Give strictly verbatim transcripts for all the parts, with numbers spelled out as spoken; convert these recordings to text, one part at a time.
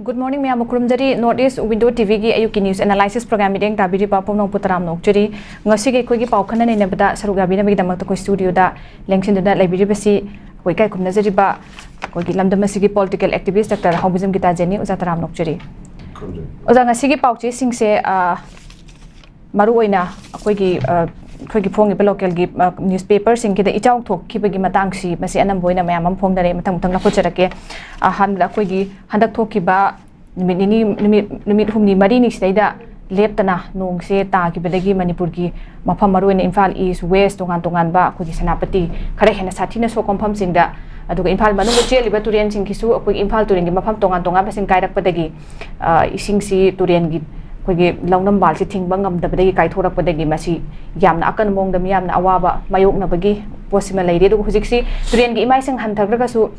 Good morning ꯃꯌꯥꯝ, ꯈꯨꯔꯨꯝꯖꯔꯤ꯫ North East Window T ꯚꯤꯒꯤ ꯑꯌꯨꯛꯀꯤ news analysis program ꯃꯤꯠꯌꯦꯡ ꯇꯥꯕꯤꯔꯤꯕ ꯄꯨꯝꯅꯃꯛꯄꯨ ꯇꯔꯥꯝꯅ ꯑꯣꯛꯆꯔꯤ꯫ ꯉꯁꯤꯒꯤ ꯑꯩꯈꯣꯏꯒꯤ ꯄꯥꯎ ꯈꯟꯅ ꯅꯩꯅꯕꯗ ꯁꯔꯨꯛ ꯌꯥꯕꯤꯅꯕꯒꯤꯗꯃꯛꯇ ꯑꯩꯈꯣꯏ studioꯗ ꯂꯦꯡꯁꯤꯟꯗꯨꯅ ꯂꯩꯕꯤꯔꯤꯕꯁꯤ ꯑꯩꯈꯣꯏ ꯏꯀꯥꯏ ꯈꯨꯝꯅꯖꯔꯤꯕ ꯑꯩꯈꯣꯏꯒꯤ ꯂꯝꯗꯝ ꯑꯁꯤꯒꯤ political activist ꯗꯥꯛꯇꯔ ꯍꯥꯎꯕꯤꯖꯝ ꯒꯤꯇꯥꯖꯦꯟꯅꯤ꯫ ꯑꯣꯖꯥ, ꯇꯔꯥꯝꯅ ꯑꯣꯛꯆꯔꯤ꯫ ꯑꯣꯖꯥ, ꯉꯁꯤꯒꯤ ꯄꯥꯎꯆꯦꯁꯤꯡꯁꯦ, ꯑ, ꯃꯔꯨ ꯑꯣꯏꯅ ꯑꯩꯈꯣꯏꯒꯤ, ꯑ, ꯑꯩꯈꯣꯏꯒꯤ ꯐꯣꯡꯉꯤꯕ localꯒꯤ, ꯑ, newspaperꯁꯤꯡꯒꯤꯗ ꯏꯆꯥꯎ ꯊꯣꯛꯈꯤꯕꯒꯤ ꯃꯇꯥꯡꯁꯤ, ꯃꯁꯤ ꯑꯅꯝꯕ ꯑꯣꯏꯅ ꯃꯌꯥꯝ ꯑꯃ ꯐꯣꯡꯅꯔꯦ꯫ ꯃꯊꯪ ꯃꯊꯪ ꯂꯧꯈꯠꯆꯔꯛꯀꯦ꯫ ꯑꯍꯥꯟꯕꯗ ꯑꯩꯈꯣꯏꯒꯤ ꯍꯟꯗꯛ ꯊꯣꯛꯈꯤꯕ ꯅꯨꯃꯤꯠ ꯅꯤꯅꯤ, ꯅꯨꯃꯤꯠ, ꯅꯨꯃꯤꯠ ꯍꯨꯝꯅꯤ ꯃꯔꯤꯅꯤ ꯁꯤꯗꯩꯗ ꯂꯦꯞꯇꯅ ꯅꯣꯡꯁꯦ ꯇꯥꯈꯤꯕꯗꯒꯤ ꯃꯅꯤꯄꯨꯔꯒꯤ ꯃꯐꯝ, ꯃꯔꯨ ꯑꯣꯏꯅ ꯏꯝꯐꯥꯜ East, West, ꯇꯣꯉꯥꯟ ꯇꯣꯉꯥꯟꯕ ꯑꯩꯈꯣꯏꯒꯤ ꯁꯦꯅꯥꯄꯇꯤ, ꯈꯔ ꯍꯦꯟꯅ ꯁꯥꯊꯤꯅ ꯁꯣꯛꯄ ꯃꯐꯝꯁꯤꯡꯗ, ꯑꯗꯨꯒ ꯏꯝꯐꯥꯜ ꯃꯅꯨꯡꯗ ꯆꯦꯜꯂꯤꯕ ꯇꯨꯔꯦꯟꯁꯤꯡꯒꯤꯁꯨ ꯑꯩꯈꯣꯏꯒꯤ ꯏꯝꯐꯥꯜ ꯇꯨꯔꯦꯜꯒꯤ ꯃꯐꯝ ꯇꯣꯉꯥꯟ ꯇꯣꯉꯥꯟꯕꯁꯤꯡ ꯀꯥꯏꯔꯛꯄꯗꯒꯤ, ꯑ, ꯏꯁꯤꯡꯁꯤ ꯇꯨꯔꯦꯜꯒꯤ ꯑꯩꯈꯣꯏꯒꯤ ꯂꯧꯅꯝꯕꯥꯜꯁꯤ ꯊꯤꯡꯕ ꯉꯝꯗꯕꯗꯒꯤ, ꯀꯥꯏꯊꯣꯔꯛꯄꯗꯒꯤ ꯃꯁꯤ ꯌꯥꯝꯅ ꯑꯀꯟꯕ ꯃꯑꯣꯡꯗ ꯃꯤꯌꯥꯝꯅ ꯑꯋꯥꯕ ꯃꯥꯌꯣꯛꯅꯕꯒꯤ ꯄꯣꯠꯁꯤꯃ ꯂꯩꯔꯦ꯫ ꯑꯗꯨꯒ ꯍꯧꯖꯤꯛꯁꯤ ꯇꯨꯔꯦꯜꯒꯤ ꯏꯃꯥꯏꯁꯤꯡ ꯍꯟꯊꯈ꯭ꯔꯒꯁꯨ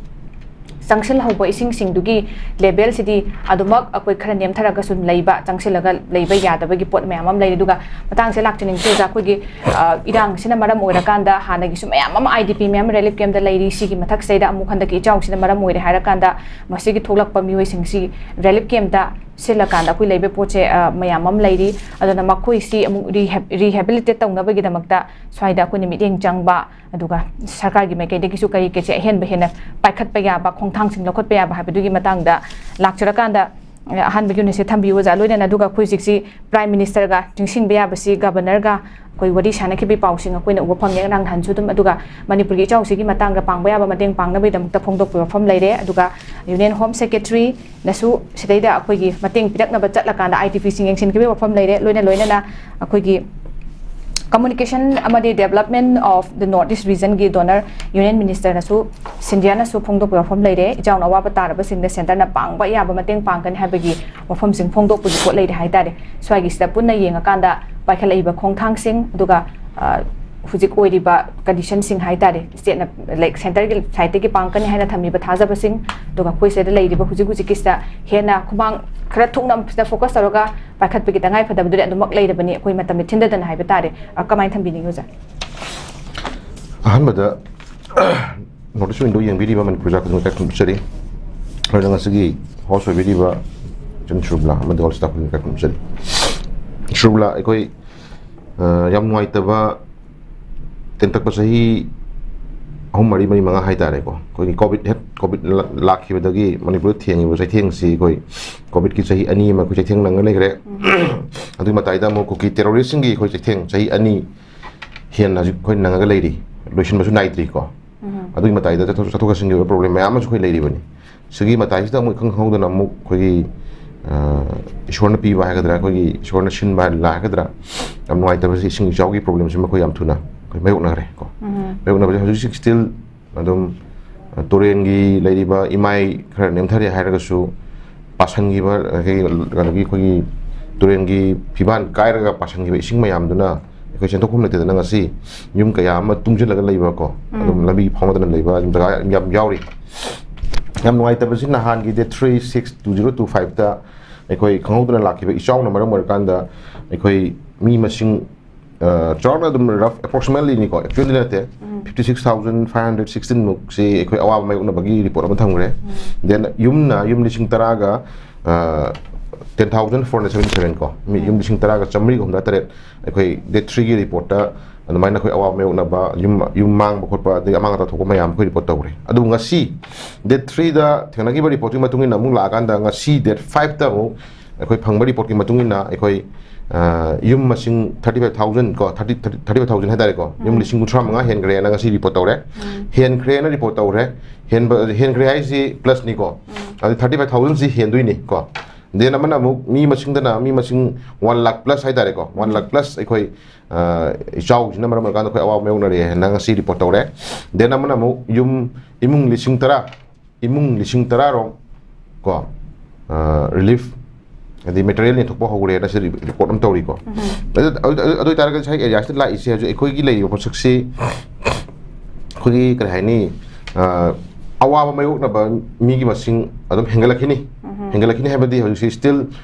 ꯆꯪꯁꯤꯜꯍꯧꯕ ꯏꯁꯤꯡꯁꯤꯡꯗꯨꯒꯤ levelꯁꯤꯗꯤ ꯑꯗꯨꯃꯛ ꯑꯩꯈꯣꯏ ꯈꯔ ꯅꯦꯝꯊꯔꯒꯁꯨ ꯂꯩꯕ, ꯆꯪꯁꯤꯜꯂꯒ ꯂꯩꯕ ꯌꯥꯗꯕꯒꯤ ꯄꯣꯠ ꯃꯌꯥꯝ ꯑꯃ ꯂꯩꯔꯦ꯫ ꯑꯗꯨꯒ ꯃꯇꯥꯡꯁꯦ ꯂꯥꯛꯆꯅꯤꯡꯉꯤꯁꯦ ꯑꯣꯖꯥ, ꯑꯩꯈꯣꯏꯒꯤ, ꯑ, ꯏꯔꯥꯡꯁꯤꯅ ꯃꯔꯝ ꯑꯣꯏꯔꯀꯥꯟꯗ ꯍꯥꯟꯅꯒꯤꯁꯨ ꯃꯌꯥꯝ ꯑꯃ IDP ꯃꯌꯥꯝ relief campꯇ ꯂꯩꯔꯤ꯫ ꯁꯤꯒꯤ ꯃꯊꯛꯁꯤꯗ ꯑꯃꯨꯛ ꯍꯟꯗꯛꯀꯤ ꯏꯆꯥꯎꯁꯤꯅ ꯃꯔꯝ ꯑꯣꯏꯔꯦ ꯍꯥꯏꯔꯀꯥꯟꯗ ꯃꯁꯤꯒꯤ ꯊꯣꯛꯂꯛꯄ ꯃꯤꯑꯣꯏꯁꯤꯡꯁꯤ relief campꯇ ꯁꯤꯜꯂꯀꯥꯟꯗ ꯑꯩꯈꯣꯏ ꯂꯩꯕ ꯄꯣꯠꯁꯦ, ꯑ, ꯃꯌꯥꯝ ꯑꯃ ꯂꯩꯔꯤ꯫ ꯑꯗꯨꯅ ꯃꯈꯣꯏꯁꯤ ꯑꯃꯨꯛ rehab-, rehabilitate ꯇꯧꯅꯕꯒꯤꯗꯃꯛꯇ ꯁ꯭ꯋꯥꯏꯗ ꯑꯩꯈꯣꯏꯅ ꯃꯤꯠꯌꯦꯡ ꯆꯪꯕ, ꯑꯗꯨꯒ ꯁꯔꯀꯥꯔꯒꯤ ꯃꯥꯏꯀꯩꯗꯒꯤꯁꯨ ꯀꯔꯤ ꯀꯩꯁꯦ ꯑꯍꯦꯟꯕ ꯍꯦꯟꯅ ꯄꯥꯏꯈꯠꯄ ꯌꯥꯕ, ꯈꯣꯡꯊꯥꯡꯁꯤꯡ ꯂꯧꯈꯠꯄ ꯌꯥꯕ ꯍꯥꯏꯕꯗꯨꯒꯤ ꯃꯇꯥꯡꯗ ꯂꯥꯛꯆꯔꯀꯥꯟꯗ, ꯑ, ꯑꯍꯥꯟꯕꯒꯤ unitꯁꯦ ꯊꯝꯕꯤꯌꯨ ꯑꯣꯖꯥ꯫ ꯂꯣꯏꯅꯅ ꯑꯗꯨꯒ ꯑꯩꯈꯣꯏ ꯍꯧꯖꯤꯛꯁꯤ Prime Ministerꯒ ꯅꯤꯡꯁꯤꯡꯕ ꯌꯥꯕꯁꯤ Governorꯒ ꯑꯩꯈꯣꯏ ꯋꯥꯔꯤ ꯁꯥꯟꯅꯈꯤꯕꯒꯤ ꯄꯥꯎꯁꯤꯡ ꯑꯩꯈꯣꯏꯅ ꯎꯕ ꯐꯪꯉꯦ꯫ ꯉꯔꯥꯡ ꯅꯍꯥꯟꯁꯨ ꯑꯗꯨꯝ, ꯑꯗꯨꯒ ꯃꯅꯤꯄꯨꯔꯒꯤ ꯏꯆꯥꯎꯁꯤꯒꯤ ꯃꯇꯥꯡꯗ ꯄꯥꯡꯕ ꯌꯥꯕ ꯃꯇꯦꯡ ꯄꯥꯡꯅꯕꯒꯤꯗꯃꯛꯇ ꯐꯣꯡꯗꯣꯛꯄ ꯋꯥꯐꯝ ꯂꯩꯔꯦ꯫ ꯑꯗꯨꯒ Union Home Secretary ꯅꯁꯨ ꯁꯤꯗꯩꯗ ꯑꯩꯈꯣꯏꯒꯤ ꯃꯇꯦꯡ ꯄꯤꯔꯛꯅꯕ ꯆꯠꯂꯀꯥꯟꯗ IDPꯁꯤꯡ ꯌꯦꯡꯁꯤꯟꯈꯤꯕꯒꯤ ꯋꯥꯐꯝ ꯂꯩꯔꯦ꯫ ꯂꯣꯏꯅ ꯂꯣꯏꯅꯅ ꯑꯩꯈꯣꯏꯒꯤ Communication ꯑꯃꯗꯤ Development of the North East Regionꯒꯤ donor Union Ministerꯅꯁꯨ, ꯁꯤꯟꯙꯤꯌꯥꯅꯁꯨ ꯐꯣꯡꯗꯣꯛꯄ ꯋꯥꯐꯝ ꯂꯩꯔꯦ꯫ ꯏꯆꯥꯎꯅ ꯑꯋꯥꯕ ꯇꯥꯔꯕꯁꯤꯡꯗ centreꯅ ꯄꯥꯡꯕ ꯌꯥꯕ ꯃꯇꯦꯡ ꯄꯥꯡꯒꯅꯤ ꯍꯥꯏꯕꯒꯤ ꯋꯥꯐꯝꯁꯤꯡ ꯐꯣꯡꯗꯣꯛꯄꯒꯤ ꯄꯣꯠ ꯂꯩꯔꯦ ꯍꯥꯏꯇꯥꯔꯦ꯫ ꯁ꯭ꯋꯥꯏꯒꯤꯁꯤꯗ ꯄꯨꯟꯅ ꯌꯦꯡꯉꯀꯥꯟꯗ ꯄꯥꯏꯈꯠꯂꯛꯏꯕ ꯈꯣꯡꯊꯥꯡꯁꯤꯡ, ꯑꯗꯨꯒ, ꯑ, ꯍꯧꯖꯤꯛ ꯑꯣꯏꯔꯤꯕ conditionꯁꯤꯡ ꯍꯥꯏꯇꯥꯔꯦ, stateꯅ, like, centreꯒꯤ sideꯇꯒꯤ ꯄꯥꯡꯒꯅꯤ ꯍꯥꯏꯅ ꯊꯝꯃꯤꯕ ꯊꯥꯖꯕꯁꯤꯡ, ꯑꯗꯨꯒ ꯑꯩꯈꯣꯏ ꯁꯤꯗ ꯂꯩꯔꯤꯕ ꯍꯧꯖꯤꯛ ꯍꯧꯖꯤꯛꯀꯤꯁꯤꯗ ꯍꯦꯟꯅ ꯈꯨꯃꯥꯡ ꯈꯔ ꯊꯣꯛꯅ ꯁꯤꯗ focus ꯇꯧꯔꯒ ꯄꯥꯏꯈꯠꯄꯒꯤ ꯇꯉꯥꯏ ꯐꯗꯕꯗꯨꯗꯤ ꯑꯗꯨꯃꯛ ꯂꯩꯔꯕꯅꯤ꯫ ꯑꯩꯈꯣꯏ ꯃꯇꯝꯗꯤ ꯊꯤꯟꯗꯗꯅ ꯍꯥꯏꯕ ꯇꯥꯔꯦ꯫ ꯑ, ꯀꯃꯥꯏꯅ ꯊꯝꯕꯤꯅꯤꯡꯉꯤ ꯑꯣꯖꯥ? ꯑꯍꯥꯟꯕꯗ North East Window ꯌꯦꯡꯕꯤꯔꯤꯕ ꯃꯅꯤꯄꯨꯔ ꯄ꯭ꯔꯖꯥ ꯈꯨꯗꯤꯡꯃꯛꯇ ꯈꯨꯔꯨꯝꯖꯔꯤ꯫ ꯈꯔ ꯉꯁꯤꯒꯤ host ꯑꯣꯏꯕꯤꯔꯤꯕ ꯏꯆꯟ ꯁꯨꯔꯕꯂꯥ ꯑꯃꯗꯤ host staff ꯈꯨꯗꯤꯡꯃꯛ ꯈꯨꯔꯨꯝꯖꯔꯤ꯫ ꯁꯨꯔꯕꯂꯥ, ꯑꯩꯈꯣꯏ, ꯑ, ꯌꯥꯝ ꯅꯨꯡꯉꯥꯏꯇꯕ ꯇꯦꯟꯇꯛꯄ ꯆꯍꯤ ꯑꯍꯨꯝ, ꯃꯔꯤ, ꯃꯔꯤ, ꯃꯉꯥ ꯍꯥꯏꯇꯥꯔꯦꯀꯣ, ꯑꯩꯈꯣꯏꯒꯤ COVID ꯍꯦꯛ, COVID ꯂꯥꯛꯈꯤꯕꯗꯒꯤ ꯃꯅꯤꯄꯨꯔꯗ ꯊꯦꯡꯉꯤꯕ ꯆꯩꯊꯦꯡꯁꯤ, ꯑꯩꯈꯣꯏ COVIDꯀꯤ ꯆꯍꯤ ꯑꯅꯤ ꯑꯃ ꯑꯩꯈꯣꯏ ꯆꯩꯊꯦꯡ ꯅꯪꯉ ꯂꯩꯈ꯭ꯔꯦ꯫ ꯑꯗꯨꯒꯤ ꯃꯇꯥꯏꯗ ꯑꯃꯨꯛ ꯀꯨꯀꯤ terroristꯁꯤꯡꯒꯤ ꯑꯩꯈꯣꯏ ꯆꯩꯊꯦꯡ ꯆꯍꯤ ꯑꯅꯤ ꯍꯦꯟꯅ ꯍꯧꯖꯤꯛ ꯑꯩꯈꯣꯏ ꯅꯪꯉꯒ ꯂꯩꯔꯤ, ꯂꯣꯏꯁꯤꯟꯕꯁꯨ ꯅꯥꯏꯗ꯭ꯔꯤꯀꯣ꯫ ꯑꯗꯨꯒꯤ ꯃꯇꯥꯏꯗ ꯆꯠꯊꯣꯛ, ꯆꯠꯊꯣꯛ ꯆꯠꯁꯤꯟꯒꯤ ꯑꯣꯏꯕ problem ꯃꯌꯥꯝ ꯑꯃꯁꯨ ꯑꯩꯈꯣꯏ ꯂꯩꯔꯤꯕꯅꯤ꯫ ꯁꯤꯒꯤ ꯃꯇꯥꯏꯁꯤꯗ ꯑꯃꯨꯛ ꯏꯈꯪ ꯈꯪꯍꯧꯗꯅ ꯑꯃꯨꯛ ꯑꯩꯈꯣꯏꯒꯤ, ꯑ, ꯏꯁꯣꯔꯅ ꯄꯤꯕ ꯍꯥꯏꯒꯗ꯭ꯔꯥ, ꯑꯩꯈꯣꯏꯒꯤ ꯏꯁꯣꯔꯅ ꯁꯤꯟꯕ ꯍꯥꯏ-, ꯂꯥꯏ ꯍꯥꯏꯒꯗ꯭ꯔꯥ, ꯌꯥꯝ ꯅꯨꯡꯉꯥꯏꯇꯕꯁꯤ ꯏꯁꯤꯡ ꯏꯆꯥꯎꯒꯤ problemꯁꯤꯃ ꯑꯩꯈꯣꯏ ꯌꯥꯝ ꯊꯨꯅ ꯑꯩꯈꯣꯏ ꯃꯥꯌꯣꯛꯅꯈ꯭ꯔꯦ ꯀꯣ꯫ ꯃꯥꯌꯣꯛꯅꯕꯁꯦ ꯍꯧꯖꯤꯛ ꯍꯧꯖꯤꯛ still ꯑꯗꯨꯝ, ꯑ, ꯇꯨꯔꯦꯟꯒꯤ ꯂꯩꯔꯤꯕ ꯏꯃꯥꯏ ꯈꯔ ꯅꯦꯝꯊꯔꯦ ꯍꯥꯏꯔꯒꯁꯨ, ꯄꯥꯁꯟꯈꯤꯕ, ꯑꯗꯒꯤ ꯀꯩꯅꯣꯒꯤ ꯑꯩꯈꯣꯏꯒꯤ ꯇꯨꯔꯦꯟꯒꯤ ꯐꯤꯕꯥꯟ ꯀꯥꯏꯔꯒ ꯄꯥꯁꯟꯈꯤꯕ ꯏꯁꯤꯡ ꯃꯌꯥꯝꯗꯨꯅ ꯑꯩꯈꯣꯏ ꯆꯦꯟꯊꯣꯛꯐꯝ ꯂꯩꯇꯗꯅ ꯉꯁꯤ ꯌꯨꯝ ꯀꯌꯥ ꯑꯃ ꯇꯨꯡꯁꯤꯜꯂꯒ ꯂꯩꯕ ꯀꯣ, ꯑꯗꯨꯝ ꯂꯝꯕꯤ ꯐꯥꯎꯅꯗꯅ ꯂꯩꯕ ꯑꯗꯨꯝ ꯖꯒꯥ ꯌꯥꯝ ꯌꯥꯎꯔꯤ꯫ ꯌꯥꯝ ꯅꯨꯡꯉꯥꯏꯇꯕꯁꯤ ꯅꯍꯥꯟꯒꯤ date three six two zero two fiveꯇ ꯑꯩꯈꯣꯏ ꯈꯪꯍꯧꯗꯅ ꯂꯥꯛꯈꯤꯕ ꯏꯆꯥꯎꯅ ꯃꯔꯝ ꯑꯣꯏꯔꯀꯥꯟꯗ ꯑꯩꯈꯣꯏ ꯃꯤ ꯃꯁꯤꯡ, ꯑ, ꯆꯥꯎꯔꯥꯛꯅ ꯑꯗꯨꯝ rough approximatelyꯅꯤꯀꯣ, actuallyꯗꯤ ꯅꯠꯇꯦ, fifty six thousand five hundred sixteen ꯃꯨꯛꯁꯤ ꯑꯩꯈꯣꯏ ꯑꯋꯥꯕ ꯃꯥꯌꯣꯛꯅꯕꯒꯤ report ꯑꯃ ꯊꯝꯈ꯭ꯔꯦ꯫ Then ꯌꯨꯝꯅ ꯌꯨꯝ ꯂꯤꯁꯤꯡ ꯇꯔꯥꯒ, ꯑ, ten thousand four hundred seventy seven ꯀꯣ, ꯃꯤ ꯌꯨꯝ ꯂꯤꯁꯤꯡ ꯇꯔꯥꯒ ꯆꯥꯃꯔꯤꯒ ꯍꯨꯝꯗ꯭ꯔꯥ ꯇꯔꯦꯠ ꯑꯩꯈꯣꯏ date threeꯒꯤ reportꯇ ꯑꯗꯨꯃꯥꯏꯅ ꯑꯩꯈꯣꯏ ꯑꯋꯥꯕ ꯃꯥꯌꯣꯛꯅꯕ, ꯌꯨꯝ, ꯌꯨꯝ ꯃꯥꯡꯕ ꯈꯣꯠꯄ, ꯑꯗꯒꯤ ꯑꯃꯥꯡ ꯑꯇꯥ ꯊꯣꯛꯄ ꯃꯌꯥꯝ ꯑꯩꯈꯣꯏ report ꯇꯧꯈ꯭ꯔꯦ꯫ ꯑꯗꯨꯕꯨ ꯉꯁꯤ date threeꯗ ꯊꯦꯡꯅꯈꯤꯕ reportꯀꯤ ꯃꯇꯨꯡ ꯏꯟꯅ ꯑꯃꯨꯛ ꯂꯥꯛꯑꯀꯥꯟꯗ ꯉꯁꯤ date fiveꯇ ꯑꯃꯨꯛ ꯑꯩꯈꯣꯏ ꯐꯪꯕ reportꯀꯤ ꯃꯇꯨꯡ ꯏꯟꯅ ꯑꯩꯈꯣꯏ, ꯑ, ꯌꯨꯝ ꯃꯁꯤꯡ thirty five thousand ꯀꯣ, thirty, thirty five thousand ꯍꯥꯏꯇꯥꯔꯦꯀꯣ, ꯌꯨꯝ ꯂꯤꯁꯤꯡ ꯀꯨꯟꯊ꯭ꯔꯥ ꯃꯉꯥ ꯍꯦꯟꯈ꯭ꯔꯦꯅ ꯉꯁꯤ report ꯇꯧꯔꯦ꯫ ꯍꯦꯟꯈ꯭ꯔꯦꯅ report ꯇꯧꯔꯦ꯫ ꯍꯦꯟꯕ, ꯍꯦꯟꯈ꯭ꯔꯦ ꯍꯥꯏꯁꯤ plusꯅꯤꯀꯣ꯫ ꯑꯗꯨ thirty five thousandꯁꯤ ꯍꯦꯟꯗꯣꯏꯅꯤ ꯀꯣ꯫ Then ꯑꯃꯅ ꯑꯃꯨꯛ ꯃꯤ ꯃꯁꯤꯡꯗꯅ ꯃꯤ ꯃꯁꯤꯡ one lakh plus ꯍꯥꯏꯇꯥꯔꯦꯀꯣ, one lakh plus ꯑꯩꯈꯣꯏ, ꯑ, ꯏꯆꯥꯎꯁꯤꯅ ꯃꯔꯝ ꯑꯣꯏꯔꯀꯥꯟꯗ ꯑꯩꯈꯣꯏ ꯑꯋꯥꯕ ꯃꯥꯌꯣꯛꯅꯔꯦ ꯍꯥꯏꯅ ꯉꯁꯤ report ꯇꯧꯔꯦ꯫ Then ꯑꯃꯅ ꯑꯃꯨꯛ ꯌꯨꯝ, ꯏꯃꯨꯡ ꯂꯤꯁꯤꯡ ꯇꯔꯥ, ꯏꯃꯨꯡ ꯂꯤꯁꯤꯡ ꯇꯔꯥ ꯔꯣꯝ ꯀꯣ, ꯑ, relief, ꯍꯥꯏꯗꯤ material ꯌꯦꯟꯊꯣꯛꯄ ꯍꯧꯔꯦꯅ ꯁꯤ report ꯑꯃ ꯇꯧꯔꯤꯀꯣ꯫ ꯑꯗꯨ, ꯑꯗꯨ, ꯑꯗꯨ ꯑꯣꯏꯇꯥꯔꯒꯗꯤ ꯉꯁꯥꯏ areaꯁꯤꯗ ꯂꯥꯛꯏꯁꯦ ꯍꯧꯖꯤꯛ ꯑꯩꯈꯣꯏꯒꯤ ꯂꯩꯔꯤꯕ ꯄꯣꯠꯁꯛꯁꯤ ꯑꯩꯈꯣꯏꯒꯤ ꯀꯔꯤ ꯍꯥꯏꯅꯤ, ꯑ, ꯑꯋꯥꯕ ꯃꯥꯌꯣꯛꯅꯕ ꯃꯤꯒꯤ ꯃꯁꯤꯡ ꯑꯗꯨꯝ ꯍꯦꯟꯒꯠꯂꯛꯈꯤꯅꯤ꯫ ꯍꯦꯟꯒꯠꯂꯛꯈꯤꯅꯤ ꯍꯥꯏꯕꯗꯤ ꯍꯧꯖꯤꯛꯁꯤ still,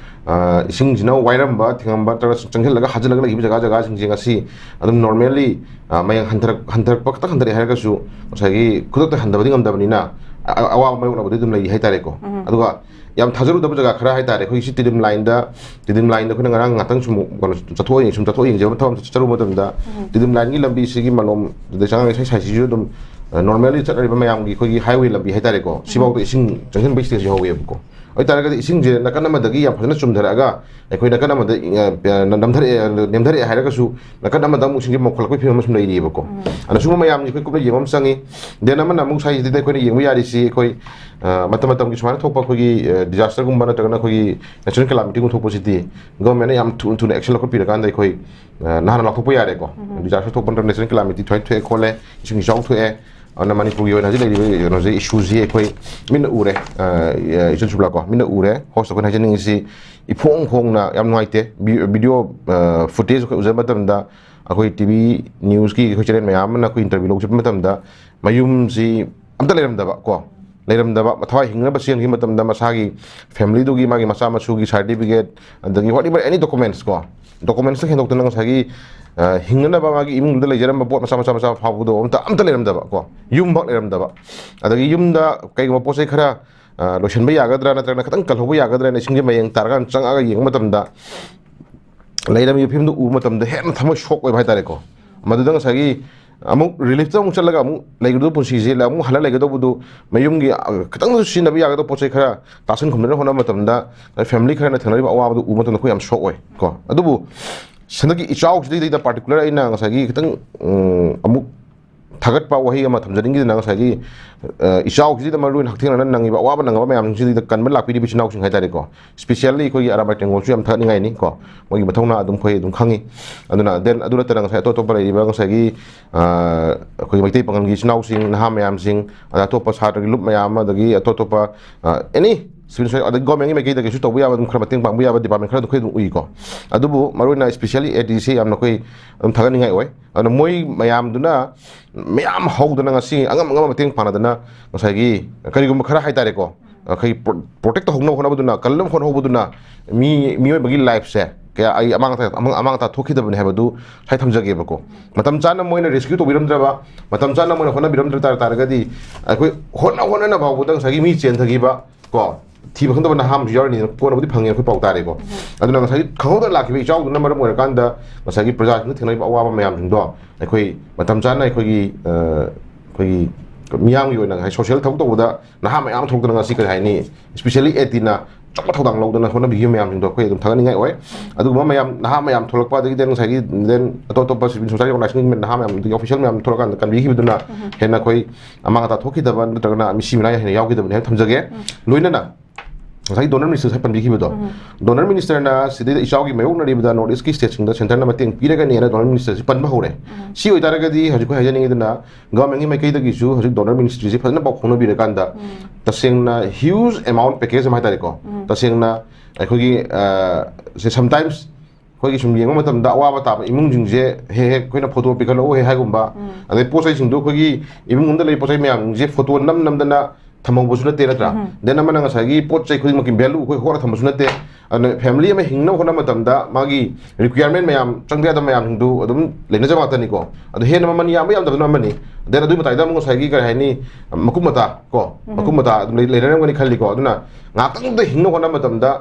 ꯑ, ꯏꯁꯤꯡꯁꯤꯅ ꯋꯥꯏꯔꯝꯕ, ꯊꯤꯡꯉꯝꯕ ꯅꯠꯇ꯭ꯔꯒ ꯆꯪꯁꯤꯜꯂꯒ ꯍꯥꯖꯤꯜꯂꯒ ꯂꯩꯈꯤꯕ ꯖꯒꯥ ꯖꯒꯥꯁꯤꯡꯁꯦ ꯉꯁꯤ ꯑꯗꯨꯝ normally, ꯑ, ꯃꯌꯦꯡ ꯍꯟꯊꯔꯛ-, ꯍꯟꯊꯔꯛꯄ ꯈꯛꯇ ꯍꯟꯊꯔꯛꯑꯦ ꯍꯥꯏꯔꯒꯁꯨ ꯉꯁꯥꯏꯒꯤ ꯈꯨꯗꯛꯇ ꯍꯟꯊꯕꯗꯤ ꯉꯝꯗꯕꯅꯤꯅ ꯑ-, ꯑꯋꯥꯕ ꯃꯥꯌꯣꯛꯅꯕꯗꯤ ꯑꯗꯨꯝ ꯂꯩꯔꯤ ꯍꯥꯏꯇꯥꯔꯦꯀꯣ꯫ ꯎꯝ꯫ ꯑꯗꯨꯒ ꯌꯥꯝ ꯊꯥꯖꯔꯨꯗꯕ ꯖꯒꯥ ꯈꯔ ꯍꯥꯏꯇꯥꯔꯦ, ꯑꯩꯈꯣꯏꯒꯤ ꯁꯤ ꯇꯤꯗꯤꯝ ꯂꯥꯏꯟꯗ, ꯇꯤꯗꯤꯝ ꯂꯥꯏꯟꯗ ꯑꯩꯈꯣꯏꯅ ꯉꯔꯥꯡ ꯉꯥꯛꯇꯪ ꯁꯨꯝ ꯀꯩꯅꯣ ꯆꯠꯊꯣꯛꯑ ꯌꯦꯡ-, ꯁꯨꯝ ꯆꯠꯊꯣꯛꯑ ꯌꯦꯡꯖꯕ ꯊꯕꯛ ꯑꯃ ꯆꯠꯆꯔꯨꯕ ꯃꯇꯝꯗ, ꯎꯝ꯫ ꯇꯤꯗꯤꯝ ꯂꯥꯏꯟꯒꯤ ꯂꯝꯕꯤꯁꯤꯒꯤ ꯃꯂꯣꯝ, ꯑꯗꯩ ꯆꯉꯥꯡ ꯂꯩꯁꯥꯏ ꯁꯥꯏꯁꯤꯁꯨ ꯑꯗꯨꯝ, ꯑ, normally ꯆꯠꯅꯔꯤꯕ ꯃꯌꯥꯝꯒꯤ ꯑꯩꯈꯣꯏꯒꯤ highway ꯂꯝꯕꯤ ꯍꯥꯏꯇꯥꯔꯦꯀꯣ, ꯎꯝ꯫ ꯁꯤꯐꯥꯎꯗ ꯏꯁꯤꯡ ꯆꯪꯁꯤꯟꯕꯒꯤ stage ꯌꯧꯍꯧꯋꯦꯕꯀꯣ꯫ ꯑꯗꯨ ꯑꯣꯏꯇꯥꯔꯒꯗꯤ ꯏꯁꯤꯡꯁꯦ ꯅꯥꯀꯟ ꯑꯃꯗꯒꯤ ꯌꯥꯝ ꯐꯖꯅ ꯆꯨꯝꯊꯔꯛꯑꯒ, ꯑꯩꯈꯣꯏ ꯅꯥꯀꯟ ꯑꯃꯗ, ꯑ, ꯅꯝꯊꯔꯛꯑꯦ, ꯅꯦꯝꯊꯔꯛꯑꯦ ꯍꯥꯏꯔꯒꯁꯨ, ꯅꯥꯀꯟ ꯑꯃꯗ ꯑꯃꯨꯛ ꯏꯁꯤꯡꯁꯦ ꯃꯧꯈꯠꯂꯛꯄꯒꯤ ꯐꯤꯕꯝ ꯑꯃ ꯁꯨꯝ ꯂꯩꯔꯤꯑꯕꯀꯣ꯫ ꯎꯝ꯫ ꯑꯗꯨꯅ ꯁꯤꯒꯨꯝꯕ ꯃꯌꯥꯝꯁꯦ ꯑꯩꯈꯣꯏ ꯀꯨꯞꯅ ꯌꯦꯡꯕ ꯑꯃ ꯆꯪꯉꯤ꯫ Then ꯑꯃꯅ ꯑꯃꯨꯛ ꯁ꯭ꯋꯥꯏꯁꯤꯗ ꯑꯩꯈꯣꯏꯅ ꯌꯦꯡꯕ ꯌꯥꯔꯤꯁꯤ, ꯑꯩꯈꯣꯏ, ꯑ, ꯃꯇꯝ ꯃꯇꯝꯒꯤ ꯁꯨꯃꯥꯏꯅ ꯊꯣꯛꯄ ꯑꯩꯈꯣꯏꯒꯤ, ꯑ, disaster ꯒꯨꯝꯕ ꯅꯠꯇ꯭ꯔꯒꯅ ꯑꯩꯈꯣꯏꯒꯤ natural calamity ꯒꯨꯝꯕ ꯊꯣꯛꯄꯁꯤꯗꯤ government ꯅ ꯌꯥꯝ ꯊꯨ-, ꯊꯨꯅ action ꯂꯧꯈꯠꯄꯤꯔꯀꯥꯟꯗ ꯑꯩꯈꯣꯏ, ꯑ, ꯅꯍꯥꯟꯅ ꯂꯥꯎꯊꯣꯛꯄ ꯌꯥꯔꯦꯀꯣ꯫ ꯎꯝ꯫ Disaster ꯊꯣꯛꯄ ꯅꯠꯇ꯭ꯔꯒ natural calamity ꯊꯣꯏꯅ ꯊꯣꯛꯑꯦ ꯈꯣꯠꯂꯦ, ꯏꯁꯤꯡ ꯏꯆꯥꯎ ꯊꯣꯛꯑꯦ, ꯑꯗꯨꯅ ꯃꯅꯤꯄꯨꯔꯒꯤ ꯑꯣꯏꯅ ꯍꯧꯖꯤꯛ ꯂꯩꯔꯤꯕ ꯀꯩꯅꯣꯁꯦ, issue ꯁꯦ ꯑꯩꯈꯣꯏ ꯃꯤꯠꯅ ꯎꯔꯦ, ꯑ, ꯑ, ꯏꯆꯟ ꯁꯨꯕꯂꯥ ꯀꯣ, ꯃꯤꯠꯅ ꯎꯔꯦ꯫ ꯍꯣꯁꯇ ꯑꯩꯈꯣꯏꯅ ꯍꯥꯏꯖꯅꯤꯡꯉꯤꯁꯤ ꯏꯐꯣꯡ ꯐꯣꯡꯅ ꯌꯥꯝ ꯅꯨꯡꯉꯥꯏꯇꯦ꯫ ꯚꯤ-, video, ꯑ, footage ꯑꯩꯈꯣꯏ ꯎꯖꯕ ꯃꯇꯝꯗ, ꯑꯩꯈꯣꯏ T V news ꯀꯤ ꯑꯩꯈꯣꯏ channel ꯃꯌꯥꯝ ꯑꯃꯅ ꯑꯩꯈꯣꯏ interview ꯂꯧꯕ ꯆꯠꯄ ꯃꯇꯝꯗ ꯃꯌꯨꯝꯁꯤ ꯑꯝꯇ ꯂꯩꯔꯝꯗꯕ ꯀꯣ, ꯂꯩꯔꯝꯗꯕ, ꯃꯊꯋꯥꯏ ꯍꯤꯡꯅꯕ ꯆꯦꯟꯈꯤꯕ ꯃꯇꯝꯗ ꯃꯁꯥꯒꯤ family ꯗꯨꯒꯤ, ꯃꯥꯒꯤ ꯃꯆꯥ ꯃꯁꯨꯒꯤ certificate, ꯑꯗꯒꯤ whatever any documents ꯀꯣ, documents ꯇ ꯍꯦꯟꯗꯣꯛꯇꯅ ꯉꯁꯥꯏꯒꯤ, ꯑ, ꯍꯤꯡꯅꯅꯕ ꯃꯥꯒꯤ ꯏꯃꯨꯡꯗ ꯂꯩꯖꯔꯝꯕ ꯄꯣꯠ ꯃꯆꯥ ꯃꯆꯥ ꯃꯆꯥ ꯐꯥꯎꯕꯗꯣ ꯑꯝꯇ, ꯑꯝꯇ ꯂꯩꯔꯝꯗꯕ ꯀꯣ, ꯌꯨꯝꯐꯥꯎ ꯂꯩꯔꯝꯗꯕ꯫ ꯑꯗꯒꯤ ꯌꯨꯝꯗ ꯀꯩꯒꯨꯝꯕ ꯄꯣꯠ ꯆꯩ ꯈꯔ, ꯑ, ꯂꯣꯏꯁꯤꯟꯕ ꯌꯥꯒꯗ꯭ꯔꯥ, ꯅꯠꯇ꯭ꯔꯒꯅ ꯈꯤꯇꯪ ꯀꯜꯍꯧꯕ ꯌꯥꯒꯗ꯭ꯔꯥꯅ ꯏꯁꯤꯡꯁꯦ ꯃꯌꯦꯡ ꯇꯥꯔꯀꯥꯟꯗ ꯆꯪꯉꯛꯑꯒ ꯌꯦꯡꯕ ꯃꯇꯝꯗ, ꯂꯩꯔꯝꯃꯤꯕ ꯐꯤꯕꯝꯗꯨ ꯎꯕ ꯃꯇꯝꯗ ꯍꯦꯟꯅ ꯊꯃꯣꯏ ꯁꯣꯛ ꯑꯣꯏꯕ ꯍꯥꯏꯇꯥꯔꯦꯀꯣ꯫ ꯃꯗꯨꯗ ꯉꯁꯥꯏꯒꯤ ꯑꯃꯨꯛ relief ꯇ ꯑꯃꯨꯛ ꯆꯠꯂꯒ ꯑꯃꯨꯛ ꯂꯩꯒꯗꯧꯕ ꯄꯨꯟꯁꯤꯁꯦ, ꯑꯃꯨꯛ ꯍꯜꯂ ꯂꯩꯒꯗꯧꯕꯗꯨ, ꯃꯌꯨꯝꯒꯤ, ꯑ, ꯈꯤꯇꯪꯗꯁꯨ ꯁꯤꯖꯤꯟꯅꯕ ꯌꯥꯒꯗꯧꯕ ꯄꯣꯠ ꯆꯩ ꯈꯔ ꯇꯥꯁꯟ ꯈꯨꯝꯗꯅ ꯍꯣꯠꯅꯕ ꯃꯇꯝꯗ, family ꯈꯔꯅ ꯊꯦꯡꯅꯔꯤꯕ ꯑꯋꯥꯕꯗꯨ ꯎꯕ ꯃꯇꯝꯗ ꯑꯩꯈꯣꯏ ꯌꯥꯝ ꯁꯣꯛ ꯑꯣꯏ ꯀꯣ꯫ ꯑꯗꯨꯕꯨ ꯍꯟꯗꯛꯀꯤ ꯏꯆꯥꯎꯁꯤꯗꯩꯗ particular ꯑꯩꯅ ꯉꯁꯥꯏꯒꯤ ꯈꯤꯇꯪ, ꯎꯝ, ꯑꯃꯨꯛ ꯊꯥꯒꯠꯄ ꯋꯥꯍꯩ ꯑꯃ ꯊꯝꯖꯅꯤꯡꯉꯤꯗꯅ, ꯉꯁꯥꯏꯒꯤ, ꯑ, ꯏꯆꯥꯎꯁꯤꯗ ꯃꯔꯨ ꯑꯣꯏꯅ ꯍꯛꯊꯦꯡꯅꯅ ꯅꯪꯉꯤꯕ ꯑꯋꯥꯕ ꯅꯪꯉꯕ ꯃꯌꯥꯝꯁꯤꯡꯁꯤꯗ ꯀꯟꯕ ꯂꯥꯛꯄꯤꯔꯤꯕ ꯏꯆꯤꯟ ꯏꯅꯥꯎꯁꯤꯡ ꯍꯥꯏꯇꯥꯔꯦꯀꯣ, specially ꯑꯩꯈꯣꯏꯒꯤ ꯑꯔꯥꯝꯕꯥꯏ ꯇꯦꯡꯒꯣꯜꯁꯨ ꯌꯥꯝ ꯊꯥꯒꯠꯅꯤꯡꯉꯥꯏꯅꯤ ꯀꯣ, ꯃꯣꯏꯒꯤ ꯃꯊꯧꯅꯥ ꯑꯗꯨꯝ ꯑꯩꯈꯣꯏ ꯑꯗꯨꯝ ꯈꯪꯉꯤ꯫ ꯑꯗꯨꯅ then ꯑꯗꯨ ꯅꯠꯇꯅ ꯉꯁꯥꯏ ꯑꯇꯣꯞ ꯑꯇꯣꯞꯄ ꯂꯩꯔꯤꯕ ꯉꯁꯥꯏꯒꯤ, ꯑ, ꯑꯩꯈꯣꯏꯒꯤ ꯃꯩꯇꯩ ꯄꯥꯉꯜꯒꯤ ꯏꯆꯤꯟ ꯏꯅꯥꯎꯁꯤꯡ, ꯅꯍꯥ ꯃꯌꯥꯝꯁꯤꯡ, ꯑꯗ ꯑꯇꯣꯞꯄ ꯁꯥꯇ꯭ꯔꯒꯤ ꯂꯨꯞ ꯃꯌꯥꯝ ꯑꯃ, ꯑꯗꯒꯤ ꯑꯇꯣꯞ ꯑꯇꯣꯞꯄ, ꯑ, any civil society, ꯑꯗꯒꯤ government ꯀꯤ ꯃꯥꯏꯀꯩꯗꯒꯤꯁꯨ ꯇꯧꯕ ꯌꯥꯕ ꯑꯗꯨꯝ ꯈꯔ ꯃꯇꯦꯡ ꯄꯥꯡꯕ ꯌꯥꯕ department ꯈꯔ ꯑꯗꯨꯝ ꯑꯩꯈꯣꯏ ꯑꯗꯨꯝ ꯎꯏꯀꯣ꯫ ꯑꯗꯨꯕꯨ ꯃꯔꯨꯑꯣꯏꯅ specially A D C ꯌꯥꯝꯅ ꯑꯩꯈꯣꯏ ꯑꯗꯨꯝ ꯊꯥꯒꯠꯅꯤꯡꯉꯥꯏ ꯑꯣꯏ꯫ ꯑꯗꯨꯅ ꯃꯣꯏ ꯃꯌꯥꯝꯗꯨꯅ ꯃꯌꯥꯝ ꯍꯧꯗꯅ ꯉꯁꯤ ꯑꯉꯝ ꯑꯉꯝꯕ ꯃꯇꯦꯡ ꯄꯥꯡꯅꯗꯅ ꯉꯁꯥꯏꯒꯤ ꯀꯔꯤꯒꯨꯝꯕ ꯈꯔ ꯍꯥꯏꯇꯥꯔꯦꯀꯣ, ꯑꯩꯈꯣꯏ ꯄ꯭ꯔꯣ-, protect ꯇꯧꯍꯧꯅꯕ ꯍꯣꯠꯅꯕꯗꯨꯅ, ꯀꯜꯅꯕ ꯍꯣꯠꯅꯍꯧꯕꯗꯨꯅ ꯃꯤ, ꯃꯤꯑꯣꯏꯕꯒꯤ life ꯁꯦ ꯀꯌꯥ ꯑꯩ ꯑꯃꯥꯡ ꯑꯇꯥ ꯑꯃꯥꯡ ꯑꯃꯥꯡ ꯑꯇꯥ ꯊꯣꯛꯈꯤꯗꯕꯅꯤ ꯍꯥꯏꯕꯗꯨ ꯉꯁꯥꯏ ꯊꯝꯖꯒꯦꯕꯀꯣ꯫ ꯃꯇꯝ ꯆꯥꯅ ꯃꯣꯏꯅ ꯔꯦꯁꯀ꯭ꯌꯨ ꯇꯧꯕꯤꯔꯝꯗ꯭ꯔꯕ, ꯃꯇꯝ ꯆꯥꯅ ꯃꯣꯏꯅ ꯍꯣꯠꯅꯕꯤꯔꯝꯗ꯭ꯔ ꯇꯥꯔ ꯇꯥꯔꯒꯗꯤ ꯑꯩꯈꯣꯏ ꯍꯣꯠꯅ ꯍꯣꯠꯅꯅ ꯐꯥꯎꯕꯗ ꯉꯁꯥꯏꯒꯤ ꯃꯤ ꯆꯦꯟꯊꯈꯤꯕ ꯀꯣ, ꯊꯤꯕ ꯈꯪꯗꯕ ꯅꯍꯥ ꯑꯃꯁꯨ ꯌꯥꯎꯔꯤꯅꯤ, ꯀꯣꯟꯅꯕꯨꯗꯤ ꯐꯪꯉꯦ ꯑꯩꯈꯣꯏ ꯄꯥꯎ ꯇꯥꯔꯦꯀꯣ꯫ ꯑꯗꯨꯅ ꯉꯁꯥꯏꯒꯤ ꯈꯪꯍꯧꯗꯅ ꯂꯥꯛꯈꯤꯕ ꯏꯆꯥꯎꯗꯨꯅ ꯃꯔꯝ ꯑꯣꯏꯔꯀꯥꯟꯗ ꯉꯁꯥꯏꯒꯤ ꯄ꯭ꯔꯖꯥꯁꯤꯡꯅ ꯊꯦꯡꯅꯔꯤꯕ ꯑꯋꯥꯕ ꯃꯌꯥꯝꯁꯤꯡꯗꯣ ꯑꯩꯈꯣꯏ ꯃꯇꯝ ꯆꯥꯅ ꯑꯩꯈꯣꯏꯒꯤ, ꯑ, ꯑꯩꯈꯣꯏꯒꯤ ꯃꯤꯌꯥꯝꯒꯤ ꯑꯣꯏꯅ ꯉꯁꯥꯏ ꯁꯣꯁꯤꯌꯦꯜ ꯊꯕꯛ ꯇꯧꯕꯗ ꯅꯍꯥ ꯃꯌꯥꯝ ꯊꯣꯛꯇꯅ ꯉꯁꯤ ꯀꯔꯤ ꯍꯥꯏꯅꯤ, ꯏꯁꯄꯤꯁꯦꯜꯂꯤ ꯑꯦ ꯇꯤꯅ ꯑꯆꯧꯕ ꯊꯧꯗꯥꯡ ꯂꯧꯗꯅ ꯍꯣꯠꯅꯕꯤꯈꯤꯕ ꯃꯌꯥꯝꯁꯤꯡꯗꯣ ꯑꯩꯈꯣꯏ ꯑꯗꯨꯝ ꯊꯥꯒꯠꯅꯤꯡꯉꯥꯏ ꯑꯣꯏ꯫ ꯑꯗꯨꯒꯨꯝꯕ ꯃꯌꯥꯝ, ꯅꯍꯥ ꯃꯌꯥꯝ ꯊꯣꯛꯂꯛꯄ, ꯑꯗꯒꯤ then ꯉꯁꯥꯏꯒꯤ then ꯑꯇꯣꯞ ꯑꯇꯣꯞꯄ civil society organization ꯒꯤ ꯅꯍꯥ ꯃꯌꯥꯝ, ꯑꯗꯒꯤ official ꯃꯌꯥꯝ ꯊꯣꯛꯂꯀꯥꯟꯗ ꯀꯟꯕꯤꯈꯤꯕꯗꯨꯅ ꯍꯦꯟꯅ ꯑꯩꯈꯣꯏ ꯑꯃꯥꯡ ꯑꯇꯥ ꯊꯣꯛꯈꯤꯗꯕ ꯅꯠꯇ꯭ꯔꯒꯅ ꯃꯤꯁꯤ ꯃꯤꯅꯥ ꯍꯦꯟꯅ ꯌꯥꯎꯈꯤꯗꯕꯅꯤ ꯍꯥꯏꯅ ꯊꯝꯖꯒꯦ꯫ ꯂꯣꯏꯅꯅ ꯉꯁꯥꯏꯒꯤ ꯗꯣꯅꯔ ꯃꯤꯅꯤꯁꯇꯔ ꯉꯁꯥꯏ ꯄꯟꯕꯤꯈꯤꯕꯗꯣ, ꯗꯣꯅꯔ ꯃꯤꯅꯤꯁꯇꯔꯅ ꯁꯤꯗꯩꯗ ꯏꯆꯥꯎꯒꯤ ꯃꯥꯌꯣꯛꯅꯔꯤꯕꯗ ꯅꯣꯔꯠ ꯏꯁꯀꯤ ꯁ꯭ꯇꯦꯠꯁꯤꯡꯗ ꯁꯦꯟꯇꯔꯅ ꯃꯇꯦꯡ ꯄꯤꯔꯒꯅꯤꯅ ꯗꯣꯅꯔ ꯃꯤꯅꯤꯁꯇꯔꯁꯤ ꯄꯟꯕ ꯍꯧꯔꯦ꯫ ꯁꯤ ꯑꯣꯏꯇꯥꯔꯒꯗꯤ ꯍꯧꯖꯤꯛ ꯑꯩꯈꯣꯏ ꯍꯥꯏꯖꯅꯤꯡꯉꯤꯗꯨꯅ ꯒꯚꯔꯟꯃꯦꯟꯒꯤ ꯃꯥꯏꯀꯩꯗꯒꯤꯁꯨ ꯍꯧꯖꯤꯛ ꯗꯣꯅꯔ ꯃꯤꯅꯤꯁꯇ꯭ꯔꯤꯁꯤ ꯐꯖꯅ ꯄꯥꯎ ꯐꯥꯎꯅꯕꯤꯔꯀꯥꯟꯗ ꯇꯁꯦꯡꯅ huge amount package ꯑꯃ ꯍꯥꯏꯇꯥꯔꯦꯀꯣ, ꯇꯁꯦꯡꯅ ꯑꯩꯈꯣꯏꯒꯤ, ꯑ, ꯁꯦ sometimes ꯑꯩꯈꯣꯏꯒꯤ ꯁꯨꯝ ꯌꯦꯡꯕ ꯃꯇꯝꯗ ꯑꯋꯥꯕ ꯇꯥꯕ ꯏꯃꯨꯡꯁꯤꯡꯁꯦ ꯍꯦꯛ ꯍꯦꯛ ꯑꯩꯈꯣꯏꯅ ꯐꯣꯇꯣ ꯄꯤꯈꯠꯂꯛꯎ ꯍꯦꯛ ꯍꯥꯏꯒꯨꯝꯕ, ꯑꯗꯩ ꯄꯣꯠ ꯆꯩꯁꯤꯡꯗꯣ ꯑꯩꯈꯣꯏꯒꯤ ꯏꯃꯨꯡ ꯑꯃꯗ ꯂꯩꯕ ꯄꯣꯠ ꯆꯩ ꯃꯌꯥꯝꯁꯦ ꯐꯣꯇꯣ ꯅꯝ ꯅꯝꯗꯅ ꯊꯝꯍꯧꯕꯁꯨ ꯅꯠꯇꯦ ꯅꯠꯇ꯭ꯔꯥ? Then ꯑꯃꯅ ꯉꯁꯥꯏꯒꯤ ꯄꯣꯠ ꯆꯩ ꯈꯨꯗꯤꯡꯃꯛꯀꯤ value ꯑꯩꯈꯣꯏ ꯍꯣꯠꯅ ꯊꯝꯕꯁꯨ ꯅꯠꯇꯦ꯫ ꯑꯗꯨꯅ family ꯑꯃ ꯍꯤꯡꯅꯕ ꯍꯣꯠꯅꯕ ꯃꯇꯝꯗ ꯃꯥꯒꯤ requirement ꯃꯌꯥꯝ, ꯆꯪꯗ ꯌꯥꯗꯕ ꯃꯌꯥꯝꯁꯤꯡꯗꯨ ꯑꯗꯨꯝ ꯂꯩꯅꯖꯕ ꯉꯥꯛꯇꯅꯤꯀꯣ꯫ ꯑꯗꯨ ꯍꯦꯟꯅ ꯃꯃꯜ ꯌꯥꯝꯕ ꯌꯥꯝꯗꯕꯗꯨꯅ ꯑꯃꯅꯤ꯫ Then ꯑꯗꯨꯒꯤ ꯃꯇꯥꯏꯗ ꯑꯃꯨꯛ ꯉꯁꯥꯏꯒꯤ ꯀꯔꯤ ꯍꯥꯏꯅꯤ, ꯃꯀꯨꯞ ꯃꯇꯥ ꯀꯣ, ꯃꯀꯨꯞ ꯃꯇꯥ ꯑꯗꯨꯝ ꯂꯩ-, ꯂꯩꯅꯔꯝꯒꯅꯤ ꯈꯜꯂꯤꯀꯣ꯫ ꯑꯗꯨꯅ ꯉꯥꯏꯍꯥꯛꯇꯪꯗ ꯍꯤꯡꯅꯕ ꯍꯣꯠꯅꯕ ꯃꯇꯝꯗ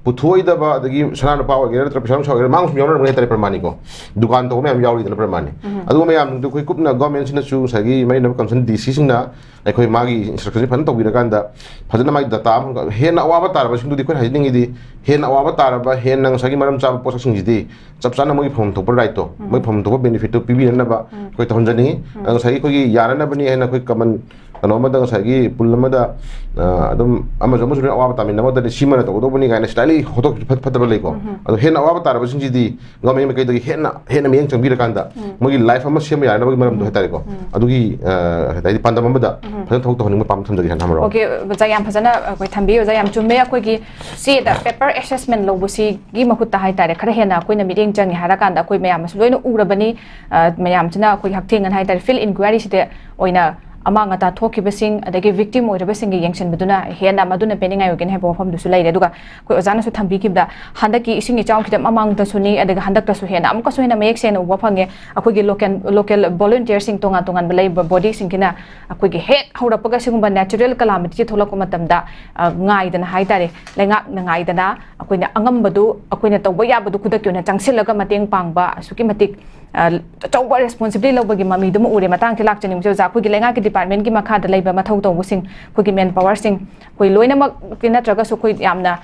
ꯄꯨꯊꯣꯛꯑꯣꯏꯗꯕ, ꯑꯗꯒꯤ ꯁꯅꯥ ꯂꯨꯄꯥ ꯑꯣꯏꯒꯦꯔꯥ ꯅꯠꯇ꯭ꯔꯒ ꯄꯩꯁꯥ ꯅꯨꯡꯁꯥ ꯑꯣꯏꯒꯦꯔꯥ ꯃꯥꯡꯕꯁꯨ ꯌꯥꯎꯅꯔꯝꯒꯅꯤ ꯍꯥꯏꯇꯥꯔꯦ ꯄ꯭ꯔꯃꯥꯅꯤꯀꯣ꯫ ꯗꯨꯀꯥꯟ ꯇꯧꯕ ꯃꯌꯥꯝ ꯌꯥꯎꯔꯤꯗꯅ ꯄ꯭ꯔꯃꯥꯅꯤ꯫ ꯑꯗꯨꯒꯨꯝꯕ ꯃꯌꯥꯝꯗꯨ ꯑꯩꯈꯣꯏ ꯀꯨꯞꯅ ꯒꯣꯔꯃꯦꯟꯁꯤꯅꯁꯨ ꯉꯁꯥꯏꯒꯤ ꯃꯔꯤ ꯂꯩꯅꯕ ꯀꯟꯁꯔꯟ ꯗꯤ ꯁꯤꯁꯤꯡꯅ ꯑꯩꯈꯣꯏ ꯃꯥꯒꯤ ꯏꯟꯁꯇ꯭ꯔꯛꯁꯟꯁꯤ ꯐꯖꯅ ꯇꯧꯕꯤꯔꯀꯥꯟꯗ ꯐꯖꯅ ꯃꯥꯒꯤ ꯗꯇꯥ ꯑꯃ ꯍꯦꯟꯅ ꯑꯋꯥꯕ ꯇꯥꯔꯕꯁꯤꯡꯗꯨꯗꯤ ꯑꯩꯈꯣꯏꯅ ꯍꯥꯏꯖꯅꯤꯡꯉꯤꯗꯤ ꯍꯦꯟꯅ ꯑꯋꯥꯕ ꯇꯥꯔꯕ ꯍꯦꯟꯅ ꯉꯁꯥꯏꯒꯤ ꯃꯔꯝ ꯆꯥꯕ ꯄꯣꯠꯁꯛꯁꯤꯡꯁꯤꯗꯤ ꯆꯞ ꯆꯥꯅ ꯃꯣꯏꯒꯤ ꯐꯪꯐꯝ ꯊꯣꯛꯄ ꯔꯥꯏꯠꯇꯣ, ꯃꯣꯏ ꯐꯪꯐꯝ ꯊꯣꯛꯄ ꯕꯦꯅꯤꯐꯤꯠꯇꯣ ꯄꯤꯕꯤꯅꯅꯕ ꯑꯩꯈꯣꯏ ꯇꯧꯍꯟꯖꯅꯤꯡꯉꯤ꯫ ꯑꯗꯣ ꯉꯁꯥꯏꯒꯤ ꯑꯩꯈꯣꯏꯒꯤ ꯌꯥꯅꯅꯕꯅꯤ ꯍꯥꯏꯅ ꯑꯩꯈꯣꯏ ꯀꯃꯟ ꯀꯩꯅꯣ ꯑꯃꯗ ꯉꯁꯥꯏꯒꯤ ꯄꯨꯜ ꯑꯃꯗ, ꯑ, ꯑꯗꯨꯝ ꯑꯃꯁꯨ ꯑꯃꯁꯨ ꯂꯣꯏꯅ ꯑꯋꯥꯕ ꯇꯥꯃꯤꯟꯅꯕ ꯃꯇꯝꯗ ꯁꯤꯃꯅ ꯇꯧꯒꯗꯧꯕꯅꯤ ꯀꯥꯏꯅ ꯁ꯭ꯂꯥꯏꯠꯂꯤ ꯍꯣꯠꯇꯣꯛꯈꯤꯕ ꯐꯠ-, ꯐꯠꯇꯕ ꯂꯩꯀꯣ꯫ ꯑꯗꯣ ꯍꯦꯟꯅ ꯑꯋꯥꯕ ꯇꯥꯔꯕꯁꯤꯡꯁꯤꯗꯤ ꯒꯣꯔꯃꯦꯟ ꯃꯥꯏꯀꯩꯗꯒꯤ ꯍꯦꯟꯅ, ꯍꯦꯟꯅ ꯃꯤꯠꯌꯦꯡ ꯆꯪꯕꯤꯔꯀꯥꯟꯗ ꯃꯣꯏꯒꯤ ꯂꯥꯏꯐ ꯑꯃ ꯁꯦꯝꯕ ꯌꯥꯅꯕꯒꯤ ꯃꯔꯝꯗꯣ ꯍꯥꯏꯇꯥꯔꯦꯀꯣ꯫ ꯑꯗꯨꯒꯤ, ꯑ, ꯍꯥꯏꯗꯤ ꯄꯥꯟꯗꯝ ꯑꯃꯗ ꯐꯖꯅ ꯊꯕꯛ ꯇꯧꯍꯟꯅꯤꯡꯕ ꯄꯥꯝꯕ ꯊꯝꯖꯒꯦ ꯍꯥꯏꯅ ꯍꯥꯏꯃꯔꯣ꯫ OK, ꯑꯣꯖꯥ, ꯌꯥꯝ ꯐꯖꯅ ꯑꯩꯈꯣꯏ ꯊꯝꯕꯤꯌꯨ ꯑꯣꯖꯥ, ꯌꯥꯝ ꯆꯨꯝꯃꯦ꯫ ꯑꯩꯈꯣꯏꯒꯤ ꯆꯦꯗ paper assessment ꯂꯧꯕꯁꯤꯒꯤ ꯃꯍꯨꯠꯇ ꯍꯥꯏꯇꯥꯔꯦ, ꯈꯔ ꯍꯦꯟꯅ ꯑꯩꯈꯣꯏꯅ ꯃꯤꯠꯌꯦꯡ ꯆꯪꯉꯦ ꯍꯥꯏꯔꯀꯥꯟꯗ ꯑꯩꯈꯣꯏ ꯃꯌꯥꯝꯅꯁꯨ ꯂꯣꯏꯅ ꯎꯔꯕꯅꯤ꯫ ꯑ, ꯃꯌꯥꯝꯁꯤꯅ ꯑꯩꯈꯣꯏꯒꯤ ꯍꯛꯊꯦꯡꯅꯅ ꯍꯥꯏꯇꯥꯔꯦ, field inquiry ꯁꯤꯗ ꯑꯣꯏꯅ ꯑꯃꯥꯡ ꯑꯇꯥ ꯊꯣꯛꯈꯤꯕꯁꯤꯡ, ꯑꯗꯒꯤ victim ꯑꯣꯏꯔꯕꯁꯤꯡꯒꯤ ꯌꯦꯡꯁꯤꯟꯕꯗꯨꯅ ꯍꯦꯟꯅ ꯃꯗꯨꯅ ꯄꯦꯟꯅꯤꯡꯉꯥꯏ ꯑꯣꯏꯒꯅꯤ ꯍꯥꯏꯕ ꯋꯥꯐꯝꯗꯨꯁꯨ ꯂꯩꯔꯦ꯫ ꯑꯗꯨꯒ ꯑꯩꯈꯣꯏ ꯑꯣꯖꯥꯅꯁꯨ ꯊꯝꯕꯤꯈꯤꯕꯗ, ꯍꯟꯗꯛꯀꯤ ꯏꯁꯤꯡ ꯏꯆꯥꯎ ꯈꯤꯇꯪ ꯃꯃꯥꯡꯗꯁꯨꯅꯤ, ꯑꯗꯨꯒ ꯍꯟꯗꯛꯇꯁꯨ ꯍꯦꯟꯅ ꯑꯃꯨꯛꯀꯁꯨ ꯍꯦꯟꯅ ꯃꯌꯦꯛ ꯁꯦꯡꯅ ꯎꯕ ꯐꯪꯉꯦ꯫ ꯑꯩꯈꯣꯏꯒꯤ local, local volunteerꯁꯤꯡ, ꯇꯣꯉꯥꯟ ꯇꯣꯉꯥꯟꯕ ꯂꯩꯔꯤꯕ bodyꯁꯤꯡꯒꯤꯅ ꯑꯩꯈꯣꯏꯒꯤ ꯍꯦꯛ ꯍꯧꯔꯛꯄꯒ ꯁꯤꯒꯨꯝꯕ natural calamity ꯊꯣꯛꯂꯛꯄ ꯃꯇꯝꯗ, ꯑ, ꯉꯥꯏꯗꯅ ꯍꯥꯏꯇꯥꯔꯦ, ꯂꯩꯉꯥꯛꯅ ꯉꯥꯏꯗꯅ ꯑꯩꯈꯣꯏꯅ ꯑꯉꯝꯕꯗꯨ, ꯑꯩꯈꯣꯏꯅ ꯇꯧꯕ ꯌꯥꯕꯗꯨ ꯈꯨꯗꯛꯀꯤ ꯑꯣꯏꯅ ꯆꯪꯁꯤꯜꯂꯒ ꯃꯇꯦꯡ ꯄꯥꯡꯕ, ꯑꯁꯨꯛꯀꯤ ꯃꯇꯤꯛ, ꯑ, ꯑꯆꯧꯕ responsibility ꯂꯧꯕꯒꯤ ꯃꯃꯤꯗꯨꯃ ꯎꯔꯦ꯫ ꯃꯇꯥꯡꯁꯦ ꯂꯥꯛꯆꯅꯤꯡꯕꯁꯦ ꯑꯣꯖꯥ, ꯑꯩꯈꯣꯏꯒꯤ ꯂꯩꯉꯥꯛꯀꯤ departmentꯀꯤ ꯃꯈꯥꯗ ꯂꯩꯕ ꯃꯊꯧ ꯇꯧꯕꯁꯤꯡ, ꯑꯩꯈꯣꯏꯒꯤ manpowerꯁꯤꯡ, ꯑꯩꯈꯣꯏ ꯂꯣꯏꯅꯃꯛꯇꯤ ꯅꯠꯇ꯭ꯔꯒꯁꯨ ꯑꯩꯈꯣꯏ ꯌꯥꯝꯅ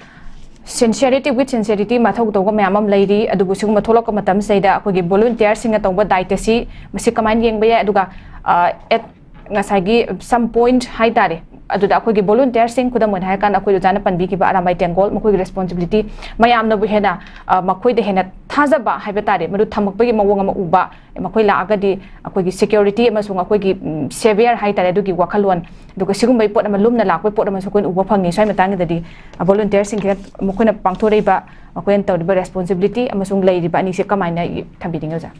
sincerity, with sincerity ꯃꯊꯧ ꯇꯧꯕ ꯃꯌꯥꯝ ꯑꯃ ꯂꯩꯔꯤ꯫ ꯑꯗꯨꯕꯨ ꯁꯤꯒꯨꯝꯕ ꯊꯣꯛꯂꯛꯄ ꯃꯇꯝꯁꯤꯗꯩꯗ ꯑꯩꯈꯣꯏꯒꯤ volunteerꯁꯤꯡꯅ ꯇꯧꯕ ꯗꯥꯏꯇꯁꯤ, ꯃꯁꯤ ꯀꯃꯥꯏꯅ ꯌꯦꯡꯕ ꯌꯥꯏ? ꯑꯗꯨꯒ, ꯑ, at ꯉꯁꯥꯏꯒꯤ some point ꯍꯥꯏꯇꯥꯔꯦ, ꯑꯗꯨꯗ ꯑꯩꯈꯣꯏꯒꯤ volunteerꯁꯤꯡ, ꯈꯨꯗꯝ ꯑꯣꯏꯅ ꯍꯥꯏꯔꯀꯥꯟꯗ ꯑꯩꯈꯣꯏ ꯑꯣꯖꯥꯅ ꯄꯟꯕꯤꯈꯤꯕ ꯑꯔꯥꯝꯕꯥꯏ ꯇꯦꯡꯒꯣꯜ, ꯃꯈꯣꯏꯒꯤ responsibility ꯃꯌꯥꯝꯅꯕꯨ ꯍꯦꯟꯅ, ꯑ, ꯃꯈꯣꯏꯗ ꯍꯦꯟꯅ ꯊꯥꯖꯕ ꯍꯥꯏꯕ ꯇꯥꯔꯦ, ꯃꯗꯨ ꯊꯝꯃꯛꯄꯒꯤ ꯃꯑꯣꯡ ꯑꯃ ꯎꯕ, ꯃꯈꯣꯏ ꯂꯥꯛꯑꯒꯗꯤ ꯑꯩꯈꯣꯏꯒꯤ security ꯑꯃꯁꯨꯡ ꯑꯩꯈꯣꯏꯒꯤ, ꯎꯝ, savior ꯍꯥꯏꯇꯥꯔꯦ, ꯑꯗꯨꯒꯤ ꯋꯥꯈꯜꯂꯣꯟ, ꯑꯗꯨꯒ ꯁꯤꯒꯨꯝꯕꯒꯤ ꯄꯣꯠ ꯑꯃ ꯂꯨꯝꯅ ꯂꯥꯛꯄꯒꯤ ꯄꯣꯠ ꯑꯃꯁꯨ ꯑꯩꯈꯣꯏꯅ ꯎꯕ ꯐꯪꯉꯤ꯫ ꯁ꯭ꯋꯥꯏ ꯃꯇꯥꯡꯒꯤꯗꯗꯤ, ꯑ, volunteerꯁꯤꯡꯁꯤꯅ ꯃꯈꯣꯏꯅ ꯄꯥꯡꯊꯣꯔꯛꯏꯕ, ꯃꯈꯣꯏꯅ ꯇꯧꯔꯤꯕ responsibility ꯑꯃꯁꯨꯡ ꯂꯩꯔꯤꯕ ꯑꯅꯤꯁꯦ ꯀꯃꯥꯏꯅ ꯊꯝꯕꯤꯅꯤꯡꯉꯤ ꯑꯣꯖꯥ?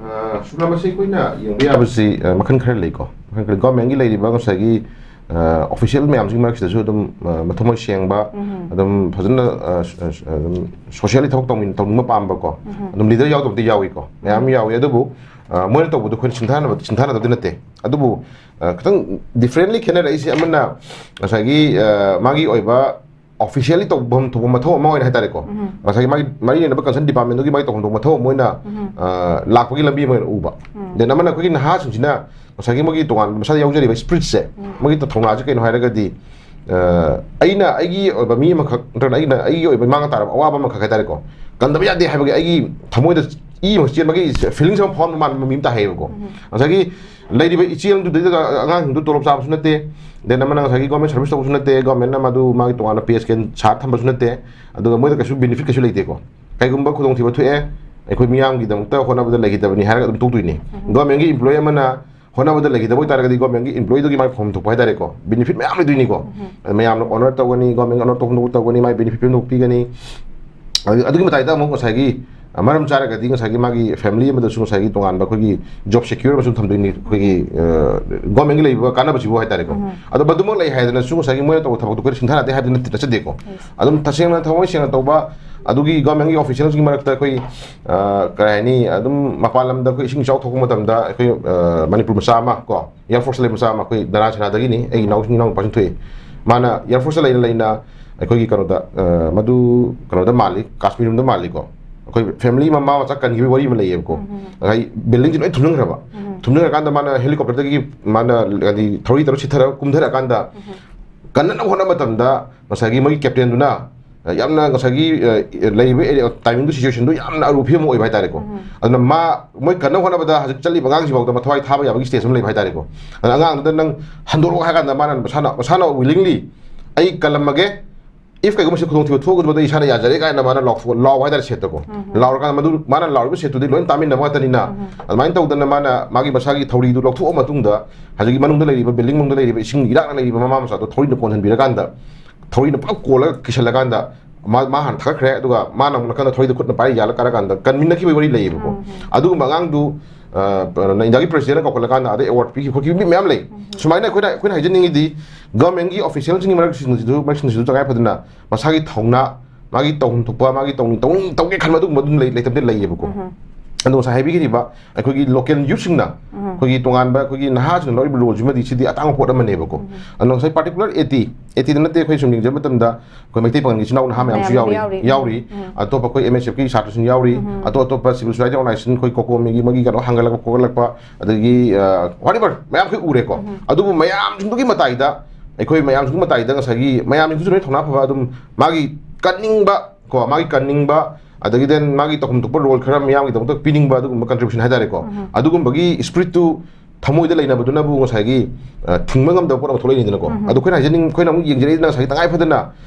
ꯑ, ꯁꯨꯞꯅ ꯃꯁꯤ ꯑꯩꯈꯣꯏꯅ ꯌꯦꯡꯕ ꯌꯥꯕꯁꯤ, ꯑ, ꯃꯈꯜ ꯈꯔ ꯂꯩꯀꯣ꯫ ꯃꯈꯜ ꯈꯔ, governmentꯀꯤ ꯂꯩꯔꯤꯕ ꯉꯁꯥꯏꯒꯤ, ꯑ, official ꯃꯌꯥꯝꯁꯤꯒꯤ ꯃꯔꯛꯁꯤꯗꯁꯨ ꯑꯗꯨꯝ, ꯑ, ꯃꯊꯃꯣꯏ ꯁꯦꯡꯕ, ꯎꯝ꯫ ꯑꯗꯨꯝ ꯐꯖꯅ, ꯑ, ꯁ-, ꯑ, ꯁ-, ꯑꯗꯨꯝ socially ꯊꯕꯛ ꯇꯧꯃꯤꯟ-, ꯇꯧꯅꯤꯡꯕ ꯄꯥꯝꯕꯀꯣ꯫ ꯎꯝ꯫ ꯑꯗꯨꯝ leader ꯌꯥꯎꯗꯕꯗꯤ ꯌꯥꯎꯏꯀꯣ, ꯃꯌꯥꯝ ꯌꯥꯎꯏ꯫ ꯑꯗꯨꯕꯨ, ꯑ, ꯃꯣꯏꯅ ꯇꯧꯕꯗꯣ ꯑꯩꯈꯣꯏꯅ ꯁꯤꯡꯊꯥꯅꯕ, ꯁꯤꯡꯊꯥꯅꯗꯕꯗꯤ ꯅꯠꯇꯦ꯫ ꯑꯗꯨꯕꯨ, ꯑ, ꯈꯤꯇꯪ differently ꯈꯦꯠꯅꯔꯛꯏꯁꯦ ꯑꯃꯅ ꯉꯁꯥꯏꯒꯤ, ꯑ, ꯃꯥꯒꯤ ꯑꯣꯏꯕ officially ꯇꯧꯐꯝ ꯊꯣꯛꯄ ꯃꯊꯧ ꯑꯃ ꯑꯣꯏꯅ ꯍꯥꯏꯇꯥꯔꯦꯀꯣ꯫ ꯎꯝ꯫ ꯉꯁꯥꯏꯒꯤ ꯃꯥꯒꯤ ꯃꯔꯤ ꯂꯩꯅꯕ concern departmentꯗꯨꯒꯤ ꯃꯥꯒꯤ ꯇꯧꯐꯝ ꯊꯣꯛꯄ ꯃꯊꯧ ꯑꯃ ꯑꯣꯏꯅ, ꯎꯝ꯫ ꯑ, ꯂꯥꯛꯄꯒꯤ ꯂꯝꯕꯤ ꯑꯃ ꯑꯣꯏꯅ ꯎꯕ꯫ ꯎꯝ꯫ Then ꯑꯃꯅ ꯑꯩꯈꯣꯏꯒꯤ ꯅꯍꯥꯁꯤꯡꯁꯤꯅ ꯉꯁꯥꯏꯒꯤ ꯃꯣꯏꯒꯤ ꯇꯣꯉꯥꯟꯕ ꯃꯁꯥꯗ ꯌꯥꯎꯖꯔꯤꯕ spiritꯁꯦ, ꯎꯝ꯫ ꯃꯣꯏꯒꯤ ꯊꯧꯅꯥꯁꯦ ꯀꯩꯅꯣ ꯍꯥꯏꯔꯒꯗꯤ, ꯑ, ꯑꯩꯅ ꯑꯩꯒꯤ ꯑꯣꯏꯕ ꯃꯤ ꯑꯃꯈꯛ ꯅꯠꯇ꯭ꯔꯒꯅ ꯑꯩꯅ ꯑꯩꯒꯤ ꯑꯣꯏꯕ ꯏꯃꯥꯡꯗ ꯇꯥꯔꯕ ꯑꯋꯥꯕ ꯑꯃꯈꯛ ꯍꯥꯏꯇꯥꯔꯦꯀꯣ, ꯀꯟꯗꯕ ꯌꯥꯗꯦ ꯍꯥꯏꯕꯒꯤ ꯑꯩꯒꯤ ꯊꯃꯣꯏꯗ ꯏ ꯑꯃ ꯆꯦꯟꯕꯒꯤ feelings ꯑꯃ ꯐꯥꯎꯍꯟꯕ ꯃꯥꯟꯕ ꯃꯤ ꯑꯃ ꯇꯥꯏ ꯍꯥꯏꯌꯦꯕꯀꯣ꯫ ꯎꯝ꯫ ꯉꯁꯥꯏꯒꯤ ꯂꯩꯔꯤꯕ ꯏꯆꯦꯜꯗꯨꯗꯩꯗ ꯑꯉꯥꯡꯁꯤꯡꯗꯨ ꯇꯣꯂꯣꯞ ꯆꯥꯕꯁꯨ ꯅꯠꯇꯦ, then ꯑꯃꯅ ꯉꯁꯥꯏꯒꯤ government service ꯇꯧꯕꯁꯨ ꯅꯠꯇꯦ, governmentꯅ ꯃꯗꯨ ꯃꯥꯒꯤ ꯇꯣꯉꯥꯟꯅ pay scale ꯁꯥꯔ ꯊꯝꯕꯁꯨ ꯅꯠꯇꯦ, ꯑꯗꯨꯒ ꯃꯣꯏꯗ ꯀꯩꯁꯨ benefit ꯀꯩꯁꯨ ꯂꯩꯇꯦꯀꯣ꯫ ꯀꯩꯒꯨꯝꯕ ꯈꯨꯗꯣꯡꯊꯤꯕ ꯊꯣꯛꯑꯦ, ꯑꯩꯈꯣꯏ ꯃꯤꯌꯥꯝꯒꯤꯗꯃꯛꯇ ꯍꯣꯠꯅꯕꯗ ꯂꯩꯈꯤꯗꯕꯅꯤ ꯍꯥꯏꯔꯒ ꯑꯗꯨꯝ ꯇꯣꯛꯇꯣꯏꯅꯤ꯫ ꯎꯝ꯫ Governmentꯀꯤ employee ꯑꯃꯅ ꯍꯣꯠꯅꯕꯗ ꯂꯩꯈꯤꯗꯕ ꯑꯣꯏꯇꯥꯔꯒꯗꯤ governmentꯀꯤ employeeꯗꯨꯒꯤ ꯃꯥꯒꯤ ꯐꯪꯐꯝ ꯊꯣꯛꯄ ꯍꯥꯏꯇꯥꯔꯦꯀꯣ, benefit ꯃꯌꯥꯝ ꯂꯩꯗꯣꯏꯅꯤꯀꯣ꯫ ꯎꯝ꯫ ꯑꯗ ꯃꯌꯥꯝꯅ honour ꯇꯧꯒꯅꯤ, governmentꯅ honour ꯇꯧꯐꯝ ꯊꯣꯛꯄ ꯇꯧꯒꯅꯤ, ꯃꯥꯒꯤ benefit ꯄꯤꯐꯝ ꯊꯣꯛꯄ ꯄꯤꯒꯅꯤ꯫ ꯑꯗꯨ-, ꯑꯗꯨꯒꯤ ꯃꯇꯥꯏꯗ ꯑꯃꯨꯛ ꯉꯁꯥꯏꯒꯤ ꯃꯔꯝ ꯆꯥꯔꯒꯗꯤ ꯉꯁꯥꯏꯒꯤ ꯃꯥꯒꯤ family ꯑꯃꯗꯁꯨ ꯉꯁꯥꯏꯒꯤ ꯇꯣꯉꯥꯟꯕ ꯑꯩꯈꯣꯏꯒꯤ job secure ꯑꯃꯁꯨ ꯊꯝꯗꯣꯏꯅꯤ, ꯑꯩꯈꯣꯏꯒꯤ governmentꯀꯤ ꯂꯩꯔꯤꯕ ꯀꯥꯟꯅꯕꯁꯤꯕꯨ ꯍꯥꯏꯇꯥꯔꯦꯀꯣ꯫ ꯑꯗꯣ ꯃꯗꯨꯃꯛ ꯂꯩ ꯍꯥꯏꯗꯅꯁꯨ ꯉꯁꯥꯏꯒꯤ ꯃꯣꯏꯅ ꯇꯧꯕ ꯊꯕꯛꯇꯣ ꯑꯩꯈꯣꯏꯅ ꯁꯤꯡꯊꯥꯅꯗꯦ ꯍꯥꯏꯗꯅ ꯅꯠꯆꯗꯦꯀꯣ꯫ ꯑꯗꯨꯝ ꯇꯁꯦꯡꯅ ꯊꯃꯣꯏ ꯁꯦꯡꯅ ꯇꯧꯕ ꯑꯗꯨꯒꯤ governmentꯀꯤ officialꯁꯤꯡꯒꯤ ꯃꯔꯛꯇ ꯑꯩꯈꯣꯏ, ꯑ, ꯀꯔꯤ ꯍꯥꯏꯅꯤ, ꯑꯗꯨꯝ ꯃꯄꯥꯟ ꯂꯝꯗ ꯑꯩꯈꯣꯏ ꯏꯁꯤꯡ ꯏꯆꯥꯎ ꯊꯣꯛꯄ ꯃꯇꯝꯗ ꯑꯩꯈꯣꯏ, ꯑ, ꯃꯅꯤꯄꯨꯔ ꯃꯆꯥ ꯑꯃ ꯀꯣ, Air Forceꯇ ꯂꯩꯕ ꯃꯆꯥ ꯑꯃ, ꯑꯩꯈꯣꯏ ꯗꯅꯥ ꯁꯦꯅꯥꯗꯒꯤꯅꯤ, ꯑꯩꯒꯤ ꯏꯅꯥꯎ, ꯏꯅꯥꯎꯅꯨꯄꯥꯁꯤꯡ ꯊꯣꯛꯑꯦ꯫ ꯃꯥꯅ Air Forceꯇ ꯂꯩꯅ ꯂꯩꯅ ꯑꯩꯈꯣꯏꯒꯤ ꯀꯩꯅꯣꯗ, ꯑ, ꯃꯗꯨ ꯀꯩꯅꯣꯗ ꯃꯥꯜꯂꯤ, ꯀꯥꯁꯃꯤꯔ ꯂꯣꯝꯗ ꯃꯥꯜꯂꯤꯀꯣ꯫ ꯑꯩꯈꯣꯏ family ꯃꯃꯥ ꯃꯆꯥ ꯀꯟꯈꯤꯕꯒꯤ ꯋꯥꯔꯤ ꯑꯃ ꯂꯩꯌꯦꯕꯀꯣ꯫ ꯉꯁꯥꯏ buildingꯁꯤ ꯂꯣꯏ ꯊꯨꯝꯖꯤꯟꯈ꯭ꯔꯕ꯫ ꯊꯨꯝꯖꯤꯟꯈ꯭ꯔꯀꯥꯟꯗ ꯃꯥꯅ helicopterꯗꯒꯤ ꯃꯥꯅ ꯍꯥꯏꯗꯤ ꯊꯧꯔꯤ ꯇꯧꯔ ꯁꯤꯊꯔꯒ ꯀꯨꯝꯊꯔꯀꯥꯟꯗ ꯀꯟꯅꯅꯕ ꯍꯣꯠꯅꯕ ꯃꯇꯝꯗ ꯉꯁꯥꯏꯒꯤ ꯃꯣꯏꯒꯤ captainꯗꯨꯅ, ꯑ, ꯌꯥꯝꯅ ꯉꯁꯥꯏꯒꯤ, ꯑ, ꯂꯩꯔꯤꯕ area, timingꯗꯨ, situationꯗꯨ ꯌꯥꯝꯅ ꯑꯔꯨꯕ ꯐꯤꯕꯝ ꯑꯃ ꯑꯣꯏꯕ ꯍꯥꯏꯇꯥꯔꯦꯀꯣ꯫ ꯑꯗꯨꯅ ꯃꯥ, ꯃꯣꯏ ꯀꯟꯅꯕ ꯍꯣꯠꯅꯕꯗ ꯍꯧꯖꯤꯛ ꯆꯠꯂꯤꯕ ꯑꯉꯥꯡꯁꯤꯐꯥꯎꯗ ꯃꯊ꯭ꯋꯥꯏ ꯊꯥꯕ ꯌꯥꯕꯒꯤ stage ꯑꯃ ꯂꯩꯕ ꯍꯥꯏꯇꯥꯔꯦꯀꯣ꯫ ꯑꯗꯨꯅ ꯑꯉꯥꯡꯗꯨꯗ ꯅꯪ ꯍꯟꯗꯣꯔꯛꯑꯣ ꯍꯥꯏ ꯀꯥꯟꯗ ꯃꯥꯅ ꯃꯁꯥꯅ, ꯃꯁꯥꯅ willingly "ꯑꯩ ꯀꯜꯂꯝꯃꯒꯦ, if ꯀꯩꯒꯨꯝꯕ ꯁꯤ ꯈꯨꯗꯣꯡꯊꯤꯕ ꯊꯣꯛꯑꯒꯗꯤ ꯑꯩ ꯏꯁꯥꯅ ꯌꯥꯖꯔꯦ" ꯀꯥꯏꯅ ꯃꯥꯅ ꯂꯥꯎꯊꯣꯛ-, ꯂꯥꯎ ꯍꯥꯏꯇꯥꯔꯦ ꯁꯦꯠꯇꯀꯣ꯫ ꯂꯥꯎꯔꯀꯥꯟꯗ ꯃꯗꯨ ꯃꯥꯅ ꯂꯥꯎꯔꯤꯕ ꯁꯦꯠꯇꯨꯗꯤ ꯂꯣꯏꯅ ꯇꯥꯃꯤꯟꯅꯕ ꯉꯥꯛꯇꯅꯤꯅ, ꯑꯗꯨꯃꯥꯏꯅ ꯇꯧꯗꯅ ꯃꯥꯅ ꯃꯥꯒꯤ ꯃꯁꯥꯒꯤ ꯊꯧꯔꯤꯗꯨ ꯂꯧꯊꯣꯛꯑ ꯃꯇꯨꯡꯗ ꯍꯧꯖꯤꯛꯀꯤ ꯃꯅꯨꯡꯗ ꯂꯩꯔꯤꯕ, building ꯃꯅꯨꯡꯗ ꯂꯩꯔꯤꯕ ꯏꯁꯤꯡ ꯏꯔꯥꯛꯅ ꯂꯩꯔꯤꯕ ꯃꯃꯥ ꯃꯆꯥꯗꯣ ꯊꯧꯔꯤꯅ ꯀꯣꯟꯁꯤꯟꯕꯤꯔꯀꯥꯟꯗ, ꯊꯧꯔꯤꯅ ꯄꯨꯂꯞ ꯀꯣꯜꯂꯒ ꯀꯤꯁꯜꯂꯀꯥꯟꯗ ꯃꯥ, ꯃꯥ ꯍꯥꯟꯅ ꯊꯥꯒꯠꯈ꯭ꯔꯦ, ꯑꯗꯨꯒ ꯃꯥꯅ ꯑꯃꯨꯛ ꯅꯥꯀꯟꯗ ꯊꯧꯔꯤꯗꯣ ꯈꯨꯠꯅ ꯄꯥꯏꯔ ꯌꯥꯜꯂ ꯀꯥꯔꯀꯥꯟꯗ ꯀꯟꯃꯤꯟꯅꯈꯤꯕꯒꯤ ꯋꯥꯔꯤ ꯂꯩꯌꯦꯕꯀꯣ꯫ ꯑꯗꯨꯒꯨꯝꯕ ꯑꯉꯥꯡꯗꯨ, ꯑ, ꯏꯟꯗꯤꯌꯥꯒꯤ presidentꯅ ꯀꯧꯈꯠꯂꯀꯥꯟꯗ ꯑꯗꯩ award ꯄꯤꯈꯤꯕ ꯈꯣꯠꯈꯤꯕ ꯃꯤ ꯃꯌꯥꯝ ꯂꯩ꯫ ꯁꯨꯃꯥꯏꯅ ꯑꯩꯈꯣꯏꯅ, ꯑꯩꯈꯣꯏꯅ ꯍꯥꯏꯖꯅꯤꯡꯉꯤꯗꯤ governmentꯀꯤ officialꯁꯤꯡꯒꯤ ꯃꯔꯛꯁꯤꯡꯁꯤꯁꯨ, ꯃꯔꯛꯁꯤꯡꯁꯤꯁꯨ ꯇꯉꯥꯏ ꯐꯗꯅ ꯃꯁꯥꯒꯤ ꯊꯧꯅꯥ, ꯃꯥꯒꯤ ꯇꯧꯐꯝ ꯊꯣꯛꯄ, ꯃꯥꯒꯤ ꯇꯧꯅꯤꯡ, ꯇꯧꯅꯤꯡ, ꯇꯧꯒꯦ ꯈꯟꯕ ꯑꯗꯨꯒꯨꯝꯕ ꯑꯗꯨꯝ ꯂꯩ, ꯂꯩꯇꯕꯗꯤ ꯂꯩꯌꯦꯕꯀꯣ꯫ ꯑꯗꯣ ꯉꯁꯥꯏ ꯍꯥꯏꯕꯤꯈꯤꯕ ꯑꯩꯈꯣꯏꯒꯤ local youthꯁꯤꯡꯅ, ꯑꯩꯈꯣꯏꯒꯤ ꯇꯣꯉꯥꯟꯕ ꯑꯩꯈꯣꯏꯒꯤ ꯅꯍꯥꯁꯤꯡꯅ ꯂꯧꯔꯤꯕ roleꯁꯤꯃꯗꯤ ꯁꯤꯗꯤ ꯑꯇꯥꯡꯕ ꯄꯣꯠ ꯑꯃꯅꯦꯕꯀꯣ꯫ ꯑꯗꯣ ꯉꯁꯥꯏ particular AT, ATꯗ ꯅꯠꯇꯦ, ꯑꯩꯈꯣꯏ ꯁꯨꯝ ꯌꯦꯡꯖꯕ ꯃꯇꯝꯗ ꯑꯩꯈꯣꯏ ꯃꯩꯇꯩ ꯄꯥꯉꯜꯒꯤ ꯏꯆꯤꯟ ꯏꯅꯥꯎ ꯅꯍꯥ ꯃꯌꯥꯝꯁꯨ ꯃꯌꯥꯝ ꯌꯥꯎꯔꯤ, ꯌꯥꯎꯔꯤ꯫ ꯌꯥꯎꯔꯤ꯫ ꯑꯇꯣꯞꯄ ꯑꯩꯈꯣꯏ MSFꯀꯤ ꯁꯥꯇ꯭ꯔꯁꯤꯡ ꯌꯥꯎꯔꯤ꯫ ꯑꯇꯣꯞ ꯑꯇꯣꯞꯄ civil society organization, ꯑꯩꯈꯣꯏ COCOMIꯒꯤ ꯃꯣꯏꯒꯤ ꯀꯩꯅꯣ ꯍꯥꯡꯒꯠꯂꯛꯄ ꯈꯣꯒꯠꯂꯛꯄ, ꯑꯗꯒꯤ, ꯑ, whatever ꯃꯌꯥꯝ ꯑꯩꯈꯣꯏ ꯎꯔꯦꯀꯣ꯫ ꯑꯗꯨꯕꯨ ꯃꯌꯥꯝꯁꯤꯡꯗꯨꯒꯤ ꯃꯇꯥꯏꯗ, ꯑꯩꯈꯣꯏ ꯃꯌꯥꯝꯁꯤꯡꯒꯤ ꯃꯇꯥꯏꯗ ꯉꯁꯥꯏꯒꯤ ꯃꯌꯥꯝꯁꯤꯡꯁꯨ ꯂꯣꯏ ꯊꯧꯅꯥ ꯐꯕ, ꯑꯗꯨꯝ ꯃꯥꯒꯤ ꯀꯟꯅꯤꯡꯕ ꯀꯣ, ꯃꯥꯒꯤ ꯀꯟꯅꯤꯡꯕ, ꯑꯗꯒꯤ then ꯃꯥꯒꯤ ꯇꯧꯐꯝ ꯊꯣꯛꯄ role ꯈꯔ ꯃꯤꯌꯥꯝꯒꯤꯗꯃꯛꯇ ꯄꯤꯅꯤꯡꯕ ꯑꯗꯨꯒꯨꯝꯕ contribution ꯍꯥꯏꯇꯥꯔꯦꯀꯣ꯫ ꯑꯗꯨꯒꯨꯝꯕꯒꯤ spiritꯇꯨ ꯊꯃꯣꯏꯗ ꯂꯩꯅꯕꯗꯨꯅꯕꯨ ꯉꯁꯥꯏꯒꯤ, ꯑ, ꯊꯤꯡꯕ ꯉꯝꯗꯕ ꯄꯣꯠ ꯑꯃ ꯊꯣꯛꯂꯛꯏꯅꯤꯗꯅꯀꯣ꯫ ꯑꯗꯣ ꯑꯩꯈꯣꯏꯅ ꯍꯥꯏꯖꯅꯤꯡ-, ꯑꯩꯈꯣꯏꯅ ꯑꯃꯨꯛ ꯌꯦꯡꯖꯔꯛꯏꯁꯤꯅ ꯉꯁꯥꯏꯒꯤ ꯇꯉꯥꯏ ꯐꯗꯅ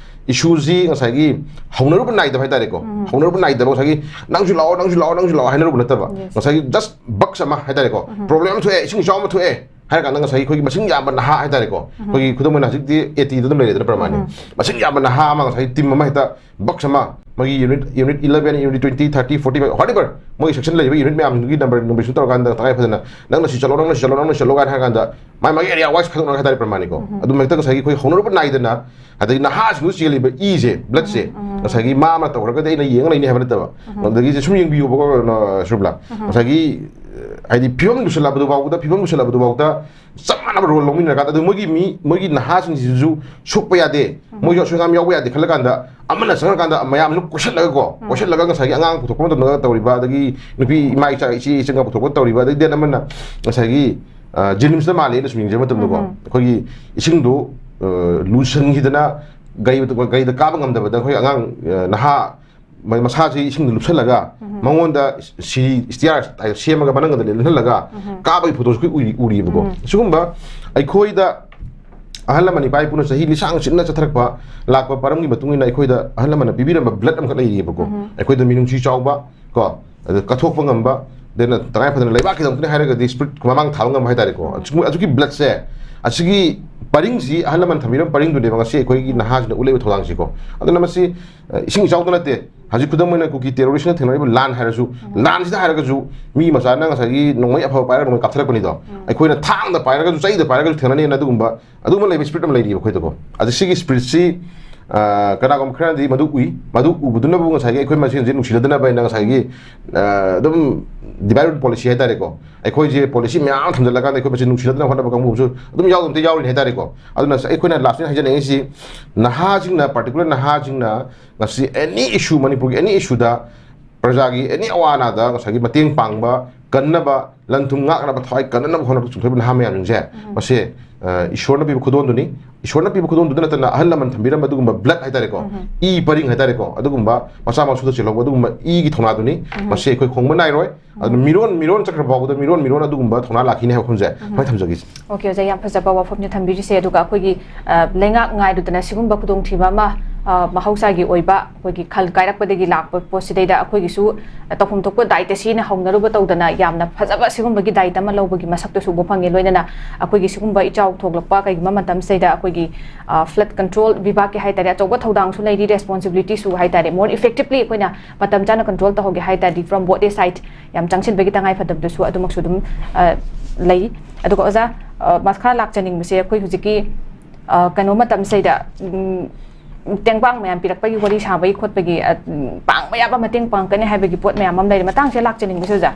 issueꯁꯤ ꯉꯁꯥꯏꯒꯤ ꯍꯧꯅꯔꯨꯕ ꯅꯥꯏꯗꯕ ꯍꯥꯏꯇꯥꯔꯦꯀꯣ꯫ ꯍꯧꯅꯔꯨꯕ ꯅꯥꯏꯗꯕ ꯉꯁꯥꯏꯒꯤ "ꯅꯪꯁꯨ ꯂꯥꯛꯑꯣ, ꯅꯪꯁꯨ ꯂꯥꯛꯑꯣ, ꯅꯪꯁꯨ ꯂꯥꯛꯑꯣ" ꯍꯥꯏꯅꯔꯨꯕ ꯅꯠꯇꯕ꯫ Yes. ꯉꯁꯥꯏꯒꯤ just box ꯑꯃ ꯍꯥꯏꯇꯥꯔꯦꯀꯣ꯫ Problem ꯑꯃ ꯊꯣꯛꯑꯦ, ꯏꯁꯤꯡ ꯏꯆꯥꯎ ꯑꯃ ꯊꯣꯛꯑꯦ ꯍꯥꯏꯔ ꯀꯥꯟꯗ ꯉꯁꯥꯏꯒꯤ ꯑꯩꯈꯣꯏꯒꯤ ꯃꯁꯤꯡ ꯌꯥꯝꯕ ꯅꯍꯥ ꯍꯥꯏꯇꯥꯔꯦꯀꯣ꯫ ꯑꯩꯈꯣꯏꯒꯤ ꯈꯨꯗꯝ ꯑꯣꯏꯅ ꯍꯧꯖꯤꯛꯇꯤ ATꯗ ꯑꯗꯨꯝ ꯂꯩꯔꯦꯗꯅ ꯄ꯭ꯔꯃꯥꯟꯅꯤ꯫ ꯃꯁꯤꯡ ꯌꯥꯝꯕ ꯅꯍꯥ ꯑꯃ ꯉꯁꯥꯏꯒꯤ team ꯑꯃ ꯍꯦꯛꯇ box ꯑꯃ ꯃꯣꯏꯒꯤ unit unit eleven, unit twenty, thirty, forty, whatever, ꯃꯣꯏꯒꯤ section ꯂꯩꯔꯤꯕ unit ꯃꯌꯥꯝꯁꯤꯡꯗꯨꯒꯤ number number issue ꯇꯧꯔꯀꯥꯟꯗ ꯇꯉꯥꯏ ꯐꯗꯅ ꯅꯪꯅ ꯁꯤ ꯆꯠꯂꯣ, ꯅꯪꯅ ꯁꯤ ꯆꯠꯂꯣ, ꯅꯪꯅ ꯁꯤ ꯆꯠꯂꯣ ꯀꯥꯏꯅ ꯍꯥꯏꯔ ꯀꯥꯟꯗ ꯃꯥꯏ ꯃꯥꯒꯤ area wise ꯈꯥꯏꯗꯣꯛꯅꯔꯒ ꯍꯥꯏꯇꯥꯔꯦ ꯄ꯭ꯔꯃꯥꯅꯤꯀꯣ꯫ ꯑꯗꯨꯝ ꯍꯦꯛꯇ ꯉꯁꯥꯏꯒꯤ ꯑꯩꯈꯣꯏ ꯍꯧꯅꯔꯨꯕ ꯅꯥꯏꯗꯅ ꯑꯗꯒꯤ ꯅꯍꯥꯁꯤꯡꯗꯨ ꯆꯦꯜꯂꯤꯕ ꯏꯁꯦ, bloodꯁꯦ, ꯉꯁꯥꯏꯒꯤ ꯃꯥ ꯑꯃ ꯇꯧꯔꯒꯗꯤ ꯑꯩꯅ ꯌꯦꯡꯉ ꯂꯩꯅꯤ ꯍꯥꯏꯕ ꯅꯠꯇꯕ꯫ ꯑꯗꯒꯤ ꯁꯨꯝ ꯌꯦꯡꯕꯤꯌꯨꯕꯀꯣ, ꯀꯩꯅꯣ, ꯁꯨꯔꯕꯂꯥ꯫ ꯉꯁꯥꯏꯒꯤ, ꯑ, ꯍꯥꯏꯗꯤ ꯐꯤꯕꯝ ꯂꯨꯁꯜꯂꯛꯄꯗꯨ ꯐꯥꯎꯕꯗ, ꯐꯤꯕꯝ ꯂꯨꯁꯜꯂꯛꯄꯗꯨ ꯐꯥꯎꯗ ꯆꯞ ꯃꯥꯟꯅꯕ role ꯂꯧꯃꯤꯟꯅꯔꯀꯥꯟꯗ, ꯑꯗꯨ ꯃꯣꯏꯒꯤ ꯃꯤ, ꯃꯣꯏꯒꯤ ꯅꯍꯥꯁꯤꯡꯁꯤꯁꯨ ꯁꯣꯛꯄ ꯌꯥꯗꯦ, ꯃꯣꯏꯁꯨ ꯑꯁꯣꯏ ꯑꯉꯥꯝ ꯌꯥꯎꯕ ꯌꯥꯗꯦ ꯈꯜꯂꯀꯥꯟꯗ ꯑꯃꯅ ꯆꯪꯉꯀꯥꯟꯗ ꯃꯌꯥꯝꯁꯤꯅ ꯀꯣꯏꯁꯜꯂꯒꯀꯣ, ꯀꯣꯏꯁꯜꯂꯒ ꯉꯁꯥꯏꯒꯤ ꯑꯉꯥꯡ ꯄꯨꯊꯣꯛꯄ ꯃꯇꯝꯗ ꯇꯧꯔꯤꯕ, ꯑꯗꯒꯤ ꯅꯨꯄꯤ ꯏꯃꯥ ꯏꯆꯥ ꯏꯆꯦ ꯏꯆꯟꯒ ꯄꯨꯊꯣꯛꯄ ꯇꯧꯔꯤꯕ, ꯑꯗꯒꯤ then ꯑꯃꯅ ꯉꯁꯥꯏꯒꯤ, ꯑ, ꯖꯦꯅꯤꯝꯁꯇ ꯃꯥꯜꯂꯦ ꯑꯩꯅ ꯁꯨꯝ ꯌꯦꯡꯖꯕ ꯃꯇꯝꯗꯀꯣ, ꯑꯩꯈꯣꯏꯒꯤ ꯏꯁꯤꯡꯗꯣ, ꯑ, ꯂꯨꯁꯟꯈꯤꯗꯅ ꯒꯥꯔꯤ, ꯒꯥꯔꯤꯗ ꯀꯥꯕ ꯉꯝꯗꯕꯗ ꯑꯩꯈꯣꯏ ꯑꯉꯥꯡ, ꯑ, ꯅꯍꯥ ꯃ-, ꯃꯁꯥꯁꯤ ꯏꯁꯤꯡꯗ ꯂꯨꯞꯁꯜꯂꯒ ꯃꯉꯣꯟꯗ ꯁꯤ stair ꯁꯦꯝꯃꯒ ꯃꯅꯪꯒꯟꯗ ꯂꯦꯞꯍꯜꯂꯒ ꯀꯥꯕꯒꯤ photoꯁꯨ ꯑꯩꯈꯣꯏ ꯎꯔꯤ-, ꯎꯔꯤꯕꯀꯣ꯫ ꯁꯤꯒꯨꯝꯕ ꯑꯩꯈꯣꯏꯗ ꯑꯍꯜ ꯂꯃꯟ ꯏꯄꯥ ꯏꯄꯨꯅ ꯆꯍꯤ ꯂꯤꯁꯥꯡ ꯆꯤꯟꯅ ꯆꯠꯊꯔꯛꯄ ꯂꯥꯛꯄ ꯄꯔꯝꯒꯤ ꯃꯇꯨꯡ ꯏꯟꯅ ꯑꯩꯈꯣꯏꯗ ꯑꯍꯜ ꯂꯃꯟꯅ ꯄꯤꯕꯤꯔꯝꯕ blood ꯑꯃꯈꯛ ꯂꯩꯔꯤꯑꯕꯀꯣ꯫ ꯑꯩꯈꯣꯏꯗ ꯃꯤꯅꯨꯡꯁꯤ ꯆꯥꯎꯕ ꯀꯣ, ꯑꯗ ꯀꯠꯊꯣꯛꯄ ꯉꯝꯕ, then ꯇꯉꯥꯏ ꯐꯗꯅ ꯂꯩꯕꯥꯛꯀꯤꯗꯃꯛꯇꯅꯤ ꯍꯥꯏꯔꯒꯗꯤ spirit ꯃꯃꯥꯡ ꯊꯥꯕ ꯉꯝꯕ ꯍꯥꯏꯇꯥꯔꯦꯀꯣ꯫ ꯑꯁꯤꯒꯨꯝꯕ, ꯑꯗꯨꯒꯤ bloodꯁꯦ, ꯑꯁꯤꯒꯤ ꯄꯔꯤꯡꯁꯤ ꯑꯍꯜ ꯂꯃꯟ ꯊꯝꯕꯤꯔꯝꯕ ꯄꯔꯤꯡꯗꯨꯅꯦꯕ ꯉꯁꯤ ꯑꯩꯈꯣꯏꯒꯤ ꯅꯍꯥꯁꯤꯅ ꯎꯠꯂꯛꯏꯕ ꯊꯧꯗꯥꯡꯁꯤꯀꯣ꯫ ꯑꯗꯨꯅ ꯃꯁꯤ, ꯑ, ꯏꯁꯤꯡ ꯏꯆꯥꯎꯗ ꯅꯠꯇꯦ꯫ ꯍꯧꯖꯤꯛ ꯈꯨꯗꯝ ꯑꯣꯏꯅ ꯀꯨꯀꯤ terroristꯅ ꯊꯦꯡꯅꯔꯤꯕ ꯂꯥꯟ ꯍꯥꯏꯔꯁꯨ, ꯂꯥꯟꯁꯤꯗ ꯍꯥꯏꯔꯒꯁꯨ ꯃꯤ ꯃꯆꯥꯅ ꯉꯁꯥꯏꯒꯤ ꯅꯣꯡꯃꯩ ꯑꯐꯕ ꯄꯥꯏꯔꯒ ꯅꯣꯡꯃꯩ ꯀꯥꯞꯊꯔꯛꯄꯅꯤꯗꯣ꯫ ꯑꯩꯈꯣꯏꯅ ꯊꯥꯡꯗ ꯄꯥꯏꯔꯒꯁꯨ, ꯆꯩꯗ ꯄꯥꯏꯔꯒꯁꯨ ꯊꯦꯡꯅꯅꯤꯅ ꯑꯗꯨꯒꯨꯝꯕ, ꯑꯗꯨꯒꯨꯝꯕ ꯂꯩꯕ spirit ꯑꯃ ꯂꯩꯔꯤꯕ ꯑꯩꯈꯣꯏꯗꯀꯣ꯫ ꯑꯗ ꯁꯤꯒꯤ spiritꯁꯤ, ꯑ, ꯀꯅꯥꯒꯨꯝꯕ ꯈꯔꯅꯗꯤ ꯃꯗꯨ ꯎꯏ, ꯃꯗꯨ ꯎꯕꯗꯨꯅꯕꯨ ꯉꯁꯥꯏꯒꯤ ꯑꯩꯈꯣꯏ ꯃꯁꯦꯟꯁꯦ ꯅꯨꯡꯁꯤꯅꯗꯅꯕ ꯍꯥꯏꯅ ꯉꯁꯥꯏꯒꯤ, ꯑ, ꯑꯗꯨꯝ divide and rule policy ꯍꯥꯏꯇꯥꯔꯦꯀꯣ꯫ ꯑꯩꯈꯣꯏꯁꯦ policy ꯃꯌꯥꯝ ꯑꯃ ꯊꯝꯖꯤꯜꯂꯀꯥꯟꯗ ꯑꯩꯈꯣꯏ ꯃꯁꯦꯟ ꯅꯨꯡꯁꯤꯅꯗꯅꯕ ꯍꯣꯠꯅꯕ ꯀꯥꯡꯕꯨ ꯑꯃꯁꯨ ꯑꯗꯨꯝ ꯌꯥꯎꯗꯕ ꯅꯠꯇꯦ, ꯌꯥꯎꯔꯤꯅꯤ ꯍꯥꯏꯇꯥꯔꯦꯀꯣ꯫ ꯑꯗꯨꯅ ꯑꯩꯈꯣꯏꯅ lastꯇ ꯍꯥꯏꯖꯅꯤꯡꯉꯤꯁꯤ, ꯅꯍꯥꯁꯤꯡꯅ, particular ꯅꯍꯥꯁꯤꯡꯅ ꯉꯁꯤ any issue, ꯃꯅꯤꯄꯨꯔꯒꯤ any issueꯗ ꯄ꯭ꯔꯖꯥꯒꯤ any ꯑꯋꯥ ꯑꯅꯥꯗ ꯉꯁꯥꯏꯒꯤ ꯃꯇꯦꯡ ꯄꯥꯡꯕ, ꯀꯟꯅꯕ, ꯂꯟ ꯊꯨꯝ ꯉꯥꯛꯅꯕ ꯊꯋꯥꯏ ꯀꯟꯅꯅꯕ ꯍꯣꯠꯅꯕ ꯆꯣꯡꯊꯣꯛꯏꯕ ꯅꯍꯥ ꯃꯌꯥꯝꯁꯤꯡꯁꯦ, ꯃꯁꯦ, ꯑ, ꯏꯁꯣꯔꯅ ꯄꯤꯕ ꯈꯨꯗꯣꯜꯗꯨꯅꯤ꯫ ꯏꯁꯣꯔꯅ ꯄꯤꯕ ꯈꯨꯗꯣꯜꯗꯨꯗ ꯅꯠꯇꯅ ꯑꯍꯜ ꯂꯃꯟ ꯊꯝꯕꯤꯔꯝꯕ ꯑꯗꯨꯒꯨꯝꯕ blood ꯍꯥꯏꯇꯥꯔꯦꯀꯣ, ꯏ ꯄꯔꯤꯡ ꯍꯥꯏꯇꯥꯔꯦꯀꯣ, ꯑꯗꯨꯒꯨꯝꯕ ꯃꯆꯥ ꯃꯁꯨꯗ ꯆꯦꯜꯍꯧꯕ ꯑꯗꯨꯒꯨꯝꯕ ꯏꯒꯤ ꯊꯧꯅꯥꯗꯨꯅꯤ꯫ ꯃꯁꯤ ꯑꯩꯈꯣꯏ ꯍꯣꯡꯕ ꯅꯥꯏꯔꯣꯏ꯫ ꯑꯗꯨꯅ ꯃꯤꯔꯣꯟ, ꯃꯤꯔꯣꯟ ꯆꯠꯈ꯭ꯔ ꯐꯥꯎꯕꯗ ꯃꯤꯔꯣꯟ, ꯃꯤꯔꯣꯟ ꯑꯗꯨꯒꯨꯝꯕ ꯊꯧꯅꯥ ꯂꯥꯛꯈꯤꯅꯤ ꯍꯥꯏꯕ ꯋꯥꯐꯝꯁꯦ ꯁꯨꯃꯥꯏꯅ ꯊꯝꯖꯒꯦ꯫ OK, ꯑꯣꯖꯥ, ꯌꯥꯝ ꯐꯖꯕ ꯋꯥꯐꯝꯅꯤ ꯊꯝꯕꯤꯔꯤꯁꯦ꯫ ꯑꯗꯨꯒ ꯑꯩꯈꯣꯏꯒꯤ, ꯑ, ꯂꯩꯉꯥꯛ ꯉꯥꯏꯔꯨꯗꯅ ꯁꯤꯒꯨꯝꯕ ꯈꯨꯗꯣꯡꯊꯤꯕ ꯑꯃ ꯑ, ꯃꯍꯧꯁꯥꯒꯤ ꯑꯣꯏꯕ ꯑꯩꯈꯣꯏꯒꯤ ꯈꯜ ꯀꯥꯏꯔꯛꯄꯗꯒꯤ ꯂꯥꯛꯄ ꯄꯣꯠꯁꯤꯗꯩꯗ ꯑꯩꯈꯣꯏꯒꯤꯁꯨ ꯇꯧꯐꯝ ꯊꯣꯛꯄ ꯗꯥꯏꯇ ꯁꯤꯅ ꯍꯧꯅꯔꯨꯕ ꯇꯧꯗꯅ ꯌꯥꯝꯅ ꯐꯖꯕ ꯁꯤꯒꯨꯝꯕꯒꯤ ꯗꯥꯏꯇ ꯑꯃ ꯂꯧꯕꯒꯤ ꯃꯁꯛꯇꯨꯁꯨ ꯎꯕ ꯐꯪꯉꯦ꯫ ꯂꯣꯏꯅꯅ ꯑꯩꯈꯣꯏꯒꯤ ꯁꯤꯒꯨꯝꯕ ꯏꯆꯥꯎ ꯊꯣꯛꯂꯛꯄ ꯀꯩꯒꯨꯝꯕ ꯃꯇꯝꯁꯤꯗꯩꯗ ꯑꯩꯈꯣꯏꯒꯤ, ꯑ, flood control ꯕꯤꯚꯥꯒꯀꯤ ꯍꯥꯏ ꯇꯥꯔꯦ, ꯑꯆꯧꯕ ꯊꯧꯗꯥꯡꯁꯨ ꯂꯩꯔꯤ, ꯔꯦꯁꯄꯣꯟꯁꯤꯕꯤꯂꯤꯇꯤꯁꯨ ꯍꯥꯏ ꯇꯥꯔꯦ꯫ ꯃꯣꯔ ꯏꯐꯦꯛꯇꯤꯕꯂꯤ ꯑꯩꯈꯣꯏꯅ ꯃꯇꯝ ꯆꯥꯅ ꯀꯟꯇ꯭ꯔꯣꯜ ꯇꯧꯍꯧꯒꯦ ꯍꯥꯏ ꯇꯥꯔꯗꯤ, from both the side ꯌꯥꯝ ꯆꯪꯁꯤꯟꯕꯒꯤ ꯇꯉꯥꯏ ꯐꯗꯕꯗꯨꯁꯨ ꯑꯗꯨꯃꯛꯁꯨ ꯑꯗꯨꯝ, ꯑ, ꯂꯩ꯫ ꯑꯗꯨꯒ ꯑꯣꯖꯥ, ꯑ, ꯃꯈꯥ ꯂꯥꯛꯆꯅꯤꯡꯕꯁꯦ ꯑꯩꯈꯣꯏ ꯍꯧꯖꯤꯛꯀꯤ, ꯑ, ꯀꯩꯅꯣ ꯃꯇꯝꯁꯤꯗ, ꯎꯝ, ꯇꯦꯡꯕꯥꯡ ꯃꯌꯥꯝ ꯄꯤꯔꯛꯄꯒꯤ ꯋꯥꯔꯤ ꯁꯥꯕꯒꯤ ꯈꯣꯠꯄꯒꯤ, ꯑ, ꯎꯝ, ꯄꯥꯡꯕ ꯌꯥꯕ ꯃꯇꯦꯡ ꯄꯥꯡꯒꯅꯤ ꯍꯥꯏꯕꯒꯤ ꯄꯣꯠ ꯃꯌꯥꯝ ꯑꯃ ꯂꯩꯔꯦ꯫ ꯃꯇꯥꯡꯁꯦ ꯂꯥꯛꯆꯅꯤꯡꯕꯁꯦ ꯑꯣꯖꯥ,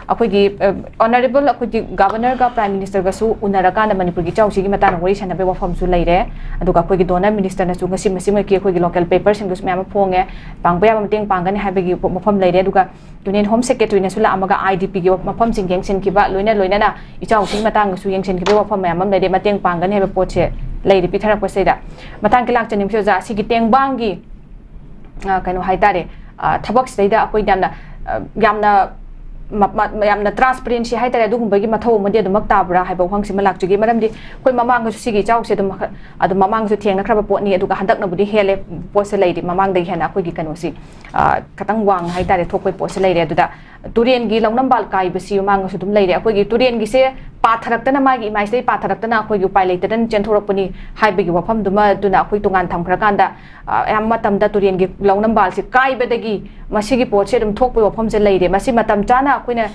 ꯑꯩꯈꯣꯏꯒꯤ, ꯑ, ꯑꯣꯅꯔꯦꯕꯜ ꯑꯩꯈꯣꯏꯒꯤ ꯒꯚꯔꯅꯔꯒ ꯄ꯭ꯔꯥꯏꯝ ꯃꯤꯅꯤꯁꯇꯔꯒꯁꯨ ꯎꯅꯔꯀꯥꯟꯗ ꯃꯅꯤꯄꯨꯔꯒꯤ ꯏꯆꯥꯎꯁꯤꯒꯤ ꯃꯇꯥꯡꯗ ꯋꯥꯔꯤ ꯁꯥꯟꯅꯕꯒꯤ ꯋꯥꯐꯝꯁꯨ ꯂꯩꯔꯦ꯫ ꯑꯗꯨꯒ ꯑꯩꯈꯣꯏꯒꯤ ꯗꯣꯅꯔ ꯃꯤꯅꯤꯁꯇꯔꯅꯁꯨ ꯉꯁꯤ ꯃꯁꯤꯃꯛꯀꯤ ꯑꯩꯈꯣꯏꯒꯤ ꯂꯣꯀꯦꯜ ꯄꯦꯄꯔꯁꯤꯡꯗꯁꯨ ꯃꯌꯥꯝ ꯑꯃ ꯐꯣꯡꯉꯦ, ꯄꯥꯡꯕ ꯌꯥꯕ ꯃꯇꯦꯡ ꯄꯥꯡꯒꯅꯤ ꯍꯥꯏꯕꯒꯤ ꯋꯥꯐꯝ ꯂꯩꯔꯦ꯫ ꯑꯗꯨꯒ ꯌꯨꯅꯤꯌꯟ ꯍꯣꯝ ꯁꯦꯀ꯭ꯔꯦꯇꯔꯤꯅꯁꯨ ꯂꯥꯛꯑꯝꯃꯒ ꯑꯥꯏ ꯗꯤ ꯄꯤꯒꯤ ꯃꯐꯝꯁꯤꯡ ꯌꯦꯡꯁꯤꯟꯈꯤꯕ, ꯂꯣꯏꯅ ꯂꯣꯏꯅꯅ ꯏꯆꯥꯎꯁꯤꯒꯤ ꯃꯇꯥꯡꯗꯁꯨ ꯌꯦꯡꯁꯤꯟꯈꯤꯕꯒꯤ ꯋꯥꯐꯝ ꯃꯌꯥꯝ ꯑꯃ ꯂꯩꯔꯦ, ꯃꯇꯦꯡ ꯄꯥꯡꯒꯅꯤ ꯍꯥꯏꯕ ꯄꯣꯠꯁꯦ ꯂꯩꯔꯦ ꯄꯤꯊꯔꯛꯄꯁꯤꯗ꯫ ꯃꯇꯥꯡꯒꯤ ꯂꯥꯛꯆꯅꯤꯡꯕꯁꯦ ꯑꯣꯖꯥ, ꯁꯤꯒꯤ ꯇꯦꯡꯕꯥꯡꯒꯤ, ꯑ, ꯀꯩꯅꯣ ꯍꯥꯏꯇꯥꯔꯦ, ꯑ, ꯊꯕꯛꯁꯤꯗꯩꯗ ꯑꯩꯈꯣꯏ ꯌꯥꯝꯅ, ꯑ, ꯌꯥꯝꯅ ꯃ-, ꯃ-, ꯌꯥꯝꯅ ꯇ꯭ꯔꯥꯟꯁꯄꯔꯦꯟꯁꯤ ꯍꯥꯏꯇꯥꯔꯦ, ꯑꯗꯨꯒꯨꯝꯕꯒꯤ ꯃꯊꯧ ꯑꯃꯗꯤ ꯑꯗꯨꯃꯛ ꯇꯥꯕ꯭ꯔꯥ ꯍꯥꯏꯕ ꯋꯥꯍꯪꯁꯤꯃ ꯂꯥꯛꯆꯒꯦ꯫ ꯃꯔꯝꯗꯤ ꯑꯩꯈꯣꯏ ꯃꯃꯥꯡꯗꯁꯨ ꯁꯤꯒꯤ ꯏꯆꯥꯎꯁꯦ ꯑꯗꯨꯝ ꯃꯈ-, ꯑꯗꯨꯝ ꯃꯃꯥꯡꯗꯁꯨ ꯊꯦꯡꯅꯈ꯭ꯔꯕ ꯄꯣꯠꯅꯤ, ꯑꯗꯨꯒ ꯍꯟꯗꯛꯅꯕꯨꯗꯤ ꯍꯦꯜꯂꯦ ꯄꯣꯠꯁꯦ ꯂꯩꯔꯤ, ꯃꯃꯥꯡꯗꯒꯤ ꯍꯦꯟꯅ ꯑꯩꯈꯣꯏꯒꯤ ꯀꯩꯅꯣꯁꯤ, ꯑ, ꯈꯤꯇꯪ ꯋꯥꯡꯅ ꯍꯥꯏꯇꯥꯔꯦ ꯊꯣꯛꯄꯒꯤ ꯄꯣꯠꯁꯦ ꯂꯩꯔꯦ꯫ ꯑꯗꯨꯗ ꯇꯨꯔꯦꯟꯒꯤ ꯂꯧꯅꯝꯕꯥꯜ ꯀꯥꯏꯕꯁꯤ ꯃꯃꯥꯡꯗꯁꯨ ꯑꯗꯨꯝ ꯂꯩꯔꯦ꯫ ꯑꯩꯈꯣꯏꯒꯤ ꯇꯨꯔꯦꯟꯒꯤꯁꯦ ꯄꯥꯊꯔꯛꯇꯅ, ꯃꯥꯒꯤ ꯏꯃꯥꯏꯁꯤꯗꯩ ꯄꯥꯊꯔꯛꯇꯅ ꯑꯩꯈꯣꯏꯒꯤ ꯎꯄꯥꯏ ꯂꯩꯇꯗꯅ ꯆꯦꯟꯊꯣꯔꯛꯄꯅꯤ ꯍꯥꯏꯕꯒꯤ ꯋꯥꯐꯝꯗꯨꯃ ꯑꯗꯨꯅ ꯑꯩꯈꯣꯏ ꯇꯣꯉꯥꯟ ꯊꯝꯈ꯭ꯔꯀꯥꯟꯗ, ꯑ, ꯑꯌꯥꯝꯕ ꯃꯇꯝꯗ ꯇꯨꯔꯦꯟꯒꯤ ꯂꯧꯅꯝꯕꯥꯜꯁꯤ ꯀꯥꯏꯕꯗꯒꯤ ꯃꯁꯤꯒꯤ ꯄꯣꯠꯁꯦ ꯑꯗꯨꯝ ꯊꯣꯛꯄꯒꯤ ꯋꯥꯐꯝꯁꯦ ꯂꯩꯔꯦ꯫ ꯃꯁꯤ ꯃꯇꯝ ꯆꯥꯅ ꯑꯩꯈꯣꯏꯅ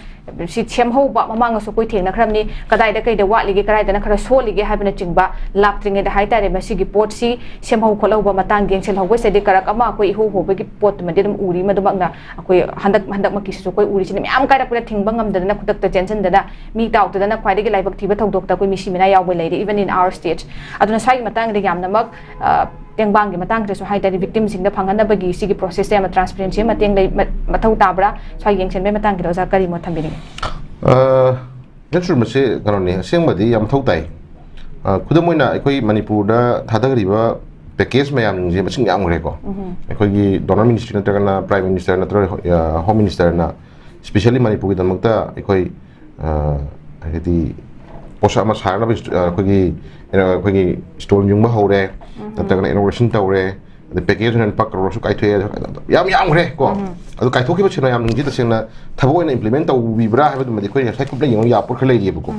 ꯁꯤ ꯁꯦꯝꯍꯧꯕ, ꯃꯃꯥꯡꯗꯁꯨ ꯑꯩꯈꯣꯏ ꯊꯦꯡꯅꯈ꯭ꯔꯕꯅꯤ, ꯀꯗꯥꯏꯗ ꯀꯩꯗ ꯋꯥꯠꯂꯤꯒꯦ, ꯀꯗꯥꯏꯗꯅ ꯈꯔ ꯁꯣꯜꯂꯤꯒꯦ ꯍꯥꯏꯕꯅꯆꯤꯡꯕ ꯂꯥꯛꯇ꯭ꯔꯤꯉꯩꯗ ꯍꯥꯏꯇꯥꯔꯦ, ꯃꯁꯤꯒꯤ ꯄꯣꯠꯁꯤ ꯁꯦꯝꯍꯧ ꯈꯣꯠꯍꯧꯕ ꯃꯇꯥꯡ ꯌꯦꯡꯁꯤꯜꯍꯧꯕꯁꯤꯗꯤ ꯀꯔꯛ ꯑꯃ ꯑꯩꯈꯣꯏ ꯏꯍꯧ ꯍꯧꯕꯒꯤ ꯄꯣꯠꯇꯨꯃꯗꯤ ꯑꯗꯨꯝ ꯎꯔꯤ꯫ ꯃꯗꯨꯃꯛꯅ ꯑꯩꯈꯣꯏ ꯍꯟꯗꯛ, ꯍꯟꯗꯛꯃꯛꯀꯤꯁꯤꯁꯨ ꯑꯩꯈꯣꯏ ꯎꯔꯤꯁꯤꯅ ꯃꯌꯥꯝ ꯀꯥꯏꯔꯛꯄꯗ ꯊꯤꯡꯕ ꯉꯝꯗꯗꯅ, ꯈꯨꯗꯛꯇ ꯆꯦꯟꯁꯤꯟꯗꯅ, ꯃꯤ ꯇꯥꯎꯗꯗꯅ, ꯈ꯭ꯋꯥꯏꯗꯒꯤ ꯂꯥꯏꯕꯛ ꯊꯤꯕ ꯊꯧꯗꯣꯛꯇ ꯑꯩꯈꯣꯏ ꯃꯤꯁꯤ ꯃꯤꯅꯥ ꯌꯥꯎꯕ ꯂꯩꯔꯦ, even in our state꯫ ꯑꯗꯨꯅ ꯁ꯭ꯋꯥꯏꯒꯤ ꯃꯇꯥꯡꯗ ꯌꯥꯝꯅꯃꯛ, ꯑ, ꯇꯦꯡꯕꯥꯡꯒꯤ ꯃꯇꯥꯡꯗꯁꯨ ꯍꯥꯏꯇꯥꯔꯦ, ꯚꯤꯛꯇꯤꯝꯁꯤꯡꯗ ꯐꯪꯍꯟꯅꯕꯒꯤ ꯁꯤꯒꯤ ꯄ꯭ꯔꯣꯁꯦꯁꯁꯦ ꯌꯥꯝꯅ ꯇ꯭ꯔꯥꯟꯁꯄꯔꯦꯟꯁꯤ ꯃꯇꯦꯡ ꯂꯩ-, ꯃ-, ꯃꯊꯧ ꯇꯥꯕ꯭ꯔꯥ? ꯁ꯭ꯋꯥꯏꯒꯤ ꯌꯦꯡꯁꯤꯟꯕꯒꯤ ꯃꯇꯥꯡꯒꯤꯗ ꯑꯣꯖꯥ ꯀꯔꯤ ꯃꯣꯠ ꯊꯝꯕꯤꯅꯤꯡꯉꯤ? ꯑ, ꯅꯠꯇ꯭ꯔ ꯃꯁꯤ ꯀꯩꯅꯣꯅꯤ, ꯑꯁꯦꯡꯕꯗꯤ ꯌꯥꯝ ꯃꯊꯧ ꯇꯥꯏ꯫ ꯑ, ꯈꯨꯗꯝ ꯑꯣꯏꯅ ꯑꯩꯈꯣꯏ ꯃꯅꯤꯄꯨꯔꯗ ꯊꯥꯗꯔꯤꯕ ꯄꯦꯀꯦꯖ ꯃꯌꯥꯝꯁꯦ ꯃꯁꯤꯡ ꯌꯥꯝꯈ꯭ꯔꯦꯀꯣ꯫ ꯎꯝ꯫ ꯑꯩꯈꯣꯏꯒꯤ ꯗꯣꯅꯔ ꯃꯤꯅꯤꯁꯇ꯭ꯔꯤ ꯅꯠꯇ꯭ꯔꯒꯅ ꯄ꯭ꯔꯥꯏꯝ ꯃꯤꯅꯤꯁꯇꯔ ꯅꯠꯇ꯭ꯔꯒ, ꯑ, ꯍꯣꯝ ꯃꯤꯅꯤꯁꯇꯔꯅ ꯁ꯭ꯄꯤꯁꯦꯜꯂꯤ ꯃꯅꯤꯄꯨꯔꯒꯤꯗꯃꯛꯇ ꯑꯩꯈꯣꯏ, ꯑ, ꯍꯥꯏꯗꯤ ꯄꯣꯠꯁꯛ ꯑꯃ ꯁꯥꯅꯕ ꯏꯟꯁ-, ꯑ, ꯑꯩꯈꯣꯏꯒꯤ, ꯑ, ꯑꯩꯈꯣꯏꯒꯤ ꯁ꯭ꯇꯣꯜ ꯌꯨꯡꯕ ꯍꯧꯔꯦ, ꯎꯝ꯫ ꯅꯠꯇ꯭ꯔꯒꯅ ꯏꯅꯣꯒ꯭ꯔꯦꯁꯟ ꯇꯧꯔꯦ, ꯑꯗꯩ ꯄꯦꯀꯦꯖ ꯑꯣꯏꯅ ꯂꯨꯄꯥ ꯀꯔꯣꯔꯁꯨ ꯀꯥꯏꯊꯣꯛꯑꯦ, ꯌꯥꯝ ꯌꯥꯝꯈ꯭ꯔꯦ ꯀꯣ꯫ ꯑꯗꯨ ꯀꯥꯏꯊꯣꯛꯈꯤꯕ ꯁꯦꯟ ꯃꯌꯥꯝꯁꯤꯡꯁꯤ ꯇꯁꯦꯡꯅ ꯊꯕꯛ ꯑꯣꯏꯅ ꯏꯝꯄ꯭ꯂꯤꯃꯦꯟ ꯇꯧꯕꯤꯕ꯭ꯔꯥ ꯍꯥꯏꯕꯗꯨꯃꯗꯤ ꯑꯩꯈꯣꯏ ꯉꯁꯥꯏ ꯀꯨꯞꯅ ꯌꯦꯡꯕ ꯌꯥꯕ ꯄꯣꯠ ꯈꯔ ꯂꯩꯔꯤꯑꯕꯀꯣ꯫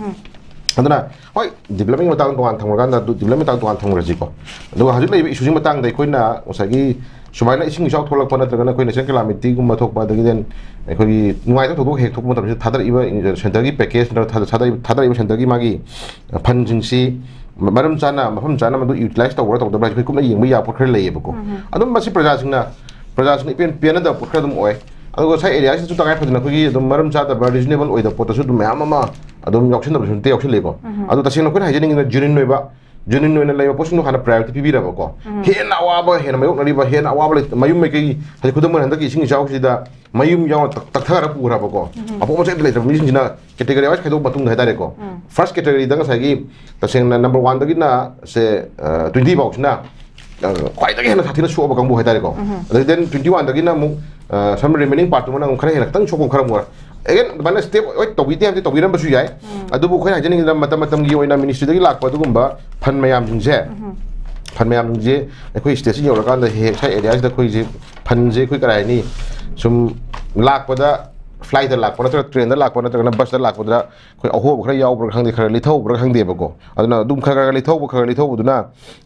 ꯑꯗꯨꯅ ꯍꯣꯏ, ꯗꯤꯕ꯭ꯂꯞꯃꯦꯟꯒꯤ ꯃꯇꯥꯡ ꯇꯣꯉꯥꯟ ꯊꯝꯈ꯭ꯔꯀꯥꯟꯗ, ꯑꯗꯨ ꯗꯤꯕ꯭ꯂꯞꯃꯦꯟ ꯃꯇꯥꯡ ꯇꯣꯉꯥꯟ ꯊꯝꯈ꯭ꯔꯁꯤꯀꯣ꯫ ꯑꯗꯨꯒ ꯍꯧꯖꯤꯛ ꯂꯩꯔꯤꯕ ꯏꯁꯨꯁꯤꯒꯤ ꯃꯇꯥꯡꯗ ꯑꯩꯈꯣꯏꯅ ꯉꯁꯥꯏꯒꯤ ꯁꯨꯃꯥꯏꯅ ꯏꯁꯤꯡ ꯏꯆꯥꯎ ꯊꯣꯛꯂꯛꯄ ꯅꯠꯇ꯭ꯔꯒꯅ ꯑꯩꯈꯣꯏ ꯅꯦꯆꯔꯦꯜ ꯀꯦꯂꯥꯃꯤꯇꯤꯒꯨꯝꯕ ꯊꯣꯛꯄ, ꯑꯗꯒꯤ then ꯑꯩꯈꯣꯏꯒꯤ ꯅꯨꯡꯉꯥꯏꯇꯕ ꯊꯧꯗꯣꯛ ꯍꯦꯛ ꯊꯣꯛꯄ ꯃꯇꯝꯁꯤꯗ ꯊꯥꯗꯔꯛꯏꯕ ꯁꯦꯟꯇꯔꯒꯤ ꯄꯦꯀꯦꯖ ꯅꯠꯇ꯭ꯔꯒ ꯊꯥꯗ-, ꯊꯥꯗꯔꯛꯏꯕ ꯁꯦꯟꯇꯔꯒꯤ ꯃꯥꯒꯤ ꯐꯟꯁꯤꯡꯁꯤ ꯃꯔꯝ ꯆꯥꯅ, ꯃꯐꯝ ꯆꯥꯅ ꯃꯗꯨ ꯌꯨꯇꯤꯂꯥꯏꯁ ꯇꯧꯕ꯭ꯔꯥ ꯇꯧꯗꯕ꯭ꯔꯥ ꯍꯥꯏꯁꯦ ꯑꯩꯈꯣꯏ ꯀꯨꯞꯅ ꯌꯦꯡꯕ ꯌꯥꯕ ꯄꯣꯠ ꯈꯔ ꯂꯩꯌꯦꯕꯀꯣ꯫ ꯑꯗꯨꯝ ꯃꯁꯤ ꯄ꯭ꯔꯖꯥꯁꯤꯡꯅ, ꯄ꯭ꯔꯖꯥꯁꯤꯡꯅ ꯏꯄꯦꯟ ꯄꯦꯟꯅꯗꯕ ꯄꯣꯠ ꯈꯔ ꯑꯗꯨꯝ ꯑꯣꯏ꯫ ꯑꯗꯨꯒ ꯉꯁꯥꯏ ꯑꯦꯔꯤꯌꯥꯁꯤꯗꯁꯨ ꯇꯉꯥꯏ ꯐꯗꯅ ꯑꯩꯈꯣꯏꯒꯤ ꯑꯗꯨꯝ ꯃꯔꯝ ꯆꯥꯗꯕ, ꯔꯤꯖꯅꯦꯕꯜ ꯑꯣꯏꯗꯕ ꯄꯣꯠꯇꯁꯨ ꯑꯗꯨꯝ ꯃꯌꯥꯝ ꯑꯃ ꯑꯗꯨꯝ ꯌꯥꯎꯁꯟꯅꯕꯁꯨ ꯅꯠꯇꯦ, ꯌꯥꯎꯁꯜꯂꯤꯀꯣ꯫ ꯑꯗꯣ ꯇꯁꯦꯡꯅ ꯑꯩꯈꯣꯏꯅ ꯍꯥꯏꯖꯅꯤꯡꯉꯤꯗꯨꯅ ꯖꯦꯅ꯭ꯌꯨꯟ ꯑꯣꯏꯕ, ꯖꯦꯅ꯭ꯌꯨꯟ ꯑꯣꯏꯅ ꯂꯩꯕ ꯄꯣꯠꯁꯤꯡꯗꯣ ꯍꯥꯟꯅ ꯄ꯭ꯔꯥꯏꯌꯣꯔꯤꯇꯤ ꯄꯤꯕꯤꯔꯕꯀꯣ꯫ ꯍꯦꯟꯅ ꯑꯋꯥꯕ, ꯍꯦꯟꯅ ꯃꯥꯌꯣꯛꯅꯔꯤꯕ, ꯍꯦꯟꯅ ꯑꯋꯥꯕ ꯂꯩ-, ꯃꯌꯨꯝ ꯃꯩꯀꯩ, ꯍꯥꯏꯗꯤ ꯈꯨꯗꯝ ꯑꯣꯏꯅ ꯍꯟꯗꯛꯀꯤ ꯏꯁꯤꯡ ꯏꯆꯥꯎꯁꯤꯗ ꯃꯌꯨꯝ ꯌꯥꯎꯅ ꯇꯛ-, ꯇꯛꯊꯔꯒ ꯄꯨꯈ꯭ꯔꯕꯀꯣ꯫ ꯑꯄꯣꯛ ꯑꯃꯆꯥ ꯑꯝꯇ ꯂꯩꯇ꯭ꯔꯕ ꯃꯤꯁꯤꯡꯁꯤꯅ ꯀꯦꯇꯦꯒꯣꯔꯤ ꯋꯥꯏꯁ ꯈꯥꯏꯗꯣꯛꯄ ꯃꯇꯨꯡꯗ ꯍꯥꯏꯇꯥꯔꯦꯀꯣ꯫ ꯐꯥꯔꯁ ꯀꯦꯇꯦꯒꯣꯔꯤꯗ ꯉꯁꯥꯏꯒꯤ ꯇꯁꯦꯡꯅ ꯅꯝꯕꯔ ꯋꯥꯟꯗꯒꯤꯅ ꯁꯦ, ꯑ, ꯇ꯭ꯋꯦꯟꯇꯤ ꯐꯥꯎꯁꯤꯅ, ꯑ, ꯈ꯭ꯋꯥꯏꯗꯒꯤ ꯍꯦꯟꯅ ꯁꯥꯊꯤꯅ ꯁꯣꯛꯑꯕ ꯀꯥꯡꯕꯨ ꯍꯥꯏꯇꯥꯔꯦꯀꯣ꯫ ꯑꯗꯒꯤ ꯗꯦꯟ ꯇ꯭ꯋꯦꯟꯇꯤ ꯋꯥꯟꯗꯒꯤꯅ ꯑꯃꯨꯛ, ꯑ, ꯁꯝ ꯔꯤꯃꯦꯅꯤꯡ ꯄꯥꯔꯠꯇꯨꯃꯅ ꯑꯃꯨꯛ ꯈꯔ ꯍꯦꯟꯅ ꯈꯤꯇꯪ ꯁꯣꯛꯄ ꯈꯔ ꯑꯃꯨꯛ ꯑꯣꯏꯔꯦ꯫ ꯑꯦꯒꯦꯟ ꯑꯗꯨꯃꯥꯏꯅ ꯁ꯭ꯇꯦꯞ ꯍꯣꯏ ꯇꯧꯕꯤꯗꯦ ꯍꯥꯏꯕꯗꯤ ꯇꯧꯕꯤꯔꯝꯕꯁꯨ ꯌꯥꯏ꯫ ꯑꯗꯨꯕꯨ ꯑꯩꯈꯣꯏꯅ ꯍꯥꯏꯖꯅꯤꯡꯉꯤꯗ ꯃꯇꯝ ꯃꯇꯝꯒꯤ ꯑꯣꯏꯅ ꯃꯤꯅꯤꯁꯇ꯭ꯔꯤꯗꯒꯤ ꯂꯥꯛꯄ ꯑꯗꯨꯒꯨꯝꯕ ꯐꯟ ꯃꯌꯥꯝꯁꯤꯡꯁꯦ, ꯐꯟ ꯃꯌꯥꯝꯁꯤꯡꯁꯦ ꯑꯩꯈꯣꯏ ꯁ꯭ꯇꯦꯠꯁꯤ ꯌꯧꯔꯀꯥꯟꯗ ꯍꯦꯛ ꯍꯦꯛ ꯁ꯭ꯋꯥꯏ ꯑꯦꯔꯤꯌꯥꯁꯤꯗ ꯑꯩꯈꯣꯏꯁꯦ ꯐꯟꯁꯦ ꯑꯩꯈꯣꯏ ꯀꯔꯤ ꯍꯥꯏꯅꯤ, ꯁꯨꯝ ꯂꯥꯛꯄꯗ ꯐ꯭ꯂꯥꯏꯠꯇ ꯂꯥꯛꯄ ꯅꯠꯇ꯭ꯔꯒ ꯇ꯭ꯔꯦꯟꯗ ꯂꯥꯛꯄ ꯅꯠꯇ꯭ꯔꯒꯅ ꯕꯁꯇ ꯂꯥꯛꯄꯗ ꯑꯩꯈꯣꯏ ꯑꯍꯣꯕ ꯈꯔ ꯌꯥꯎꯕ꯭ꯔꯥ ꯈꯪꯗꯦ, ꯈꯔ ꯂꯤꯊꯍꯧꯕ꯭ꯔꯥ ꯈꯪꯗꯦꯕꯀꯣ꯫ ꯑꯗꯨꯅ ꯑꯗꯨꯝ ꯈꯔ ꯈꯔ ꯂꯤꯊꯍꯧꯕ, ꯈꯔ ꯈꯔ ꯂꯤꯊꯍꯧꯕꯗꯨꯅ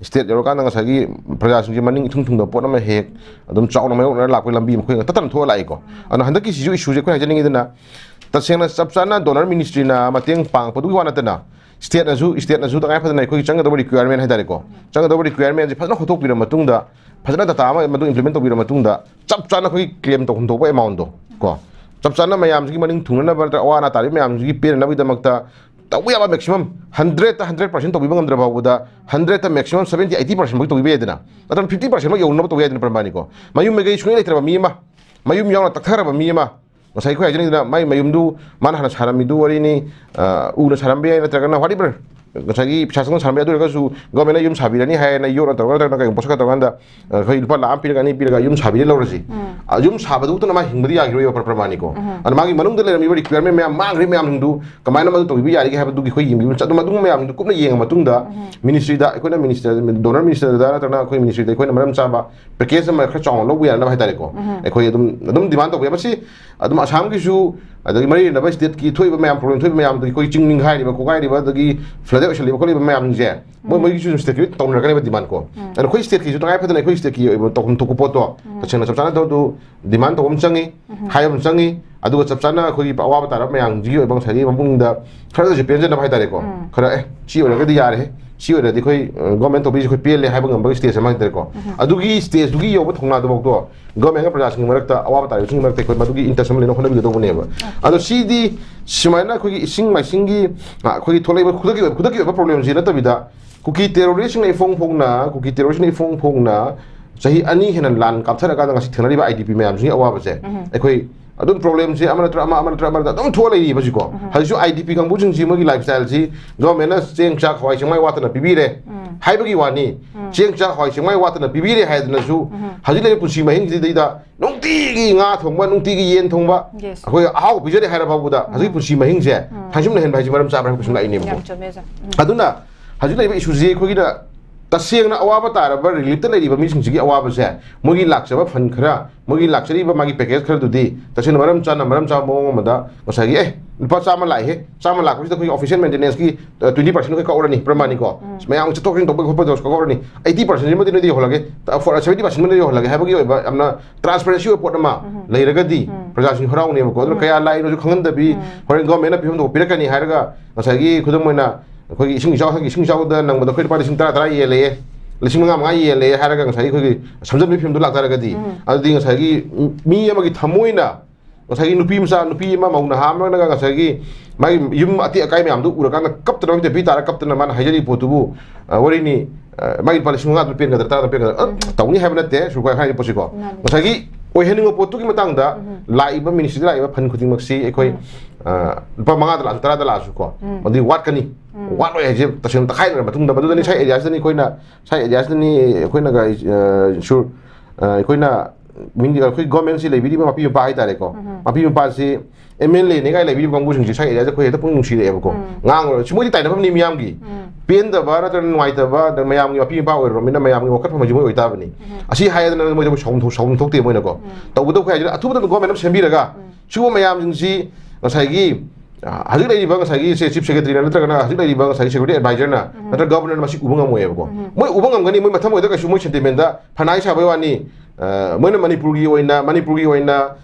ꯁ꯭ꯇꯦꯠ ꯌꯧꯔꯀꯥꯟꯗ ꯉꯁꯥꯏꯒꯤ ꯄ꯭ꯔꯖꯥꯁꯤꯡꯁꯦ ꯃꯅꯤꯡ ꯏꯊꯨꯡ ꯊꯨꯡꯗꯕ ꯄꯣꯠ ꯑꯃ ꯍꯦꯛ ꯑꯗꯨꯝ ꯆꯥꯎꯅ ꯃꯥꯌꯣꯛꯅꯔ ꯂꯥꯛꯄꯒꯤ ꯂꯝꯕꯤ ꯑꯃ ꯑꯩꯈꯣꯏ ꯇꯠꯇꯅ ꯊꯣꯛꯑ ꯂꯥꯛꯏꯀꯣ꯫ ꯑꯗꯨꯅ ꯍꯟꯗꯛꯀꯤ ꯁꯤꯁꯨ ꯏꯁꯨꯁꯦ ꯑꯩꯈꯣꯏ ꯍꯥꯏꯖꯅꯤꯡꯉꯤꯗꯅ ꯇꯁꯦꯡꯅ ꯆꯞ ꯆꯥꯅ ꯗꯣꯅꯔ ꯃꯤꯅꯤꯁꯇ꯭ꯔꯤꯅ ꯃꯇꯦꯡ ꯄꯥꯡꯉꯛꯄꯗꯨꯒꯤ ꯋꯥ ꯅꯠꯇꯅ ꯁ꯭ꯇꯦꯠꯅꯁꯨ, ꯁ꯭ꯇꯦꯠꯅꯁꯨ ꯇꯉꯥꯏ ꯐꯗꯅ ꯑꯩꯈꯣꯏꯒꯤ ꯆꯪꯒꯗꯕ ꯔꯤꯀ꯭ꯋꯥꯌꯔꯃꯦꯟ ꯍꯥꯏꯇꯥꯔꯦꯀꯣ, ꯆꯪꯒꯗꯕ ꯔꯤꯀ꯭ꯋꯥꯌꯔꯃꯦꯟꯁꯦ ꯐꯖꯅ ꯍꯣꯠꯇꯣꯛꯄꯤꯔ ꯃꯇꯨꯡꯗ, ꯐꯖꯅ ꯗꯇꯥ ꯑꯃ ꯃꯗꯨ ꯏꯝꯄ꯭ꯂꯤꯃꯦꯟ ꯇꯧꯕꯤꯔ ꯃꯇꯨꯡꯗ ꯆꯞ ꯆꯥꯅ ꯑꯩꯈꯣꯏꯒꯤ ꯀ꯭ꯂꯦꯝ ꯇꯧꯐꯝ ꯊꯣꯛꯄ ꯑꯦꯃꯥꯎꯟꯗꯣ ꯀꯣ, ꯆꯞ ꯆꯥꯅ ꯃꯌꯥꯝꯁꯤꯒꯤ ꯃꯅꯤꯡ ꯊꯨꯡꯅꯅꯕ ꯅꯠꯇ꯭ꯔꯒ ꯑꯋꯥ ꯑꯅꯥ ꯇꯥꯔꯤꯕ ꯃꯌꯥꯝꯁꯤꯒꯤ ꯄꯦꯟꯅꯅꯕꯒꯤꯗꯃꯛꯇ ꯇꯧꯕ ꯌꯥꯕ ꯃꯦꯛꯁꯤꯃꯝ ꯍꯟꯗ꯭ꯔꯦꯠꯇ ꯍꯟꯗ꯭ꯔꯦꯠ ꯄꯥꯔꯁꯦꯟ ꯇꯧꯕꯤꯕ ꯉꯝꯗ꯭ꯔ ꯐꯥꯎꯕꯗ ꯍꯟꯗ꯭ꯔꯦꯠꯇ ꯃꯦꯛꯁꯤꯃꯝ ꯁꯕꯦꯟꯇꯤ ꯑꯩꯠꯇꯤ ꯄꯥꯔꯁꯦꯟ ꯐꯥꯎ ꯇꯧꯕꯤꯕ ꯌꯥꯏꯗꯅ, ꯅꯠꯇ꯭ꯔꯒ ꯐꯤꯐꯇꯤ ꯄꯥꯔꯁꯦꯟ ꯐꯥꯎ ꯌꯧꯅꯕ ꯇꯧꯕ ꯌꯥꯏꯗꯅ ꯄ꯭ꯔꯃꯥꯅꯤꯀꯣ꯫ ꯃꯌꯨꯝ ꯃꯩꯀꯩ ꯁꯨꯡꯂꯩ ꯂꯩꯇ꯭ꯔꯕ ꯃꯤ ꯑꯃ, ꯃꯌꯨꯝ ꯌꯥꯎꯅ ꯇꯛꯊꯔꯕ ꯃꯤ ꯑꯃ, ꯉꯁꯥꯏ ꯑꯩꯈꯣꯏ ꯍꯥꯏꯖꯅꯤꯡꯗꯅ ꯃꯥꯏ ꯃꯌꯨꯝꯗꯨ ꯃꯥꯅ ꯍꯥꯟꯅ ꯁꯥꯔꯝꯃꯤꯗꯨ ꯋꯥꯔꯤꯅꯤ, ꯑ, ꯎꯅ ꯁꯥꯔꯝꯕ ꯌꯥꯏ, ꯅꯠꯇ꯭ꯔꯒꯅ whatever ꯉꯁꯥꯏꯒꯤ ꯄꯩꯁꯥ ꯆꯪꯅ ꯁꯥꯟꯅꯕ ꯌꯥꯏ꯫ ꯑꯗꯨ ꯑꯣꯏꯔꯒꯁꯨ ꯒꯣꯔꯃꯦꯟꯅ ꯌꯨꯝ ꯁꯥꯕꯤꯔꯅꯤ ꯍꯥꯏꯅ ꯌꯣꯠꯅ ꯇꯧꯔꯒ ꯅꯠꯇ꯭ꯔꯒ ꯀꯩꯒꯨꯝꯕ ꯄꯣꯠꯁꯛꯀ ꯇꯧꯔꯀꯥꯟꯗ ꯑꯩꯈꯣꯏ ꯂꯨꯄꯥ ꯂꯥꯈ ꯑꯃ ꯄꯤꯔꯒ ꯑꯅꯤ ꯄꯤꯔꯒ ꯌꯨꯝ ꯁꯥꯕꯤꯔꯦ ꯂꯧꯔꯁꯤ꯫ ꯎꯝ꯫ ꯑ, ꯌꯨꯝ ꯁꯥꯕꯗꯨ ꯈꯛꯇꯅ ꯃꯥ ꯍꯤꯡꯕꯗꯤ ꯌꯥꯈꯤꯔꯣꯏꯕ ꯄ꯭ꯔ-, ꯄ꯭ꯔꯃꯥꯅꯤꯀꯣ꯫ ꯎꯝ꯫ ꯑꯗꯨꯅ ꯃꯥꯒꯤ ꯃꯅꯨꯡꯗ ꯂꯩꯔꯝꯃꯤꯕ requirement ꯃꯌꯥꯝ, ꯃꯥꯡꯈ꯭ꯔꯤꯕ ꯃꯌꯥꯝꯁꯤꯡꯗꯨ ꯀꯃꯥꯏꯅ ꯃꯗꯨ ꯇꯧꯕꯤꯕ ꯌꯥꯔꯤꯒꯦ ꯍꯥꯏꯕꯗꯨꯒꯤ ꯑꯩꯈꯣꯏ ꯌꯦꯡꯕꯤꯕ ꯆꯠ-, ꯑꯗꯨꯝ ꯑꯗꯨꯒꯨꯝꯕ ꯃꯌꯥꯝꯁꯤꯡꯗꯨ ꯀꯨꯞꯅ ꯌꯦꯡꯉ ꯃꯇꯨꯡꯗ ꯎꯝ꯫ Ministry ꯗ, ꯑꯩꯈꯣꯏꯅ minister, donor minister ꯗ ꯅꯠꯇ꯭ꯔꯒꯅ ꯑꯩꯈꯣꯏ ministry ꯗ ꯑꯩꯈꯣꯏꯅ ꯃꯔꯝ ꯆꯥꯕ package ꯑꯃ ꯈꯔ ꯆꯥꯎꯅ ꯂꯧꯕ ꯌꯥꯅꯕ ꯍꯥꯏꯇꯥꯔꯦꯀꯣ꯫ ꯎꯝ꯫ ꯑꯩꯈꯣꯏ ꯑꯗꯨꯝ, ꯑꯗꯨꯝ demand ꯇꯧꯕ ꯌꯥꯏ꯫ ꯃꯁꯤ ꯑꯗꯨꯝ ꯑꯁꯥꯝꯒꯤꯁꯨ, ꯑꯗꯒꯤ ꯃꯔꯤ ꯂꯩꯅꯕ state ꯀꯤ ꯊꯣꯛꯏꯕ ꯃꯌꯥꯝ, problem ꯊꯣꯛꯏꯕ ꯃꯌꯥꯝꯗꯨ, ꯑꯩꯈꯣꯏ ꯆꯤꯡ ꯅꯤꯡꯈꯥꯏꯔꯤꯕ, ꯈꯣꯠꯀꯥꯏꯔꯤꯕ, ꯑꯗꯒꯤ flood ꯑꯣꯏꯁꯜꯂꯤꯕ ꯈꯣꯠꯂꯤꯕ ꯃꯌꯥꯝꯁꯤꯡꯁꯦ, ꯃꯣꯏ, ꯎꯝ꯫ ꯃꯣꯏꯒꯤꯁꯨ ꯑꯗꯨꯝ state ꯀꯤ ꯇꯧꯅꯔꯛꯀꯅꯦꯕ demand ꯀꯣ꯫ ꯎꯝ꯫ ꯑꯗꯨꯅ ꯑꯩꯈꯣꯏ state ꯀꯤꯁꯨ ꯇꯉꯥꯏ ꯐꯗꯅ ꯑꯩꯈꯣꯏ state ꯀꯤ ꯑꯣꯏꯕ ꯇꯧꯐꯝ ꯊꯣꯛꯄ ꯄꯣꯠꯇꯣ, ꯎꯝ꯫ ꯇꯁꯦꯡꯅ ꯆꯞ ꯆꯥꯅ ꯇꯧ-, demand ꯇꯧꯕ ꯑꯃ ꯆꯪꯉꯤ, ꯎꯝ꯫ ꯍꯥꯏꯕ ꯑꯃ ꯆꯪꯉꯤ, ꯑꯗꯨꯒ ꯆꯞ ꯆꯥꯅ ꯑꯩꯈꯣꯏꯒꯤ ꯑꯋꯥꯕ ꯇꯥꯔꯕ ꯃꯌꯥꯝꯁꯤꯒꯤ ꯑꯣꯏꯕ ꯉꯁꯥꯏꯒꯤ ꯃꯄꯨꯡꯗ ꯈꯔꯗꯁꯨ ꯄꯦꯟꯖꯅꯕ ꯍꯥꯏꯇꯥꯔꯦꯀꯣ꯫ ꯎꯝ꯫ ꯈꯔ, "ꯑꯦ, ꯁꯤ ꯑꯣꯏꯔꯒꯗꯤ ꯌꯥꯔꯦ, ꯁꯤ ꯑꯣꯏꯔꯗꯤ ꯑꯩꯈꯣꯏ, ꯑ, government ꯇꯧꯕꯤꯔꯤꯁꯦ ꯑꯩꯈꯣꯏ ꯄꯦꯜꯂꯦ" ꯍꯥꯏꯕ ꯉꯝꯕꯒꯤ stage ꯑꯃ ꯍꯥꯏꯇꯥꯔꯦꯀꯣ꯫ ꯎꯝ꯫ ꯑꯗꯨꯒꯤ stage ꯇꯨꯒꯤ ꯌꯧꯕ ꯊꯧꯅꯥꯗꯨꯐꯥꯎꯗꯣ government ꯀ ꯄ꯭ꯔꯖꯥꯁꯤꯡꯒꯤ ꯃꯔꯛꯇ, ꯑꯋꯥꯕ ꯇꯥꯔꯤꯕꯁꯤꯡꯒꯤ ꯃꯔꯛꯇ ꯑꯩꯈꯣꯏ ꯃꯗꯨꯒꯤ interest ꯑꯃ ꯂꯩꯅꯕ ꯍꯣꯠꯅꯕꯤꯒꯗꯧꯕꯅꯦꯕ꯫ ꯑꯣꯀꯦ꯫ ꯑꯗꯣ ꯁꯤꯗꯤ ꯁꯨꯃꯥꯏꯅ ꯑꯩꯈꯣꯏꯒꯤ ꯏꯁꯤꯡ ꯃꯥꯏꯁꯤꯡꯒꯤ, ꯑ, ꯑꯩꯈꯣꯏꯒꯤ ꯊꯣꯛꯂꯛꯏꯕ ꯈꯨꯗꯛꯀꯤ ꯑꯣꯏꯕ, ꯈꯨꯗꯛꯀꯤ ꯑꯣꯏꯕ problem ꯁꯤ ꯅꯠꯇꯕꯤꯗ, ꯀꯨꯀꯤ terrorist ꯁꯤꯡꯅ ꯏꯐꯣꯡ ꯐꯣꯡꯅ, ꯀꯨꯀꯤ terrorist ꯁꯤꯡꯅ ꯏꯐꯣꯡ ꯐꯣꯡꯅ ꯆꯍꯤ ꯑꯅꯤ ꯍꯦꯟꯅ ꯂꯥꯟ ꯀꯥꯞꯊꯔꯀꯥꯟꯗ ꯉꯁꯤ ꯊꯦꯡꯅꯔꯤꯕ I D P ꯃꯌꯥꯝꯁꯤꯒꯤ ꯑꯋꯥꯕꯁꯦ, ꯎꯝ꯫ ꯑꯩꯈꯣꯏ ꯑꯗꯨꯝ problem ꯁꯦ ꯑꯃ ꯅꯠꯇ꯭ꯔ ꯑꯃ, ꯑꯃ ꯅꯠꯇ꯭ꯔ ꯑꯃ ꯅꯠꯇ꯭ꯔ ꯑꯗꯨꯝ ꯊꯣꯛꯑ ꯂꯩꯔꯤꯕ ꯍꯧꯖꯤꯛꯀꯣ꯫ ꯎꯝ꯫ ꯍꯧꯖꯤꯛꯁꯨ I D P ꯀꯥꯡꯕꯨꯁꯤꯡꯁꯤ ꯃꯣꯏꯒꯤ lifestyle ꯁꯤ government ꯅ ꯆꯦꯡ ꯆꯥꯛ ꯍꯋꯥꯏ ꯆꯦꯡꯋꯥꯏ ꯋꯥꯠꯇꯅ ꯄꯤꯕꯤꯔꯦ ꯎꯝ꯫ ꯍꯥꯏꯕꯒꯤ ꯋꯥꯅꯤ꯫ ꯎꯝ꯫ ꯆꯦꯡ ꯆꯥꯛ ꯍꯋꯥꯏ ꯆꯦꯡꯋꯥꯏ ꯋꯥꯠꯇꯅ ꯄꯤꯕꯤꯔꯦ ꯍꯥꯏꯗꯅꯁꯨ ꯎꯝ꯫ ꯍꯧꯖꯤꯛ ꯂꯩꯔꯤꯕ ꯄꯨꯟꯁꯤ ꯃꯍꯤꯡꯁꯤꯗꯩꯗ ꯅꯨꯡꯇꯤꯒꯤ ꯉꯥ ꯊꯣꯡꯕ, ꯅꯨꯡꯇꯤꯒꯤ ꯌꯦꯟ ꯊꯣꯡꯕ, ꯌꯦꯁ꯫ ꯑꯩꯈꯣꯏ ꯑꯍꯥꯎꯕ ꯄꯤꯖꯔꯦ ꯍꯥꯏꯔ ꯐꯥꯎꯕꯗ ꯎꯝ꯫ ꯍꯧꯖꯤꯛ ꯄꯨꯟꯁꯤ ꯃꯍꯤꯡꯁꯦ ꯎꯝ꯫ ꯊꯥꯡꯖꯤꯡꯅ ꯍꯦꯟꯕ ꯍꯥꯏꯁꯤ ꯃꯔꯝ ꯆꯥꯕ꯭ꯔꯥ ꯍꯥꯏꯕ ꯀꯣꯏꯁꯟ ꯂꯥꯛꯏꯅꯦꯕꯀꯣ꯫ ꯌꯥꯝ ꯆꯨꯝꯃꯦ, ꯁꯥꯔ꯫ ꯎꯝ꯫ ꯑꯗꯨꯅ ꯍꯧꯖꯤꯛ ꯂꯩꯔꯤꯕ issue ꯁꯤ ꯑꯩꯈꯣꯏꯒꯤꯅ ꯇꯁꯦꯡꯅ ꯑꯋꯥꯕ ꯇꯥꯔꯕ, relief ꯇ ꯂꯩꯔꯤꯕ ꯃꯤꯁꯤꯡꯁꯤꯒꯤ ꯑꯋꯥꯕꯁꯦ, ꯃꯣꯏꯒꯤ ꯂꯥꯛꯆꯕ fund ꯈꯔ, ꯃꯣꯏꯒꯤ ꯂꯥꯛꯆꯔꯤꯕ ꯃꯥꯒꯤ package ꯈꯔꯗꯨꯗꯤ ꯇꯁꯦꯡꯅ ꯃꯔꯝ ꯆꯥꯅ, ꯃꯔꯝ ꯆꯥꯕ ꯃꯑꯣꯡ ꯑꯃꯗ ꯉꯁꯥꯏꯒꯤ, "ꯑꯦ, ꯂꯨꯄꯥ ꯆꯥꯝꯃ ꯂꯥꯛꯏꯍꯦ, ꯆꯥꯝꯃ ꯂꯥꯛꯄꯁꯤꯗ ꯑꯩꯈꯣꯏꯒꯤ official maintenance ꯀꯤ, ꯑ, twenty percent ꯈꯛ ꯀꯛꯍꯧꯔꯅꯤ, ꯄ꯭ꯔꯃꯥꯅꯤꯀꯣ꯫ ꯎꯝ꯫ ꯃꯌꯥꯝ ꯆꯠꯊꯣꯛ ꯆꯠꯁꯤꯟ ꯇꯧꯕ ꯈꯣꯠꯄꯗꯣ ꯀꯛꯍꯧꯔꯅꯤ꯫ Eighty percent ꯁꯤꯃꯗꯤ ꯅꯣꯏꯗ ꯌꯧꯍꯜꯂꯒꯦ, ꯑ, for-, seventy percent ꯃꯗꯤ ꯌꯧꯍꯜꯂꯒꯦ" ꯍꯥꯏꯕꯒꯤ ꯑꯣꯏꯕ ꯌꯥꯝꯅ transparency ꯑꯣꯏꯕ ꯄꯣꯠ ꯑꯃ ꯎꯝ꯫ ꯂꯩꯔꯒꯗꯤ ꯎꯝ꯫ ꯄ꯭ꯔꯖꯥꯁꯤꯡ ꯍꯔꯥꯎꯅꯦꯕꯀꯣ꯫ ꯑꯗꯨꯅ ꯎꯝ꯫ ꯀꯌꯥ ꯂꯥꯛꯏꯅꯣꯁꯨ ꯈꯪꯍꯟꯗꯕꯤ, ꯎꯝ꯫ ꯍꯣꯔꯦꯟ government ꯅ ꯄꯤꯐꯝ ꯊꯣꯛꯄ ꯄꯤꯔꯛꯀꯅꯤ ꯍꯥꯏꯔꯒ ꯉꯁꯥꯏꯒꯤ ꯈꯨꯗꯝ ꯑꯣꯏꯅ ꯑꯩꯈꯣꯏꯒꯤ ꯏꯁꯤꯡ ꯏꯆꯥꯎ, ꯍꯟꯗꯛꯀꯤ ꯏꯁꯤꯡ ꯏꯆꯥꯎꯗ ꯅꯪꯕꯗ ꯑꯩꯈꯣꯏ ꯂꯨꯄꯥ ꯂꯤꯁꯤꯡ ꯇꯔꯥ, ꯇꯔꯥ ꯌꯦꯜꯂꯦ, ꯂꯤꯁꯤꯡ ꯃꯉꯥ, ꯃꯉꯥ ꯌꯦꯜꯂꯦ ꯍꯥꯏꯔꯒ ꯉꯁꯥꯏꯒꯤ ꯑꯩꯈꯣꯏꯒꯤ ꯁꯝꯖꯟꯕꯒꯤ ꯐꯤꯕꯝꯗꯨ ꯂꯥꯛꯇꯥꯔꯒꯗꯤ, ꯎꯝ꯫ ꯑꯗꯨꯗꯤ ꯉꯁꯥꯏꯒꯤ ꯃꯤ ꯑꯃꯒꯤ ꯊꯃꯣꯏꯅ, ꯉꯁꯥꯏꯒꯤ ꯅꯨꯄꯤ ꯃꯆꯥ, ꯅꯨꯄꯤ ꯑꯃ, ꯃꯧ ꯅꯍꯥ ꯑꯃꯅꯒ ꯉꯁꯥꯏꯒꯤ ꯃꯥꯒꯤ ꯌꯨꯝ ꯑꯇꯦꯛ ꯑꯀꯥꯏ ꯃꯌꯥꯝꯗꯨ ꯎꯔꯀꯥꯟꯗ ꯀꯞꯇꯅ, ꯍꯦꯛꯇ ꯄꯤ ꯇꯥꯔ ꯀꯞꯇꯅ ꯃꯥꯅ ꯍꯥꯏꯖꯔꯤꯕ ꯄꯣꯠꯇꯨꯕꯨ, ꯑ, ꯋꯥꯔꯤꯅꯤ, ꯑ, ꯃꯥꯒꯤ ꯂꯨꯄꯥ ꯂꯤꯁꯤꯡ ꯃꯉꯥꯗꯨ ꯄꯦꯟꯒꯗ꯭ꯔꯥ, ꯇꯔꯥꯗꯨ ꯄꯦꯟꯒꯗ꯭ꯔꯥ? ꯑ, ꯎꯝ꯫ ꯇꯧꯅꯤ ꯍꯥꯏꯕ ꯅꯠꯇꯦ, ꯁꯨꯔꯀꯥꯏ ꯍꯥꯏꯔꯤꯕ ꯄꯣꯠꯁꯤꯀꯣ꯫ ꯃꯥꯅꯤ꯫ ꯉꯁꯥꯏꯒꯤ ꯑꯣꯏꯍꯟꯅꯤꯡꯕ ꯄꯣꯠꯇꯨꯒꯤ ꯃꯇꯥꯡꯗ ꯎꯝ꯫ ꯂꯥꯛꯏꯕ ministry ꯗ ꯂꯥꯛꯏꯕ fund ꯈꯨꯗꯤꯡꯃꯛꯁꯤ ꯑꯩꯈꯣꯏ ꯎꯝ꯫ ꯑ, ꯂꯨꯄꯥ ꯃꯉꯥꯗ ꯂꯥꯛꯑꯁꯨ, ꯇꯔꯥꯗ ꯂꯥꯛꯑꯁꯨ ꯀꯣ, ꯎꯝ꯫ ꯃꯗꯨꯗꯤ ꯋꯥꯠꯀꯅꯤ꯫ ꯎꯝ꯫ ꯋꯥꯠꯂꯣꯏ ꯍꯥꯏꯁꯦ ꯇꯁꯦꯡꯅ ꯇꯛꯈꯥꯏꯅꯔꯕ ꯃꯇꯨꯡꯗ, ꯃꯗꯨꯗꯅꯤ ꯎꯝ꯫ ꯁ꯭ꯋꯥꯏ area ꯁꯤꯗꯅꯤ ꯑꯩꯈꯣꯏꯅ, ꯁ꯭ꯋꯥꯏ area ꯁꯤꯗꯅꯤ ꯑꯩꯈꯣꯏꯅꯒ, ꯑ, ꯁꯨꯔ, ꯑ, ꯑꯩꯈꯣꯏꯅ ꯃꯤꯡꯗꯤ ꯑꯩꯈꯣꯏ government ꯁꯤ ꯂꯩꯕꯤꯔꯤꯕ ꯃꯄꯤ ꯃꯄꯥ ꯍꯥꯏꯇꯥꯔꯦꯀꯣ꯫ ꯎꯝ꯫ ꯃꯄꯤ ꯃꯄꯥꯁꯤ MLA ꯅꯦ ꯀꯥꯏ ꯂꯩꯕꯤꯔꯤꯕ ꯀꯥꯡꯕꯨꯁꯤꯡꯁꯦ ꯁ꯭ꯋꯥꯏ area ꯁꯦ ꯑꯩꯈꯣꯏ ꯍꯦꯛꯇ ꯄꯨꯛꯅꯤꯡ ꯅꯨꯡꯁꯤꯔꯛꯑꯦꯕꯀꯣ꯫ ꯎꯝ꯫ ꯉꯥꯡꯉꯨꯔ-, ꯁꯤ ꯃꯣꯏꯗꯤ ꯇꯥꯏꯅꯐꯝꯅꯤ ꯃꯤꯌꯥꯝꯒꯤ꯫ ꯎꯝ꯫ ꯄꯦꯟꯗꯕ ꯅꯠꯇ꯭ꯔꯒ ꯅꯨꯡꯉꯥꯏꯇꯕ, ꯅꯠꯇ꯭ꯔꯒ ꯃꯌꯥꯝꯒꯤ ꯃꯄꯤ ꯃꯄꯥ ꯑꯣꯏꯔꯨꯔꯕꯅꯤꯅ ꯃꯌꯥꯝꯒꯤ ꯋꯥꯈꯜꯐꯝ ꯍꯥꯏꯁꯤ ꯃꯣꯏ ꯑꯣꯏꯇꯥꯕꯅꯤ꯫ ꯎꯝ꯫ ꯑꯁꯤ ꯍꯥꯏꯗꯅ ꯃꯣꯏꯗ ꯁꯥꯎꯐꯝ ꯊꯣꯛ-, ꯁꯥꯎꯐꯝ ꯊꯣꯛꯇꯦ ꯃꯣꯏꯅꯀꯣ꯫ ꯎꯝ꯫ ꯇꯧꯕꯇꯕꯨ ꯑꯩꯈꯣꯏ ꯍꯥꯏꯁꯤꯅ ꯑꯊꯨꯕꯗ government ꯑꯃ ꯁꯦꯝꯕꯤꯔꯒ ꯎꯝ꯫ ꯁꯤꯒꯨꯝꯕ ꯃꯌꯥꯝꯁꯤꯡꯁꯤ ꯉꯁꯥꯏꯒꯤ, ꯑ, ꯍꯧꯖꯤꯛ ꯂꯩꯔꯤꯕ ꯉꯁꯥꯏꯒꯤ ꯁꯦ chief secretary ꯅ ꯅꯠꯇ꯭ꯔꯒꯅ ꯍꯧꯖꯤꯛ ꯂꯩꯔꯤꯕ ꯉꯁꯥꯏꯒꯤ security advisor ꯅ ꯎꯝ꯫ ꯅꯠꯇ꯭ꯔꯒ governor ꯅ ꯃꯁꯤ ꯎꯕ ꯉꯝꯃꯣꯏꯕꯀꯣ꯫ ꯎꯝ꯫ ꯃꯣꯏ ꯎꯕ ꯉꯝꯒꯅꯤ, ꯃꯣꯏ ꯃꯊꯃꯣꯏꯗ ꯀꯩꯁꯨ ꯃꯣꯏ sentiment ꯗ ꯐꯅꯥꯏ ꯁꯥꯕꯩ ꯋꯥꯅꯤ, ꯑ, ꯃꯣꯏꯅ ꯃꯅꯤꯄꯨꯔꯒꯤ ꯑꯣꯏꯅ, ꯃꯅꯤꯄꯨꯔꯒꯤ ꯑꯣꯏꯅ,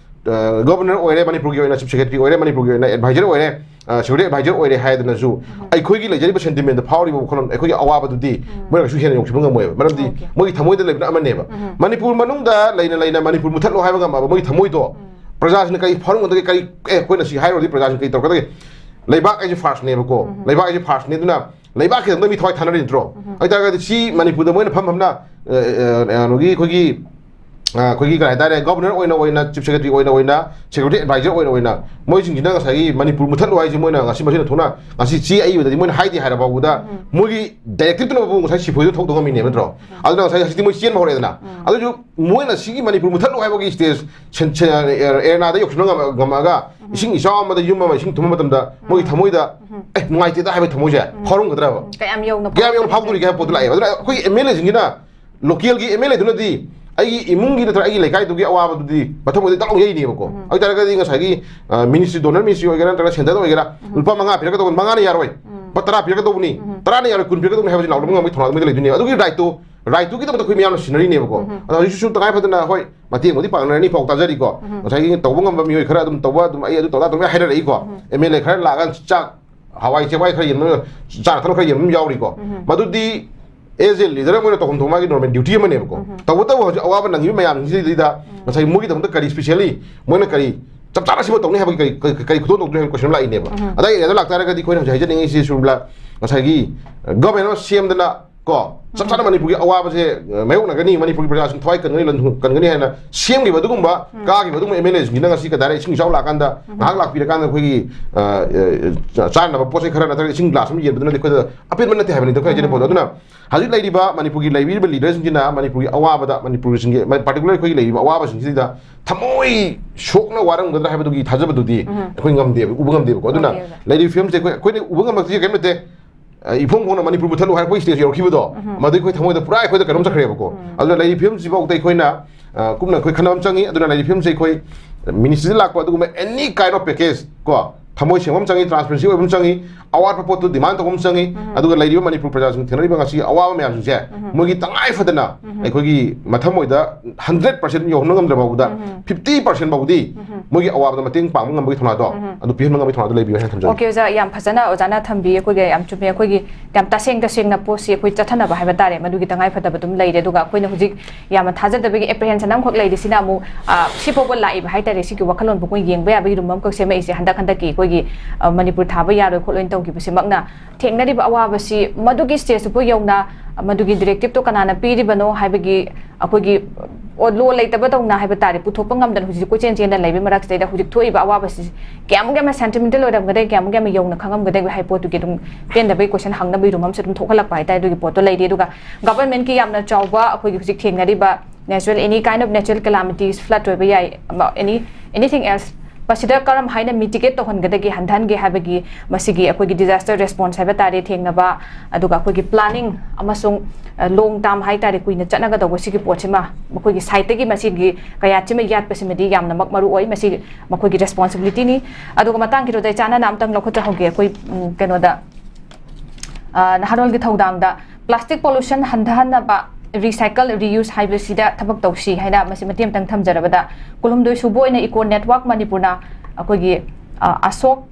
ꯑ, governor ꯑꯣꯏꯔꯦ, ꯃꯅꯤꯄꯨꯔꯒꯤ ꯑꯣꯏꯅ chief secretary ꯑꯣꯏꯔꯦ, ꯃꯅꯤꯄꯨꯔꯒꯤ ꯑꯣꯏꯅ advisor ꯑꯣꯏꯔꯦ, ꯑ, security advisor ꯑꯣꯏꯔꯦ ꯍꯥꯏꯗꯅꯁꯨ ꯎꯝ꯫ ꯑꯩꯈꯣꯏꯒꯤ ꯂꯩꯖꯔꯤꯕ sentiment ꯗ ꯐꯥꯎꯔꯤꯕ ꯋꯥꯈꯜꯂꯣꯟ, ꯑꯩꯈꯣꯏꯒꯤ ꯑꯋꯥꯕꯗꯨꯗꯤ ꯎꯝ꯫ ꯃꯣꯏꯅ ꯀꯩꯁꯨ ꯍꯦꯟꯅ ꯌꯧꯁꯤꯟꯕ ꯉꯝꯃꯣꯏꯕ꯫ ꯃꯔꯝꯗꯤ OK꯫ ꯃꯣꯏꯒꯤ ꯊꯃꯣꯏꯗ ꯂꯩꯕꯅ ꯑꯃꯅꯦꯕ꯫ ꯎꯝ꯫ ꯃꯅꯤꯄꯨꯔ ꯃꯅꯨꯡꯗ ꯂꯩꯅ ꯂꯩꯅ ꯃꯅꯤꯄꯨꯔ ꯃꯨꯊꯠꯂꯣ ꯍꯥꯏꯕ ꯉꯝꯃꯕ ꯃꯣꯏꯒꯤ ꯊꯃꯣꯏꯗꯣ ꯎꯝ꯫ ꯄ꯭ꯔꯖꯥꯁꯤꯡꯅ ꯀꯔꯤ ꯐꯥꯎꯔꯝꯒꯗꯒꯦ? ꯀꯔꯤ, "ꯑꯦ, ꯑꯩꯈꯣꯏꯅ ꯁꯤ ꯍꯥꯏꯔꯨꯔꯗꯤ ꯄ꯭ꯔꯖꯥꯁꯤꯡ ꯀꯔꯤ ꯇꯧꯔꯛꯀꯗꯒꯦ?" ꯂꯩꯕꯥꯛ ꯍꯥꯏꯁꯦ first ꯅꯦꯕꯀꯣ꯫ ꯎꯝ꯫ ꯂꯩꯕꯥꯛ ꯍꯥꯏꯁꯦ first ꯅꯦ꯫ ꯑꯗꯨꯅ ꯂꯩꯕꯥꯛ ꯈꯤꯇꯪꯗ ꯃꯤ ꯊꯋꯥꯏ ꯊꯥꯅꯔꯤ ꯅꯠꯇ꯭ꯔꯣ? ꯎꯝ꯫ ꯑꯗꯨ ꯑꯣꯏꯇꯥꯔꯒꯗꯤ ꯁꯤ ꯃꯅꯤꯄꯨꯔꯗ ꯃꯣꯏꯅ ꯐꯝ ꯐꯝꯅ, ꯑ, ꯑ, ꯀꯩꯅꯣꯒꯤ ꯑꯩꯈꯣꯏꯒꯤ, ꯑ, ꯑꯩꯈꯣꯏꯒꯤ ꯀꯔꯤ ꯍꯥꯏꯇꯥꯔꯦ, governor ꯑꯣꯏꯅ ꯑꯣꯏꯅ, chief secretary ꯑꯣꯏꯅ ꯑꯣꯏꯅ, security advisor ꯑꯣꯏꯅ ꯑꯣꯏꯅ, ꯃꯣꯏꯁꯤꯡꯁꯤꯅ ꯉꯁꯥꯏꯒꯤ ꯃꯅꯤꯄꯨꯔ ꯃꯨꯊꯠꯂꯣ ꯍꯥꯏꯁꯦ ꯃꯣꯏꯅ ꯉꯁꯤ ꯃꯁꯤꯅ ꯊꯣꯛꯅ ꯉꯁꯤ ꯆꯦ ꯑꯏꯕꯗꯗꯤ ꯃꯣꯏꯅ ꯍꯥꯏꯗꯦ ꯍꯥꯏꯔ ꯐꯥꯎꯕꯗ ꯎꯝ꯫ ꯃꯣꯏꯒꯤ directive ꯇꯨꯅꯕꯨ ꯉꯁꯥꯏ ꯁꯤꯐꯣꯏꯗꯨ ꯊꯣꯛꯇꯧ ꯉꯝꯃꯤꯅꯦꯕ ꯅꯠꯇ꯭ꯔꯣ? ꯎꯝ꯫ ꯑꯗꯨꯅ ꯉꯁꯥꯏ ꯍꯧꯖꯤꯛꯇꯤ ꯃꯣꯏ ꯆꯦꯟꯕ ꯍꯧꯔꯛꯑꯦꯗꯅ꯫ ꯎꯝ꯫ ꯑꯗꯨꯁꯨ ꯃꯣꯏꯅ ꯁꯤꯒꯤ ꯃꯅꯤꯄꯨꯔ ꯃꯨꯊꯠꯂꯣ ꯍꯥꯏꯕꯒꯤ stage ꯁꯦꯟ-, ꯁꯦꯟ-, ꯑꯦꯔꯦꯅꯥꯗ ꯌꯧꯁꯤꯟꯕ ꯉꯝ-, ꯉꯝꯃꯛꯑꯒ ꯎꯝ꯫ ꯏꯁꯤꯡ ꯏꯆꯥꯎ ꯑꯃꯗ ꯌꯨꯝ ꯑꯃ ꯏꯁꯤꯡ ꯊꯨꯝꯕ ꯃꯇꯝꯗ ꯃꯣꯏꯒꯤ ꯎꯝ꯫ ꯊꯃꯣꯏꯗ, ꯎꯝ꯫ "ꯑꯦ, ꯅꯨꯡꯉꯥꯏꯇꯦꯗ" ꯍꯥꯏꯕ ꯊꯃꯣꯏꯁꯦ ꯎꯝ꯫ ꯐꯥꯎꯔꯝꯒꯗ꯭ꯔꯕ? ꯎꯝ꯫ ꯀꯌꯥꯝ ꯌꯧꯅ ꯀꯌꯥꯝ ꯌꯧꯅ ꯐꯥꯎꯗꯣꯔꯤꯒꯦ ꯍꯥꯏꯕ ꯄꯣꯠꯇꯨ ꯂꯥꯛꯑꯦꯕ꯫ ꯑꯗꯨꯅ ꯑꯩꯈꯣꯏꯒꯤ MLA ꯁꯤꯡꯁꯤꯅ, local ꯒꯤ MLA ꯗꯨꯅꯗꯤ ꯑꯩꯒꯤ ꯏꯃꯨꯡꯒꯤ ꯅꯠꯇ꯭ꯔꯒ ꯑꯩꯒꯤ ꯂꯩꯀꯥꯏꯗꯨꯒꯤ ꯑꯋꯥꯕꯗꯨꯗꯤ ꯃꯊꯪ ꯃꯊꯪ ꯇꯥꯛ ꯂꯥꯎ ꯌꯩꯅꯦꯕꯀꯣ꯫ ꯎꯝ꯫ ꯑꯗꯨ ꯑꯣꯏꯇꯥꯔꯒꯗꯤ ꯉꯁꯥꯏꯒꯤ, ꯑ, ministry, donor ministry ꯑꯣꯏꯒꯦꯔꯥ ꯅꯠꯇ꯭ꯔꯒ centre ꯗ ꯑꯣꯏꯒꯦꯔꯥ ꯎꯝ꯫ ꯂꯨꯄꯥ ꯃꯉꯥ ꯄꯤꯔꯛꯀꯗꯧꯕꯅꯤ, ꯃꯉꯥꯅ ꯌꯥꯔꯣꯏ꯫ ꯎꯝ꯫ ꯂꯨꯄꯥ ꯇꯔꯥ ꯄꯤꯔꯛꯀꯗꯧꯕꯅꯤ, ꯎꯝ꯫ ꯇꯔꯥꯅ ꯌꯥꯔꯣꯏ, ꯀꯨꯟ ꯄꯤꯔꯛꯀꯗꯧꯕꯅꯤ ꯍꯥꯏꯕꯁꯤ ꯂꯥꯎꯅꯕ ꯉꯝꯕꯒꯤ ꯊꯧꯅꯥ ꯃꯣꯏꯗ ꯂꯩꯗꯣꯏꯅꯦꯕ꯫ ꯑꯗꯨꯒꯤ right ꯇꯣ, right ꯇꯨꯒꯤꯗꯃꯛꯇ ꯑꯩꯈꯣꯏ ꯃꯌꯥꯝꯅ ꯁꯤꯟꯅꯔꯤꯅꯦꯕꯀꯣ꯫ ꯎꯝ꯫ ꯑꯗꯣ ꯍꯧꯖꯤꯛꯁꯨ ꯁꯨꯝ ꯇꯉꯥꯏ ꯐꯗꯅ, ꯍꯣꯏ, ꯃꯇꯦꯡꯕꯨꯗꯤ ꯄꯥꯡꯅꯔꯅꯤ, ꯄꯥꯎ ꯇꯥꯖꯔꯤꯀꯣ꯫ ꯎꯝ꯫ ꯉꯁꯥꯏꯒꯤ ꯇꯧꯕ ꯉꯝꯕ ꯃꯤꯑꯣꯏ ꯈꯔ ꯑꯗꯨꯝ ꯇꯧꯕ, ꯑꯗꯨꯝ ꯑꯩ ꯑꯗꯨ ꯇꯧꯔ ꯑꯗꯨꯝ ꯍꯥꯏꯅꯔꯛꯏꯀꯣ꯫ ꯎꯝ꯫ MLA ꯈꯔ ꯂꯥꯛꯑꯒ ꯆꯥꯛ, ꯍꯋꯥꯏ ꯆꯦꯡꯋꯥꯏ ꯈꯔ ꯌꯦꯟꯕ, ꯆꯥꯅ ꯊꯛꯅꯕ ꯈꯔ ꯌꯦꯟꯕ ꯑꯃ ꯌꯥꯎꯔꯤꯀꯣ꯫ ꯎꯝ꯫ ꯃꯗꯨꯗꯤ as a leader ꯑꯃ ꯑꯣꯏꯅ ꯇꯧꯐꯝ ꯊꯣꯛꯄ ꯃꯥꯒꯤ normal duty ꯑꯃꯅꯦꯕꯀꯣ꯫ ꯎꯝ꯫ ꯇꯧꯕꯇꯕꯨ ꯍꯧꯖꯤꯛ ꯑꯋꯥꯕ ꯅꯪꯉꯤꯕ ꯃꯌꯥꯝꯁꯤꯡꯁꯤꯗ ꯎꯝ꯫ ꯉꯁꯥꯏ ꯃꯣꯏꯒꯤꯗꯃꯛꯇ ꯀꯔꯤ specially ꯃꯣꯏꯅ ꯀꯔꯤ ꯆꯞ ꯆꯥꯅ ꯁꯤꯃ ꯇꯧꯅꯤ ꯍꯥꯏꯕꯒꯤ ꯀꯔꯤ, ꯀꯔꯤ, ꯀꯔꯤ ꯈꯨꯗꯣꯜ ꯇꯧꯗꯣꯏꯅꯣ ꯍꯥꯏꯕ question ꯑꯃ ꯂꯥꯛꯏꯅꯦꯕ꯫ ꯎꯝ꯫ ꯑꯗ ꯑꯩ ꯑꯗ ꯂꯥꯛꯇꯥꯔꯒꯗꯤ ꯑꯩꯈꯣꯏꯅ ꯍꯧꯖꯤꯛ ꯍꯥꯏꯖꯅꯤꯡꯉꯤꯁꯤ ꯁꯨꯝꯂ ꯉꯁꯥꯏꯒꯤ, ꯑ, government ꯑꯃ ꯁꯦꯝꯗꯅ ꯀꯣ, ꯆꯞ ꯆꯥꯅ ꯃꯅꯤꯄꯨꯔꯒꯤ ꯑꯋꯥꯕꯁꯦ, ꯑ, ꯃꯥꯌꯣꯛꯅꯒꯅꯤ, ꯃꯅꯤꯄꯨꯔꯒꯤ ꯄ꯭ꯔꯖꯥꯁꯤꯡ ꯊꯋꯥꯏ ꯀꯟꯒꯅꯤ, ꯂꯟ-, ꯀꯟꯒꯅꯤ ꯍꯥꯏꯅ ꯁꯦꯝꯈꯤꯕ ꯑꯗꯨꯒꯨꯝꯕ, ꯀꯥꯈꯤꯕ ꯑꯗꯨꯒꯨꯝꯕ ꯑꯦꯝ ꯑꯦꯜ ꯑꯦꯁꯤꯡꯁꯤꯅ ꯉꯁꯤ ꯀꯗꯥꯏꯗ ꯏꯁꯤꯡ ꯏꯆꯥꯎ ꯂꯥꯛꯑꯀꯥꯟꯗ ꯉꯥꯏꯍꯥꯛ ꯂꯥꯛꯄꯤꯔꯀꯥꯟꯗ ꯑꯩꯈꯣꯏꯒꯤ, ꯑ, ꯑ, ꯆꯥꯅꯕ ꯄꯣꯠ ꯆꯩ ꯈꯔ ꯅꯠꯇ꯭ꯔꯒ ꯏꯁꯤꯡ ꯒ꯭ꯂꯥꯁ ꯑꯃ ꯌꯦꯟꯕꯗꯨꯅꯗꯤ ꯑꯩꯈꯣꯏꯗ ꯑꯄꯦꯟꯕ ꯅꯠꯇꯦ ꯍꯥꯏꯕꯅꯤꯗ ꯑꯩꯈꯣꯏ ꯍꯥꯏꯖꯅꯤꯡꯕ ꯄꯣꯠꯇꯣ꯫ ꯑꯗꯨꯅ ꯍꯧꯖꯤꯛ ꯂꯩꯔꯤꯕ ꯃꯅꯤꯄꯨꯔꯒꯤ ꯂꯩꯕꯤꯔꯤꯕ ꯂꯤꯗꯔꯁꯤꯡꯁꯤꯅ ꯃꯅꯤꯄꯨꯔꯒꯤ ꯑꯋꯥꯕꯗ, ꯃꯅꯤꯄꯨꯔꯒꯤꯁꯤꯡꯒꯤ, ꯃ-, particular ꯑꯩꯈꯣꯏꯒꯤ ꯂꯩꯔꯤꯕ ꯑꯋꯥꯕꯁꯤꯡꯁꯤꯗ ꯊꯃꯣꯏ ꯁꯣꯛꯅ ꯋꯥꯔꯝꯒꯗ꯭ꯔꯥ ꯍꯥꯏꯕꯗꯨꯒꯤ ꯊꯥꯖꯕꯗꯨꯗꯤ ꯑꯩꯈꯣꯏ ꯉꯝꯗꯦꯕ, ꯎꯕ ꯉꯝꯗꯦꯕꯀꯣ꯫ ꯑꯗꯨꯅ ꯉꯝꯗꯦꯕ꯫ ꯂꯩꯔꯤꯕ ꯐꯤꯕꯝꯁꯦ ꯑꯩꯈꯣꯏ, ꯑꯩꯈꯣꯏꯅ ꯎꯕ ꯉꯝꯕꯁꯦ ꯀꯔꯤꯝ ꯅꯠꯇꯦ꯫ ꯑ, ꯏꯐꯣꯡ ꯐꯣꯡꯅ ꯃꯅꯤꯄꯨꯔ ꯃꯨꯊꯠꯂꯨ ꯍꯥꯏꯔꯛꯄꯒꯤ stage ꯌꯧꯔꯛꯈꯤꯕꯗꯣ, ꯃꯗꯨ ꯑꯩꯈꯣꯏ ꯊꯃꯣꯏꯗ ꯄꯨꯔꯥ ꯑꯩꯈꯣꯏꯗ ꯀꯩꯅꯣꯝ ꯆꯠꯈ꯭ꯔꯦꯕꯀꯣ꯫ ꯑꯗꯨꯅ ꯂꯩꯔꯤꯕ ꯐꯤꯕꯝꯁꯤꯐꯥꯎꯗ ꯑꯩꯈꯣꯏꯅ, ꯑ, ꯀꯨꯞꯅ ꯑꯩꯈꯣꯏ ꯈꯟꯅꯕ ꯑꯃ ꯆꯪꯉꯤ꯫ ꯑꯗꯨꯅ ꯂꯩꯔꯤꯕ ꯐꯤꯕꯝꯁꯦ ꯑꯩꯈꯣꯏ ministry ꯗ ꯂꯥꯛꯄ ꯑꯗꯨꯒꯨꯝꯕ any kind of package ꯀꯣ, ꯊꯃꯣꯏ ꯁꯦꯡꯕ ꯑꯃ ꯆꯪꯉꯤ, transparency ꯑꯣꯏꯕ ꯑꯃ ꯆꯪꯉꯤ, ꯑꯋꯥꯠꯄ ꯄꯣꯠꯇꯨ demand ꯇꯧꯕ ꯑꯃ ꯆꯪꯉꯤ꯫ ꯑꯗꯨꯒ ꯂꯩꯔꯤꯕ ꯃꯅꯤꯄꯨꯔ ꯄ꯭ꯔꯖꯥꯁꯤꯡ ꯊꯦꯡꯅꯔꯤꯕ ꯉꯁꯤꯒꯤ ꯑꯋꯥꯕ ꯃꯌꯥꯝꯁꯤꯡꯁꯦ ꯃꯣꯏꯒꯤ ꯇꯉꯥꯏ ꯐꯗꯅ ꯑꯩꯈꯣꯏꯒꯤ ꯃꯊꯃꯣꯏꯗ hundred percent ꯌꯧꯍꯟꯕ ꯉꯝꯗ꯭ꯔ ꯐꯥꯎꯕꯗ fifty percent ꯐꯥꯎꯕꯗꯤ ꯃꯣꯏꯒꯤ ꯑꯋꯥꯕꯗ ꯃꯇꯦꯡ ꯄꯥꯡꯕ ꯉꯝꯕꯒꯤ ꯊꯧꯅꯥꯗꯣ ꯑꯗꯨ ꯄꯤꯍꯟꯕ ꯉꯝꯕꯒꯤ ꯊꯧꯅꯥꯗꯣ ꯂꯩꯕꯤꯌꯨ ꯍꯥꯏꯅ ꯊꯝꯖꯒꯦ꯫ Okay, ꯑꯣꯖꯥ, ꯌꯥꯝ ꯐꯖꯅ ꯑꯣꯖꯥꯅ ꯊꯝꯕꯤ꯫ ꯑꯩꯈꯣꯏꯒꯤ ꯌꯥꯝ ꯆꯨꯝꯃꯦ, ꯑꯩꯈꯣꯏꯒꯤ ꯌꯥꯝ ꯇꯁꯦꯡ ꯇꯁꯦꯡꯅ ꯄꯣꯠꯁꯤ ꯑꯩꯈꯣꯏ ꯆꯠꯊꯅꯕ ꯍꯥꯏꯕ ꯇꯥꯔꯦ, ꯃꯗꯨꯒꯤ ꯇꯉꯥꯏ ꯐꯗꯕ ꯑꯗꯨꯝ ꯂꯩꯔꯦ꯫ ꯑꯗꯨꯒ ꯑꯩꯈꯣꯏꯅ ꯍꯧꯖꯤꯛ ꯌꯥꯝꯅ ꯊꯥꯖꯗꯕꯒꯤ apprehension ꯑꯃꯈꯛ ꯂꯩꯔꯤꯁꯤꯅ ꯑꯃꯨꯛ, ꯑ, ꯁꯤ ꯐꯥꯎꯕ ꯂꯥꯛꯏꯕ ꯍꯥꯏ ꯇꯥꯔꯦ, ꯁꯤꯒꯤ ꯋꯥꯈꯜꯂꯣꯟꯕꯨ ꯑꯩꯈꯣꯏ ꯌꯦꯡꯕ ꯌꯥꯕꯒꯤ room ꯑꯃꯈꯛ ꯁꯦꯝꯃꯛꯏꯁꯦ ꯍꯟꯗꯛ ꯍꯟꯗꯛꯀꯤ ꯑꯩꯈꯣꯏꯒꯤ, ꯑ, ꯃꯅꯤꯄꯨꯔ ꯊꯥꯕ ꯌꯥꯔꯣꯏ ꯈꯣꯠꯂꯣꯏꯅ ꯇꯧꯈꯤꯕꯁꯤꯃꯛꯅ ꯊꯦꯡꯅꯔꯤꯕ ꯑꯋꯥꯕꯁꯤ ꯃꯗꯨꯒꯤ stage ꯐꯥꯎ ꯌꯧꯅ, ꯃꯗꯨꯒꯤ directive ꯇꯣ ꯀꯅꯥꯅ ꯄꯤꯔꯤꯕꯅꯣ ꯍꯥꯏꯕꯒꯤ ꯑꯩꯈꯣꯏꯒꯤ, ꯑꯣ, law ꯂꯩꯇꯕꯗꯧꯅ ꯍꯥꯏꯕ ꯇꯥꯔꯦ, ꯄꯨꯊꯣꯛꯄ ꯉꯝꯗꯅ ꯍꯧꯖꯤꯛ ꯀꯣꯏꯆꯦꯟ ꯆꯦꯟꯗꯅ ꯂꯩꯕꯒꯤ ꯃꯔꯛꯁꯤꯗꯩꯗ ꯍꯧꯖꯤꯛ ꯊꯣꯛꯏꯕ ꯑꯋꯥꯕꯁꯤ ꯀꯌꯥꯃꯨꯛ ꯌꯥꯝꯅ sentimental ꯑꯣꯏꯔꯝꯒꯗꯒꯦ, ꯀꯌꯥꯃꯨꯛ ꯌꯥꯝꯅ ꯌꯧꯅ ꯈꯪꯉꯝꯒꯗꯒꯦ ꯍꯥꯏꯕ ꯄꯣꯠꯇꯨꯒꯤ ꯑꯗꯨꯝ ꯄꯦꯟꯗꯕꯒꯤ question ꯍꯪꯅꯕꯒꯤ room ꯑꯃꯁꯨ ꯑꯗꯨꯝ ꯊꯣꯛꯍꯜꯂꯛꯄ ꯍꯥꯏ ꯇꯥꯔꯦ꯫ ꯑꯗꯨꯒꯤ ꯄꯣꯠꯇꯣ ꯂꯩꯔꯤ꯫ ꯑꯗꯨꯒ government ꯀꯤ ꯌꯥꯝꯅ ꯆꯥꯎꯕ ꯑꯩꯈꯣꯏꯒꯤ ꯍꯧꯖꯤꯛ ꯊꯦꯡꯅꯔꯤꯕ natural, any kind of natural calamities, flood ꯑꯣꯏꯕ ꯌꯥꯏ, ꯑꯃ, any, anything else, ꯃꯁꯤꯗ ꯀꯔꯝ ꯍꯥꯏꯅ mitigate ꯇꯧꯍꯟꯒꯗꯒꯦ, ꯍꯟꯊꯍꯟꯒꯦ ꯍꯥꯏꯕꯒꯤ ꯃꯁꯤꯒꯤ ꯑꯩꯈꯣꯏꯒꯤ disaster response ꯍꯥꯏꯕ ꯇꯥꯔꯦ, ꯊꯦꯡꯅꯕ, ꯑꯗꯨꯒ ꯑꯩꯈꯣꯏꯒꯤ planning ꯑꯃꯁꯨꯡ, ꯑ, long term ꯍꯥꯏ ꯇꯥꯔꯦ, ꯀꯨꯏꯅ ꯆꯠꯅꯒꯗꯧꯕ ꯁꯤꯒꯤ ꯄꯣꯠꯁꯤꯃ ꯃꯈꯣꯏꯒꯤ side ꯇꯒꯤ ꯃꯁꯤꯒꯤ ꯀꯌꯥꯠꯁꯤꯃ ꯌꯥꯠꯄꯁꯤꯃꯗꯤ ꯌꯥꯝꯅꯃꯛ ꯃꯔꯨ ꯑꯣꯏ꯫ ꯃꯁꯤ ꯃꯈꯣꯏꯒꯤ responsibility ꯅꯤ꯫ ꯑꯗꯨꯒ ꯃꯇꯥꯡꯁꯤꯗ ꯑꯩ ꯆꯥꯟꯅꯅ ꯑꯃꯇꯪ ꯂꯧꯈꯠꯆꯍꯧꯒꯦ꯫ ꯑꯩꯈꯣꯏ, ꯎꯝ, ꯀꯩꯅꯣꯗ, ꯑ, ꯅꯍꯥꯔꯣꯜꯒꯤ ꯊꯧꯗꯥꯡꯗ plastic pollution ꯍꯟꯊꯍꯟꯅꯕ recycle, reuse ꯍꯥꯏꯕꯁꯤꯗ ꯊꯕꯛ ꯇꯧꯁꯤ ꯍꯥꯏꯅ ꯃꯁꯤ ꯃꯇꯦꯛ ꯑꯃꯇꯪ ꯊꯝꯖꯔꯕꯗ, ꯀꯨꯟꯍꯨꯝꯗꯣꯏ ꯁꯨꯕ ꯑꯣꯏꯅ Eco Network ꯃꯅꯤꯄꯨꯔꯅ ꯑꯩꯈꯣꯏꯒꯤ, ꯑ, ꯑꯁꯣꯛ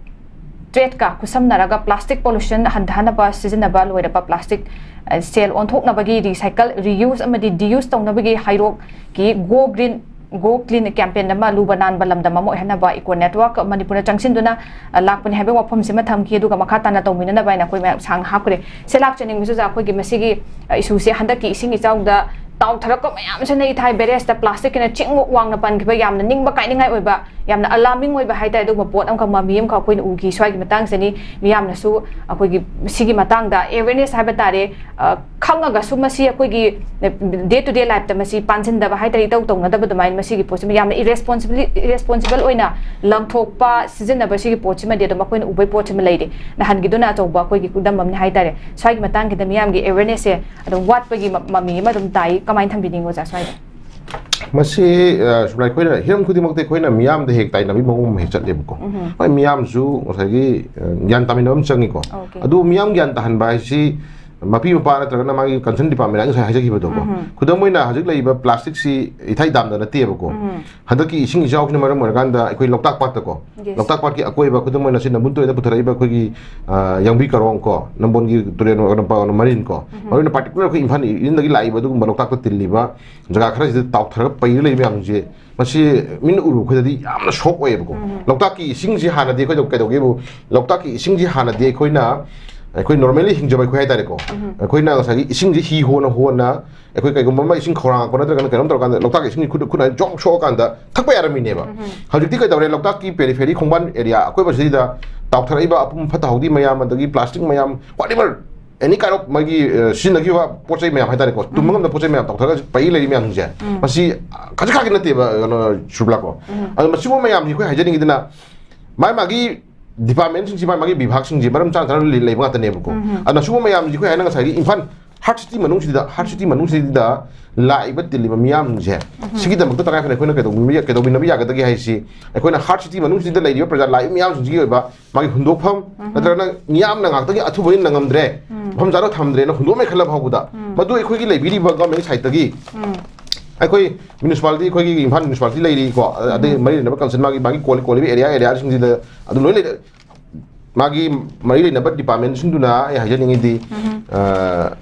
trade ꯀ ꯈꯨꯠꯁꯝꯅꯔꯒ plastic pollution ꯍꯟꯊꯍꯟꯅꯕ ꯁꯤꯖꯤꯟꯅꯕ ꯂꯣꯏꯔꯕ plastic, ꯑ, ꯁꯦꯜ ꯑꯣꯟꯊꯣꯛꯅꯕꯒꯤ, recycle, reuse ꯑꯃꯗꯤ deuse ꯇꯧꯅꯕꯒꯤ ꯍꯩꯔꯣꯛꯀꯤ Go Green Go Clean campaign ꯑꯃ ꯂꯨꯕ ꯅꯥꯟꯕ ꯂꯝꯗꯝ ꯑꯃ ꯑꯣꯏꯍꯟꯅꯕ Eco Network ꯃꯅꯤꯄꯨꯔꯅ ꯆꯪꯁꯤꯟꯗꯨꯅ, ꯑ, ꯂꯥꯛꯄꯅꯤ ꯍꯥꯏꯕ ꯋꯥꯐꯝꯁꯤꯃ ꯊꯝꯈꯤ꯫ ꯑꯗꯨꯒ ꯃꯈꯥ ꯇꯥꯅ ꯇꯧꯃꯤꯟꯅꯅꯕ ꯍꯥꯏꯅ ꯑꯩꯈꯣꯏ ꯃꯌꯥꯝ ꯁꯥꯡꯅ ꯍꯥꯞꯈ꯭ꯔꯦ꯫ ꯁꯦ ꯂꯥꯛꯆꯅꯤꯡꯕꯁꯨ ꯑꯣꯖꯥ, ꯑꯩꯈꯣꯏꯒꯤ ꯃꯁꯤꯒꯤ, ꯑ, ꯏꯁꯨꯁꯦ ꯍꯟꯗꯛꯀꯤ ꯏꯁꯤꯡ ꯏꯆꯥꯎꯗ ꯇꯥꯎꯊꯔꯛꯄ ꯃꯌꯥꯝꯁꯤꯅ ꯏꯊꯥꯏ barrage ꯇ plastic ꯀꯤꯅ ꯆꯤꯡꯃꯨꯛ ꯋꯥꯡꯅ ꯄꯟꯈꯤꯕ ꯌꯥꯝꯅ ꯅꯤꯡꯕ ꯀꯥꯏꯅꯤꯡꯉꯥꯏ ꯑꯣꯏꯕ, ꯌꯥꯝꯅ alarming ꯑꯣꯏꯕ ꯍꯥꯏꯇꯥꯔꯦ, ꯑꯗꯨꯒꯨꯝꯕ ꯄꯣꯠ ꯑꯃꯈꯛ ꯃꯃꯤ ꯑꯃꯈꯛ ꯑꯩꯈꯣꯏꯅ ꯎꯈꯤ꯫ ꯁ꯭ꯋꯥꯏꯒꯤ ꯃꯇꯥꯡꯁꯤꯅꯤ ꯃꯤꯌꯥꯝꯅꯁꯨ ꯑꯩꯈꯣꯏꯒꯤ ꯁꯤꯒꯤ ꯃꯇꯥꯡꯗ awareness ꯍꯥꯏꯕ ꯇꯥꯔꯦ, ꯑ, ꯈꯪꯉꯒꯁꯨ ꯃꯁꯤ ꯑꯩꯈꯣꯏꯒꯤ day to day life ꯇ ꯃꯁꯤ ꯄꯥꯟꯁꯤꯟꯗꯕ ꯍꯥꯏꯇꯥꯔꯦ, ꯏꯇꯧ ꯇꯧꯅꯗꯕ ꯑꯗꯨꯃꯥꯏꯅ ꯃꯁꯤꯒꯤ ꯄꯣꯠꯁꯤꯃ ꯌꯥꯝꯅ irresponsible, irresponsible ꯑꯣꯏꯅ ꯂꯪꯊꯣꯛꯄ, ꯁꯤꯖꯤꯟꯅꯕ ꯁꯤꯒꯤ ꯄꯣꯠꯁꯤꯃꯗꯤ ꯑꯗꯨꯝ ꯑꯩꯈꯣꯏꯅ ꯎꯕꯒꯤ ꯄꯣꯠꯁꯤꯃ ꯂꯩꯔꯦ꯫ ꯅꯍꯥꯟꯒꯤꯗꯨꯅ ꯑꯆꯧꯕ ꯑꯩꯈꯣꯏꯒꯤ ꯈꯨꯗꯝ ꯑꯃꯅꯤ ꯍꯥꯏꯇꯥꯔꯦ꯫ ꯁ꯭ꯋꯥꯏꯒꯤ ꯃꯇꯥꯡꯒꯤꯗ ꯃꯤꯌꯥꯝꯒꯤ awareness ꯁꯦ ꯑꯗꯨꯝ ꯋꯥꯠꯄꯒꯤ ꯃ-, ꯃꯃꯤ ꯑꯃ ꯑꯗꯨꯝ ꯇꯥꯏ꯫ ꯀꯃꯥꯏꯅ ꯊꯝꯕꯤꯅꯤꯡꯉꯤ ꯑꯣꯖꯥ ꯁ꯭ꯋꯥꯏꯗ? ꯃꯁꯤ, ꯑ, ꯁꯨꯃꯥꯏꯅ ꯑꯩꯈꯣꯏꯅ ꯍꯤꯔꯝ ꯈꯨꯗꯤꯡꯃꯛꯇ ꯑꯩꯈꯣꯏꯅ ꯃꯤꯌꯥꯝꯗ ꯍꯦꯛ ꯇꯥꯏꯅꯕꯒꯤ ꯃꯑꯣꯡ ꯑꯃ ꯍꯦꯛ ꯆꯠꯂꯦꯕꯀꯣ꯫ ꯍꯣꯏ, ꯃꯤꯌꯥꯝꯁꯨ ꯉꯁꯥꯏꯒꯤ, ꯑ, ꯒ꯭ꯌꯥꯟ ꯇꯥꯃꯤꯟꯅꯕ ꯑꯃ ꯆꯪꯉꯤꯀꯣ꯫ Okay. ꯑꯗꯨ ꯃꯤꯌꯥꯝ ꯒ꯭ꯌꯥꯟ ꯇꯥꯍꯟꯕ ꯍꯥꯏꯁꯤ ꯃꯄꯤ ꯃꯄꯥ ꯅꯠꯇ꯭ꯔꯒꯅ ꯃꯥꯒꯤ concern department ꯉꯁꯥꯏ ꯍꯥꯏꯖꯈꯤꯕꯗꯣꯀꯣ꯫ ꯈꯨꯗꯝ ꯑꯣꯏꯅ ꯍꯧꯖꯤꯛ ꯂꯩꯔꯤꯕ plastic ꯁꯤ ꯏꯊꯥꯏ ꯗꯥꯝꯗ ꯅꯠꯇꯦꯕꯀꯣ꯫ ꯍꯟꯗꯛꯀꯤ ꯏꯁꯤꯡ ꯏꯆꯥꯎꯁꯤꯅ ꯃꯔꯝ ꯑꯣꯏꯔꯀꯥꯟꯗ ꯑꯩꯈꯣꯏ ꯂꯣꯛꯇꯥꯛ ꯄꯥꯠꯇꯀꯣ, Yes. ꯂꯣꯛꯇꯥꯛ ꯄꯥꯠꯀꯤ ꯑꯀꯣꯏꯕ, ꯈꯨꯗꯝ ꯑꯣꯏꯅ ꯁꯤ ꯅꯝꯕꯨꯜ ꯇꯨꯔꯦꯜꯗ ꯄꯨꯊꯔꯛꯏꯕ ꯑꯩꯈꯣꯏꯒꯤ, ꯑ, ꯌꯥꯡꯕꯤ ꯀꯔꯣꯡ ꯀꯣ, ꯅꯝꯕꯣꯜꯒꯤ ꯇꯨꯔꯦꯜ ꯃꯔꯤꯟ ꯀꯣ, ꯃꯔꯨ ꯑꯣꯏꯅ particular ꯑꯩꯈꯣꯏ ꯏꯝꯐꯥꯜ ꯏꯔꯤꯟꯗꯒꯤ ꯂꯥꯛꯏꯕ ꯑꯗꯨꯒꯨꯝꯕ ꯂꯣꯛꯇꯥꯛꯇ ꯇꯤꯜꯂꯤꯕ ꯖꯒꯥ ꯈꯔꯁꯤꯗ ꯇꯥꯎꯊꯔꯒ ꯄꯩꯔ ꯂꯩꯕ ꯃꯌꯥꯝꯁꯦ, ꯃꯁꯤ ꯃꯤꯅ ꯎꯔꯨꯕ ꯑꯩꯈꯣꯏꯗꯗꯤ ꯌꯥꯝꯅ shock ꯑꯣꯏꯌꯦꯕꯀꯣ꯫ ꯂꯣꯛꯇꯥꯛꯀꯤ ꯏꯁꯤꯡꯁꯤ ꯍꯥꯟꯅꯗꯤ ꯑꯩꯈꯣꯏꯗ ꯀꯩꯗꯧꯒꯦꯕꯨ, ꯂꯣꯛꯇꯥꯛꯀꯤ ꯏꯁꯤꯡꯁꯤ ꯍꯥꯟꯅꯗꯤ ꯑꯩꯈꯣꯏꯅ, ꯑꯩꯈꯣꯏ normally ꯍꯤꯡꯖꯕ ꯑꯩꯈꯣꯏ ꯍꯥꯏꯇꯥꯔꯦꯀꯣ, ꯑꯩꯈꯣꯏꯅ ꯉꯁꯥꯏꯒꯤ ꯏꯁꯤꯡꯁꯤ ꯍꯤ ꯍꯣꯟꯅ ꯍꯣꯟꯅ, ꯑꯩꯈꯣꯏ ꯀꯩꯒꯨꯝꯕ ꯑꯃ ꯏꯁꯤꯡ ꯈꯧꯔꯥꯡꯉꯛꯄ ꯅꯠꯇ꯭ꯔꯒꯅ ꯀꯩꯅꯣꯝ ꯇꯧꯔꯀꯥꯟꯗ ꯂꯣꯛꯇꯥꯛꯀꯤ ꯏꯁꯤꯡꯁꯤ ꯈꯨꯠ, ꯈꯨꯠꯅ ꯖꯣꯛ ꯁꯣꯛꯑꯀꯥꯟꯗ ꯊꯛꯄ ꯌꯥꯔꯝꯃꯤꯅꯦꯕ꯫ ꯍꯧꯖꯤꯛꯇꯤ ꯀꯩꯗꯧꯔꯦ, ꯂꯣꯛꯇꯥꯛꯀꯤ periphery ꯈꯣꯡꯕꯥꯟ area ꯑꯀꯣꯏꯕꯁꯤꯗ ꯇꯥꯎꯊꯔꯛꯏꯕ ꯑꯄꯨꯝ ꯐꯠꯇ ꯍꯥꯎꯗꯤ ꯃꯌꯥꯝ, ꯑꯗꯒꯤ plastic ꯃꯌꯥꯝ, whatever, any kind of ꯃꯥꯒꯤ, ꯑ, ꯁꯤꯖꯤꯟꯅꯈꯤꯕ ꯄꯣꯠ ꯆꯩ ꯃꯌꯥꯝ ꯍꯥꯏꯇꯥꯔꯦꯀꯣ, ꯇꯨꯝꯕ ꯉꯝꯗꯕ ꯄꯣꯠ ꯆꯩ ꯃꯌꯥꯝ ꯇꯥꯎꯊꯔꯒ ꯄꯩ ꯂꯩꯔꯤ ꯃꯌꯥꯝꯁꯦ, ꯃꯁꯤ ꯈꯖꯤꯛ ꯈꯔꯒꯤ ꯅꯠꯇꯦꯕ, ꯀꯩꯅꯣ, ꯁꯨꯔꯕꯂꯥꯀꯣ꯫ ꯑꯗꯣ ꯃꯁꯤꯒꯨꯝꯕ ꯃꯌꯥꯝꯁꯤ ꯑꯩꯈꯣꯏ ꯍꯥꯏꯖꯅꯤꯡꯉꯤꯗꯅ, ꯃꯥꯒꯤ ꯃꯥꯒꯤ department ꯁꯤꯡꯁꯤ, ꯃꯥꯒꯤ ꯃꯥꯒꯤ ꯕꯤꯚꯥꯒꯁꯤꯡꯁꯤ ꯃꯔꯝ ꯆꯥꯅ ꯆꯥꯅ ꯂꯩ-, ꯂꯩꯕ ꯉꯥꯛꯇꯅꯦꯕꯀꯣ꯫ ꯑꯗꯨꯅ ꯁꯤꯒꯨꯝꯕ ꯃꯌꯥꯝꯁꯤ ꯑꯩꯈꯣꯏ ꯍꯥꯏꯅ ꯉꯁꯥꯏꯒꯤ ꯏꯝꯐꯥꯜ heart city ꯃꯅꯨꯡꯁꯤꯗ, heart city ꯃꯅꯨꯡꯁꯤꯗ ꯂꯥꯛꯏꯕ ꯇꯤꯜꯂꯤꯕ ꯃꯤꯌꯥꯝꯁꯤꯡꯁꯦ, ꯁꯤꯒꯤꯗꯃꯛꯇ ꯇꯉꯥꯏ ꯐꯗꯅ ꯑꯩꯈꯣꯏꯅ ꯀꯩꯗꯧꯕꯤꯕ-, ꯀꯩꯗꯧꯕꯤꯅꯕ ꯌꯥꯒꯗꯒꯦ ꯍꯥꯏꯁꯤ, ꯑꯩꯈꯣꯏꯅ heart city ꯃꯅꯨꯡꯁꯤꯗ ꯂꯩꯔꯤꯕ ꯄ꯭ꯔꯖꯥ ꯂꯥꯛꯏꯕ ꯃꯤꯌꯥꯝꯁꯤꯡꯁꯤꯒꯤ ꯑꯣꯏꯕ ꯃꯥꯒꯤ ꯍꯨꯟꯗꯣꯛꯐꯝ, ꯅꯠꯇ꯭ꯔꯒꯅ ꯃꯤꯌꯥꯝꯅ ꯉꯥꯛꯇꯒꯤ ꯑꯊꯨꯕ ꯑꯣꯏꯅ ꯅꯪꯉꯝꯗ꯭ꯔꯦ, ꯃꯐꯝ ꯆꯥꯅ ꯊꯝꯗ꯭ꯔꯦꯅ ꯍꯨꯟꯗꯣꯛꯑꯝꯃꯦ ꯈꯜꯂꯕ ꯐꯥꯎꯕꯗ, ꯃꯗꯨ ꯑꯩꯈꯣꯏꯒꯤ ꯂꯩꯕꯤꯔꯤꯕ government ꯁꯥꯏꯠꯇꯒꯤ, ꯑꯩꯈꯣꯏ municipality, ꯑꯩꯈꯣꯏꯒꯤ ꯏꯝꯐꯥꯜ municipality ꯂꯩꯔꯤꯀꯣ, ꯑ-, ꯑꯗꯩ ꯃꯔꯤ ꯂꯩꯅꯕ concern ꯃꯥꯒꯤ, ꯃꯥꯒꯤ ꯀꯣꯜꯂꯤ-, ꯀꯣꯜꯂꯤꯕ area, area ꯁꯤꯡꯁꯤꯗ ꯑꯗꯨꯝ ꯂꯣꯏ ꯂꯩꯔꯦ꯫ ꯃꯥꯒꯤ ꯃꯔꯤ ꯂꯩꯅꯕ department ꯁꯤꯡꯗꯨꯅ ꯑꯩ ꯍꯥꯏꯖꯅꯤꯡꯉꯤꯗꯤ, ꯑ,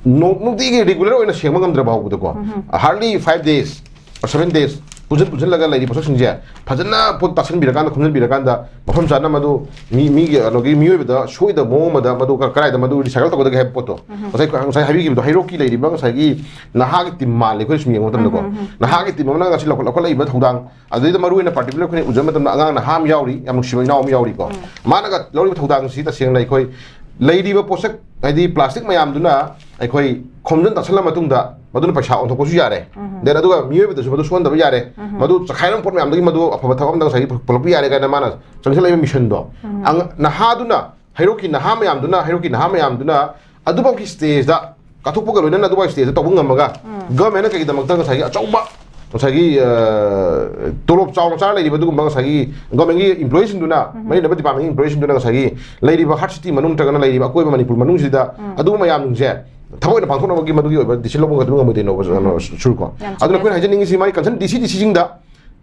ꯅꯣ-, ꯅꯨꯡꯇꯤꯒꯤ regular ꯑꯣꯏꯅ ꯁꯦꯡꯕ ꯉꯝꯗ꯭ꯔꯕ ꯐꯥꯎꯕꯗꯀꯣ, hardly five days, seven days ꯄꯨꯟꯁꯤꯟ ꯄꯨꯟꯁꯤꯜꯂꯒ ꯂꯩꯔꯤꯕ ꯄꯣꯠꯁꯛꯁꯤꯡꯁꯦ ꯐꯖꯅ ꯄꯣꯠ ꯇꯥꯁꯟꯕꯤꯔꯀꯥꯟꯗ, ꯈꯣꯝꯖꯤꯟꯕꯤꯔꯀꯥꯟꯗ, ꯃꯐꯝ ꯆꯥꯅ ꯃꯗꯨ ꯃꯤ, ꯃꯤꯒꯤ, ꯀꯩꯅꯣꯒꯤ, ꯃꯤꯑꯣꯏꯕꯗ ꯁꯣꯏꯗꯕ ꯃꯑꯣꯡ ꯑꯃꯗ ꯃꯗꯨ ꯀ-, ꯀꯗꯥꯏꯗ ꯃꯗꯨ recycle ꯇꯧꯒꯗꯒꯦ ꯍꯥꯏꯕ ꯄꯣꯠꯇꯣ, ꯉꯁꯥꯏ, ꯉꯁꯥꯏ ꯍꯥꯏꯕꯤꯈꯤꯕꯗꯣ, ꯍꯩꯔꯣꯛꯀꯤ ꯂꯩꯔꯤꯕ ꯉꯁꯥꯏꯒꯤ ꯅꯍꯥꯒꯤ team ꯃꯥꯜꯂꯦ ꯑꯩꯈꯣꯏꯅ ꯁꯨꯝ ꯌꯦꯡꯕ ꯃꯇꯝꯗꯀꯣ꯫ ꯅꯍꯥꯒꯤ team ꯑꯃꯅ ꯉꯁꯤ ꯂꯧꯈꯠ-, ꯂꯧꯈꯠꯂꯛꯏꯕ ꯊꯧꯗꯥꯡ, ꯑꯗꯨꯗꯩꯗ ꯃꯔꯨ ꯑꯣꯏꯅ particular ꯑꯩꯈꯣꯏꯅ ꯎꯖꯕ ꯃꯇꯝꯗ ꯑꯉꯥꯡ ꯅꯍꯥ ꯑꯃ ꯌꯥꯎꯔꯤ, ꯌꯥꯝ ꯅꯨꯡꯁꯤꯕ ꯏꯅꯥꯎ ꯑꯃ ꯌꯥꯎꯔꯤꯀꯣ꯫ ꯃꯥꯅꯒ ꯂꯧꯔꯤꯕ ꯊꯧꯗꯥꯡꯁꯤ ꯇꯁꯦꯡꯅ ꯑꯩꯈꯣꯏ ꯂꯩꯔꯤꯕ ꯄꯣꯠꯁꯛ, ꯍꯥꯏꯗꯤ plastic ꯃꯌꯥꯝꯗꯨꯅ ꯑꯩꯈꯣꯏ ꯈꯣꯝꯖꯤꯟ ꯇꯥꯁꯜꯂ ꯃꯇꯨꯡꯗ ꯃꯗꯨꯅ ꯄꯩꯁꯥ ꯑꯣꯟꯊꯣꯛꯄꯁꯨ ꯌꯥꯔꯦ꯫ Then ꯑꯗꯨꯒ ꯃꯤꯑꯣꯏꯕꯗꯁꯨ ꯃꯗꯨ ꯁꯣꯛꯍꯟꯗꯕ ꯌꯥꯔꯦ꯫ ꯃꯗꯨ ꯆꯈꯥꯏꯔꯝꯕ ꯄꯣꯠ ꯃꯌꯥꯝꯗꯒꯤ ꯃꯗꯨ ꯑꯐꯕ ꯊꯕꯛ ꯑꯝꯗ ꯉꯁꯥꯏꯒꯤ ꯄꯨ-, ꯄꯨꯔꯛꯄ ꯌꯥꯔꯦ ꯀꯥꯏꯅ ꯃꯥꯅ ꯆꯪꯁꯤꯜꯂꯛꯏꯕ missionꯗꯣ꯫ ꯑꯉ-, ꯅꯍꯥꯗꯨꯅ, ꯍꯩꯔꯣꯛꯀꯤ ꯅꯍꯥ ꯃꯌꯥꯝꯗꯨꯅ, ꯍꯩꯔꯣꯛꯀꯤ ꯅꯍꯥ ꯃꯌꯥꯝꯗꯨꯅ ꯑꯗꯨꯐꯥꯎꯒꯤ stageꯗ ꯀꯠꯊꯣꯛꯄꯒ ꯂꯣꯏꯅꯅ ꯑꯗꯨꯐꯥꯎꯒꯤ stageꯗ ꯇꯧꯕ ꯉꯝꯃꯒ, governmentꯅ ꯀꯩꯒꯤꯗꯃꯛꯇ ꯉꯁꯥꯏꯒꯤ ꯑꯆꯧꯕ, ꯉꯁꯥꯏꯒꯤ, ꯑ, ꯇꯣꯂꯣꯞ ꯆꯥꯎꯅ ꯆꯥꯔ ꯂꯩꯔꯤꯕ ꯑꯗꯨꯒꯨꯝꯕ ꯉꯁꯥꯏꯒꯤ governmentꯀꯤ employeeꯁꯤꯡꯗꯨꯅ, ꯃꯔꯤ ꯂꯩꯅꯕ departmentꯀꯤ employeeꯁꯤꯡꯗꯨꯅ ꯉꯁꯥꯏꯒꯤ ꯂꯩꯔꯤꯕ heart cityꯒꯤ ꯃꯅꯨꯡ ꯅꯠꯇ꯭ꯔꯒꯅ ꯂꯩꯔꯤꯕ ꯑꯀꯣꯏꯕ ꯃꯅꯤꯄꯨꯔ ꯃꯅꯨꯡꯁꯤꯗ ꯑꯗꯨꯒꯨꯝꯕ ꯃꯌꯥꯝꯁꯤꯡꯁꯦ ꯊꯕꯛ ꯑꯣꯏꯅ ꯄꯥꯡꯊꯣꯛꯅꯕꯒꯤ ꯃꯗꯨꯒꯤ ꯑꯣꯏꯕ decision ꯂꯧꯕ ꯉꯝꯒꯗꯕ ꯉꯝꯃꯣꯏꯗꯣꯏꯅꯣꯕ, ꯁꯨꯔꯀꯣ? ꯑꯗꯨꯅ ꯑꯩꯈꯣꯏꯅ ꯍꯥꯏꯖꯅꯤꯡꯉꯤꯁꯤ, ꯃꯥꯒꯤ concern DC, DCꯁꯤꯡꯗ,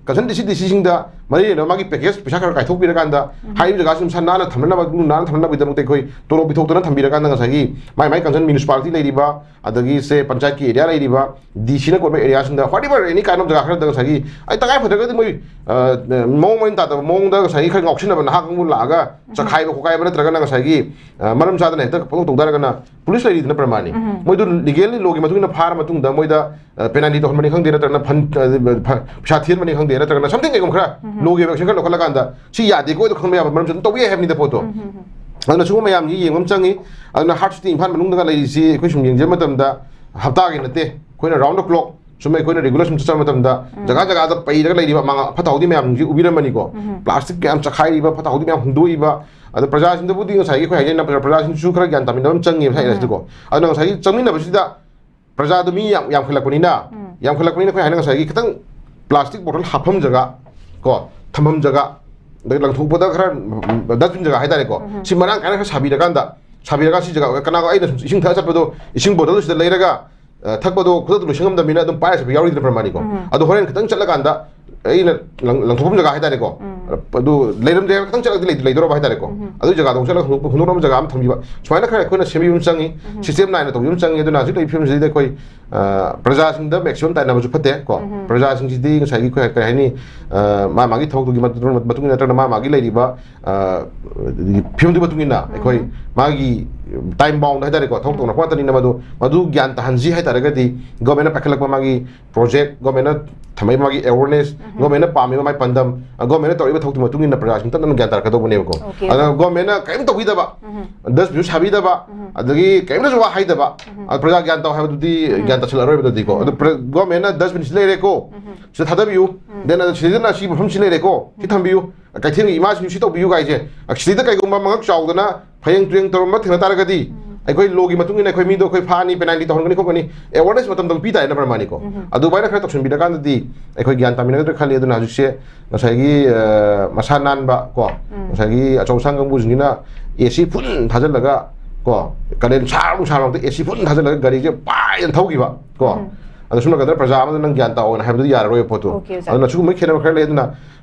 concern DC, DCꯁꯤꯡꯗ ꯃꯔꯤ ꯂꯩꯅꯕ ꯃꯥꯒꯤ package ꯄꯩꯁꯥ ꯈꯔ ꯀꯥꯏꯊꯣꯛꯄꯤꯔꯀꯥꯟꯗ, ꯍꯥꯏꯔꯤꯕ ꯖꯒꯥꯁꯤ ꯃꯁꯥ ꯅꯥꯟꯅ ꯊꯝꯅꯅꯕ, ꯂꯨ ꯅꯥꯟꯅ ꯊꯝꯅꯅꯕꯒꯤꯗꯃꯛꯇ ꯑꯩꯈꯣꯏ ꯇꯣꯂꯣꯞ ꯄꯤꯊꯣꯛꯇꯅ ꯊꯝꯕꯤꯔꯀꯥꯟꯗ ꯉꯁꯥꯏꯒꯤ ꯃꯥꯏ ꯃꯥꯏ concern municipality ꯂꯩꯔꯤꯕ, ꯑꯗꯒꯤ ꯁꯦ ꯄꯟꯆꯥꯌꯠꯀꯤ area ꯂꯩꯔꯤꯕ, DCꯅ ꯀꯣꯟꯕ areaꯁꯤꯡꯗ, whatever, any kind of ꯖꯒꯥ ꯈꯔꯗ ꯉꯁꯥꯏꯒꯤ, ꯑꯩ ꯇꯉꯥꯏ ꯐꯗ꯭ꯔꯒꯗꯤ ꯃꯣꯏ, ꯑ, ꯃꯑꯣꯡ ꯃꯔꯤꯟ ꯇꯥꯗꯕ ꯃꯑꯣꯡꯗ ꯉꯁꯥꯏꯒꯤ ꯈꯔ ꯉꯥꯎꯁꯤꯟꯅꯕ ꯅꯍꯥ ꯀꯥꯡꯕꯨ ꯂꯥꯛꯑꯒ ꯆꯈꯥꯏꯕ ꯈꯣꯠꯀꯥꯏꯕ ꯅꯠꯇ꯭ꯔꯒꯅ ꯉꯁꯥꯏꯒꯤ, ꯑ, ꯃꯔꯝ ꯆꯥꯗꯅ ꯍꯦꯛꯇ ꯄꯪꯇꯧ ꯇꯧ ꯇꯥꯔꯒꯅ, ꯄꯨꯂꯤꯁ ꯂꯩꯔꯤꯗꯅ ꯄ꯭ꯔꯃꯥꯅꯤ꯫ ꯃꯣꯏꯗꯨ legally, lawꯒꯤ ꯃꯇꯨꯡ ꯏꯟꯅ ꯐꯥꯔ ꯃꯇꯨꯡꯗ ꯃꯣꯏꯗ, ꯑ, penalty ꯇꯧꯍꯟꯕꯅꯤ ꯈꯪꯗꯦ, ꯅꯠꯇ꯭ꯔꯒꯅ fine, ꯑ, ꯐ-, ꯄꯩꯁꯥ ꯊꯤꯍꯟꯕꯅꯤ ꯈꯪꯗꯦ, ꯅꯠꯇ꯭ꯔꯒꯅ something ꯀꯩꯒꯨꯝꯕ ꯈꯔ lawꯒꯤ action ꯈꯔ ꯂꯧꯈꯠꯂꯀꯥꯟꯗ ꯁꯤ ꯌꯥꯗꯦꯀꯣ ꯍꯥꯏꯗꯣ ꯈꯪꯕ ꯌꯥꯕ ꯃꯔꯝꯁꯨ ꯑꯗꯨꯝ ꯇꯧꯕ ꯌꯥꯏ ꯍꯥꯏꯕꯅꯤꯗ ꯄꯣꯠꯇꯣ꯫ ꯑꯗꯨꯅ ꯁꯤꯒꯨꯝꯕ ꯃꯌꯥꯝꯁꯤ ꯌꯦꯡꯕ ꯑꯃ ꯆꯪꯉꯤ꯫ ꯑꯗꯨꯅ heart city ꯏꯝꯐꯥꯜ ꯃꯅꯨꯡꯗꯒ ꯂꯩꯔꯤꯁꯤ ꯑꯩꯈꯣꯏ ꯁꯨꯝ ꯌꯦꯡꯖꯕ ꯃꯇꯝꯗ ꯍꯞꯇꯥꯒꯤ ꯅꯠꯇꯦ, ꯑꯩꯈꯣꯏꯅ round the clock ꯁꯨꯝ ꯑꯩꯈꯣꯏꯅ regular ꯁꯨꯝ ꯆꯠꯆꯕ ꯃꯇꯝꯗ ꯖꯒꯥ ꯖꯒꯥꯗ ꯄꯩꯔꯒ ꯂꯩꯔꯤꯕ ꯑꯃꯥꯡ-, ꯐꯠꯇ ꯍꯥꯎꯗꯤ ꯃꯌꯥꯝꯁꯤꯡꯁꯤ ꯎꯕꯤꯔꯝꯃꯅꯤꯀꯣ꯫ Plastic ꯃꯌꯥꯝ ꯆꯈꯥꯏꯔꯤꯕ, ꯐꯠꯇ ꯍꯥꯎꯗꯤ ꯃꯌꯥꯝ ꯍꯨꯟꯗꯣꯛꯏꯕ, ꯑꯗꯣ ꯄ꯭ꯔꯖꯥꯁꯤꯡꯗꯕꯨꯗꯤ ꯉꯁꯥꯏꯒꯤ ꯑꯩꯈꯣꯏ ꯍꯥꯏꯖꯅ ꯄ꯭ꯔꯖꯥꯁꯤꯡꯁꯨ ꯈꯔ ꯒ꯭ꯌꯥꯟ ꯇꯥꯃꯤꯟꯅꯕ ꯑꯃ ꯆꯪꯉꯦꯕ ꯁ꯭ꯋꯥꯏ ꯑꯁꯤꯗꯀꯣ꯫ ꯑꯗꯨꯅ ꯉꯁꯥꯏꯒꯤ ꯆꯪꯃꯤꯟꯅꯕꯁꯤꯗ ꯄ꯭ꯔꯖꯥꯗꯣ ꯃꯤ ꯌꯥꯝ ꯌꯥꯝꯈꯠꯂꯛꯄꯅꯤꯅ, ꯌꯥꯝꯈꯠꯂꯛꯄꯅꯤꯅ ꯑꯩꯈꯣꯏ ꯍꯥꯏꯅ ꯉꯁꯥꯏꯒꯤ ꯈꯤꯇꯪ plastic bottle ꯍꯥꯞꯐꯝ ꯖꯒꯥ ꯀꯣ, ꯊꯝꯐꯝ ꯖꯒꯥ, ꯑꯗꯒꯤ ꯂꯪꯊꯣꯛꯄꯗ ꯈꯔ, ꯎꯝ, dustbin ꯖꯒꯥ ꯍꯥꯏꯇꯥꯔꯦꯀꯣ, ꯁꯤ ꯃꯔꯥꯡ ꯀꯥꯏꯅ ꯈꯔ ꯁꯥꯕꯤꯔꯀꯥꯟꯗ, ꯁꯥꯕꯤꯔꯒ ꯁꯤ ꯖꯒꯥ, ꯀꯅꯥꯒ ꯑꯩꯅ ꯁꯨꯝ ꯏꯁꯤꯡ ꯊꯛꯑ ꯆꯠꯄꯗꯣ, ꯏꯁꯤꯡ bottle ꯁꯤꯗ ꯂꯩꯔꯒ, ꯑ, ꯊꯛꯄꯗꯣ ꯈꯨꯗꯛꯇ ꯂꯣꯏꯁꯤꯟ ꯉꯝꯗꯕꯅꯤꯅ ꯑꯗꯨꯝ ꯄꯥꯏꯔ ꯆꯠꯄ ꯌꯥꯎꯔꯤꯗꯅ ꯄ꯭ꯔꯃꯥꯅꯤꯀꯣ꯫ ꯑꯗꯣ ꯍꯣꯔꯦꯟ ꯈꯤꯇꯪ ꯆꯠꯂꯀꯥꯟꯗ ꯑꯩꯅ ꯂꯪ- ꯂꯪꯊꯣꯛꯐꯝ ꯖꯒꯥ ꯍꯥꯏꯇꯥꯔꯦꯀꯣ꯫ ꯑꯗꯨ ꯂꯩꯔꯝꯗ꯭ꯔꯦ ꯈꯤꯇꯪ ꯆꯠꯂꯒꯗꯤ ꯂꯩ- ꯂꯩꯗꯧꯔꯕ ꯍꯥꯏꯇꯥꯔꯦꯀꯣ꯫ ꯑꯗꯨꯒꯤ ꯖꯒꯥꯗꯣ ꯆꯠꯂꯒ ꯍꯨꯟꯗꯣꯛ- ꯍꯨꯟꯗꯣꯛꯅꯕ ꯖꯒꯥ ꯑꯃ ꯊꯝꯕꯤꯕ, ꯁꯨꯃꯥꯏꯅ ꯈꯔ ꯑꯩꯈꯣꯏꯅ ꯁꯦꯝꯕꯤꯕ ꯑꯃ ꯆꯪꯉꯤ꯫ ꯁꯤꯁꯇꯦꯝ ꯅꯥꯏꯅ ꯇꯧꯕꯤꯕ ꯑꯃ ꯆꯪꯉꯤ꯫ ꯑꯗꯨꯅ ꯍꯧꯖꯤꯛ ꯂꯩꯔꯤꯕ ꯐꯤꯕꯝꯁꯤꯗꯩꯗ ꯑꯩꯈꯣꯏ, ꯑ, ꯄ꯭ꯔꯖꯥꯁꯤꯡꯗ ꯃꯦꯛꯁꯤꯃꯝ ꯇꯥꯏꯅꯕꯁꯨ ꯐꯠꯇꯦ ꯀꯣ꯫ ꯄ꯭ꯔꯖꯥꯁꯤꯡꯁꯤꯗꯤ ꯉꯁꯥꯏꯒꯤ ꯑꯩꯈꯣꯏ ꯀꯔꯤ ꯍꯥꯏꯅꯤ, ꯑ, ꯃꯥ ꯃꯥꯒꯤ ꯊꯕꯛꯇꯨꯒꯤ ꯃꯇꯨꯡ ꯃꯇꯨꯡ ꯏꯟꯅ ꯅꯠꯇ꯭ꯔꯒꯅ ꯃꯥ ꯃꯥꯒꯤ ꯂꯩꯔꯤꯕ, ꯑ, ꯐꯤꯕꯝꯗꯨꯒꯤ ꯃꯇꯨꯡ ꯏꯟꯅ ꯑꯩꯈꯣꯏ ꯃꯥꯒꯤ ꯇꯥꯏꯝ ꯕꯥꯎꯟꯗ ꯍꯥꯏꯇꯥꯔꯦꯀꯣ, ꯊꯕꯛ ꯇꯧꯅꯔꯛꯄ ꯉꯥꯛꯇꯅꯤꯅ ꯃꯗꯨ ꯃꯗꯨ ꯒ꯭ꯌꯥꯟ ꯇꯥꯍꯟꯁꯤ ꯍꯥꯏꯇꯥꯔꯒꯗꯤ ꯒꯣꯔꯃꯦꯟꯅ ꯄꯥꯏꯈꯠꯂꯛꯄ ꯃꯥꯒꯤ ꯄ꯭ꯔꯣꯖꯦꯛ, ꯒꯣꯔꯃꯦꯟꯅ ꯊꯝꯃꯛꯏꯕ ꯃꯥꯒꯤ ꯑꯦꯋꯥꯔꯅꯦꯁ, ꯒꯣꯔꯃꯦꯟꯅ ꯄꯥꯝꯃꯤꯕ ꯃꯥꯒꯤ ꯄꯥꯟꯗꯝ, ꯒꯣꯔꯃꯦꯟꯅ ꯇꯧꯔꯛꯏꯕ ꯊꯕꯛꯇꯨꯒꯤ ꯃꯇꯨꯡ ꯏꯟꯅ ꯄ꯭ꯔꯖꯥꯁꯤꯡ ꯇꯞ ꯇꯞꯅ ꯒ꯭ꯌꯥꯟ ꯇꯥꯔꯛꯀꯗꯧꯕꯅꯦꯕꯀꯣ꯫ ꯑꯣꯀꯦ꯫ ꯑꯗꯨꯅ ꯒꯣꯔꯃꯦꯟꯅ ꯀꯔꯤꯝ ꯇꯧꯕꯤꯗꯕ, ꯗꯁꯕꯤꯟꯁꯨ ꯁꯥꯕꯤꯗꯕ, ꯑꯗꯒꯤ ꯀꯔꯤꯝꯇꯁꯨ ꯋꯥ ꯍꯥꯏꯗꯕ, ꯑꯗ ꯄ꯭ꯔꯖꯥ ꯒ꯭ꯌꯥꯟ ꯇꯥꯎ ꯍꯥꯏꯕꯗꯨꯗꯤ ꯒ꯭ꯌꯥꯟ ꯇꯥꯁꯤꯜꯂꯛꯑꯔꯣꯏꯕ ꯑꯗꯨꯗꯤꯀꯣ꯫ ꯑꯗꯨ ꯄ꯭ꯔ-, ꯒꯣꯔꯃꯦꯟꯅ ꯗꯁꯕꯤꯟꯁꯤ ꯂꯩꯔꯦꯀꯣ, ꯁꯤꯗ ꯊꯥꯗꯕꯤꯌꯨ, ꯗꯦꯟ ꯑꯗ ꯁꯤꯗꯅ ꯁꯤ ꯃꯐꯝꯁꯤ ꯂꯩꯔꯦꯀꯣ, ꯁꯤ ꯊꯝꯕꯤꯌꯨ, ꯀꯩꯊꯦꯜꯒꯤ ꯏꯃꯥꯁꯤꯡꯁꯨ ꯁꯤ ꯇꯧꯕꯤꯌꯨ ꯀꯥꯏꯁꯦ, ꯁꯤꯗ ꯀꯩꯒꯨꯝꯕ ꯃꯉꯛ ꯆꯥꯎꯗꯅ ꯐꯌꯦꯡ ꯇꯨꯌꯦꯡ ꯇꯧꯔꯝꯕ ꯊꯦꯡꯅ ꯇꯥꯔꯒꯗꯤ, ꯑꯩꯈꯣꯏ ꯂꯣꯒꯤ ꯃꯇꯨꯡ ꯏꯟꯅ ꯑꯩꯈꯣꯏ ꯃꯤꯗꯣ ꯑꯩꯈꯣꯏ ꯐꯥꯅꯤ, ꯄꯦꯅꯥꯜꯇꯤ ꯇꯧꯍꯟꯒꯅꯤ ꯈꯣꯠꯀꯅꯤ, ꯑꯦꯋꯥꯔꯅꯦꯁ ꯃꯇꯝꯗ ꯄꯤ ꯇꯥꯏꯅ ꯄ꯭ꯔꯃꯥꯅꯤꯀꯣ꯫ ꯑꯗꯨꯃꯥꯏꯅ ꯈꯔ ꯇꯧꯁꯤꯟꯕꯤꯔꯀꯥꯟꯗꯗꯤ ꯑꯩꯈꯣꯏ ꯒ꯭ꯌꯥꯟ ꯇꯥꯃꯤꯟꯅꯒꯗ꯭ꯔꯥ ꯈꯜꯂꯤ꯫ ꯑꯗꯨꯅ ꯍꯧꯖꯤꯛꯁꯦ ꯉꯁꯥꯏꯒꯤ, ꯑ, ꯃꯁꯥ ꯅꯥꯟꯕ ꯀꯣ, ꯉꯁꯥꯏꯒꯤ ꯑꯆꯧ ꯑꯁꯥꯡ ꯀꯥꯡꯕꯨꯁꯤꯡꯁꯤꯅ ꯑꯦ ꯁꯤ ꯐꯨꯜ ꯊꯥꯖꯤꯜꯂꯒ ꯀꯣ, ꯀꯥꯂꯦꯟ ꯁꯥꯔꯕ ꯁꯥꯔꯕ ꯃꯔꯛꯇ ꯑꯦ ꯁꯤ ꯐꯨꯜ ꯊꯥꯖꯤꯜꯂꯒ ꯒꯥꯔꯤꯁꯦ ꯄꯥꯏꯗꯅ ꯊꯧꯈꯤꯕ ꯀꯣ꯫ ꯑꯗꯣ ꯁꯨꯝ ꯅꯥꯀꯟꯗ ꯄ꯭ꯔꯖꯥ ꯑꯃꯗ ꯅꯪ ꯒ꯭ꯌꯥꯟ ꯇꯥꯑꯣꯅ ꯍꯥꯏꯕꯗꯨꯗꯤ ꯌꯥꯔꯔꯣꯏꯕ ꯄꯣꯠꯇꯣ꯫ ꯑꯣꯀꯦ, ꯑꯣꯖꯥ꯫ ꯑꯗꯨꯅ ꯁꯤꯒꯨꯝꯕꯒꯤ ꯈꯦꯠꯅꯕ ꯈꯔ ꯂꯩ꯫ ꯑꯗꯨꯅ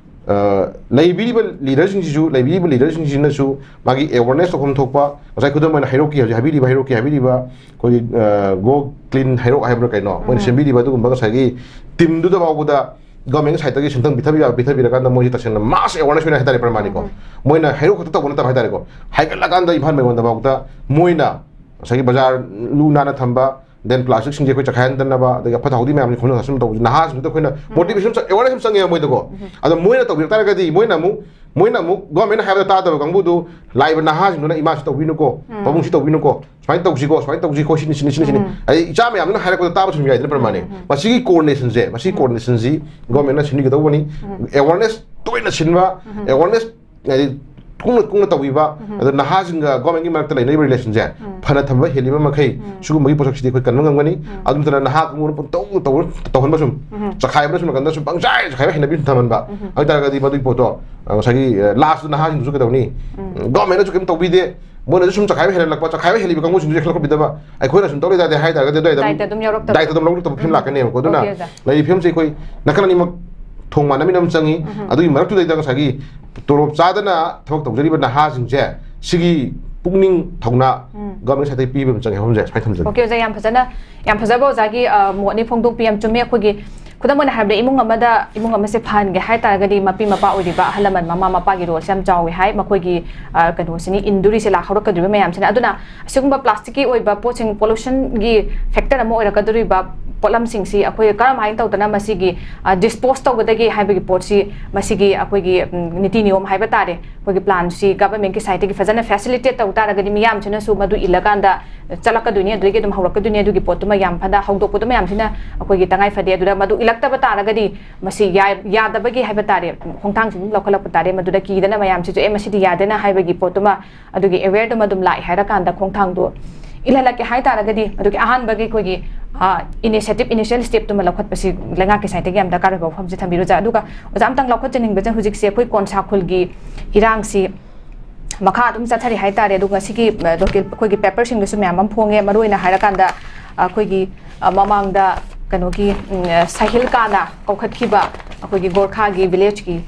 ꯑ, ꯂꯩꯕꯤꯔꯤꯕ ꯂꯤꯗꯔꯁꯤꯡꯁꯤꯁꯨ, ꯂꯩꯕꯤꯔꯤꯕ ꯂꯤꯗꯔꯁꯤꯡꯁꯤꯅꯁꯨ ꯃꯥꯒꯤ ꯑꯦꯋꯥꯔꯅꯦꯁ ꯇꯧꯐꯝ ꯊꯣꯛꯄ, ꯉꯁꯥꯏ ꯈꯨꯗꯝ ꯑꯣꯏꯅ ꯍꯩꯔꯣꯛꯀꯤ ꯍꯧꯖꯤꯛ ꯍꯥꯏꯕꯤꯔꯤꯕ, ꯍꯩꯔꯣꯛꯀꯤ ꯍꯥꯏꯕꯤꯔꯤꯕ ꯑꯩꯈꯣꯏꯒꯤ, ꯑ, ꯒꯣ ꯀ꯭ꯂꯤꯟ ꯍꯩꯔꯣꯛ ꯍꯥꯏꯕ꯭ꯔꯥ ꯀꯩꯅꯣ, ꯃꯣꯏꯅ ꯁꯦꯝꯕꯤꯔꯤꯕ ꯑꯗꯨꯒꯨꯝꯕ ꯉꯁꯥꯏꯒꯤ ꯇꯤꯝꯗꯨꯗ ꯐꯥꯎꯕꯗ ꯒꯣꯔꯃꯦꯟꯒꯤ ꯁꯥꯏꯠꯇꯒꯤ ꯁꯦꯟꯊꯪ ꯄꯤꯊꯕ ꯌꯥꯕ ꯄꯤꯊꯕꯤꯔꯀꯥꯟꯗ ꯃꯣꯏꯁꯤ ꯇꯁꯦꯡꯅ ꯃꯥꯁ ꯑꯦꯋꯥꯔꯅꯦꯁ ꯑꯣꯏꯅ ꯍꯥꯏꯇꯥꯔꯦ ꯄ꯭ꯔꯃꯥꯅꯤꯀꯣ꯫ ꯃꯣꯏꯅ ꯍꯩꯔꯣꯛ ꯈꯛꯇ ꯇꯧꯕ ꯅꯠꯇꯕ ꯍꯥꯏꯇꯥꯔꯦꯀꯣ, ꯍꯥꯏꯒꯠꯂꯀꯥꯟꯗ ꯏꯝꯐꯥꯜ ꯃꯌꯣꯟꯗ ꯐꯥꯎꯗ ꯃꯣꯏꯅ ꯉꯁꯥꯏꯒꯤ ꯕꯖꯥꯔ ꯂꯨ ꯅꯥꯟꯅ ꯊꯝꯕ, ꯗꯦꯟ ꯄ꯭ꯂꯥꯁꯇꯤꯛꯁꯤꯡꯁꯦ ꯑꯩꯈꯣꯏ ꯆꯈꯥꯏꯍꯟꯗꯅꯕ, ꯑꯗꯒꯤ ꯑꯐꯠꯇ ꯍꯥꯎꯗꯤ ꯃꯌꯥꯝꯁꯦ ꯈꯣꯝꯖꯤꯟ ꯊꯥꯖꯤꯟ ꯇꯧꯕꯁꯦ ꯅꯍꯥꯁꯤꯡꯗꯨꯗ ꯑꯩꯈꯣꯏꯅ ꯃꯣꯇꯤꯚꯦꯁꯟ, ꯑꯦꯋꯥꯔꯅꯦꯁ ꯑꯃ ꯆꯪꯉꯦꯕ ꯃꯣꯏꯗꯀꯣ꯫ ꯑꯗꯣ ꯃꯣꯏꯅ ꯇꯧꯕꯤꯔꯛ ꯇꯥꯔꯒꯗꯤ ꯃꯣꯏꯅ ꯑꯃꯨꯛ, ꯃꯣꯏꯅ ꯑꯃꯨꯛ ꯒꯣꯔꯃꯦꯟꯅ ꯍꯥꯏꯕꯗ ꯇꯥꯗꯕ ꯀꯥꯡꯕꯨꯗꯨ ꯂꯥꯛꯏꯕ ꯅꯍꯥꯁꯤꯡꯗꯨꯅ ꯏꯃꯥꯁꯤ ꯇꯧꯕꯤꯅꯨꯀꯣ, ꯄꯥꯕꯨꯡꯁꯤ ꯇꯧꯕꯤꯅꯨꯀꯣ, ꯁꯨꯃꯥꯏꯅ ꯇꯧꯁꯤꯀꯣ, ꯁꯨꯃꯥꯏꯅ ꯇꯧꯁꯤꯀꯣ, ꯁꯤꯅꯤ, ꯁꯤꯅꯤ, ꯁꯤꯅꯤ꯫ ꯑꯗꯩ ꯏꯆꯥ ꯃꯌꯥꯝꯗꯨꯅ ꯍꯥꯏꯔꯛꯄꯗ ꯇꯥꯕ ꯁꯨꯝ ꯌꯥꯏꯗꯅ ꯄ꯭ꯔꯃꯥꯅꯤ꯫ ꯃꯁꯤꯒꯤ ꯀꯣꯑꯣꯔꯗꯤꯅꯦꯁꯟꯁꯦ, ꯃꯁꯤꯒꯤ ꯀꯣꯑꯣꯔꯗꯤꯅꯦꯁꯟꯁꯤ ꯒꯣꯔꯃꯦꯟꯅ ꯁꯤꯟꯕꯤꯒꯗꯧꯕꯅꯤ꯫ ꯑꯦꯋꯥꯔꯅꯦꯁ ꯇꯣꯏꯅ ꯁꯤꯟꯕ, ꯑꯦꯋꯥꯔꯅꯦꯁ ꯍꯥꯏꯗꯤ ꯀꯨꯡꯅ ꯀꯨꯡꯅ ꯇꯧꯕꯤꯕ, ꯑꯗꯣ ꯅꯍꯥꯁꯤꯡꯒ ꯒꯣꯔꯃꯦꯟꯒꯤ ꯃꯔꯛꯇ ꯂꯩꯅꯔꯤꯕ ꯔꯤꯂꯦꯁꯟꯁꯦ ꯐꯅ ꯊꯝꯕ ꯍꯦꯜꯂꯤꯕ ꯃꯈꯩ ꯁꯤꯒꯨꯝꯕꯒꯤ ꯄꯣꯠꯁꯛꯁꯤꯗꯤ ꯑꯩꯈꯣꯏ ꯀꯟꯕ ꯉꯝꯒꯅꯤ꯫ ꯑꯗꯨ ꯅꯠꯇꯅ ꯅꯍꯥ ꯀꯥꯡꯕꯨꯅ ꯄꯪꯇꯧ ꯇꯧ-, ꯇꯧꯍꯟꯕ ꯁꯨꯝ ꯆꯈꯥꯏꯕꯅ ꯁꯨꯝ ꯅꯥꯀꯟꯗ ꯁꯨꯝ ꯄꯪꯆꯥꯏ ꯆꯈꯥꯏꯕ ꯍꯩꯅꯕꯤ ꯁꯨꯝ ꯊꯝꯍꯟꯕ ꯑꯣꯏꯇꯥꯔꯒꯗꯤ ꯃꯗꯨꯒꯤ ꯄꯣꯠꯇꯣ, ꯑ, ꯉꯁꯥꯏꯒꯤ, ꯑ, ꯂꯥꯁꯇ ꯅꯍꯥꯁꯤꯡꯗꯨꯁꯨ ꯀꯩꯗꯧꯅꯤ? ꯎꯝ, ꯒꯣꯔꯃꯦꯟꯅꯁꯨ ꯀꯩꯝ ꯇꯧꯕꯤꯗꯦ, ꯃꯣꯏꯅꯁꯨ ꯁꯨꯝ ꯆꯈꯥꯏꯕ ꯍꯦꯜꯍꯜꯂꯛꯄ, ꯆꯈꯥꯏꯕ ꯍꯦꯜꯂꯤꯕ ꯀꯥꯡꯕꯨꯁꯤꯡꯁꯨ ꯈꯜꯂꯛꯄꯤꯗꯕ, ꯑꯩꯈꯣꯏꯅ ꯁꯨꯝ ꯇꯧ ꯂꯩ ꯇꯥꯔꯗꯤ ꯍꯥꯏ ꯇꯥꯔꯒꯗꯤ ꯑꯗꯨꯋꯥꯏꯗ ꯑꯃꯨꯛ ꯗꯥꯏꯇ ꯑꯗꯨꯝ ꯌꯥꯎꯔꯛꯇꯕ꯫ ꯗꯥꯏꯇ ꯑꯗꯨꯝ ꯂꯧꯔꯛꯇꯕ ꯐꯤꯕꯝ ꯂꯥꯛꯀꯅꯦꯕꯀꯣ꯫ ꯑꯗꯨꯅ ꯑꯣꯀꯦ, ꯑꯣꯖꯥ꯫ ꯂꯩꯔꯤꯕ ꯐꯤꯕꯝꯁꯦ ꯑꯩꯈꯣꯏ ꯅꯥꯀꯟ ꯑꯅꯤꯃꯛ ꯊꯣꯡ ꯃꯥꯟꯅꯃꯤꯟ ꯑꯃ ꯆꯪꯉꯤ꯫ ꯑꯗꯨꯒꯤ ꯃꯔꯛꯇꯨꯗꯩꯗ ꯉꯁꯥꯏꯒꯤ ꯇꯣꯂꯣꯞ ꯆꯥꯗꯅ ꯊꯕꯛ ꯇꯧꯖꯔꯤꯕ ꯅꯍꯥꯁꯤꯡꯁꯦ, ꯁꯤꯒꯤ ꯄꯨꯛꯅꯤꯡ ꯊꯧꯅꯥ ꯒꯚꯔꯟꯃꯦꯟ ꯁꯥꯏꯠꯇꯒꯤ ꯄꯤꯕ ꯑꯃ ꯆꯪꯉꯦ꯫ ꯃꯐꯝꯁꯦ ꯁꯨꯃꯥꯏꯅ ꯊꯝꯖꯒꯦ꯫ ꯑꯣꯀꯦ ꯑꯣꯖꯥ, ꯌꯥꯝ ꯐꯖꯅ, ꯌꯥꯝ ꯐꯖꯕ ꯑꯣꯖꯥꯒꯤ ꯑ, ꯃꯣꯠꯅꯤ ꯐꯣꯡꯗꯣꯛꯄꯤ꯫ ꯌꯥꯝ ꯆꯨꯝꯃꯤ꯫ ꯑꯩꯈꯣꯏꯒꯤ ꯈꯨꯗꯝ ꯑꯣꯏꯅ ꯍꯥꯏꯔꯕꯗ, ꯏꯃꯨꯡ ꯑꯃꯗ, ꯏꯃꯨꯡ ꯑꯃꯁꯦ ꯐꯍꯟꯒꯦ ꯍꯥꯏ ꯇꯥꯔꯒꯗꯤ ꯃꯄꯤ ꯃꯄꯥ ꯑꯣꯏꯔꯤꯕ ꯑꯍꯜ ꯂꯃꯟ, ꯃꯃꯥ ꯃꯄꯥꯒꯤ ꯔꯣꯜꯁꯦ ꯌꯥꯝ ꯆꯥꯎꯋꯤ ꯍꯥꯏ꯫ ꯃꯈꯣꯏꯒꯤ ꯑ, ꯀꯩꯅꯣꯁꯤꯅꯤ, ꯏꯟꯗꯣꯔꯤꯁꯦ ꯂꯥꯛꯍꯧꯔꯛꯀꯗꯧꯔꯤꯕ ꯃꯌꯥꯝꯁꯤꯅ꯫ ꯑꯗꯨꯅ ꯑꯁꯤꯒꯨꯝꯕ ꯄ꯭ꯂꯥꯁꯇꯤꯛꯀꯤ ꯑꯣꯏꯕ ꯄꯣꯠꯁꯤꯡ, ꯄꯣꯂꯨꯁꯟꯒꯤ ꯐꯦꯛꯇꯔ ꯑꯃ ꯑꯣꯏꯔꯛꯀꯗꯧꯔꯤꯕ ꯄꯣꯠꯂꯝꯁꯤꯡꯁꯤ ꯑꯩꯈꯣꯏ ꯀꯔꯝꯍꯥꯏꯅ ꯇꯧꯗꯅ ꯃꯁꯤꯒꯤ ꯗꯤꯁꯄꯣꯁ ꯇꯧꯒꯗꯒꯦ ꯍꯥꯏꯕꯒꯤ ꯄꯣꯠꯁꯤ, ꯃꯁꯤꯒꯤ ꯑꯩꯈꯣꯏꯒꯤ ꯎꯝ, ꯅꯤꯇꯤ ꯅꯤꯌꯣꯝ ꯍꯥꯏꯕ ꯇꯥꯔꯦ, ꯑꯩꯈꯣꯏꯒꯤ ꯄ꯭ꯂꯥꯟꯁꯤ ꯒꯚꯔꯟꯃꯦꯟꯠꯀꯤ ꯁꯥꯏꯠꯇꯒꯤ ꯐꯖꯅ ꯐꯦꯁꯤꯂꯤꯇꯦꯠ ꯇꯧ ꯇꯥꯔꯒꯗꯤ ꯃꯤꯌꯥꯝꯁꯤꯅꯁꯨ ꯃꯗꯨ ꯏꯜꯂꯀꯥꯟꯗ ꯆꯠꯂꯛꯀꯗꯣꯏꯅꯤ, ꯑꯗꯨꯗꯒꯤ ꯑꯗꯨꯝ ꯍꯧꯔꯛꯀꯗꯣꯏꯅꯤ꯫ ꯑꯗꯨꯒꯤ ꯄꯣꯠꯇꯨꯃ ꯌꯥꯝ ꯐꯅ ꯍꯧꯗꯣꯛꯄꯗꯨꯃ ꯌꯥꯝ ꯊꯤꯅ ꯑꯩꯈꯣꯏꯒꯤ ꯇꯉꯥꯏ ꯐꯗꯦ꯫ ꯑꯗꯨꯗ ꯃꯗꯨ ꯏꯜꯂꯛꯇꯕ ꯇꯥꯔꯒꯗꯤ ꯃꯁꯤ ꯌꯥ-, ꯌꯥꯗꯕꯒꯤ ꯍꯥꯏꯕ ꯇꯥꯔꯦ, ꯈꯣꯡꯊꯥꯡꯁꯤ ꯑꯗꯨꯝ ꯂꯧꯈꯠꯂꯛꯄ ꯇꯥꯔꯦ꯫ ꯃꯗꯨꯗ ꯀꯤꯗꯅ ꯃꯌꯥꯝꯁꯤꯁꯨ ꯑꯦ ꯃꯁꯤꯗꯤ ꯌꯥꯗꯦꯅ ꯍꯥꯏꯕꯒꯤ ꯄꯣꯠꯇꯨꯃ, ꯑꯗꯨꯒꯤ ꯑꯦꯋꯦꯌꯔꯗꯨꯃ ꯑꯗꯨꯝ ꯂꯥꯛꯑꯦ ꯍꯥꯏꯔꯀꯥꯟꯗ ꯈꯣꯡꯊꯥꯡꯗꯣ ꯏꯜꯍꯜꯂꯛꯀꯦ ꯍꯥꯏ ꯇꯥꯔꯒꯗꯤ, ꯑꯗꯨꯒꯤ ꯑꯍꯥꯟꯕꯒꯤ ꯑꯩꯈꯣꯏꯒꯤ ꯏꯅꯤꯁꯤꯌꯦꯇꯤꯚ, ꯏꯅꯤꯁꯤꯌꯦꯜ ꯁ꯭ꯇꯦꯞꯇꯨꯃ ꯂꯧꯈꯠꯄꯁꯤ ꯂꯩꯉꯥꯛꯀꯤ ꯁꯥꯏꯠꯇꯒꯤ ꯌꯥꯝ ꯗꯔꯀꯥꯔ ꯑꯣꯏꯕ ꯋꯥꯐꯝꯁꯦ ꯊꯝꯕꯤꯔꯨꯖꯥ꯫ ꯑꯗꯨꯒ ꯑꯣꯖꯥ ꯑꯝꯇꯪ ꯂꯧꯈꯠꯆꯅꯤꯡꯕꯁꯦ, ꯍꯧꯖꯤꯛꯁꯦ ꯑꯩꯈꯣꯏ ꯀꯣꯟꯁꯥ ꯈꯨꯜꯒꯤ ꯏꯔꯥꯡꯁꯤ ꯃꯈꯥ ꯑꯗꯨꯝ ꯆꯠꯊꯔꯤ ꯍꯥꯏꯇꯥꯔꯦ꯫ ꯑꯗꯨꯒ ꯉꯁꯤꯒꯤ ꯑ, ꯂꯣꯀꯦꯜ ꯑꯩꯈꯣꯏꯒꯤ ꯄꯦꯄꯔꯁꯤꯡꯗꯁꯨ ꯃꯌꯥꯝ ꯑꯃ ꯐꯣꯡꯉꯦ꯫ ꯃꯔꯨꯑꯣꯏꯅ ꯍꯥꯏꯔꯀꯥꯟꯗ ꯑꯩꯈꯣꯏꯒꯤ ꯑ, ꯃꯃꯥꯡꯗ ꯀꯩꯅꯣꯒꯤ ꯎꯝ, ꯑ, ꯁꯥꯍꯤꯜ ꯀꯥꯅ ꯀꯧꯈꯠꯈꯤꯕ ꯑꯩꯈꯣꯏꯒꯤ ꯒꯣꯔꯈꯥꯒꯤ ꯚꯤꯂꯦꯖꯀꯤ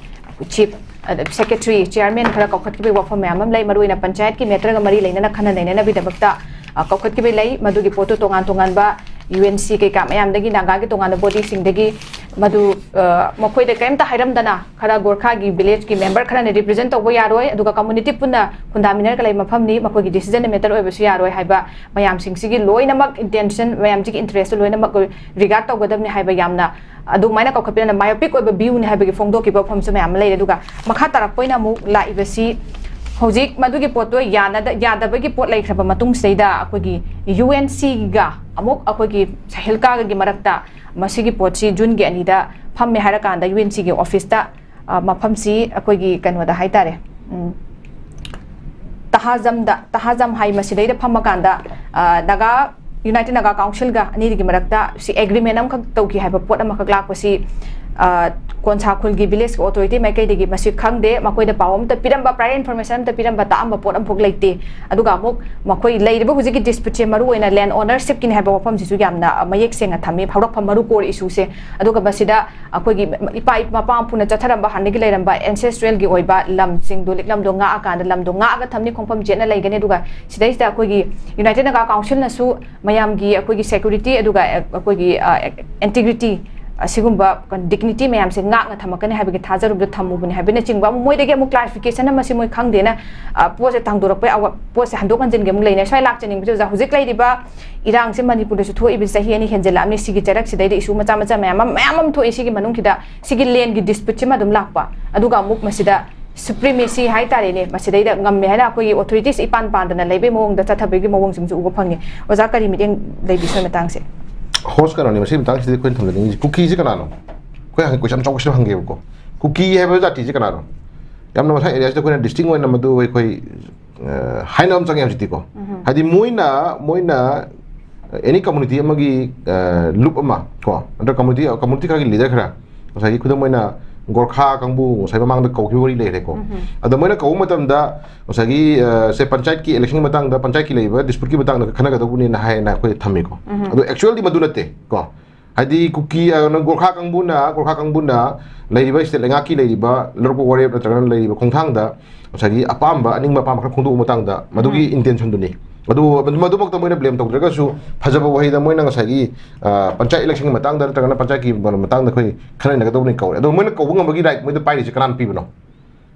ꯆꯤꯐ, ꯑꯗ ꯁꯦꯀ꯭ꯔꯦꯇꯔꯤ, ꯆꯤꯌꯔꯃꯦꯟ ꯈꯔ ꯀꯧꯈꯠꯈꯤꯕꯒꯤ ꯋꯥꯐꯝ ꯃꯌꯥꯝ ꯑꯃ ꯂꯩ꯫ ꯃꯔꯨꯑꯣꯏꯅ ꯄꯟꯆꯥꯌꯠꯀꯤ ꯃꯦꯇꯔꯒ ꯃꯔꯤ ꯂꯩꯅꯅ ꯈꯟꯅ ꯅꯩꯅꯅꯕꯒꯤꯗꯃꯛꯇ ꯑ, ꯀꯧꯈꯠꯈꯤꯕ ꯂꯩ꯫ ꯃꯗꯨꯒꯤ ꯄꯣꯠꯇꯨ ꯇꯣꯉꯥꯟ ꯇꯣꯉꯥꯟꯕ ꯌꯨ ꯑꯦꯟ ꯁꯤ ꯀꯩꯀꯥ ꯃꯌꯥꯝꯗꯒꯤ, ꯅꯥꯒꯥꯒꯤ ꯇꯣꯉꯥꯟꯕ ꯕꯣꯗꯤꯁꯤꯡꯗꯒꯤ ꯃꯗꯨ ꯑ, ꯃꯈꯣꯏꯗ ꯀꯔꯤꯝꯇ ꯍꯥꯏꯔꯝꯗꯅ ꯈꯔ ꯒꯣꯔꯈꯥꯒꯤ ꯚꯤꯂꯦꯖꯀꯤ ꯃꯦꯝꯕꯔ ꯈꯔꯅ ꯔꯤꯄ꯭ꯔꯖꯦꯟ ꯇꯧꯕ ꯌꯥꯔꯣꯏ, ꯑꯗꯨꯒ ꯀꯝꯃꯨꯅꯤꯇꯤ ꯄꯨꯟꯅ ꯈꯨꯟꯗꯥꯃꯤꯟꯅꯔꯒ ꯂꯩꯕ ꯃꯐꯝꯅꯤ, ꯃꯈꯣꯏꯒꯤ ꯗꯤꯁꯤꯖꯟꯅ ꯃꯦꯇꯔ ꯑꯣꯏꯕꯁꯨ ꯌꯥꯔꯣꯏ ꯍꯥꯏꯕ ꯃꯌꯥꯝꯁꯤꯡꯁꯤꯒꯤ ꯂꯣꯏꯅꯃꯛ ꯏꯟꯇꯦꯟꯁꯟ, ꯃꯌꯥꯝꯁꯤꯒꯤ ꯏꯟꯇꯔꯦꯁꯇꯨ ꯂꯣꯏꯅꯃꯛ ꯔꯤꯒꯥꯔꯗ ꯇꯧꯒꯗꯕꯅꯤ ꯍꯥꯏꯕ ꯌꯥꯝꯅ ꯑꯗꯨꯃꯥꯏꯅ ꯀꯧꯈꯠꯄꯤꯔꯅ ꯃꯥꯏꯑꯣꯄꯤꯛ ꯑꯣꯏꯕ ꯚ꯭ꯌꯨꯅꯤ ꯍꯥꯏꯕꯒꯤ ꯐꯣꯡꯗꯣꯛꯈꯤꯕ ꯋꯥꯐꯝꯁꯨ ꯃꯌꯥꯝ ꯑꯃ ꯂꯩꯔꯦ꯫ ꯑꯗꯨꯒ ꯃꯈꯥ ꯇꯥꯔꯛꯄ ꯑꯣꯏꯅ ꯑꯃꯨꯛ ꯂꯥꯛꯏꯕꯁꯤ ꯍꯧꯖꯤꯛ ꯃꯗꯨꯒꯤ ꯄꯣꯠꯇꯣ ꯌꯥꯅꯗ-, ꯌꯥꯗꯕꯒꯤ ꯄꯣꯠ ꯂꯩꯈ꯭ꯔꯕ ꯃꯇꯨꯡꯁꯤꯗꯩꯗ ꯑꯩꯈꯣꯏꯒꯤ ꯌꯨ ꯑꯦꯟ ꯁꯤꯒ ꯑꯃꯨꯛ ꯑꯩꯈꯣꯏꯒꯤ ꯁꯥꯍꯤꯜꯀꯥꯒꯒꯤ ꯃꯔꯛꯇ ꯃꯁꯤꯒꯤ ꯄꯣꯠꯁꯤ ꯖꯨꯟꯒꯤ ꯑꯅꯤꯗ ꯐꯝꯃꯦ ꯍꯥꯏꯔꯀꯥꯟꯗ ꯌꯨ ꯑꯦꯟ ꯁꯤꯒꯤ ꯑꯣꯐꯤꯁꯇ, ꯑ, ꯃꯐꯝꯁꯤ ꯑꯩꯈꯣꯏꯒꯤ ꯀꯩꯅꯣꯗ ꯍꯥꯏꯇꯥꯔꯦ, ꯎꯝ, ꯇꯍꯥꯖꯝꯗ, ꯇꯍꯥꯖꯝ ꯍꯥꯏ, ꯃꯁꯤꯗꯩꯗ ꯐꯝꯃꯀꯥꯟꯗ, ꯑ, ꯅꯥꯒꯥ, ꯌꯨꯅꯥꯏꯇꯦꯗ ꯅꯥꯒꯥ ꯀꯥꯎꯟꯁꯤꯜꯒ ꯑꯅꯤꯗꯨꯒꯤ ꯃꯔꯛꯇ ꯁꯤ ꯑꯦꯒ꯭ꯔꯤꯃꯦꯟ ꯑꯃꯈꯛ ꯇꯧꯈꯤ ꯍꯥꯏꯕ ꯄꯣꯠ ꯑꯃꯈꯛ ꯂꯥꯛꯄꯁꯤ ꯑ, ꯀꯣꯟꯁꯥ ꯈꯨꯜꯒꯤ village authority ꯃꯥꯏꯀꯩꯗꯒꯤ ꯃꯁꯤ ꯈꯪꯗꯦ, ꯃꯈꯣꯏꯗ ꯄꯥꯎ ꯑꯝꯇ ꯄꯤꯔꯝꯕ, prior information ꯑꯝꯇ ꯄꯤꯔꯝꯕ, ꯇꯥꯛꯑꯝꯕ ꯄꯣꯠ ꯑꯃꯐꯥꯎ ꯂꯩꯇꯦ꯫ ꯑꯗꯨꯒ ꯑꯃꯨꯛ ꯃꯈꯣꯏ ꯂꯩꯔꯤꯕ ꯍꯧꯖꯤꯛꯀꯤ dispute ꯁꯦ ꯃꯔꯨ ꯑꯣꯏꯅ land ownership ꯀꯤꯅꯤ ꯍꯥꯏꯕ ꯋꯥꯐꯝꯁꯤꯁꯨ ꯌꯥꯝꯅ ꯃꯌꯦꯛ ꯁꯦꯡꯅ ꯊꯝꯃꯤ, ꯍꯧꯔꯛꯐꯝ ꯃꯔꯨ core issue ꯁꯦ꯫ ꯑꯗꯨꯒ ꯃꯁꯤꯗ ꯑꯩꯈꯣꯏꯒꯤ ꯏꯄꯥ ꯃꯄꯥ ꯃꯄꯨꯅ ꯆꯠꯊꯔꯝꯕ, ꯍꯥꯟꯅꯗꯒꯤ ꯂꯩꯔꯝꯕ ancestral ꯒꯤ ꯑꯣꯏꯕ ꯂꯝꯁꯤꯡꯗꯣ, ꯂꯤꯛꯂꯝꯗꯣ ꯉꯥꯛꯑꯀꯥꯟꯗ ꯂꯝꯗꯣ ꯉꯥꯛꯑꯒ ꯊꯝꯅꯤ, ꯈꯣꯡꯐꯝ ꯆꯦꯠꯅ ꯂꯩꯒꯅꯤ꯫ ꯑꯗꯨꯒ ꯁꯤꯗꯩꯁꯤꯗ ꯑꯩꯈꯣꯏꯒꯤ United Naga Council ꯅꯁꯨ ꯃꯌꯥꯝꯒꯤ ꯑꯩꯈꯣꯏꯒꯤ security ꯑꯗꯨꯒ ꯑꯩꯈꯣꯏꯒꯤ, ꯑ, integrity, ꯑꯁꯤꯒꯨꯝꯕ dignity ꯃꯌꯥꯝꯁꯦ ꯉꯥꯛꯅ ꯊꯝꯃꯛꯀꯅꯤ ꯍꯥꯏꯕꯒꯤ ꯊꯥꯖꯔꯨꯕꯗ ꯊꯝꯃꯨꯕꯅꯤ ꯍꯥꯏꯕꯅꯆꯤꯡꯕ ꯑꯃ, ꯃꯣꯏꯗꯒꯤ ꯑꯃꯨꯛ clarification ꯑꯃ, ꯁꯤ ꯃꯣꯏ ꯈꯪꯗꯦꯅ, ꯑ, ꯄꯣꯠꯁꯦ ꯊꯥꯡꯗꯣꯔꯛꯄꯩ ꯑꯋꯥ-, ꯄꯣꯠꯁꯦ ꯍꯟꯗꯣꯛ ꯍꯟꯖꯤꯟꯒꯤ ꯑꯃꯨꯛ ꯂꯩꯅꯩ꯫ ꯁ꯭ꯋꯥꯏ ꯂꯥꯛꯆꯅꯤꯡꯕꯁꯦ ꯑꯣꯖꯥ, ꯍꯧꯖꯤꯛ ꯂꯩꯔꯤꯕ ꯏꯔꯥꯡꯁꯦ ꯃꯅꯤꯄꯨꯔꯗꯁꯨ ꯊꯣꯛꯏꯕ ꯆꯍꯤ ꯑꯅꯤ ꯍꯦꯟꯖꯜꯂꯛꯑꯕꯅꯤ꯫ ꯁꯤꯒꯤ ꯆꯩꯔꯛꯁꯤꯗꯩꯗ issue ꯃꯆꯥ ꯃꯆꯥ ꯃꯌꯥꯝ ꯑꯃ, ꯃꯌꯥꯝ ꯑꯃ ꯊꯣꯛꯏ꯫ ꯁꯤꯒꯤ ꯃꯅꯨꯡꯁꯤꯗ ꯁꯤꯒꯤ land ꯒꯤ dispute ꯁꯤꯃ ꯑꯗꯨꯝ ꯂꯥꯛꯄ, ꯑꯗꯨꯒ ꯑꯃꯨꯛ ꯃꯁꯤꯗ supremacy ꯍꯥꯏꯇꯥꯔꯦꯅꯦ, ꯃꯁꯤꯗꯩꯗ ꯉꯝꯃꯦ ꯍꯥꯏꯅ ꯑꯩꯈꯣꯏꯒꯤ authorities ꯏꯄꯥꯟ ꯄꯥꯟꯗꯅ ꯂꯩꯕꯩ ꯃꯑꯣꯡꯗ ꯆꯠꯊꯕꯒꯤ ꯃꯑꯣꯡꯁꯤꯡꯁꯨ ꯎꯕ ꯐꯪꯉꯤ꯫ ꯑꯣꯖꯥ, ꯀꯔꯤ ꯃꯤꯠꯌꯦꯡ ꯂꯩꯕꯤ ꯁ꯭ꯋꯥꯏ ꯃꯇꯥꯡꯁꯦ? Host ꯀꯩꯅꯣꯅꯤ, ꯃꯁꯤꯒꯤ ꯃꯇꯥꯡꯁꯤꯗꯤ ꯑꯩꯈꯣꯏꯅ ꯊꯝꯖꯅꯤꯡꯉꯤꯁꯤ, ꯀꯨꯀꯤꯁꯦ ꯀꯅꯥꯅꯣ? ꯑꯩꯈꯣꯏ ꯍꯪꯉꯤ question ꯑꯆꯧꯕꯁꯤꯗ ꯍꯪꯒꯦꯕꯀꯣ, ꯀꯨꯀꯤ ꯍꯥꯏꯕ ꯖꯥꯇꯤꯁꯦ ꯀꯅꯥꯅꯣ? ꯌꯥꯝꯅ ꯃꯁꯥ area ꯁꯤꯗ ꯑꯩꯈꯣꯏꯅ distinct ꯑꯣꯏꯅ ꯃꯗꯨ ꯑꯩꯈꯣꯏ, ꯑ, ꯍꯥꯏꯅꯕ ꯑꯃ ꯆꯪꯉꯦ ꯍꯧꯖꯤꯛꯇꯤꯀꯣ꯫ ꯍꯥꯏꯗꯤ ꯃꯣꯏꯅ, ꯃꯣꯏꯅ any community ꯑꯃꯒꯤ, ꯑ, ꯂꯨꯞ ꯑꯃ ꯀꯣ, ꯅꯠꯇ꯭ꯔꯒ community, community ꯈꯔꯒꯤ leader ꯈꯔ, ꯉꯁꯥꯏꯒꯤ ꯈꯨꯗꯝ ꯑꯣꯏꯅ ꯒꯣꯔꯈꯥ ꯀꯥꯡꯕꯨ ꯉꯁꯥꯏ ꯃꯃꯥꯡꯗ ꯀꯧꯈꯤꯕ ꯋꯥꯔꯤ ꯂꯩꯔꯦꯀꯣ꯫ ꯑꯗꯣ ꯃꯣꯏꯅ ꯀꯧꯕ ꯃꯇꯝꯗ ꯉꯁꯥꯏꯒꯤ, ꯑ, ꯁꯦ ꯄꯟꯆꯥꯌꯠꯀꯤ election ꯒꯤ ꯃꯇꯥꯡꯗ, ꯄꯟꯆꯥꯌꯠꯀꯤ ꯂꯩꯔꯤꯕ dispute ꯀꯤ ꯃꯇꯥꯡꯗ ꯈꯟꯅꯒꯗꯧꯕꯅꯦꯅ ꯍꯥꯏꯅ ꯑꯩꯈꯣꯏ ꯊꯝꯃꯤꯀꯣ꯫ ꯑꯗꯣ actual ꯗꯤ ꯃꯗꯨ ꯅꯠꯇꯦ ꯀꯣ꯫ ꯍꯥꯏꯗꯤ ꯀꯨꯀꯤ, ꯑ, ꯒꯣꯔꯈꯥ ꯀꯥꯡꯕꯨꯅ, ꯒꯣꯔꯈꯥ ꯀꯥꯡꯕꯨꯅ ꯂꯩꯔꯤꯕ state ꯂꯩꯉꯥꯛꯀꯤ ꯂꯩꯔꯤꯕ ꯂꯧꯔꯛꯄ ꯋꯥꯔꯦꯞ ꯅꯠꯇ꯭ꯔꯒꯅ ꯂꯩꯔꯤꯕ ꯈꯣꯡꯊꯥꯡꯗ ꯉꯁꯥꯏꯒꯤ ꯑꯄꯥꯝꯕ ꯑꯅꯤꯡꯕ ꯑꯄꯥꯝꯕ ꯈꯔ ꯐꯣꯡꯗꯣꯛꯄ ꯃꯇꯥꯡꯗ ꯃꯗꯨꯒꯤ intention ꯗꯨꯅꯤ꯫ ꯑꯗꯨ ꯃꯗꯨ-, ꯃꯗꯨꯃꯛꯇ ꯃꯣꯏꯅ blame ꯇꯧꯗ꯭ꯔꯒꯁꯨ ꯐꯖꯕ ꯋꯥꯍꯩꯗ ꯃꯣꯏꯅ ꯉꯁꯥꯏꯒꯤ, ꯑ, ꯄꯟꯆꯥꯌꯠ election ꯒꯤ ꯃꯇꯥꯡꯗ ꯅꯠꯇ꯭ꯔꯒꯅ ꯄꯟꯆꯥꯌꯠꯀꯤ ꯃꯇꯥꯡꯗ ꯑꯩꯈꯣꯏ ꯈꯟꯅ ꯅꯩꯅꯒꯗꯧꯕꯅꯤ ꯀꯧꯔꯦ꯫ ꯑꯗꯣ ꯃꯣꯏꯅ ꯀꯧꯕ ꯉꯝꯕꯒꯤ right ꯃꯣꯏꯗ ꯄꯥꯏꯔꯤꯁꯦ ꯀꯅꯥꯅ ꯄꯤꯕꯅꯣ?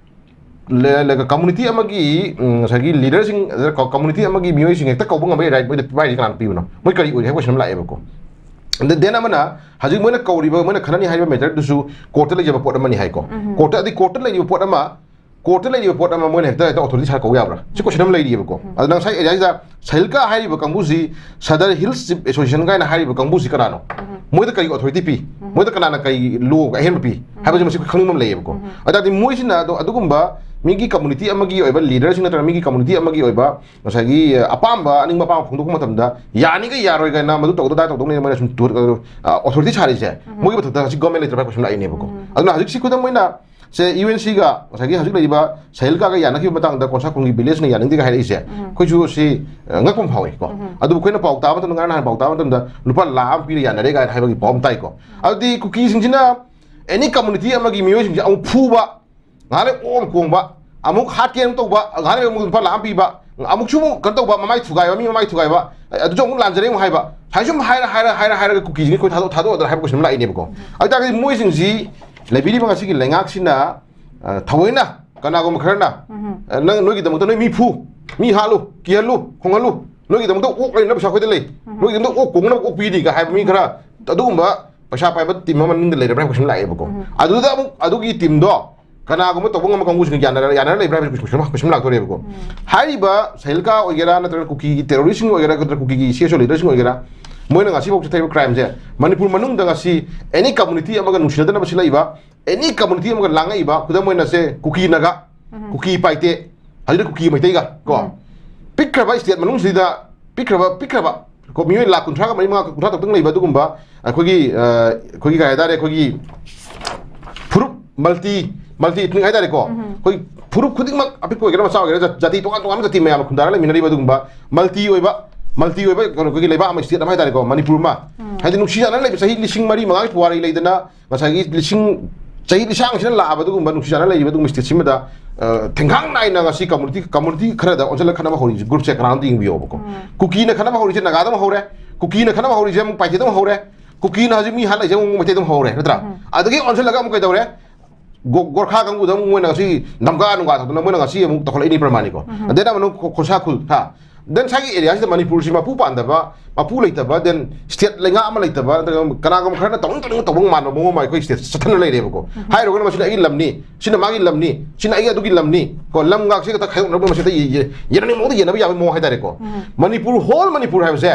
ꯂꯦ-, ꯂꯦ-, community ꯑꯃꯒꯤ, ꯎꯝ, ꯉꯁꯥꯏꯒꯤ leader ꯁꯤꯡ, ꯑꯗ ꯀ-, community ꯑꯃꯒꯤ ꯃꯤꯑꯣꯏꯁꯤꯡ ꯍꯦꯛꯇ ꯀꯧꯕ ꯉꯝꯕꯒꯤ right ꯃꯣꯏꯗ ꯄꯥꯏꯔꯤꯁꯦ ꯀꯅꯥꯅ ꯄꯤꯕꯅꯣ? ꯃꯣꯏ ꯀꯔꯤ ꯑꯣꯏꯔꯤ ꯍꯥꯏꯕ question ꯑꯃ ꯂꯥꯛꯑꯦꯕꯀꯣ꯫ And then ꯑꯃꯅ ꯍꯧꯖꯤꯛ ꯃꯣꯏꯅ ꯀꯧꯔꯤꯕ, ꯃꯣꯏꯅ ꯈꯟꯅꯅꯤ ꯍꯥꯏꯔꯤꯕ matter ꯗꯨꯁꯨ court ꯇ ꯂꯩꯖꯕ ꯄꯣꯠ ꯑꯃꯅꯤ ꯍꯥꯏꯀꯣ꯫ Court ꯇ, ꯑꯗꯩ court ꯇ ꯂꯩꯔꯤꯕ ꯄꯣꯠ ꯑꯃ, court ꯇ ꯂꯩꯔꯤꯕ ꯄꯣꯠ ꯑꯃ ꯃꯣꯏꯅ ꯍꯦꯛꯇ, ꯍꯦꯛꯇ authority ꯁꯥꯔ ꯀꯧ ꯌꯥꯕ꯭ꯔꯥ? ꯁꯤ question ꯑꯃ ꯂꯩꯔꯤꯑꯕꯀꯣ꯫ ꯑꯗ ꯉꯁꯥꯏ area ꯁꯤꯗ ꯁꯥꯍꯤꯜꯀꯥ ꯍꯥꯏꯔꯤꯕ ꯀꯥꯡꯕꯨꯁꯤ Sadar Hills Chief Association ꯀꯥꯏꯅ ꯍꯥꯏꯔꯤꯕ ꯀꯥꯡꯕꯨꯁꯤ ꯀꯅꯥꯅꯣ? ꯃꯣꯏꯗ ꯀꯔꯤ authority ꯄꯤ? ꯃꯣꯏꯗ ꯀꯅꯥꯅ ꯀꯔꯤ law ꯑꯍꯦꯟꯕ ꯄꯤ? ꯍꯥꯏꯕꯁꯤ ꯃꯁꯤ ꯑꯩꯈꯣꯏ ꯈꯪꯅꯤꯡꯕ ꯑꯃ ꯂꯩꯌꯦꯕꯀꯣ꯫ ꯑꯗꯨ ꯇꯥꯔꯗꯤ ꯃꯣꯏꯁꯤꯅ ꯑꯗꯣ ꯑꯗꯨꯒꯨꯝꯕ ꯃꯤꯒꯤ community ꯑꯃꯒꯤ ꯑꯣꯏꯕ leaderꯁꯤꯡ ꯅꯠꯇ꯭ꯔꯒ ꯃꯤꯒꯤ community ꯑꯃꯒꯤ ꯑꯣꯏꯕ ꯉꯁꯥꯏꯒꯤ, ꯑ, ꯑꯄꯥꯝꯕ, ꯑꯅꯤꯡꯕ ꯑꯄꯥꯝꯕ ꯐꯣꯡꯗꯣꯛꯄ ꯃꯇꯝꯗ ꯌꯥꯅꯤꯒ ꯌꯥꯔꯣꯏꯒꯅ ꯃꯗꯨ ꯇꯧꯗ ꯇꯥꯏ ꯇꯧꯗꯧꯅꯤ ꯃꯣꯏꯅ ꯁꯨꯝ ꯇꯨ-, ꯑ, authority ꯁꯥꯔꯤꯁꯦ꯫ ꯎꯝ꯫ ꯃꯣꯏꯒꯤ ꯃꯊꯛꯇ ꯍꯧꯖꯤꯛ government ꯂꯩꯇ꯭ꯔꯕ ꯍꯥꯏꯕ question ꯂꯥꯛꯏꯅꯦꯕꯀꯣ꯫ ꯎꯝ꯫ ꯑꯗꯨꯅ ꯍꯧꯖꯤꯛꯁꯤ ꯈꯨꯗꯝ ꯑꯣꯏꯅ ꯁꯦ UNCꯒ ꯉꯁꯥꯏꯒꯤ ꯍꯧꯖꯤꯛ ꯂꯩꯔꯤꯕ ꯁꯍꯤꯜꯀꯥꯒ ꯌꯥꯅꯈꯤꯕ ꯃꯇꯥꯡꯗ ꯀꯣꯟꯁꯥ ꯈꯨꯟꯒꯤ villageꯅ ꯌꯥꯅꯤꯡꯗꯦꯒ ꯍꯥꯏꯔꯛꯏꯁꯦ, ꯎꯝ꯫ ꯑꯩꯈꯣꯏꯁꯨ ꯁꯤ, ꯑ, ꯉꯛꯄ ꯑꯃ ꯐꯥꯎꯏꯀꯣ꯫ ꯎꯝ꯫ ꯑꯗꯨꯕꯨ ꯑꯩꯈꯣꯏꯅ ꯄꯥꯎ ꯇꯥꯕ ꯃꯇꯝꯗ, ꯉꯔꯥꯡ ꯅꯍꯥꯟ ꯄꯥꯎ ꯇꯥꯕ ꯃꯇꯝꯗ ꯂꯨꯄꯥ ꯂꯥꯈ ꯑꯃ ꯄꯤꯔ ꯌꯥꯅꯔꯦ ꯀꯥꯏꯅ ꯍꯥꯏꯕꯒꯤ ꯄꯥꯎ ꯑꯃ ꯇꯥꯏꯀꯣ꯫ ꯎꯝ꯫ ꯑꯗꯨꯗꯤ ꯀꯨꯀꯤꯁꯤꯡꯁꯤꯅ any community ꯑꯃꯒꯤ ꯃꯤꯑꯣꯏꯁꯤꯡꯁꯦ ꯑꯃꯨꯛ ꯐꯨꯕ, ꯉꯥꯏꯍꯥꯛ ꯂꯩ ꯑꯣꯛ ꯑꯃꯨꯛ ꯀꯣꯡꯕ, ꯑꯃꯨꯛ ꯍꯥꯠꯀꯦ ꯑꯃꯨꯛ ꯇꯧꯕ, ꯉꯥꯏꯍꯥꯛ ꯂꯩ ꯑꯃꯨꯛ ꯂꯨꯄꯥ ꯂꯥꯈ ꯑꯃ ꯄꯤꯕ, ꯑꯃꯨꯛꯁꯨ ꯑꯃꯨꯛ ꯀꯩꯅꯣ ꯇꯧꯕ, ꯃꯃꯥꯏ ꯊꯨꯒꯥꯏꯕ, ꯃꯤ ꯃꯃꯥꯏ ꯊꯨꯒꯥꯏꯕ, ꯑꯗꯨꯁꯨ ꯑꯃꯨꯛ ꯂꯥꯟꯖꯔꯦ ꯑꯃꯨꯛ ꯍꯥꯏꯕ, ꯁꯨꯃꯥꯏꯅ ꯁꯨꯝ ꯍꯥꯏꯔ, ꯍꯥꯏꯔ, ꯍꯥꯏꯔ, ꯍꯥꯏꯔꯒ ꯀꯨꯀꯤꯁꯤꯡꯁꯦ ꯑꯩꯈꯣꯏ ꯊꯥꯗꯣꯛ-, ꯊꯥꯗꯣꯛꯑꯗ꯭ꯔꯥ ꯍꯥꯏꯕ question ꯑꯃ ꯂꯥꯛꯏꯅꯦꯕꯀꯣ꯫ ꯎꯝ꯫ ꯑꯗꯨ ꯇꯥꯔꯒꯗꯤ ꯃꯣꯏꯁꯤꯡꯁꯤ ꯂꯩꯕꯤꯔꯤꯕ ꯉꯁꯤꯒꯤ ꯂꯩꯉꯥꯛꯁꯤꯅ, ꯑ, ꯊꯑꯣꯏꯅ ꯀꯅꯥꯒꯨꯝꯕ ꯈꯔꯅ, ꯎꯝ꯫ ꯑ, ꯅꯪ ꯅꯣꯏꯒꯤꯗꯃꯛꯇ ꯅꯣꯏ ꯃꯤ ꯐꯨ, ꯃꯤ ꯍꯥꯠꯂꯨ, ꯀꯤꯍꯜꯂꯨ, ꯈꯣꯡꯍꯜꯂꯨ, ꯅꯣꯏꯒꯤꯗꯃꯛꯇ ꯑꯣꯛ ꯂꯩꯅꯕ ꯄꯩꯁꯥ ꯑꯩꯈꯣꯏꯗ ꯂꯩ, ꯎꯝ꯫ ꯅꯣꯏꯒꯤꯗꯃꯛꯇ ꯑꯣꯛ ꯀꯣꯡꯅꯕ ꯑꯣꯛ ꯄꯤꯔꯤꯒ ꯍꯥꯏꯕ ꯃꯤ ꯈꯔ, ꯑꯗꯨꯒꯨꯝꯕ ꯄꯩꯁꯥ ꯄꯥꯏꯕ team ꯑꯃ ꯃꯅꯤꯡꯗ ꯂꯩꯔꯕ꯭ꯔꯥ ꯍꯥꯏꯕ question ꯂꯥꯛꯑꯦꯕꯀꯣ꯫ ꯎꯝ꯫ ꯑꯗꯨꯗ ꯑꯃꯨꯛ ꯑꯗꯨꯒꯤ teamꯗꯣ ꯀꯅꯥꯒꯨꯝꯕ ꯇꯧꯕ ꯉꯝꯕ ꯀꯥꯡꯕꯨꯁꯤꯡꯒ ꯌꯥꯅꯔ-, ꯌꯥꯅꯔ ꯂꯩꯕ꯭ꯔꯥ ꯍꯥꯏꯕꯁꯤ question, question ꯂꯥꯛꯇꯣꯔꯦꯕꯀꯣ꯫ ꯎꯝ꯫ ꯍꯥꯏꯔꯤꯕ ꯁꯍꯤꯜꯀꯥ ꯑꯣꯏꯒꯦꯔꯥ, ꯅꯠꯇ꯭ꯔꯒ ꯀꯨꯀꯤꯒꯤ terroristꯁꯤꯡ ꯑꯣꯏꯒꯦꯔꯥ, ꯅꯠꯇ꯭ꯔꯒ ꯀꯨꯀꯤꯒꯤ CSO leaderꯁꯤꯡ ꯑꯣꯏꯒꯦꯔꯥ, ꯃꯣꯏꯅ ꯉꯁꯤꯐꯥꯎ ꯆꯠꯊꯔꯤꯕ crimeꯁꯦ ꯃꯅꯤꯄꯨꯔ ꯃꯅꯨꯡꯗ ꯉꯁꯤ any community ꯑꯃꯒ ꯅꯨꯡꯁꯤꯅꯗꯅꯕ ꯁꯤꯜꯂꯛꯏꯕ, any community ꯑꯃꯒ ꯂꯥꯡꯉꯛꯏꯕ, ꯈꯨꯗꯝ ꯑꯣꯏꯅ ꯁꯦ ꯀꯨꯀꯤ ꯅꯥꯒꯥ, ꯎꯝ꯫ ꯀꯨꯀꯤ ꯄꯥꯏꯇꯦ, ꯍꯧꯖꯤꯛꯅ ꯀꯨꯀꯤ ꯃꯩꯇꯩꯒ ꯀꯣ, ꯎꯝ꯫ ꯄꯤꯛꯈ꯭ꯔꯕ state ꯃꯅꯨꯡꯁꯤꯗ, ꯄꯤꯛꯈ꯭ꯔꯕ, ꯄꯤꯛꯈ꯭ꯔꯕ ꯀꯣ, ꯃꯤꯑꯣꯏ ꯂꯥꯈ ꯀꯨꯟꯊ꯭ꯔꯥꯒ ꯃꯔꯤ, ꯃꯉꯥ, ꯀꯨꯟꯊ꯭ꯔꯥ ꯇꯔꯨꯛꯇꯪ ꯂꯩꯕ ꯑꯗꯨꯒꯨꯝꯕ ꯑꯩꯈꯣꯏꯒꯤ, ꯑ, ꯑꯩꯈꯣꯏꯒꯤ ꯀꯩ ꯍꯥꯏꯇꯥꯔꯦ, ꯑꯩꯈꯣꯏꯒꯤ ꯐꯨꯔꯨꯞ multi, multi ethnic ꯍꯥꯏꯇꯥꯔꯦꯀꯣ, ꯎꯝ꯫ ꯑꯩꯈꯣꯏ ꯐꯨꯔꯨꯞ ꯈꯨꯗꯤꯡꯃꯛ ꯑꯄꯤꯛꯄ ꯑꯣꯏꯒꯦꯔꯥ ꯃꯆꯥ ꯑꯣꯏꯒꯦꯔꯥ, ꯖꯥ-, ꯖꯥꯇꯤ ꯇꯣꯉꯥꯟ ꯇꯣꯉꯥꯟꯕ ꯖꯥꯇꯤ ꯃꯌꯥꯝ ꯈꯨꯟꯗꯥꯔ ꯂꯩꯃꯤꯟꯅꯔꯤꯕ ꯑꯗꯨꯒꯨꯝꯕ multi ꯑꯣꯏꯕ, multi ꯑꯣꯏꯕ ꯀꯩꯅꯣ, ꯑꯩꯈꯣꯏꯒꯤ ꯂꯩꯕꯥꯛ ꯑꯃ, state ꯑꯃ ꯍꯥꯏꯇꯥꯔꯦꯀꯣ, ꯃꯅꯤꯄꯨꯔ ꯑꯃ꯫ ꯎꯝ꯫ ꯍꯥꯏꯗꯤ ꯅꯨꯡꯁꯤ ꯆꯥꯟꯅꯅ ꯂꯩꯕ ꯆꯍꯤ ꯂꯤꯁꯤꯡ ꯃꯔꯤ ꯃꯉꯥꯒꯤ ꯄꯨꯋꯥꯔꯤ ꯂꯩꯗꯅ, ꯉꯁꯥꯏꯒꯤ ꯂꯤꯁꯤꯡ, ꯆꯍꯤ ꯂꯤꯁꯥꯡꯁꯤꯅ ꯂꯥꯛꯑꯕ ꯑꯗꯨꯒꯨꯝꯕ ꯅꯨꯡꯁꯤ ꯆꯥꯟꯅꯅ ꯂꯩꯔꯤꯕ ꯑꯗꯨꯒꯨꯝꯕ state ꯁꯤꯃꯗ, ꯑ, ꯊꯦꯡꯈꯥꯡ ꯅꯥꯏꯅ ꯉꯁꯤ community, community ꯈꯔꯗ ꯑꯣꯟꯁꯤꯜꯂꯒ ꯈꯠꯅꯕ ꯍꯧꯔꯤꯁꯦ, groupꯁꯦ ꯀꯅꯥꯅꯣ ꯑꯝꯇ ꯌꯦꯡꯕꯤꯌꯣꯕꯀꯣ꯫ ꯎꯝ꯫ ꯀꯨꯀꯤꯅ ꯈꯠꯅꯕ ꯍꯧꯔꯤꯁꯦ ꯅꯥꯒꯥꯗ ꯑꯃꯨꯛ ꯍꯧꯔꯦ, ꯀꯨꯀꯤꯅ ꯈꯠꯅꯕ ꯍꯧꯔꯤꯁꯦ ꯑꯃꯨꯛ ꯄꯥꯏꯊꯦꯠꯇ ꯑꯃꯨꯛ ꯍꯧꯔꯦ, ꯀꯨꯀꯤꯅ ꯍꯧꯖꯤꯛ ꯃꯤ ꯍꯥꯠꯂꯛꯏꯁꯦ ꯑꯃꯨꯛ ꯃꯩꯇꯩꯗ ꯑꯃꯨꯛ ꯍꯧꯔꯦ, ꯅꯠꯇ꯭ꯔꯥ? ꯎꯝ꯫ ꯑꯗꯒꯤ ꯑꯣꯟꯁꯤꯜꯂꯒ ꯑꯃꯨꯛ ꯀꯩꯗꯧꯔꯦ? ꯒꯣ-, ꯒꯣꯔꯈꯥ ꯀꯥꯡꯕꯨꯗ ꯑꯃꯨꯛ ꯃꯣꯏꯅ ꯉꯁꯤ ꯅꯝꯒꯥ ꯅꯨꯡꯒꯥ ꯊꯥꯗꯅ ꯃꯣꯏꯅ ꯉꯁꯤ ꯑꯃꯨꯛ ꯇꯧꯈꯠꯂꯛꯏꯅꯤ ꯄ꯭ꯔꯃꯥꯅꯤꯀꯣ꯫ ꯎꯝ꯫ ꯑꯗꯩ ꯑꯃꯅ ꯈꯣ-, ꯈꯣꯔꯁꯥ ꯈꯨꯜ, ꯍꯥ? Then ꯁ꯭ꯋꯥꯏꯒꯤ areaꯁꯤꯗ ꯃꯅꯤꯄꯨꯔꯁꯤ ꯃꯄꯨ ꯄꯥꯟꯗꯕ, ꯃꯄꯨ ꯂꯩꯇꯕ, then state ꯂꯩꯉꯥꯛ ꯑꯃ ꯂꯩꯇꯕ, ꯅꯠꯇ꯭ꯔꯒ ꯀꯅꯥꯒꯨꯝꯕ ꯈꯔꯅ ꯇꯧꯅꯤꯡ ꯇꯧꯅꯤꯡ ꯇꯧꯕ ꯃꯥꯟꯕ ꯃꯑꯣꯡ ꯑꯃ ꯑꯩꯈꯣꯏ state ꯆꯠꯊꯅ ꯂꯩꯔꯦꯕꯀꯣ꯫ ꯎꯝ꯫ ꯍꯥꯏꯔꯨꯔꯒꯅ ꯃꯁꯤꯅ ꯑꯩꯒꯤ ꯂꯝꯅꯤ, ꯁꯤꯅ ꯃꯥꯒꯤ ꯂꯝꯅꯤ, ꯁꯤꯅ ꯑꯩꯒꯤ ꯑꯗꯨꯒꯤ ꯂꯝꯅꯤ ꯀꯣ, ꯂꯝꯒꯥꯛꯁꯦ ꯈꯛꯇ ꯈꯥꯏꯗꯣꯛꯅꯕ ꯃꯁꯤꯗ ꯌꯦ-, ꯌꯦ-, ꯌꯦꯟꯅꯅꯤꯡ ꯃꯑꯣꯡꯗ ꯌꯦꯟꯅꯕ ꯌꯥꯕꯒꯤ ꯃꯑꯣꯡ ꯍꯥꯏꯇꯥꯔꯦꯀꯣ꯫ ꯎꯝ꯫ ꯃꯅꯤꯄꯨꯔ, whole ꯃꯅꯤꯄꯨꯔ ꯍꯥꯏꯕꯁꯦ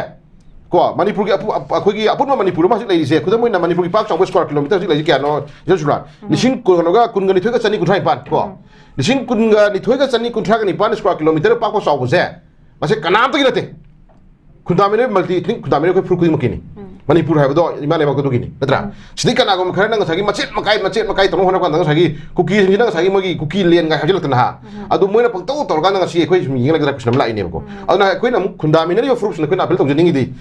ꯀꯣ, ꯃꯅꯤꯄꯨꯔꯒꯤ ꯑꯄꯨ-, ꯑꯞ-, ꯑꯩꯈꯣꯏꯒꯤ ꯑꯄꯨꯟꯕ ꯃꯅꯤꯄꯨꯔ ꯑꯃ ꯍꯧꯖꯤꯛ ꯂꯩꯔꯤꯁꯦ, ꯈꯨꯗꯝ ꯑꯣꯏꯅ ꯃꯅꯤꯄꯨꯔꯒꯤ ꯄꯥꯛ ꯆꯥꯎꯕ square kilometre ꯍꯧꯖꯤꯛ ꯂꯩꯔꯤꯁꯦ ꯀꯌꯥꯅꯣ, ꯏꯆꯦ ꯁꯨꯔꯥ? ꯎꯝ꯫ ꯂꯤꯁꯤꯡ ꯀꯨꯟ, ꯀꯩꯅꯣꯒ, ꯀꯨꯟꯒ ꯅꯤꯊꯣꯏꯒ ꯆꯅꯤ ꯀꯨꯟꯊ꯭ꯔꯥ ꯅꯤꯄꯥꯟ ꯀꯣ꯫ ꯎꯝ꯫ ꯂꯤꯁꯤꯡ ꯀꯨꯟꯒ ꯅꯤꯊꯣꯏꯒ ꯆꯅꯤ ꯀꯨꯟꯊ꯭ꯔꯥꯒ ꯅꯤꯄꯥꯟ square kilometre ꯄꯥꯛꯄ ꯆꯥꯎꯕꯁꯦ, ꯃꯁꯤ ꯀꯅꯥꯝꯇꯒꯤ ꯅꯠꯇꯦ꯫ ꯈꯨꯟꯗꯥꯃꯤꯅ multi ethnic, ꯈꯨꯟꯗꯥꯃꯤꯅ ꯑꯩꯈꯣꯏ ꯐꯨꯔꯨꯞ ꯈꯨꯗꯤꯡꯃꯛꯀꯤꯅꯤ꯫ ꯎꯝ꯫ ꯃꯅꯤꯄꯨꯔ ꯍꯥꯏꯕꯗꯣ ꯏꯃꯥ ꯂꯩꯕꯥꯛꯇꯨꯒꯤꯅꯤ, ꯅꯠꯇ꯭ꯔꯥ? ꯎꯝ꯫ ꯁꯤꯗꯩ ꯀꯅꯥꯒꯨꯝꯕ ꯈꯔꯅ ꯉꯁꯥꯏꯒꯤ ꯃꯆꯦꯠ ꯃꯀꯥꯏ, ꯃꯆꯦꯠ ꯃꯀꯥꯏ ꯇꯧꯅꯕ ꯍꯣꯠꯅꯕ ꯀꯥꯟꯗ ꯉꯁꯥꯏꯒꯤ ꯀꯨꯀꯤꯁꯤꯡꯁꯤꯅ ꯉꯁꯥꯏꯒꯤ ꯃꯣꯏꯒꯤ ꯀꯨꯀꯤ land ꯒꯥꯏ ꯍꯥꯏꯖꯤꯜꯂꯛꯇꯅ ꯍꯥ? ꯎꯝ꯫ ꯑꯗꯨ ꯃꯣꯏꯅ ꯄꯪꯇꯧ ꯇꯧꯔꯀꯥꯟꯗ ꯉꯁꯤ ꯑꯩꯈꯣꯏ ꯁꯨꯝ ꯌꯦꯡꯂꯒ ꯀꯣꯏꯁꯟ ꯑꯃ ꯂꯥꯛꯏꯅꯦꯕꯀꯣ꯫ ꯎꯝ꯫ ꯑꯗꯨꯅ ꯑꯩꯈꯣꯏꯅ ꯑꯃꯨꯛ ꯈꯨꯟꯗꯥꯃꯤꯅꯔꯤꯕ ꯐꯨꯔꯨꯞꯁꯤꯡꯅ ꯑꯩꯈꯣꯏꯅ appeal ꯇꯧꯖꯅꯤꯡꯉꯤꯗꯤ,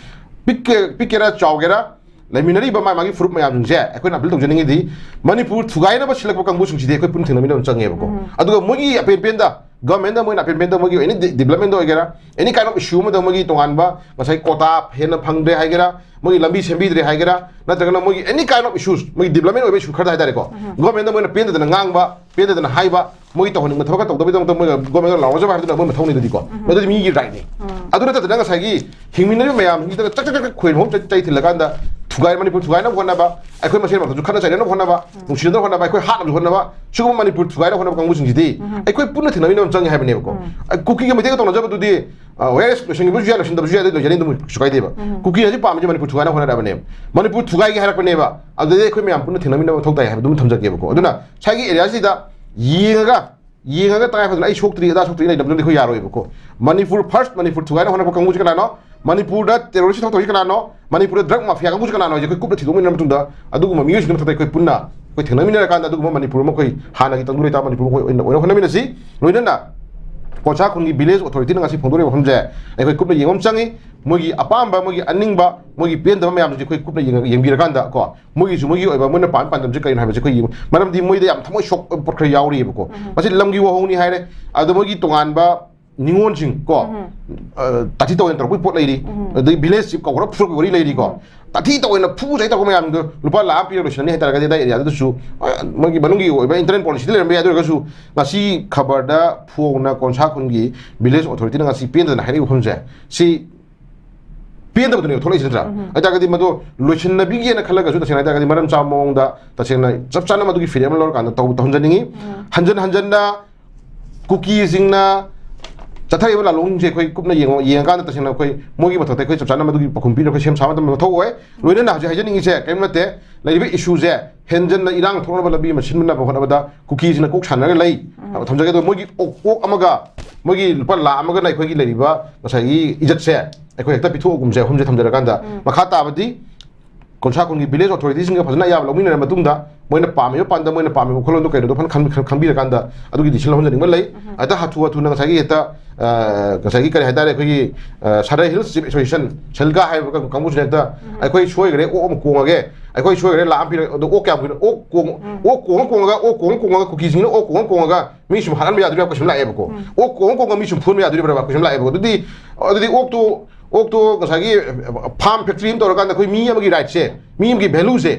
ꯄꯤꯛꯀꯦ-, ꯄꯤꯛꯀꯦꯔꯥ ꯆꯥꯎꯒꯦꯔꯥ, ꯂꯩꯃꯤꯟꯅꯔꯤꯕ ꯃꯥ ꯃꯥꯒꯤ ꯐꯨꯔꯨꯞ ꯃꯌꯥꯝꯁꯤꯡꯁꯦ ꯑꯩꯈꯣꯏꯅ appeal ꯇꯧꯖꯅꯤꯡꯉꯤꯗꯤ, ꯃꯅꯤꯄꯨꯔ ꯊꯨꯒꯥꯏꯅꯕ ꯁꯤꯜꯂꯛꯄ ꯀꯥꯡꯕꯨꯁꯤꯡꯁꯤꯗꯤ ꯑꯩꯈꯣꯏ ꯄꯨꯟꯅ ꯊꯦꯡꯅꯃꯤꯟꯅꯕ ꯆꯪꯉꯦꯕꯀꯣ꯫ ꯎꯝ꯫ ꯑꯗꯨꯒ ꯃꯣꯏꯒꯤ ꯑꯄꯦꯟ ꯄꯦꯟꯗ government ꯇ ꯃꯣꯏꯅ ꯑꯄꯦꯟ ꯄꯦꯟꯗ ꯃꯣꯏꯒꯤ any de-, development ꯗ ꯑꯣꯏꯒꯦꯔꯥ, any kind of issue ꯑꯃꯗ ꯃꯣꯏꯒꯤ ꯇꯣꯉꯥꯟꯕ ꯉꯁꯥꯏ quota ꯍꯦꯟꯅ ꯐꯪꯗ꯭ꯔꯦ ꯍꯥꯏꯒꯦꯔꯥ, ꯃꯣꯏꯒꯤ ꯂꯝꯕꯤ ꯁꯦꯝꯕꯤꯗ꯭ꯔꯦ ꯍꯥꯏꯒꯦꯔꯥ, ꯅꯠꯇ꯭ꯔꯒꯅ ꯃꯣꯏꯒꯤ any kind of issues, ꯃꯣꯏꯒꯤ development ꯑꯣꯏꯕ issue ꯈꯔꯗ ꯍꯥꯏꯇꯥꯔꯦꯀꯣ, ꯎꯝ꯫ Government ꯇ ꯃꯣꯏꯅ ꯄꯦꯟꯗꯗꯅ ꯉꯥꯡꯕ, ꯄꯦꯟꯗꯗꯅ ꯍꯥꯏꯕ, ꯃꯣꯏꯒꯤ ꯇꯧꯍꯟꯅꯤꯡꯕ ꯊꯕꯛ ꯈꯔ ꯇꯧꯗꯕꯒꯤꯗꯃꯛꯇ ꯃꯣꯏꯅ government ꯇ ꯂꯥꯎꯔꯖꯕ ꯍꯥꯏꯕꯗꯨꯅ ꯃꯣꯏ ꯃꯊꯧꯅꯤꯗꯨꯗꯤꯀꯣ꯫ ꯎꯝ꯫ ꯃꯗꯨꯗꯤ ꯃꯤꯒꯤ right ꯅꯤ꯫ ꯎꯝ꯫ ꯑꯗꯨ ꯅꯠꯇꯗꯅ ꯉꯁꯥꯏꯒꯤ ꯍꯤꯡꯃꯤꯟꯅꯔꯤꯕ ꯃꯌꯥꯝꯁꯤꯡꯁꯤꯗ ꯆꯛ ꯆꯛ ꯆꯛ ꯈꯣꯏ ꯍꯣꯝ ꯆꯩ, ꯆꯩ ꯊꯤꯜꯂꯀꯥꯟꯗ ꯊꯨꯒꯥꯏ-, ꯃꯅꯤꯄꯨꯔ ꯊꯨꯒꯥꯏꯅꯕ ꯍꯣꯠꯅꯕ, ꯑꯩꯈꯣꯏ ꯃꯁꯦꯟ ꯃꯔꯛꯇꯁꯨ ꯈꯠꯅ ꯆꯩꯅꯅꯕ ꯍꯣꯠꯅꯕ, ꯎꯝ꯫ ꯅꯨꯡꯁꯤꯅꯗꯅꯕ ꯍꯣꯠꯅꯕ, ꯑꯩꯈꯣꯏ ꯍꯥꯠꯅꯕꯁꯨ ꯍꯣꯠꯅꯕ, ꯁꯤꯒꯨꯝꯕ ꯃꯅꯤꯄꯨꯔ ꯊꯨꯒꯥꯏꯅꯕ ꯍꯣꯠꯅꯕ ꯀꯥꯡꯕꯨꯁꯤꯡꯁꯤꯗꯤ ꯎꯝ꯫ ꯑꯩꯈꯣꯏ ꯄꯨꯟꯅ ꯊꯦꯡꯅꯃꯤꯟꯅꯕ ꯑꯃ ꯆꯪꯉꯦ ꯍꯥꯏꯕꯅꯦꯕꯀꯣ꯫ ꯎꯝ꯫ ꯑ, ꯀꯨꯀꯤꯒ ꯃꯩꯇꯩꯒ ꯇꯧꯅꯖꯕꯗꯨꯗꯤ, ꯑ, yes, ꯂꯣꯏꯁꯤꯟꯈꯤꯕꯁꯨ ꯌꯥꯏ, ꯂꯣꯏꯁꯤꯟꯗꯕꯁꯨ ꯌꯥꯏ, ꯑꯗꯨ ꯂꯣꯏꯖꯅꯤ, ꯑꯗꯨꯝ ꯀꯩꯁꯨ ꯀꯥꯏꯗꯦꯕ꯫ ꯎꯝ꯫ ꯀꯨꯀꯤ ꯍꯧꯖꯤꯛ ꯄꯥꯝꯃꯤꯁꯦ ꯃꯅꯤꯄꯨꯔ ꯊꯨꯒꯥꯏꯅꯕ ꯍꯣꯠꯅꯔꯛꯑꯕꯅꯦꯕ꯫ ꯃꯅꯤꯄꯨꯔ ꯊꯨꯒꯥꯏꯒꯦ ꯍꯥꯏꯔꯛꯄꯅꯦꯕ꯫ ꯑꯗꯨꯗꯩ ꯑꯩꯈꯣꯏ ꯃꯌꯥꯝ ꯄꯨꯟꯅ ꯊꯦꯡꯅꯃꯤꯟꯅꯕ ꯃꯊꯧ ꯇꯥꯏ ꯍꯥꯏꯕꯗꯨꯃ ꯊꯝꯖꯒꯦꯕꯀꯣ꯫ ꯑꯗꯨꯅ ꯁ꯭ꯋꯥꯏꯒꯤ area ꯁꯤꯗ ꯌꯦꯡꯉꯒ, ꯌꯦꯡꯉꯒ ꯇꯉꯥꯏ ꯐꯗꯅ ꯑꯩ ꯁꯣꯛꯇ꯭ꯔꯤ, ꯑꯗꯥ ꯁꯣꯛꯇ꯭ꯔꯤ ꯂꯩꯅꯕꯗꯨꯅꯗꯤ ꯑꯩꯈꯣꯏ ꯌꯥꯔꯣꯏꯕꯀꯣ꯫ ꯃꯅꯤꯄꯨꯔ first, ꯃꯅꯤꯄꯨꯔ ꯊꯨꯒꯥꯏꯅ ꯍꯣꯠꯅꯔꯛꯄ ꯀꯥꯡꯕꯨꯁꯤ ꯀꯅꯥꯅꯣ? ꯃꯅꯤꯄꯨꯔꯗ terrorist ꯊꯣꯛ ꯇꯧꯔꯤꯁꯤ ꯀꯅꯥꯅꯣ? ꯃꯅꯤꯄꯨꯔꯗ drug mafia ꯀꯥꯡꯕꯨꯁꯤ ꯀꯅꯥꯅꯣ ꯍꯥꯏꯁꯦ ꯑꯩꯈꯣꯏ ꯀꯨꯞꯅ ꯊꯤꯗꯣꯛꯃꯤꯟꯅꯔ ꯃꯇꯨꯡꯗ ꯑꯗꯨꯒꯨꯝꯕ ꯃꯤꯑꯣꯏꯁꯤꯡꯒꯤ ꯃꯊꯛꯇ ꯑꯩꯈꯣꯏ ꯄꯨꯟꯅ ꯑꯩꯈꯣꯏ ꯊꯦꯡꯅꯃꯤꯟꯅꯔꯀꯥꯟꯗ ꯑꯗꯨꯒꯨꯝꯕ ꯃꯅꯤꯄꯨꯔ ꯑꯃ ꯑꯩꯈꯣꯏ ꯍꯥꯟꯅꯒꯤ ꯇꯪꯗꯨ ꯂꯩꯇꯥꯕ ꯃꯅꯤꯄꯨꯔ ꯑꯃ ꯑꯩꯈꯣꯏ ꯑꯣꯏꯅ, ꯑꯣꯏꯅ ꯍꯣꯠꯅꯃꯤꯟꯅꯁꯤ꯫ ꯂꯣꯏꯅꯅ ꯀꯣꯟꯁꯥ ꯈꯨꯟꯒꯤ village authority ꯅ ꯉꯁꯤ ꯐꯣꯡꯗꯣꯔꯛꯏꯕ ꯋꯥꯐꯝꯁꯦ ꯑꯩꯈꯣꯏ ꯀꯨꯞꯅ ꯌꯦꯡꯕ ꯑꯃ ꯆꯪꯉꯤ꯫ ꯃꯣꯏꯒꯤ ꯑꯄꯥꯝꯕ, ꯃꯣꯏꯒꯤ ꯑꯅꯤꯡꯕ, ꯃꯣꯏꯒꯤ ꯄꯦꯟꯗꯕ ꯃꯌꯥꯝꯁꯦ ꯑꯩꯈꯣꯏ ꯀꯨꯞꯅ ꯌꯦꯡꯉ-, ꯌꯦꯡꯕꯤꯔꯀꯥꯟꯗ ꯀꯣ, ꯃꯣꯏꯒꯤꯁꯨ ꯃꯣꯏꯒꯤ ꯑꯣꯏꯕ ꯃꯣꯏꯅ ꯄꯥꯝ-, ꯄꯥꯟꯗꯝꯁꯦ ꯀꯔꯤꯅꯣ ꯍꯥꯏꯕꯁꯦ ꯑꯩꯈꯣꯏ ꯌꯦꯡꯕ, ꯃꯔꯝꯗꯤ ꯃꯣꯏꯗ ꯌꯥꯝ ꯊꯃꯣꯏ ꯁꯣꯛꯄ ꯄꯣꯠ ꯈꯔ ꯌꯥꯎꯔꯤꯑꯕꯀꯣ꯫ ꯎꯝ꯫ ꯃꯁꯤ ꯂꯝꯒꯤ ꯋꯥꯍꯧꯅꯤ ꯍꯥꯏꯔꯦ, ꯑꯗꯣ ꯃꯣꯏꯒꯤ ꯇꯣꯉꯥꯟꯕ ꯅꯤꯉꯣꯜꯁꯤꯡ ꯀꯣ, ꯎꯝ꯫ ꯑ, ꯇꯥꯊꯤ ꯇꯧꯗꯅ ꯇꯧꯔꯛꯄꯒꯤ ꯄꯣꯠ ꯂꯩꯔꯤ, ꯎꯝ꯫ ꯑꯗꯩ village chief ꯀꯧꯔ ꯐꯨꯔꯛꯄꯒꯤ ꯋꯥꯔꯤ ꯂꯩꯔꯤꯀꯣ꯫ ꯎꯝ꯫ ꯇꯥꯊꯤ ꯇꯧꯗꯅ ꯐꯨ ꯆꯩ ꯇꯧꯔꯛꯄ ꯃꯌꯥꯝꯗꯣ ꯂꯨꯄꯥ ꯂꯥꯈ ꯑꯃ ꯄꯤꯔ ꯂꯣꯏꯁꯤꯜꯂꯅꯤ ꯍꯥꯏꯇꯥꯔꯒꯗꯤ ꯑꯗꯥꯏ area ꯗꯨꯗꯁꯨ, ꯑ, ꯃꯣꯏꯒꯤ ꯃꯅꯨꯡꯒꯤ ꯑꯣꯏꯕ internal policy ꯗꯤ ꯂꯩꯔꯝꯕ ꯌꯥꯏ꯫ ꯑꯗꯨ ꯑꯣꯏꯔꯒꯁꯨ ꯉꯁꯤ ꯈꯕꯔꯗ ꯐꯣꯡꯅ ꯀꯣꯟꯁꯥ ꯈꯨꯟꯒꯤ village authority ꯅ ꯉꯁꯤ ꯄꯦꯟꯗꯗꯅ ꯍꯥꯏꯔꯛꯏꯕ ꯋꯥꯐꯝꯁꯦ, ꯁꯤ ꯄꯦꯟꯗꯕꯗꯨꯅꯦꯕ ꯊꯣꯛꯂꯛꯏꯁꯦ, ꯅꯠꯇ꯭ꯔꯥ? ꯎꯝ꯫ ꯑꯗꯨ ꯇꯥꯔꯒꯗꯤ ꯃꯗꯨ ꯂꯣꯏꯁꯤꯟꯅꯕꯤꯒꯦꯅ ꯈꯜꯂꯒꯁꯨ, ꯇꯁꯦꯡꯅ ꯍꯥꯏ ꯇꯥꯔꯒꯗꯤ ꯃꯔꯝ ꯆꯥꯕ ꯃꯑꯣꯡꯗ ꯇꯁꯦꯡꯅ ꯆꯞ ꯆꯥꯅ ꯃꯗꯨꯒꯤ ꯐꯤꯔꯦꯞ ꯑꯃ ꯂꯧꯔꯀꯥꯟꯗ ꯇꯧ-, ꯇꯧꯍꯟꯖꯅꯤꯡꯉꯤ꯫ ꯎꯝ꯫ ꯍꯟꯖꯟ ꯍꯟꯖꯟꯅ ꯀꯨꯀꯤꯁꯤꯡꯅ ꯆꯠꯊꯔꯤꯕ ꯂꯥꯂꯣꯡꯁꯦ ꯑꯩꯈꯣꯏ ꯀꯨꯞꯅ ꯌꯦꯡꯉꯣ, ꯌꯦꯡꯉꯀꯥꯟꯗ ꯇꯁꯦꯡꯅ ꯑꯩꯈꯣꯏ ꯃꯣꯏꯒꯤ ꯃꯊꯛꯇ ꯑꯩꯈꯣꯏ ꯆꯞ ꯆꯥꯅ ꯃꯗꯨꯒꯤ ꯄꯥꯎꯈꯨꯝ ꯄꯤꯅꯕ ꯑꯩꯈꯣꯏ ꯁꯦꯝ ꯁꯥꯕ ꯃꯇꯝꯗ ꯃꯊꯧ ꯑꯣꯏ꯫ ꯂꯣꯏꯅꯅ ꯍꯧꯖꯤꯛ ꯍꯥꯏꯖꯅꯤꯡꯉꯤꯁꯦ ꯀꯔꯤꯝ ꯅꯠꯇꯦ, ꯂꯩꯔꯤꯕ ꯏꯁꯨꯁꯦ ꯍꯦꯟꯖꯟꯅ ꯏꯔꯥꯡ ꯊꯣꯛꯅꯕ ꯂꯝꯕꯤ ꯑꯃ ꯁꯤꯟꯅꯕ ꯍꯣꯠꯅꯕꯗ ꯀꯨꯀꯤꯁꯤꯅ ꯀꯣꯛ ꯁꯥꯟꯅꯔꯒ ꯂꯩ꯫ ꯊꯝꯖꯒꯦ꯫ ꯑꯗꯣ ꯃꯣꯏꯒꯤ ꯑꯣꯛ, ꯑꯣꯛ ꯑꯃꯒ ꯃꯣꯏꯒꯤ ꯂꯨꯄꯥ ꯂꯥꯈ ꯑꯃꯒꯅ ꯑꯩꯈꯣꯏꯒꯤ ꯂꯩꯔꯤꯕ ꯉꯁꯥꯏꯒꯤ ꯏꯖꯠꯁꯦ ꯑꯩꯈꯣꯏ ꯍꯦꯛꯇ ꯄꯤꯊꯣꯛꯑꯒꯨꯝꯁꯦ, ꯑꯍꯨꯝꯁꯦ ꯊꯝꯖꯔꯀꯥꯟꯗ꯫ ꯃꯈꯥ ꯇꯥꯕꯗꯤ ꯀꯣꯟꯁꯥ ꯈꯨꯟꯒꯤ village authorityꯁꯤꯡꯒ ꯐꯖꯅ ꯑꯌꯥꯕ ꯂꯧꯃꯤꯟꯅꯔ ꯃꯇꯨꯡꯗ ꯃꯣꯏꯅ ꯄꯥꯝꯃꯤꯕ ꯄꯥꯟꯗꯝ, ꯃꯣꯏꯅ ꯄꯥꯝꯃꯤꯕ ꯋꯥꯈꯜꯂꯣꯟꯗꯣ ꯀꯩꯅꯣꯗꯣ ꯐꯖꯅ ꯈꯟ-, ꯈꯟ-, ꯈꯟꯕꯤꯔꯀꯥꯟꯗ ꯑꯗꯨꯒꯤ decision ꯂꯧꯍꯟꯖꯅꯤꯡꯕ ꯂꯩ꯫ ꯍꯦꯛꯇ ꯍꯥꯊꯨ ꯍꯥꯊꯨꯅ ꯉꯁꯥꯏꯒꯤ ꯍꯦꯛꯇ, ꯑ, ꯉꯁꯥꯏꯒꯤ ꯀꯔꯤ ꯍꯥꯏꯇꯥꯔꯦ, ꯑꯩꯈꯣꯏꯒꯤ, ꯑ, Sadar Hills Chief Association, ꯁꯦꯜꯒꯥ ꯍꯥꯏꯕ ꯀꯥꯡ-, ꯀꯥꯡꯕꯨꯁꯤꯅ ꯍꯦꯛꯇ ꯑꯩꯈꯣꯏ ꯁꯣꯏꯈ꯭ꯔꯦ, ꯑꯣꯛ ꯑꯃ ꯀꯣꯡꯉꯒꯦ, ꯑꯩꯈꯣꯏ ꯁꯣꯏꯈ꯭ꯔꯦ, ꯂꯥꯛ ꯑꯃ ꯄꯤꯔꯒꯦ, ꯑꯗꯣ ꯑꯣꯛ ꯀꯌꯥꯝ ꯀꯨꯏꯅ, ꯑꯣꯛ ꯀꯣꯡ-, ꯑꯣꯛ ꯀꯣꯡꯉ ꯀꯣꯡꯉꯒ, ꯑꯣꯛ ꯀꯣꯡꯉ ꯀꯣꯡꯉꯒ, ꯀꯨꯀꯤꯁꯤꯡꯅ ꯑꯣꯛ ꯀꯣꯡꯉ ꯀꯣꯡꯉꯒ ꯃꯤ ꯁꯨꯝ ꯍꯥꯠꯍꯟꯕ ꯌꯥꯗꯣꯔꯤꯕ ꯀꯣꯏꯁꯟ ꯂꯥꯛꯑꯦꯕꯀꯣ꯫ ꯑꯣꯛ ꯀꯣꯡꯉ ꯀꯣꯡꯉꯒ ꯃꯤ ꯁꯨꯝ ꯐꯨꯍꯟꯕ ꯌꯥꯗꯣꯔꯤꯕ꯭ꯔꯥ ꯀꯣꯏꯁꯟ ꯂꯥꯛꯑꯦꯕꯀꯣ꯫ ꯑꯗꯨꯗꯤ, ꯑꯗꯨꯗꯤ ꯑꯣꯛꯇꯣ, ꯑꯣꯛꯇꯣ ꯉꯁꯥꯏꯒꯤ farm factory ꯑꯃ ꯇꯧꯔꯀꯥꯟꯗ ꯑꯩꯈꯣꯏ ꯃꯤ ꯑꯃꯒꯤ rightꯁꯦ, ꯃꯤ ꯑꯃꯒꯤ valueꯁꯦ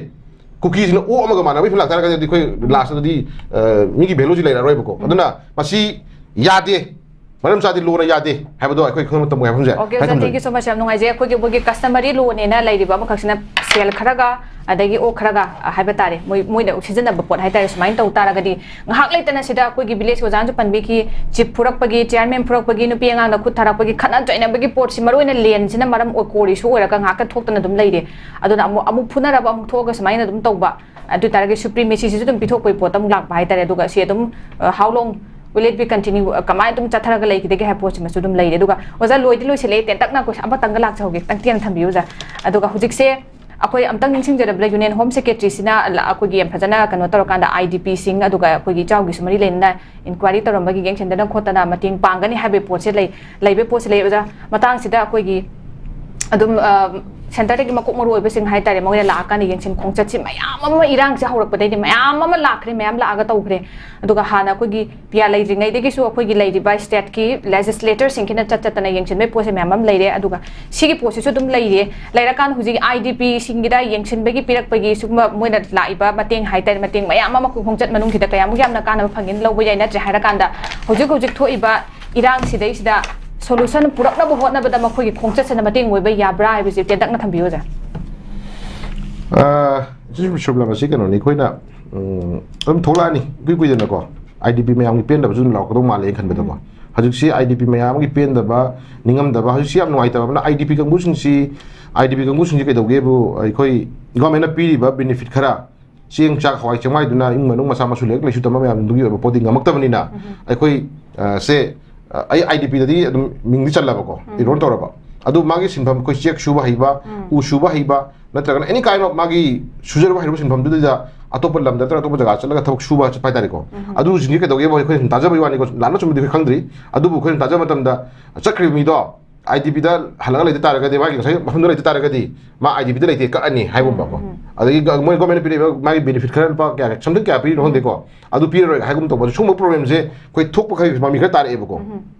ꯀꯨꯀꯤꯁꯤꯅ ꯑꯣꯛ ꯑꯃꯒ ꯃꯥꯟꯅꯕ ꯐꯤꯕꯝ ꯂꯥꯛꯇꯥꯔꯒꯗꯤ ꯑꯩꯈꯣꯏ lastꯇꯗꯤ, ꯑ, ꯃꯤꯒꯤ valueꯁꯤ ꯂꯩꯔꯔꯣꯏꯕꯀꯣ꯫ ꯑꯗꯨꯅ ꯃꯁꯤ ꯌꯥꯗꯦ, ꯃꯔꯝ ꯆꯥꯗꯦ, ꯂꯣꯅ ꯌꯥꯗꯦ ꯍꯥꯏꯕꯗꯣ ꯑꯩꯈꯣꯏ ꯈꯪꯕ ꯇꯝꯃꯣꯏ ꯍꯥꯏꯕ ꯍꯧꯖꯤꯛ꯫ Okay, ꯍꯥꯏ ꯑꯣꯖꯥ, ꯊꯝꯖꯒꯦ꯫ Thank you so much. ꯌꯥꯝ ꯅꯨꯡꯉꯥꯏꯖꯩ꯫ ꯑꯩꯈꯣꯏꯒꯤ ꯃꯣꯏꯒꯤ customary lawꯅꯦꯅ ꯂꯩꯔꯤꯕ ꯑꯃꯈꯛꯁꯤꯅ ꯁꯦꯜ ꯈꯔꯒ, ꯑꯗꯒꯤ ꯑꯣꯛ ꯈꯔꯒ, ꯑ, ꯍꯥꯏꯕ ꯇꯥꯔꯦ, ꯃꯣꯏ, ꯃꯣꯏꯅ ꯁꯤꯖꯤꯟꯅꯕ ꯄꯣꯠ ꯍꯥꯏꯇꯥꯔꯦ, ꯁꯨꯃꯥꯏꯅ ꯇꯧ ꯇꯥꯔꯒꯗꯤ ꯉꯥꯏꯍꯥꯛ ꯂꯩꯇꯅ ꯁꯤꯗ ꯑꯩꯈꯣꯏꯒꯤ village ꯑꯣꯖꯥꯅꯁꯨ ꯄꯟꯕꯤꯈꯤ, chief ꯐꯨꯔꯛꯄꯒꯤ, chairman ꯐꯨꯔꯛꯄꯒꯤ, ꯅꯨꯄꯤ ꯑꯉꯥꯡꯅ ꯈꯨꯠ ꯊꯥꯔꯛꯄꯒꯤ, ꯈꯠꯅ ꯆꯩꯅꯕꯒꯤ ꯄꯣꯠꯁꯤ ꯃꯔꯨ ꯑꯣꯏꯅ ꯂꯦꯟꯁꯤꯅ ꯃꯔꯝ ꯑꯣꯏ core issue ꯑꯣꯏꯔꯒ ꯉꯥꯏꯍꯥꯛꯇ ꯊꯣꯛꯇꯅ ꯑꯗꯨꯝ ꯂꯩꯔꯦ꯫ ꯑꯗꯨꯅ ꯑꯃꯨꯛ, ꯑꯃꯨꯛ ꯐꯨꯅꯔꯕ, ꯑꯃꯨꯛ ꯊꯣꯛꯑꯒ ꯁꯨꯃꯥꯏꯅ ꯑꯗꯨꯝ ꯇꯧꯕ, ꯑꯗꯨ ꯑꯣꯏ ꯇꯥꯔꯒꯗꯤ supremacyꯁꯤꯁꯨ ꯑꯗꯨꯝ ꯄꯤꯊꯣꯛꯄꯒꯤ ꯄꯣꯠꯇ ꯑꯃꯨꯛ ꯂꯥꯛꯄ ꯍꯥꯏꯇꯥꯔꯦ꯫ ꯑꯗꯨꯒ ꯁꯤ ꯑꯗꯨꯝ, ꯑ, how long will it be continue, ꯑ, ꯀꯃꯥꯏꯅ ꯑꯗꯨꯝ ꯆꯠꯊꯔꯒ ꯂꯩꯈꯤꯗꯒꯦ ꯍꯥꯏꯕ ꯄꯣꯠꯁꯤꯃꯁꯨ ꯑꯗꯨꯝ ꯂꯩꯔꯦ꯫ ꯑꯗꯨꯒ ꯑꯣꯖꯥ, ꯂꯣꯏꯗꯤ ꯂꯣꯏꯁꯤꯜꯂꯛꯑꯦ, ꯇꯦꯟꯇꯛꯅ question ꯑꯃꯇꯪꯒ ꯂꯥꯛꯆꯍꯧꯒꯦ, ꯈꯤꯇꯪ ꯇꯦꯟꯅ ꯊꯝꯕꯤꯌꯨ ꯑꯣꯖꯥ꯫ ꯑꯗꯨꯒ ꯍꯧꯖꯤꯛꯁꯦ ꯑꯩꯈꯣꯏ ꯑꯝꯇꯪ ꯅꯤꯡꯁꯤꯡꯖꯔꯕꯗ Union Home Secretaryꯁꯤꯅ ꯂ-, ꯑꯩꯈꯣꯏꯒꯤ ꯌꯥꯝ ꯐꯖꯅ ꯀꯩꯅꯣ ꯇꯧꯔꯀꯥꯟꯗ IDPꯁꯤꯡ ꯑꯗꯨꯒ ꯑꯩꯈꯣꯏꯒꯤ ꯏꯆꯥꯎꯒꯤꯁꯨ ꯃꯔꯤ ꯂꯩꯅꯅ inquiry ꯇꯧꯔꯝꯕꯒꯤ ꯌꯦꯡꯁꯤꯟꯗꯅ ꯈꯣꯠꯇꯅ ꯃꯇꯦꯡ ꯄꯥꯡꯒꯅꯤ ꯍꯥꯏꯕꯒꯤ ꯄꯣꯠꯁꯦ ꯂꯩ, ꯂꯩꯕꯒꯤ ꯄꯣꯠꯁꯦ ꯂꯩ꯫ ꯑꯣꯖꯥ, ꯃꯇꯥꯡꯁꯤꯗ ꯑꯩꯈꯣꯏꯒꯤ ꯑꯗꯨꯝ, ꯑ, centreꯗꯒꯤ ꯃꯀꯣꯛ ꯃꯔꯨ ꯑꯣꯏꯕꯁꯤꯡ ꯍꯥꯏꯇꯥꯔꯦ, ꯃꯣꯏꯅ ꯂꯥꯛꯑꯀꯥꯟꯗ ꯌꯦꯡꯁꯤꯟ ꯈꯣꯡꯆꯠꯁꯤ ꯃꯌꯥꯝ ꯑꯃ, ꯏꯔꯥꯡꯁꯦ ꯍꯧꯔꯛꯄꯗꯩꯗꯤ ꯃꯌꯥꯝ ꯑꯃ ꯂꯥꯛꯈ꯭ꯔꯦ, ꯃꯌꯥꯝ ꯂꯥꯛꯑꯒ ꯇꯧꯈ꯭ꯔꯦ꯫ ꯑꯗꯨꯒ ꯍꯥꯟꯅ ꯑꯩꯈꯣꯏꯒꯤ ꯄꯤꯌꯥ ꯂꯩꯇ꯭ꯔꯤꯉꯩꯗꯒꯤꯁꯨ ꯑꯩꯈꯣꯏꯒꯤ ꯂꯩꯔꯤꯕ stateꯀꯤ legislatorꯁꯤꯡꯁꯤꯅ ꯆꯠ ꯆꯠꯇꯅ ꯌꯦꯡꯁꯤꯟꯕꯒꯤ ꯄꯣꯠꯁꯦ ꯃꯌꯥꯝ ꯑꯃ ꯂꯩꯔꯦ꯫ ꯑꯗꯨꯒ ꯁꯤꯒꯤ ꯄꯣꯠꯁꯤꯁꯨ ꯑꯗꯨꯝ ꯂꯩꯔꯦ꯫ ꯂꯩꯔꯀꯥꯟꯗ ꯍꯧꯖꯤꯛ IDPꯁꯤꯡꯒꯤꯗ ꯌꯦꯡꯁꯤꯟꯕꯒꯤ ꯄꯤꯔꯛꯄꯒꯤ ꯁꯤꯒꯨꯝꯕ ꯃꯣꯏꯅ ꯂꯥꯛꯏꯕ ꯃꯇꯦꯡ ꯍꯥꯏꯇꯥꯔꯦ, ꯃꯇꯦꯡ ꯃꯌꯥꯝ ꯑꯃ ꯈꯣꯡꯆꯠ ꯃꯅꯨꯡꯁꯤꯗ ꯀꯌꯥꯃꯨꯛ ꯌꯥꯝꯅ ꯀꯥꯟꯅꯕ ꯐꯪꯒꯦꯅ ꯂꯧꯕ ꯌꯥꯏ, ꯅꯠꯇ꯭ꯔꯦ ꯍꯥꯏꯔꯀꯥꯟꯗ ꯍꯧꯖꯤꯛ ꯍꯧꯖꯤꯛ ꯊꯣꯛꯏꯕ ꯏꯔꯥꯡꯁꯤꯗꯩꯁꯤꯗ solution ꯄꯨꯔꯛꯅꯕ ꯍꯣꯠꯅꯕꯗ ꯃꯈꯣꯏꯒꯤ ꯈꯣꯡꯆꯠꯁꯤꯅ ꯃꯇꯦꯡ ꯑꯣꯏꯕ ꯌꯥꯕ꯭ꯔꯥ ꯍꯥꯏꯕꯁꯤ ꯇꯦꯟꯇꯛꯅ ꯊꯝꯕꯤꯌꯨ, ꯑꯣꯖꯥ꯫ ꯑꯥ, ꯁꯤ ꯁꯨꯞꯂꯕ ꯑꯁꯤ ꯀꯩꯅꯣꯅꯤ, ꯑꯩꯈꯣꯏꯅ, ꯎꯝ, ꯑꯗꯨꯝ ꯊꯣꯛꯂꯛꯑꯅꯤ ꯏꯀꯨꯏ ꯀꯨꯏꯗꯅꯀꯣ꯫ IDP ꯃꯌꯥꯝꯒꯤ ꯄꯦꯟꯗꯕꯁꯨ ꯑꯗꯨꯝ ꯂꯥꯛꯀꯗꯧ ꯃꯥꯜꯂꯦ ꯑꯩꯅ ꯈꯟꯕꯗꯀꯣ꯫ ꯍꯧꯖꯤꯛꯁꯤ ꯑꯥꯏ ꯗꯤ ꯄꯤ ꯃꯌꯥꯝ ꯑꯃꯒꯤ ꯄꯦꯟꯗꯕ, ꯅꯤꯡꯉꯝꯗꯕ, ꯍꯧꯖꯤꯛꯁꯤ ꯌꯥꯝ ꯅꯨꯡꯉꯥꯏꯇꯕ ꯑꯃꯅ, I D P ꯀꯥꯡꯕꯨꯁꯤꯡꯁꯤ, I D ꯄꯤ ꯀꯥꯡꯕꯨꯁꯤꯡꯁꯤ ꯀꯩꯗꯧꯒꯦꯕꯨ, ꯑꯩꯈꯣꯏ ꯒꯣꯔꯃꯦꯟꯅ ꯄꯤꯔꯤꯕ ꯕꯦꯅꯤꯐꯤꯠ ꯈꯔ, ꯆꯦꯡ, ꯆꯥꯛ, ꯍꯋꯥꯏ, ꯆꯦꯡꯋꯥꯏꯗꯨꯅ ꯏꯃꯨꯡ ꯃꯅꯨꯡ, ꯃꯆꯥ ꯃꯁꯨ, ꯂꯥꯏꯔꯤꯛ ꯂꯥꯏꯁꯨ ꯇꯝꯕ ꯃꯌꯥꯝꯗꯨꯒꯤ ꯑꯣꯏꯕ ꯄꯣꯠꯇꯤ ꯉꯝꯃꯛꯇꯕꯅꯤꯅ, ꯑꯩꯈꯣꯏ, ꯑ, ꯁꯦ, ꯑ, ꯑꯩ ꯑꯥꯏ ꯗꯤ ꯄꯤꯗꯗꯤ ꯑꯗꯨꯝ ꯃꯤꯡꯗꯤ ꯆꯜꯂꯕꯀꯣ, ꯏꯟꯔꯣꯜ ꯇꯧꯔꯕ꯫ ꯑꯗꯨ ꯃꯥꯒꯤ ꯁꯤꯟꯐꯝ, ꯑꯩꯈꯣꯏ ꯆꯦꯛ ꯁꯨꯕ ꯍꯩꯕ, ꯎ ꯁꯨꯕ ꯍꯩꯕ, ꯅꯠꯇ꯭ꯔꯒꯅ any kind of ꯃꯥꯒꯤ ꯁꯨꯖꯔꯨꯕ ꯍꯩꯔꯨꯕ ꯁꯤꯟꯐꯝꯗꯨꯗ ꯑꯇꯣꯞꯄ ꯂꯝꯗ ꯅꯠꯇ꯭ꯔꯒ ꯑꯇꯣꯞꯄ ꯖꯒꯥ ꯆꯠꯂꯒ ꯊꯕꯛ ꯁꯨꯕ ꯆꯠꯄ ꯍꯥꯏꯇꯥꯔꯦꯀꯣ꯫ ꯑꯗꯨꯁꯤꯡꯁꯦ ꯀꯩꯗꯧꯒꯦꯕꯨ, ꯑꯩꯈꯣꯏꯅ ꯁꯨꯝ ꯇꯥꯖꯕꯒꯤ ꯋꯥꯅꯤꯀꯣ, ꯂꯥꯟꯕ ꯆꯨꯝꯕꯗꯤ ꯑꯩꯈꯣꯏ ꯈꯪꯗ꯭ꯔꯤ꯫ ꯑꯗꯨꯕꯨ ꯑꯩꯈꯣꯏꯅ ꯇꯥꯖꯕ ꯃꯇꯝꯗ, ꯆꯠꯈ꯭ꯔꯤꯕ ꯃꯤꯗꯣ ꯑꯥꯏ ꯗꯤ ꯄꯤꯗ ꯍꯜꯂꯒ ꯂꯩꯇ ꯇꯥꯔꯒꯗꯤ, ꯃꯥꯒꯤ ꯉꯁꯥꯏ ꯃꯐꯝꯗꯨꯗ ꯂꯩꯇ ꯇꯥꯔꯒꯗꯤ, ꯃꯥ ꯑꯥꯏ ꯗꯤ ꯄꯤꯗ ꯂꯩꯇꯦ, ꯀꯛꯑꯅꯤ ꯍꯥꯏꯒꯨꯝꯕꯀꯣ꯫ ꯑꯗꯒꯤ ꯒ-, ꯃꯣꯏ ꯒꯣꯔꯃꯦꯟꯅ ꯄꯤꯔꯛꯏꯕ ꯃꯥꯒꯤ ꯕꯦꯅꯤꯐꯤꯠ ꯈꯔ, ꯂꯨꯄꯥ ꯀꯌꯥ, something ꯀꯌꯥ ꯄꯤꯔꯤꯅꯣ ꯈꯪꯗꯦꯀꯣ, ꯑꯗꯨ ꯄꯤꯔꯔꯣꯏ ꯍꯥꯏꯒꯨꯝ ꯇꯧꯕ, ꯁꯤꯒꯨꯝꯕ ꯄ꯭ꯔꯣꯕ꯭ꯂꯦꯝꯁꯦ ꯑꯩꯈꯣꯏ ꯊꯣꯛꯄ ꯈꯔ ꯃꯃꯤ ꯈꯔ ꯇꯥꯔꯛꯑꯦꯕꯀꯣ꯫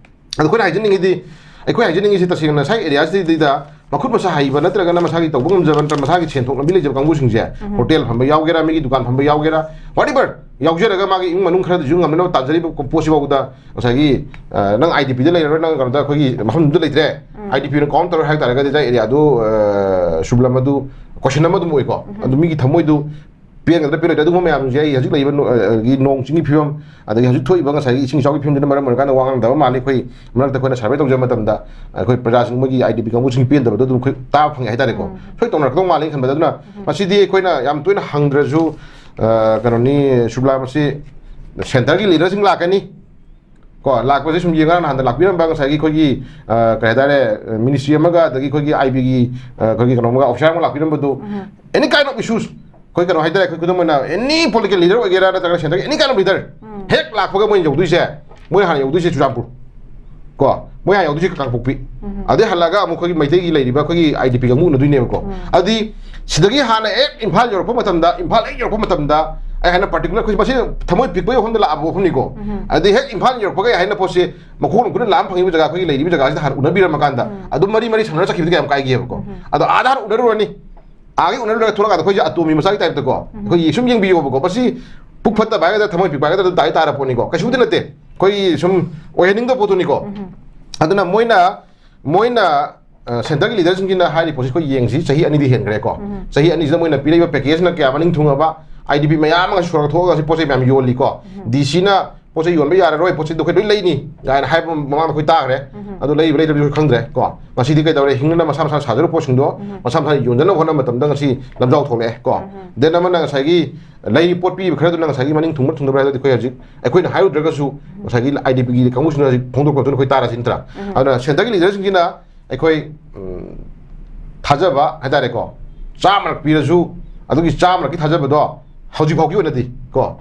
ꯑꯗꯣ ꯑꯩꯈꯣꯏꯅ ꯍꯥꯏꯖꯅꯤꯡꯉꯤꯗꯤ, ꯑꯩꯈꯣꯏ ꯍꯥꯏꯖꯅꯤꯡꯉꯤꯁꯤ ꯇꯁꯦꯡꯅ ꯉꯁꯥꯏ ꯑꯦꯔꯤꯌꯥꯁꯤꯗꯩꯗ ꯃꯈꯨꯠ ꯃꯁꯥ ꯍꯩꯕ ꯅꯠꯇ꯭ꯔꯒꯅ ꯃꯁꯥꯒꯤ ꯇꯧꯕ ꯉꯝꯖꯕ ꯅꯠꯇ꯭ꯔꯒ ꯃꯁꯥꯒꯤ ꯁꯦꯟꯊꯣꯛ ꯂꯝꯕꯤ ꯂꯩꯖꯕ ꯀꯥꯡꯕꯨꯁꯤꯡꯁꯦ, ꯍꯣꯇꯦꯜ ꯐꯝꯕ ꯌꯥꯎꯒꯦꯔꯥ, ꯃꯤꯒꯤ ꯗꯨꯀꯥꯟ ꯐꯝꯕ ꯌꯥꯎꯒꯦꯔꯥ, whatever ꯌꯥꯎꯖꯔꯒ ꯃꯥꯒꯤ ꯏꯃꯨꯡ ꯃꯅꯨꯡ ꯈꯔꯗꯁꯨ ꯉꯝꯅꯅꯕ ꯇꯥꯟꯖꯔꯤꯕ ꯄꯣꯠꯁꯤꯐꯥꯎꯗ ꯉꯁꯥꯏꯒꯤ, ꯑ, ꯅꯪ ꯑꯥꯏ ꯗꯤ ꯄꯤꯗ ꯂꯩꯔꯔꯣꯏ, ꯅꯪ ꯀꯩꯅꯣꯗ ꯑꯩꯈꯣꯏꯒꯤ ꯃꯐꯝꯗꯨꯗ ꯂꯩꯇ꯭ꯔꯦ, ꯑꯥꯏ ꯗꯤ ꯄꯤꯅ ꯀꯥꯎꯟ ꯇꯧꯔꯣꯏ ꯍꯥꯏ ꯇꯥꯔꯒꯗꯤ, ꯉꯁꯥꯏ ꯑꯦꯔꯤꯌꯥꯗꯨ, ꯑ, ꯁꯨꯕꯂꯝ ꯑꯗꯨ ꯀꯣꯏꯁꯟ ꯑꯃ ꯑꯗꯨꯝ ꯑꯣꯏꯀꯣ꯫ ꯑꯗꯨ ꯃꯤꯒꯤ ꯊꯃꯣꯏꯗꯨ ꯄꯦꯟꯒꯗ꯭ꯔꯥ ꯄꯦꯟꯂꯣꯏꯗ꯭ꯔꯥ, ꯑꯗꯨꯒꯨꯝꯕ ꯃꯌꯥꯝꯁꯦ ꯑꯩ ꯍꯧꯖꯤꯛ ꯂꯩꯔꯤꯕ ꯅꯣ-, ꯑ, ꯒꯤ ꯅꯣꯡ ꯆꯤꯡꯒꯤ ꯐꯤꯕꯝ, ꯑꯗꯒꯤ ꯍꯧꯖꯤꯛ ꯊꯣꯛꯏꯕ ꯉꯁꯥꯏꯒꯤ ꯏꯁꯤꯡ ꯏꯆꯥꯎꯒꯤ ꯐꯤꯕꯝꯗꯨꯅ ꯃꯔꯝ ꯑꯣꯏꯔꯀꯥꯟꯗ ꯋꯥ ꯉꯥꯡꯗꯕ ꯃꯥꯜꯂꯤ꯫ ꯑꯩꯈꯣꯏ ꯃꯔꯛꯇ ꯑꯩꯈꯣꯏꯅ ꯁꯔꯚꯦ ꯇꯧꯖꯕ ꯃꯇꯝꯗ ꯑꯩꯈꯣꯏ ꯄ꯭ꯔꯖꯥꯁꯤꯡ ꯃꯣꯏꯒꯤ ꯑꯥꯏ ꯗꯤ ꯄꯤ ꯀꯥꯡꯕꯨꯁꯤꯡ ꯄꯦꯟꯗꯕꯗꯣ ꯑꯗꯨꯝ ꯑꯩꯈꯣꯏ ꯇꯥꯕ ꯐꯪꯉꯦ ꯍꯥꯏꯇꯥꯔꯦꯀꯣ꯫ ꯁꯣꯏ ꯇꯧꯅꯔꯛꯀꯗꯧ ꯃꯥꯜꯂꯤ ꯈꯟꯕꯗ꯫ ꯑꯗꯨꯅ ꯃꯁꯤꯗꯤ ꯑꯩꯈꯣꯏꯅ ꯌꯥꯝ ꯇꯣꯏꯅ ꯍꯪꯗ꯭ꯔꯁꯨ, ꯑ, ꯀꯩꯅꯣꯅꯤ, ꯁꯨꯕꯂꯥ, ꯃꯁꯤ ꯁꯦꯟꯇꯔꯒꯤ ꯂꯤꯗꯔꯁꯤꯡ ꯂꯥꯛꯀꯅꯤ꯫ ꯀꯣ, ꯂꯥꯛꯄꯁꯦ ꯁꯨꯝ ꯌꯦꯡꯉ ꯅꯍꯥꯟꯗ ꯂꯥꯛꯄꯤꯔꯝꯕ ꯉꯁꯥꯏꯒꯤ ꯑꯩꯈꯣꯏꯒꯤ, ꯑ, ꯀꯩ ꯍꯥꯏꯇꯥꯔꯦ, ꯃꯤꯅꯤꯁꯇ꯭ꯔꯤ ꯑꯃꯒ ꯑꯗꯒꯤ ꯑꯩꯈꯣꯏꯒꯤ ꯑꯥꯏ ꯕꯤꯒꯤ, ꯑ, ꯑꯩꯈꯣꯏꯒꯤ ꯀꯩꯅꯣ ꯑꯃꯒ, ꯑꯣꯐꯤꯁꯥꯔ ꯑꯃꯒ ꯂꯥꯛꯄꯤꯔꯝꯕꯗꯨ, any kind of issues, ꯑꯩꯈꯣꯏ ꯀꯩꯅꯣ ꯍꯥꯏꯇꯥꯔꯦ, ꯑꯩꯈꯣꯏ ꯈꯨꯗꯝ ꯑꯣꯏꯅ any political leader ꯑꯣꯏꯒꯦꯔꯥ ꯅꯠꯇ꯭ꯔꯒꯅ ꯁꯦꯟꯇꯔꯒꯤ any kind of leader, ꯍꯦꯛ ꯂꯥꯛꯄꯒ ꯃꯣꯏꯅ ꯌꯧꯗꯣꯏꯁꯦ, ꯃꯣꯏꯅ ꯍꯥꯟꯅ ꯌꯧꯗꯣꯏꯁꯦ ꯆꯨꯔꯆꯥꯟꯄꯨꯔ, ꯀꯣ, ꯃꯣꯏ ꯍꯥꯟꯅ ꯌꯧꯗꯣꯏꯁꯦ ꯀꯥꯡꯄꯣꯛꯄꯤ꯫ ꯑꯗꯩ ꯍꯜꯂꯛꯑꯒ ꯑꯃꯨꯛ ꯑꯩꯈꯣꯏꯒꯤ ꯃꯩꯇꯩꯒꯤ ꯂꯩꯔꯤꯕ ꯑꯩꯈꯣꯏꯒꯤ ꯑꯥꯏ ꯗꯤ ꯄꯤ ꯀꯥꯡꯕꯨ ꯎꯅꯗꯣꯏꯅꯦꯕꯀꯣ꯫ ꯑꯗꯨꯗꯤ ꯁꯤꯗꯒꯤ ꯍꯥꯟꯅ ꯍꯦꯛ ꯏꯝꯐꯥꯜ ꯌꯧꯔꯛꯄ ꯃꯇꯝꯗ, ꯏꯝꯐꯥꯜ ꯍꯦꯛ ꯌꯧꯔꯛꯄ ꯃꯇꯝꯗ, ꯑꯩ ꯍꯥꯏꯅ particular ꯑꯩꯈꯣꯏ ꯃꯁꯤ ꯊꯃꯣꯏ ꯄꯤꯛꯄꯒꯤ ꯋꯥꯐꯝꯗ ꯂꯥꯛꯑꯕ ꯋꯥꯐꯝꯅꯤꯀꯣ꯫ ꯑꯗꯩ ꯍꯦꯛ ꯏꯝꯐꯥꯜ ꯌꯧꯔꯛꯄꯒ ꯑꯩ ꯍꯥꯏꯅ ꯄꯣꯠꯁꯦ ꯃꯈꯣꯡ ꯈꯨꯠꯅ ꯂꯥꯝ ꯐꯪꯉꯤꯕ ꯖꯒꯥ, ꯑꯩꯈꯣꯏꯒꯤ ꯂꯩꯔꯤꯕ ꯖꯒꯥꯁꯤꯗ ꯍꯥꯟꯅ ꯎꯅꯕꯤꯔꯝꯃꯀꯥꯟꯗ, ꯑꯗꯨꯝ ꯃꯔꯤ ꯃꯔꯤ ꯁꯝꯅꯔ ꯆꯠꯈꯤꯕꯗꯤ ꯀꯌꯥꯝ ꯀꯥꯏꯒꯦꯕꯀꯣ꯫ ꯑꯗꯣ ꯑꯥꯗ ꯍꯥꯟꯅ ꯎꯅꯔꯨꯔꯅꯤ, ꯑꯥꯒꯤ ꯎꯅꯔꯨꯔꯒ ꯊꯣꯛꯂꯛꯀꯥꯟꯗ ꯑꯩꯈꯣꯏꯁꯦ ꯑꯇꯣꯝꯕꯤ ꯃꯆꯥꯒꯤ ꯇꯥꯏꯞꯇꯀꯣ, ꯑꯩꯈꯣꯏꯒꯤ ꯁꯨꯝ ꯌꯦꯡꯕꯤꯌꯣꯕꯀꯣ, ꯃꯁꯤ ꯄꯨꯛ ꯐꯠꯇꯕ ꯍꯥꯏꯒꯗ꯭ꯔꯥ, ꯊꯃꯣꯏ ꯄꯤꯛꯄ ꯍꯥꯏꯒꯗ꯭ꯔꯥ, ꯑꯗꯨꯝ ꯇꯥꯏ ꯇꯥꯔ ꯄꯣꯠꯅꯤꯀꯣ, ꯀꯩꯁꯨꯕꯨꯗꯤ ꯅꯠꯇꯦ꯫ ꯑꯩꯈꯣꯏꯒꯤ ꯁꯨꯝ ꯑꯣꯏꯍꯟꯅꯤꯡꯗꯕ ꯄꯣꯠꯇꯨꯅꯤꯀꯣ꯫ ꯑꯗꯨꯅ ꯃꯣꯏꯅ, ꯃꯣꯏꯅ, ꯑ, ꯁꯦꯟꯇꯔꯒꯤ ꯂꯤꯗꯔꯁꯤꯡꯁꯤꯅ ꯍꯥꯏꯔꯤ ꯄꯣꯠꯁꯤ ꯑꯩꯈꯣꯏ ꯌꯦꯡꯁꯤ, ꯆꯍꯤ ꯑꯅꯤꯗꯤ ꯍꯦꯟꯈ꯭ꯔꯦꯀꯣ꯫ ꯆꯍꯤ ꯑꯅꯤꯁꯤꯗ ꯃꯣꯏꯅ ꯄꯤꯔꯛꯏꯕ ꯄꯦꯀꯦꯖꯅ ꯀꯌꯥ ꯃꯅꯤꯡ ꯊꯨꯡꯉꯕ, ꯑꯥꯏ ꯗꯤ ꯄꯤ ꯃꯌꯥꯝ ꯑꯃ ꯁꯣꯔꯒ ꯊꯣꯛꯑꯒ ꯁꯤ ꯄꯣꯠ ꯆꯩ ꯃꯌꯥꯝ ꯌꯣꯜꯂꯤꯀꯣ꯫ ꯗꯤ ꯁꯤꯅ ꯄꯣꯠ ꯆꯩ ꯌꯣꯟꯕ ꯌꯥꯔꯔꯣꯏ, ꯄꯣꯠ ꯆꯩꯗꯣ ꯑꯩꯈꯣꯏ ꯂꯣꯏ ꯂꯩꯅꯤ ꯀꯥꯏꯅ ꯍꯥꯏꯕ ꯃꯃꯥꯡꯗ ꯑꯩꯈꯣꯏ ꯇꯥꯈ꯭ꯔꯦ꯫ ꯑꯗꯨ ꯂꯩꯕ ꯂꯩꯇꯕꯗꯤ ꯑꯩꯈꯣꯏ ꯈꯪꯗ꯭ꯔꯦ ꯀꯣ꯫ ꯉꯁꯤꯗꯤ ꯀꯩꯗꯧꯔꯦ? ꯍꯤꯡꯅꯅꯕ ꯃꯁꯥ ꯃꯁꯥꯅ ꯁꯥꯖꯔꯨꯕ ꯄꯣꯠꯁꯤꯡꯗꯣ ꯃꯁꯥ ꯃꯁꯥꯅ ꯌꯣꯟꯖꯅꯕ ꯍꯣꯠꯅꯕ ꯃꯇꯝꯗ ꯉꯁꯤ ꯂꯝꯖꯥꯎ ꯊꯣꯛꯂꯛꯑꯦ ꯀꯣ꯫ ꯗꯦꯟ ꯑꯃꯅ ꯉꯁꯥꯏꯒꯤ ꯂꯩꯔꯤ ꯄꯣꯠ ꯄꯤꯔꯤꯕ ꯈꯔꯗꯨꯅ ꯉꯁꯥꯏꯒꯤ ꯃꯅꯤꯡ ꯊꯨꯡꯕ ꯊꯨꯡꯗꯕ꯭ꯔꯥ ꯍꯥꯏꯕꯗꯤ ꯑꯩꯈꯣꯏ ꯍꯧꯖꯤꯛ ꯑꯩꯈꯣꯏꯅ ꯍꯥꯏꯔꯨꯗ꯭ꯔꯒꯁꯨ ꯉꯁꯥꯏꯒꯤ ꯑꯥꯏ ꯗꯤ ꯄꯤꯒꯤ ꯀꯥꯡꯕꯨꯁꯤꯡꯅ ꯍꯧꯖꯤꯛ ꯐꯣꯡꯗꯣꯛꯄ ꯃꯇꯨꯡꯗ ꯑꯩꯈꯣꯏ ꯇꯥꯔꯁꯤ ꯅꯠꯇ꯭ꯔꯥ? ꯑꯗꯨꯅ ꯁꯦꯟꯇꯔꯒꯤ ꯂꯤꯗꯔꯁꯤꯡꯁꯤꯅ ꯑꯩꯈꯣꯏ ꯎꯝ, ꯊꯥꯖꯕ ꯍꯥꯏꯇꯥꯔꯦꯀꯣ, ꯆꯥꯝꯃꯔꯛ ꯄꯤꯔꯁꯨ ꯑꯗꯨꯒꯤ ꯆꯥꯝꯃꯔꯛꯀꯤ ꯊꯥꯖꯕꯗꯣ ꯍꯧꯖꯤꯛ ꯐꯥꯎꯒꯤ ꯑꯣꯏꯅꯗꯤ ꯀꯣ,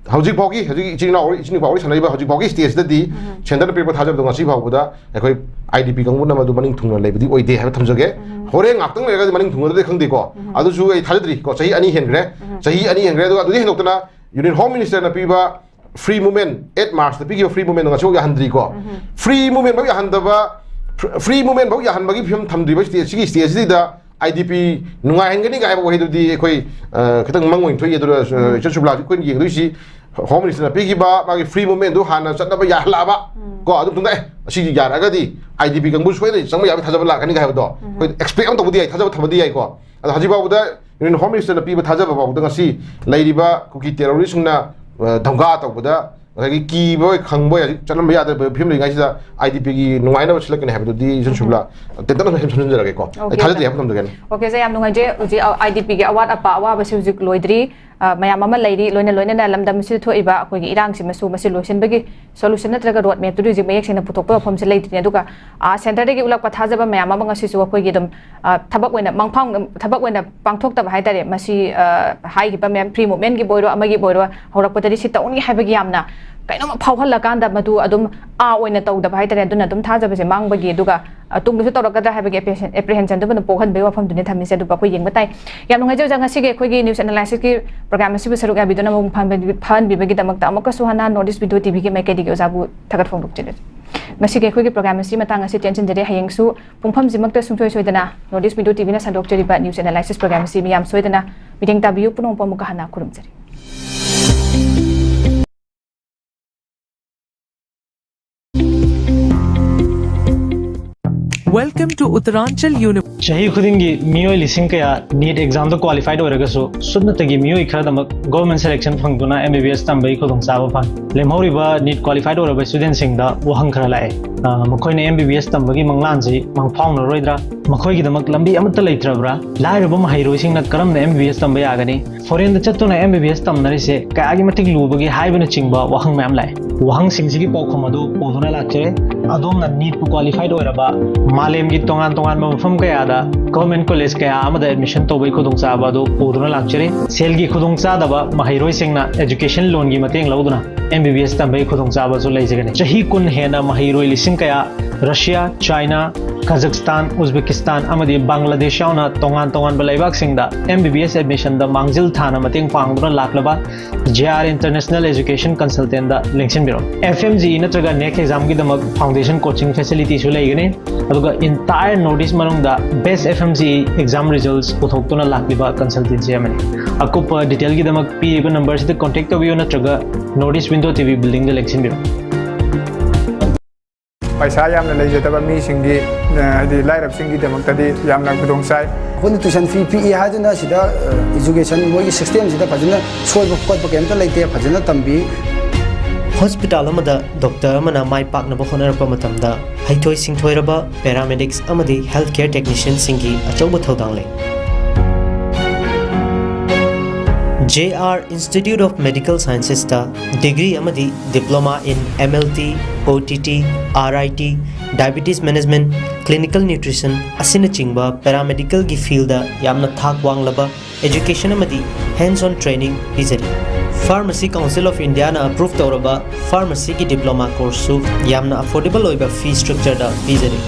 ꯍꯧꯖꯤꯛ ꯐꯥꯎꯒꯤ ꯍꯧꯖꯤꯛ ꯏꯆꯤꯟ ꯏꯅꯥꯎ ꯏꯆꯤꯟ ꯅꯨꯄꯥ ꯋꯥꯔꯤ ꯁꯥꯟꯅꯔꯤꯕ ꯍꯧꯖꯤꯛ ꯐꯥꯎꯒꯤ ꯁ꯭ꯇꯦꯖꯇꯗꯤ ꯁꯦꯟꯇꯔꯅ ꯄꯤꯔꯛꯄ ꯊꯥꯖꯕꯗꯣ ꯉꯁꯤ ꯐꯥꯎꯕꯗ ꯑꯩꯈꯣꯏ ꯑꯥꯏ ꯗꯤ ꯄꯤ ꯀꯥꯡꯕꯨꯅ ꯃꯗꯨ ꯃꯅꯤꯡ ꯊꯨꯡꯅ ꯂꯩꯕꯗꯤ ꯑꯣꯏꯗꯦ ꯍꯥꯏꯕ ꯊꯝꯖꯒꯦ꯫ ꯍꯣꯔꯦꯟ ꯉꯥꯛꯇꯪ ꯂꯩꯔꯒꯗꯤ ꯃꯅꯤꯡ ꯊꯨꯡꯒꯗ꯭ꯔꯗꯤ ꯈꯪꯗꯦꯀꯣ, ꯑꯗꯨꯁꯨ ꯑꯩ ꯊꯥꯖꯗ꯭ꯔꯤ ꯀꯣ꯫ ꯆꯍꯤ ꯑꯅꯤ ꯍꯦꯟꯈ꯭ꯔꯦ, ꯆꯍꯤ ꯑꯅꯤ ꯍꯦꯟꯈ꯭ꯔꯦ꯫ ꯑꯗꯨꯒ ꯑꯗꯨꯗꯤ ꯍꯦꯟꯗꯣꯛꯇꯅ ꯌꯨꯅꯤꯌꯟ ꯍꯣꯝ ꯃꯤꯅꯤꯁꯇꯔꯅ ꯄꯤꯕ ꯐ꯭ꯔꯤ ꯃꯨꯚꯃꯦꯟ ꯑꯦꯠ ꯃꯥꯔꯆꯇ ꯄꯤꯈꯤꯕ ꯐ꯭ꯔꯤ ꯃꯨꯚꯃꯦꯟꯗꯣ ꯉꯁꯤꯐꯥꯎ ꯌꯥꯍꯟꯗ꯭ꯔꯤꯀꯣ꯫ ꯐ꯭ꯔꯤ ꯃꯨꯚꯃꯦꯟ ꯐꯥꯎ ꯌꯥꯍꯟꯗꯕ, ꯐ꯭ꯔꯤ ꯃꯨꯚꯃꯦꯟ ꯐꯥꯎ ꯌꯥꯍꯟꯕꯒꯤ ꯐꯤꯕꯝ ꯊꯝꯗ꯭ꯔꯤꯕ ꯁꯤꯒꯤ ꯁ꯭ꯇꯦꯖꯁꯤꯗ ꯑꯥꯏ ꯗꯤ ꯄꯤ ꯅꯨꯡꯉꯥꯏꯍꯟꯒꯅꯤ ꯀꯥꯏ ꯍꯥꯏꯕ ꯋꯥꯍꯩꯗꯨꯗꯤ ꯑꯩꯈꯣꯏ ꯑ, ꯈꯤꯇꯪ ꯃꯪ ꯑꯣꯏꯅ ꯊꯣꯛꯏ꯫ ꯑꯗꯨꯅ ꯑ, ꯏꯆꯟ ꯁꯨꯕꯂꯥꯁꯤ ꯑꯩꯈꯣꯏꯅ ꯌꯦꯡꯗꯣꯏꯁꯤ ꯍꯣꯝ ꯃꯤꯅꯤꯁꯇꯔꯅ ꯄꯤꯈꯤꯕ ꯃꯥꯒꯤ ꯐ꯭ꯔꯤ ꯃꯨꯚꯃꯦꯟꯗꯨ ꯍꯥꯟꯅ ꯆꯠꯅꯕ ꯌꯥꯍꯜꯂꯛꯑꯕ ꯀꯣ꯫ ꯑꯗꯨ ꯃꯇꯨꯡꯗ ꯑꯦ ꯑꯁꯤꯗꯤ ꯌꯥꯔꯛꯑꯒꯗꯤ ꯑꯥꯏ ꯗꯤ ꯄꯤ ꯀꯥꯡꯕꯨ ꯁꯣꯏꯗꯅ ꯆꯪꯕ ꯌꯥꯕꯒꯤ ꯊꯥꯖꯕ ꯂꯥꯛꯀꯅꯤ ꯀꯥꯏ ꯍꯥꯏꯕꯗꯣ ꯑꯩꯈꯣꯏ ꯑꯦꯛꯁꯄꯦꯛ ꯑꯃ ꯇꯧꯕꯗꯤ ꯌꯥꯏ, ꯊꯥꯖꯕ ꯊꯝꯕꯗꯤ ꯌꯥꯏꯀꯣ꯫ ꯑꯗꯣ ꯍꯧꯖꯤꯛ ꯐꯥꯎꯕꯗ ꯌꯨꯅꯤꯌꯟ ꯍꯣꯝ ꯃꯤꯅꯤꯁꯇꯔꯅ ꯄꯤꯕ ꯊꯥꯖꯕ ꯐꯥꯎꯕꯗ ꯉꯁꯤ ꯂꯩꯔꯤꯕ ꯀꯨꯀꯤ ꯇꯦꯔꯣꯔꯤꯁꯁꯤꯡꯅ ꯑ, ꯙꯝꯀꯥ ꯇꯧꯕꯗ ꯉꯁꯥꯏꯒꯤ ꯀꯤꯕ ꯑꯣꯏ ꯈꯪꯕ ꯑꯣꯏ ꯍꯧꯖꯤꯛ ꯆꯠꯂꯝꯕ ꯌꯥꯗꯕ ꯐꯤꯕꯝ ꯂꯩꯔꯤꯉꯩꯁꯤꯗ ꯑꯥꯏ ꯗꯤ ꯄꯤꯒꯤ ꯅꯨꯡꯉꯥꯏꯅꯕ ꯁꯤꯜꯂꯛꯀꯅꯤ ꯍꯥꯏꯕꯗꯨꯗꯤ ꯏꯆꯟ ꯁꯨꯕꯂꯥ ꯇꯦꯟꯇꯛꯅ ꯁꯨꯝ ꯁꯝꯖꯤꯟꯖꯔꯒꯦꯀꯣ꯫ ꯑꯩ ꯊꯥꯖꯗꯦ ꯍꯥꯏꯕ ꯊꯝꯖꯒꯦ꯫ ꯑꯣꯀꯦ, ꯁꯦ, ꯌꯥꯝ ꯅꯨꯡꯉꯥꯏꯖꯩ꯫ ꯍꯧꯖꯤꯛ ꯑꯥꯏ ꯗꯤ ꯄꯤꯒꯤ ꯑꯋꯥꯠ ꯑꯄꯥ ꯑꯋꯥꯕꯁꯤ ꯍꯧꯖꯤꯛ ꯂꯣꯏꯗ꯭ꯔꯤ꯫ ꯑ, ꯃꯌꯥꯝ ꯑꯃ ꯂꯩꯔꯤ, ꯂꯣꯏꯅ ꯂꯣꯏꯅꯅ ꯂꯝꯗꯝ ꯑꯁꯤꯗ ꯊꯣꯛꯏꯕ ꯑꯩꯈꯣꯏꯒꯤ ꯏꯔꯥꯡꯁꯤ ꯃꯁꯨ ꯃꯁꯤ ꯂꯣꯏꯁꯤꯟꯕꯒꯤ ꯁꯣꯂꯨꯁꯟ ꯅꯠꯇ꯭ꯔꯒ ꯔꯣꯗ ꯃꯦꯞꯇꯨꯗꯤ ꯍꯧꯖꯤꯛ ꯃꯌꯦꯛ ꯁꯦꯡꯅ ꯄꯨꯊꯣꯛꯄ ꯋꯥꯐꯝꯁꯤ ꯂꯩꯇ꯭ꯔꯤꯅꯦ꯫ ꯑꯗꯨꯒ, ꯑ, ꯁꯦꯟꯇꯔꯗꯒꯤ ꯎꯠꯂꯛꯄ ꯊꯥꯖꯕ ꯃꯌꯥꯝ ꯑꯃ ꯉꯁꯤꯁꯨ ꯑꯩꯈꯣꯏꯒꯤ ꯑꯗꯨꯝ, ꯑ, ꯊꯕꯛ ꯑꯣꯏꯅ ꯃꯪꯐꯥꯡ-, ꯊꯕꯛ ꯑꯣꯏꯅ ꯄꯥꯡꯊꯣꯛꯇꯕ ꯍꯥꯏꯇꯥꯔꯦ꯫ ꯃꯁꯤ, ꯑ, ꯍꯥꯏꯈꯤꯕ ꯃꯌꯥꯝ ꯐ꯭ꯔꯤ ꯃꯨꯚꯃꯦꯟꯒꯤꯕꯨ ꯑꯣꯏꯔꯣ ꯑꯃꯒꯤꯕꯨ ꯑꯣꯏꯔꯣ ꯍꯧꯔꯛꯄꯗꯗꯤ ꯁꯤ ꯇꯧꯅꯤ ꯍꯥꯏꯕꯒꯤ ꯌꯥꯝꯅ ꯀꯩꯅꯣꯝꯃ ꯐꯥꯎꯍꯜꯂꯀꯥꯟꯗ ꯃꯗꯨ ꯑꯗꯨꯝ ꯑꯥ ꯑꯣꯏꯅ ꯇꯧꯗꯕ ꯍꯥꯏꯇꯥꯔꯦ꯫ ꯑꯗꯨꯅ ꯑꯗꯨꯝ ꯊꯥꯖꯕꯁꯦ ꯃꯥꯡꯕꯒꯤ, ꯑꯗꯨꯒ, ꯑ, ꯇꯨꯡꯗꯁꯨ ꯇꯧꯔꯛꯀꯗ꯭ꯔꯥ ꯍꯥꯏꯕꯒꯤ ꯑꯦꯄ꯭ꯔꯤꯍꯦꯟ-, ꯑꯦꯄ꯭ꯔꯤꯍꯦꯟꯁꯟꯗꯨ ꯑꯗꯨꯝ ꯄꯣꯛꯍꯟꯕꯒꯤ ꯋꯥꯐꯝꯗꯨꯅꯤ ꯊꯝꯃꯤꯁꯦ꯫ ꯑꯗꯨꯕꯨ ꯑꯩꯈꯣꯏ ꯌꯦꯡꯕ ꯇꯥꯏ꯫ ꯌꯥꯝ ꯅꯨꯡꯉꯥꯏꯖꯩ ꯑꯣꯖꯥ, ꯉꯁꯤꯒꯤ ꯑꯩꯈꯣꯏꯒꯤ ꯅ꯭ꯌꯨꯁ ꯑꯦꯅꯥꯂꯥꯏꯁꯤꯁꯀꯤ ꯄ꯭ꯔꯣꯒ꯭ꯔꯥꯝ ꯑꯁꯤꯕꯨ ꯁꯔꯨꯛ ꯌꯥꯕꯤꯗꯨꯅ ꯃꯄꯨꯡ ꯐꯥꯍꯟꯕ-, ꯐꯥꯍꯟꯕꯤꯕꯒꯤꯗꯃꯛꯇ꯫ ꯑꯃꯨꯛꯀꯁꯨ ꯍꯟꯅ ꯅꯣꯔꯠ ꯏꯁ ꯚꯤꯗꯤꯑꯣ ꯇꯤ ꯚꯤꯒꯤ ꯃꯥꯏꯀꯩꯗꯒꯤ ꯑꯣꯖꯥꯕꯨ ꯊꯥꯒꯠ ꯐꯣꯡꯗꯣꯛꯆꯔꯤ꯫ ꯉꯁꯤꯒꯤ ꯑꯩꯈꯣꯏꯒꯤ ꯄ꯭ꯔꯣꯒ꯭ꯔꯥꯝ ꯑꯁꯤ ꯃꯇꯥꯡ ꯑꯁꯤ ꯇꯦꯟꯁꯤꯟꯖꯔꯦ꯫ ꯍꯌꯦꯡꯁꯨ ꯄꯨꯡꯐꯝꯁꯤꯃꯛꯇ ꯁꯨꯡꯁꯣꯏ ꯁꯣꯏꯗꯅ ꯅꯣꯔꯠ ꯏꯁ ꯚꯤꯗꯤꯑꯣ ꯇꯤ ꯚꯤꯅ ꯁꯟꯗꯣꯛꯆꯔꯤꯕ ꯅ꯭ꯌꯨꯁ ꯑꯦꯅꯥꯂꯥꯏꯁꯤꯁ ꯄ꯭ꯔꯣꯒ꯭ꯔꯥꯝ ꯑꯁꯤ ꯃꯤꯌꯥꯝ ꯁꯣꯏꯗꯅ ꯃꯤꯠꯌꯦꯡ ꯇꯥꯕꯤꯌꯨ꯫ ꯄꯨꯝꯅꯃꯛꯄꯨ ꯑꯃꯨꯛꯀ ꯍꯟꯅ ꯈꯨꯔꯨꯝꯖꯔꯤ꯫ Welcome to Uttaranchal University. ꯆꯍꯤ ꯈꯨꯗꯤꯡꯒꯤ ꯃꯤꯑꯣꯏ ꯂꯤꯁꯤꯡ ꯀꯌꯥ ꯅꯤꯠ ꯑꯦꯛꯖꯥꯝꯗ ꯀ꯭ꯋꯥꯂꯤꯐꯥꯏꯠ ꯑꯣꯏꯔꯒꯁꯨ ꯁꯨꯞꯅꯇꯒꯤ ꯃꯤꯑꯣꯏ ꯈꯔꯗꯃꯛ ꯒꯣꯔꯃꯦꯟ ꯁꯦꯂꯦꯛꯁꯟ ꯐꯪꯗꯨꯅ ꯑꯦꯝ ꯕꯤ ꯕꯤ ꯑꯦꯁ ꯇꯝꯕꯒꯤ ꯈꯨꯗꯣꯡꯆꯥꯕ ꯐꯪꯏ꯫ ꯂꯦꯝꯍꯧꯔꯤꯕ ꯅꯤꯠ ꯀ꯭ꯋꯥꯂꯤꯐꯥꯏꯠ ꯑꯣꯏꯔꯕ ꯁ꯭ꯇꯨꯗꯦꯟꯁꯤꯡꯗ ꯋꯥꯍꯪ ꯈꯔ ꯂꯥꯛꯑꯦ꯫ ꯑ, ꯃꯈꯣꯏꯅ ꯑꯦꯝ ꯕꯤ ꯕꯤ ꯑꯦꯁ ꯇꯝꯕꯒꯤ ꯃꯪꯂꯥꯟꯁꯤ ꯃꯪꯐꯥꯎꯅꯔꯣꯏꯗ꯭ꯔꯥ? ꯃꯈꯣꯏꯒꯤꯗꯃꯛ ꯂꯝꯕꯤ ꯑꯃꯠꯇ ꯂꯩꯇ꯭ꯔꯕ꯭ꯔꯥ? ꯂꯥꯏꯔꯕ ꯃꯍꯩꯔꯣꯏꯁꯤꯡꯅ ꯀꯔꯝꯅ ꯑꯦꯝ ꯕꯤ ꯕꯤ ꯑꯦꯁ ꯇꯝꯕ ꯌꯥꯒꯅꯤ? ꯐꯣꯔꯦꯟꯗ ꯆꯠꯇꯨꯅ ꯑꯦꯝ ꯕꯤ ꯕꯤ ꯑꯦꯁ ꯇꯝꯅꯔꯤꯁꯦ ꯀꯌꯥꯒꯤ ꯃꯇꯤꯛ ꯂꯨꯕꯒꯦ ꯍꯥꯏꯕꯅꯆꯤꯡꯕ ꯋꯥꯍꯪ ꯃꯌꯥꯝ ꯂꯥꯛꯑꯦ꯫ ꯋꯥꯍꯪꯁꯤꯡꯁꯤꯒꯤ ꯄꯥꯎꯈꯨꯝ ꯑꯗꯨ ꯄꯨꯗꯨꯅ ꯂꯥꯛꯆꯔꯦ꯫ ꯑꯗꯣꯝꯅ ꯅꯤꯠꯄꯨ ꯀ꯭ꯋꯥꯂꯤꯐꯥꯏꯠ ꯑꯣꯏꯔꯕ, ꯃꯥꯂꯦꯝꯒꯤ ꯇꯣꯉꯥꯟ ꯇꯣꯉꯥꯟꯕ ꯃꯐꯝ ꯀꯌꯥꯗ ꯒꯚꯔꯟꯃꯦꯟꯠ ꯀꯣꯂꯦꯖ ꯀꯌꯥ ꯑꯃꯗ ꯑꯦꯗꯃꯤꯁꯟ ꯇꯧꯕꯒꯤ ꯈꯨꯗꯣꯡꯆꯥꯕ ꯑꯗꯨ ꯄꯨꯗꯨꯅ ꯂꯥꯛꯆꯔꯤ꯫ ꯁꯦꯜꯒꯤ ꯈꯨꯗꯣꯡꯆꯥꯗꯕ ꯃꯍꯩꯔꯣꯏꯁꯤꯡꯅ ꯑꯦꯖꯨꯀꯦꯁꯟ ꯂꯣꯟꯒꯤ ꯃꯇꯦꯡ ꯂꯧꯗꯨꯅ ꯑꯦꯝ ꯕꯤ ꯕꯤ ꯑꯦꯁ ꯇꯝꯕꯒꯤ ꯈꯨꯗꯣꯡꯆꯥꯕꯁꯨ ꯂꯩꯖꯒꯅꯤ꯫ ꯆꯍꯤ ꯀꯨꯟ ꯍꯦꯟꯅ ꯃꯍꯩꯔꯣꯏ ꯂꯤꯁꯤꯡ ꯀꯌꯥ ꯔꯁꯤꯌꯥ, ꯆꯥꯏꯅꯥ, ꯀꯥꯖꯥꯛꯁꯇꯥꯟ, ꯎꯖꯕꯦꯀꯤꯁꯇꯥꯟ ꯑꯃꯗꯤ ꯕꯪꯒ꯭ꯂꯥꯗꯦꯁ ꯌꯥꯎꯅ ꯇꯣꯉꯥꯟ ꯇꯣꯉꯥꯟꯕ ꯂꯩꯕꯥꯛꯁꯤꯡꯗ ꯑꯦꯝ ꯕꯤ ꯕꯤ ꯑꯦꯁ ꯑꯦꯗꯃꯤꯁꯟꯗ ꯃꯥꯡꯖꯤꯜ ꯊꯥꯅ ꯃꯇꯦꯡ ꯄꯥꯡꯗꯨꯅ ꯂꯥꯛꯂꯕ ꯖꯦ ꯑꯥꯔ ꯏꯟꯇꯔꯅꯦꯁꯅꯦꯜ ꯑꯦꯖꯨꯀꯦꯁꯟ ꯀꯟꯁꯜꯇꯦꯟꯗ ꯂꯦꯡꯁꯤꯟꯕꯤꯔꯛꯎ꯫ ꯑꯦꯐ ꯑꯦꯝ ꯖꯤ ꯏ ꯅꯠꯇ꯭ꯔꯒ ꯅꯦꯛ ꯑꯦꯛꯖꯥꯝꯒꯤꯗꯃꯛ ꯐꯥꯎꯟꯗꯦꯁꯟ ꯀꯣꯆꯤꯡ ꯐꯦꯁꯤꯂꯤꯇꯤꯁꯨ ꯂꯩꯒꯅꯤ꯫ ꯑꯗꯨꯒ ꯏꯟꯇꯥꯌꯔ ꯅꯣꯔꯠ ꯏꯁ ꯃꯅꯨꯡꯗ best F M G E exam results ꯄꯨꯊꯣꯛꯇꯨꯅ ꯂꯥꯛꯂꯤꯕ ꯀꯟꯁꯜꯇꯦꯟꯁꯤ ꯑꯃꯅꯤ꯫ ꯑꯀꯨꯞꯄ ꯗꯤꯇꯦꯜꯒꯤꯗꯃꯛ ꯄꯤꯔꯤꯕ ꯅꯝꯕꯔꯁꯤꯗ ꯀꯣꯟꯇꯦꯛ ꯇꯧꯕꯤꯌꯨ ꯅꯠꯇ꯭ꯔꯒ north east window T V ꯕꯤꯜꯗꯤꯡꯗ ꯂꯦꯡꯁꯤꯟꯕꯤꯔꯛꯎ꯫ ꯄꯩꯁꯥ ꯌꯥꯝꯅ ꯂꯩꯖꯗꯕ ꯃꯤꯁꯤꯡꯒꯤ, ꯑ, ꯍꯥꯏꯗꯤ ꯂꯥꯏꯔꯕꯁꯤꯡꯒꯤꯗꯃꯛꯇꯗꯤ ꯌꯥꯝꯅ ꯈꯨꯗꯣꯡ ꯆꯥꯏ꯫ ꯑꯩꯈꯣꯏꯅ ꯇ꯭ꯌꯨꯁꯟ ꯐꯤ ꯄꯤꯛꯏ ꯍꯥꯏꯗꯨꯅ ꯁꯤꯗ, ꯑ, ꯏꯖꯨꯀꯦꯁꯟ ꯃꯣꯏꯒꯤ ꯁꯤꯁꯇꯦꯝꯁꯤꯗ ꯐꯖꯅ ꯁꯣꯏꯕ ꯈꯣꯠꯄ ꯀꯩꯝꯇ ꯂꯩꯇꯦ, ꯐꯖꯅ ꯇꯝꯕꯤ꯫ ꯍꯣꯁꯄꯤꯇꯥꯜ ꯑꯃꯗ ꯗꯣꯛꯇꯔ ꯑꯃꯅ ꯃꯥꯏ ꯄꯥꯛꯅꯕ ꯍꯣꯠꯅꯔꯛꯄ ꯃꯇꯝꯗ ꯍꯩꯊꯣꯏ ꯁꯤꯡꯊꯣꯏꯔꯕ ꯄꯦꯔꯥꯃꯦꯗꯤꯛꯁ ꯑꯃꯗꯤ ꯍꯦꯜꯊ ꯀꯦꯌꯔ ꯇꯦꯛꯅꯤꯁꯤꯌꯟꯁꯤꯡꯒꯤ ꯑꯆꯧꯕ ꯊꯧꯗꯥꯡ ꯂꯩ꯫ J R Institute of Medical Sciences ꯇ ꯗꯤꯒ꯭ꯔꯤ ꯑꯃꯗꯤ Diploma in M L T, O T T, R I T, Diabetes Management, Clinical Nutrition ꯑꯁꯤꯅꯆꯤꯡꯕ ꯄꯦꯔꯥꯃꯦꯗꯤꯀꯦꯜꯒꯤ ꯐꯤꯜꯗ ꯌꯥꯝꯅ ꯊꯥꯛ ꯋꯥꯡꯂꯕ education ꯑꯃꯗꯤ hands on training ꯄꯤꯖꯔꯤ꯫ Pharmacy Council of India ꯅ approve ꯇꯧꯔꯕ ꯐꯥꯔꯃꯥꯁꯤꯒꯤ diploma ꯀꯣꯔꯁꯁꯨ ꯌꯥꯝꯅ affordable ꯑꯣꯏꯕ fee structure ꯗ ꯄꯤꯖꯔꯤ꯫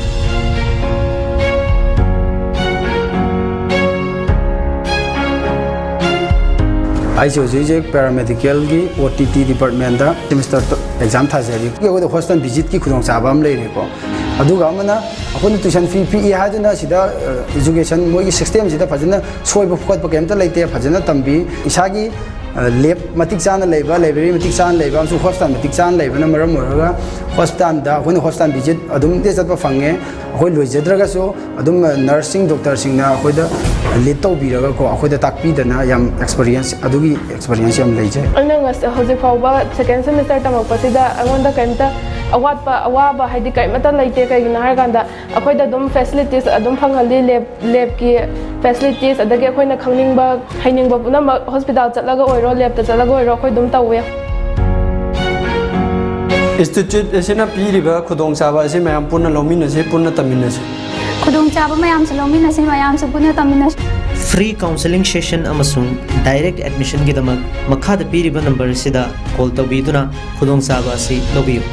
ꯑꯩꯁꯦ ꯍꯧꯖꯤꯛ ꯍꯧꯖꯤꯛ ꯄꯦꯔꯥꯃꯦꯗꯤꯀꯦꯜꯒꯤ ꯑꯣ ꯇꯤ ꯇꯤ ꯗꯤꯄꯥꯔꯠꯃꯦꯟꯗ ꯁꯦꯃꯤꯁꯇꯔ ꯑꯦꯛꯖꯥꯝ ꯊꯥꯖꯔꯤ꯫ ꯑꯩꯈꯣꯏꯗ ꯍꯣꯁꯇꯦꯜ ꯚꯤꯖꯤꯠꯀꯤ ꯈꯨꯗꯣꯡꯆꯥꯕ ꯑꯃ ꯂꯩꯔꯦꯀꯣ꯫ ꯑꯗꯨꯒ ꯑꯃꯅ ꯑꯩꯈꯣꯏꯅ ꯇ꯭ꯌꯨꯁꯟ ꯐꯤ ꯄꯤꯛꯏ ꯍꯥꯏꯗꯨꯅ ꯁꯤꯗ, ꯑ, ꯏꯖꯨꯀꯦꯁꯟ ꯃꯣꯏꯒꯤ ꯁꯤꯁꯇꯦꯝꯁꯤꯗ ꯐꯖꯅ ꯁꯣꯏꯕ ꯈꯣꯠꯄ ꯀꯩꯝꯇ ꯂꯩꯇꯦ, ꯐꯖꯅ ꯇꯝꯕꯤ꯫ ꯏꯁꯥꯒꯤ, ꯑ, ꯂꯦꯕ ꯃꯇꯤꯛ ꯆꯥꯅ ꯂꯩꯕ, ꯂꯥꯏꯕ꯭ꯔꯦꯔꯤ ꯃꯇꯤꯛ ꯆꯥꯅ ꯂꯩꯕ ꯑꯃꯁꯨꯡ ꯍꯣꯁꯇꯦꯜ ꯃꯇꯤꯛ ꯆꯥꯅ ꯂꯩꯕꯅ ꯃꯔꯝ ꯑꯣꯏꯔꯒ ꯍꯣꯁꯄꯤꯇꯥꯜꯗ ꯑꯩꯈꯣꯏꯅ ꯍꯣꯁꯄꯤꯇꯥꯜ ꯚꯤꯖꯤꯠ ꯑꯗꯨꯝꯗꯤ ꯆꯠꯄ ꯐꯪꯉꯦ꯫ ꯑꯩꯈꯣꯏ ꯂꯣꯏꯖꯗ꯭ꯔꯒꯁꯨ ꯑꯗꯨꯝ ꯅꯔꯁꯁꯤꯡ, ꯗꯣꯛꯇꯔꯁꯤꯡꯅ ꯑꯩꯈꯣꯏꯗ ꯂꯤꯗ ꯇꯧꯕꯤꯔꯒꯀꯣ, ꯑꯩꯈꯣꯏꯗ ꯇꯥꯛꯄꯤꯗꯅ ꯌꯥꯝ ꯑꯦꯛꯁꯄꯔꯤꯌꯦꯟꯁ, ꯑꯗꯨꯒꯤ ꯑꯦꯛꯁꯄꯔꯤꯌꯦꯟꯁ ꯌꯥꯝ ꯂꯩꯖꯩ꯫ ꯑꯩꯅ ꯉꯁ-, ꯍꯧꯖꯤꯛ ꯐꯥꯎꯕ ꯁꯦꯀꯦꯟ ꯁꯦꯃꯤꯁꯇꯔ ꯇꯝꯃꯛꯄꯁꯤꯗ ꯑꯩꯉꯣꯟꯗ ꯀꯔꯤꯝꯇ ꯑꯋꯥꯠꯄ, ꯑꯋꯥꯕ ꯍꯥꯏꯗꯤ ꯀꯔꯤꯃꯠꯇ ꯂꯩꯇꯦ꯫ ꯀꯩꯒꯤꯅꯣ ꯍꯥꯏꯔꯀꯥꯟꯗ ꯑꯩꯈꯣꯏꯗ ꯑꯗꯨꯝ ꯐꯦꯁꯤꯂꯤꯇꯤꯁ ꯑꯗꯨꯝ ꯐꯪꯍꯜꯂꯤ꯫ ꯂꯦꯕ, ꯂꯦꯕꯀꯤ ꯐꯦꯁꯤꯂꯤꯇꯤꯁ, ꯑꯗꯒꯤ ꯑꯩꯈꯣꯏꯅ ꯈꯪꯅꯤꯡꯕ, ꯍꯩꯅꯤꯡꯕ ꯄꯨꯝꯅꯃꯛ ꯍꯣꯁꯄꯤꯇꯥꯜ ꯆꯠꯂꯒ ꯑꯣꯏꯔꯣ, ꯂꯦꯕꯇ ꯆꯠꯂꯒ ꯑꯣꯏꯔꯣ, ꯑꯩꯈꯣꯏ ꯑꯗꯨꯝ ꯇꯧꯋꯦ꯫ ꯏꯟꯁꯇꯤꯇ꯭ꯌꯨꯠ ꯑꯁꯤꯅ ꯄꯤꯔꯤꯕ ꯈꯨꯗꯣꯡꯆꯥꯕ ꯑꯁꯤ ꯃꯌꯥꯝ ꯄꯨꯟꯅ ꯂꯧꯃꯤꯟꯅꯁꯤ, ꯄꯨꯟꯅ ꯇꯝꯃꯤꯟꯅꯁꯤ꯫ ꯈꯨꯗꯣꯡꯆꯥꯕ ꯃꯌꯥꯝꯁꯨ ꯂꯧꯃꯤꯟꯅꯁꯤ, ꯃꯌꯥꯝꯁꯨ ꯄꯨꯟꯅ ꯇꯝꯃꯤꯟꯅꯁꯤ꯫ Free counselling session ꯑꯃꯁꯨꯡ direct admissionꯒꯤꯗꯃꯛ ꯃꯈꯥꯗ ꯄꯤꯔꯤꯕ ꯅꯝꯕꯔ ꯑꯁꯤꯗ ꯀꯣꯜ ꯇꯧꯕꯤꯗꯨꯅ ꯈꯨꯗꯣꯡꯆꯥꯕ ꯑꯁꯤ ꯂꯧꯕꯤꯌꯨ꯫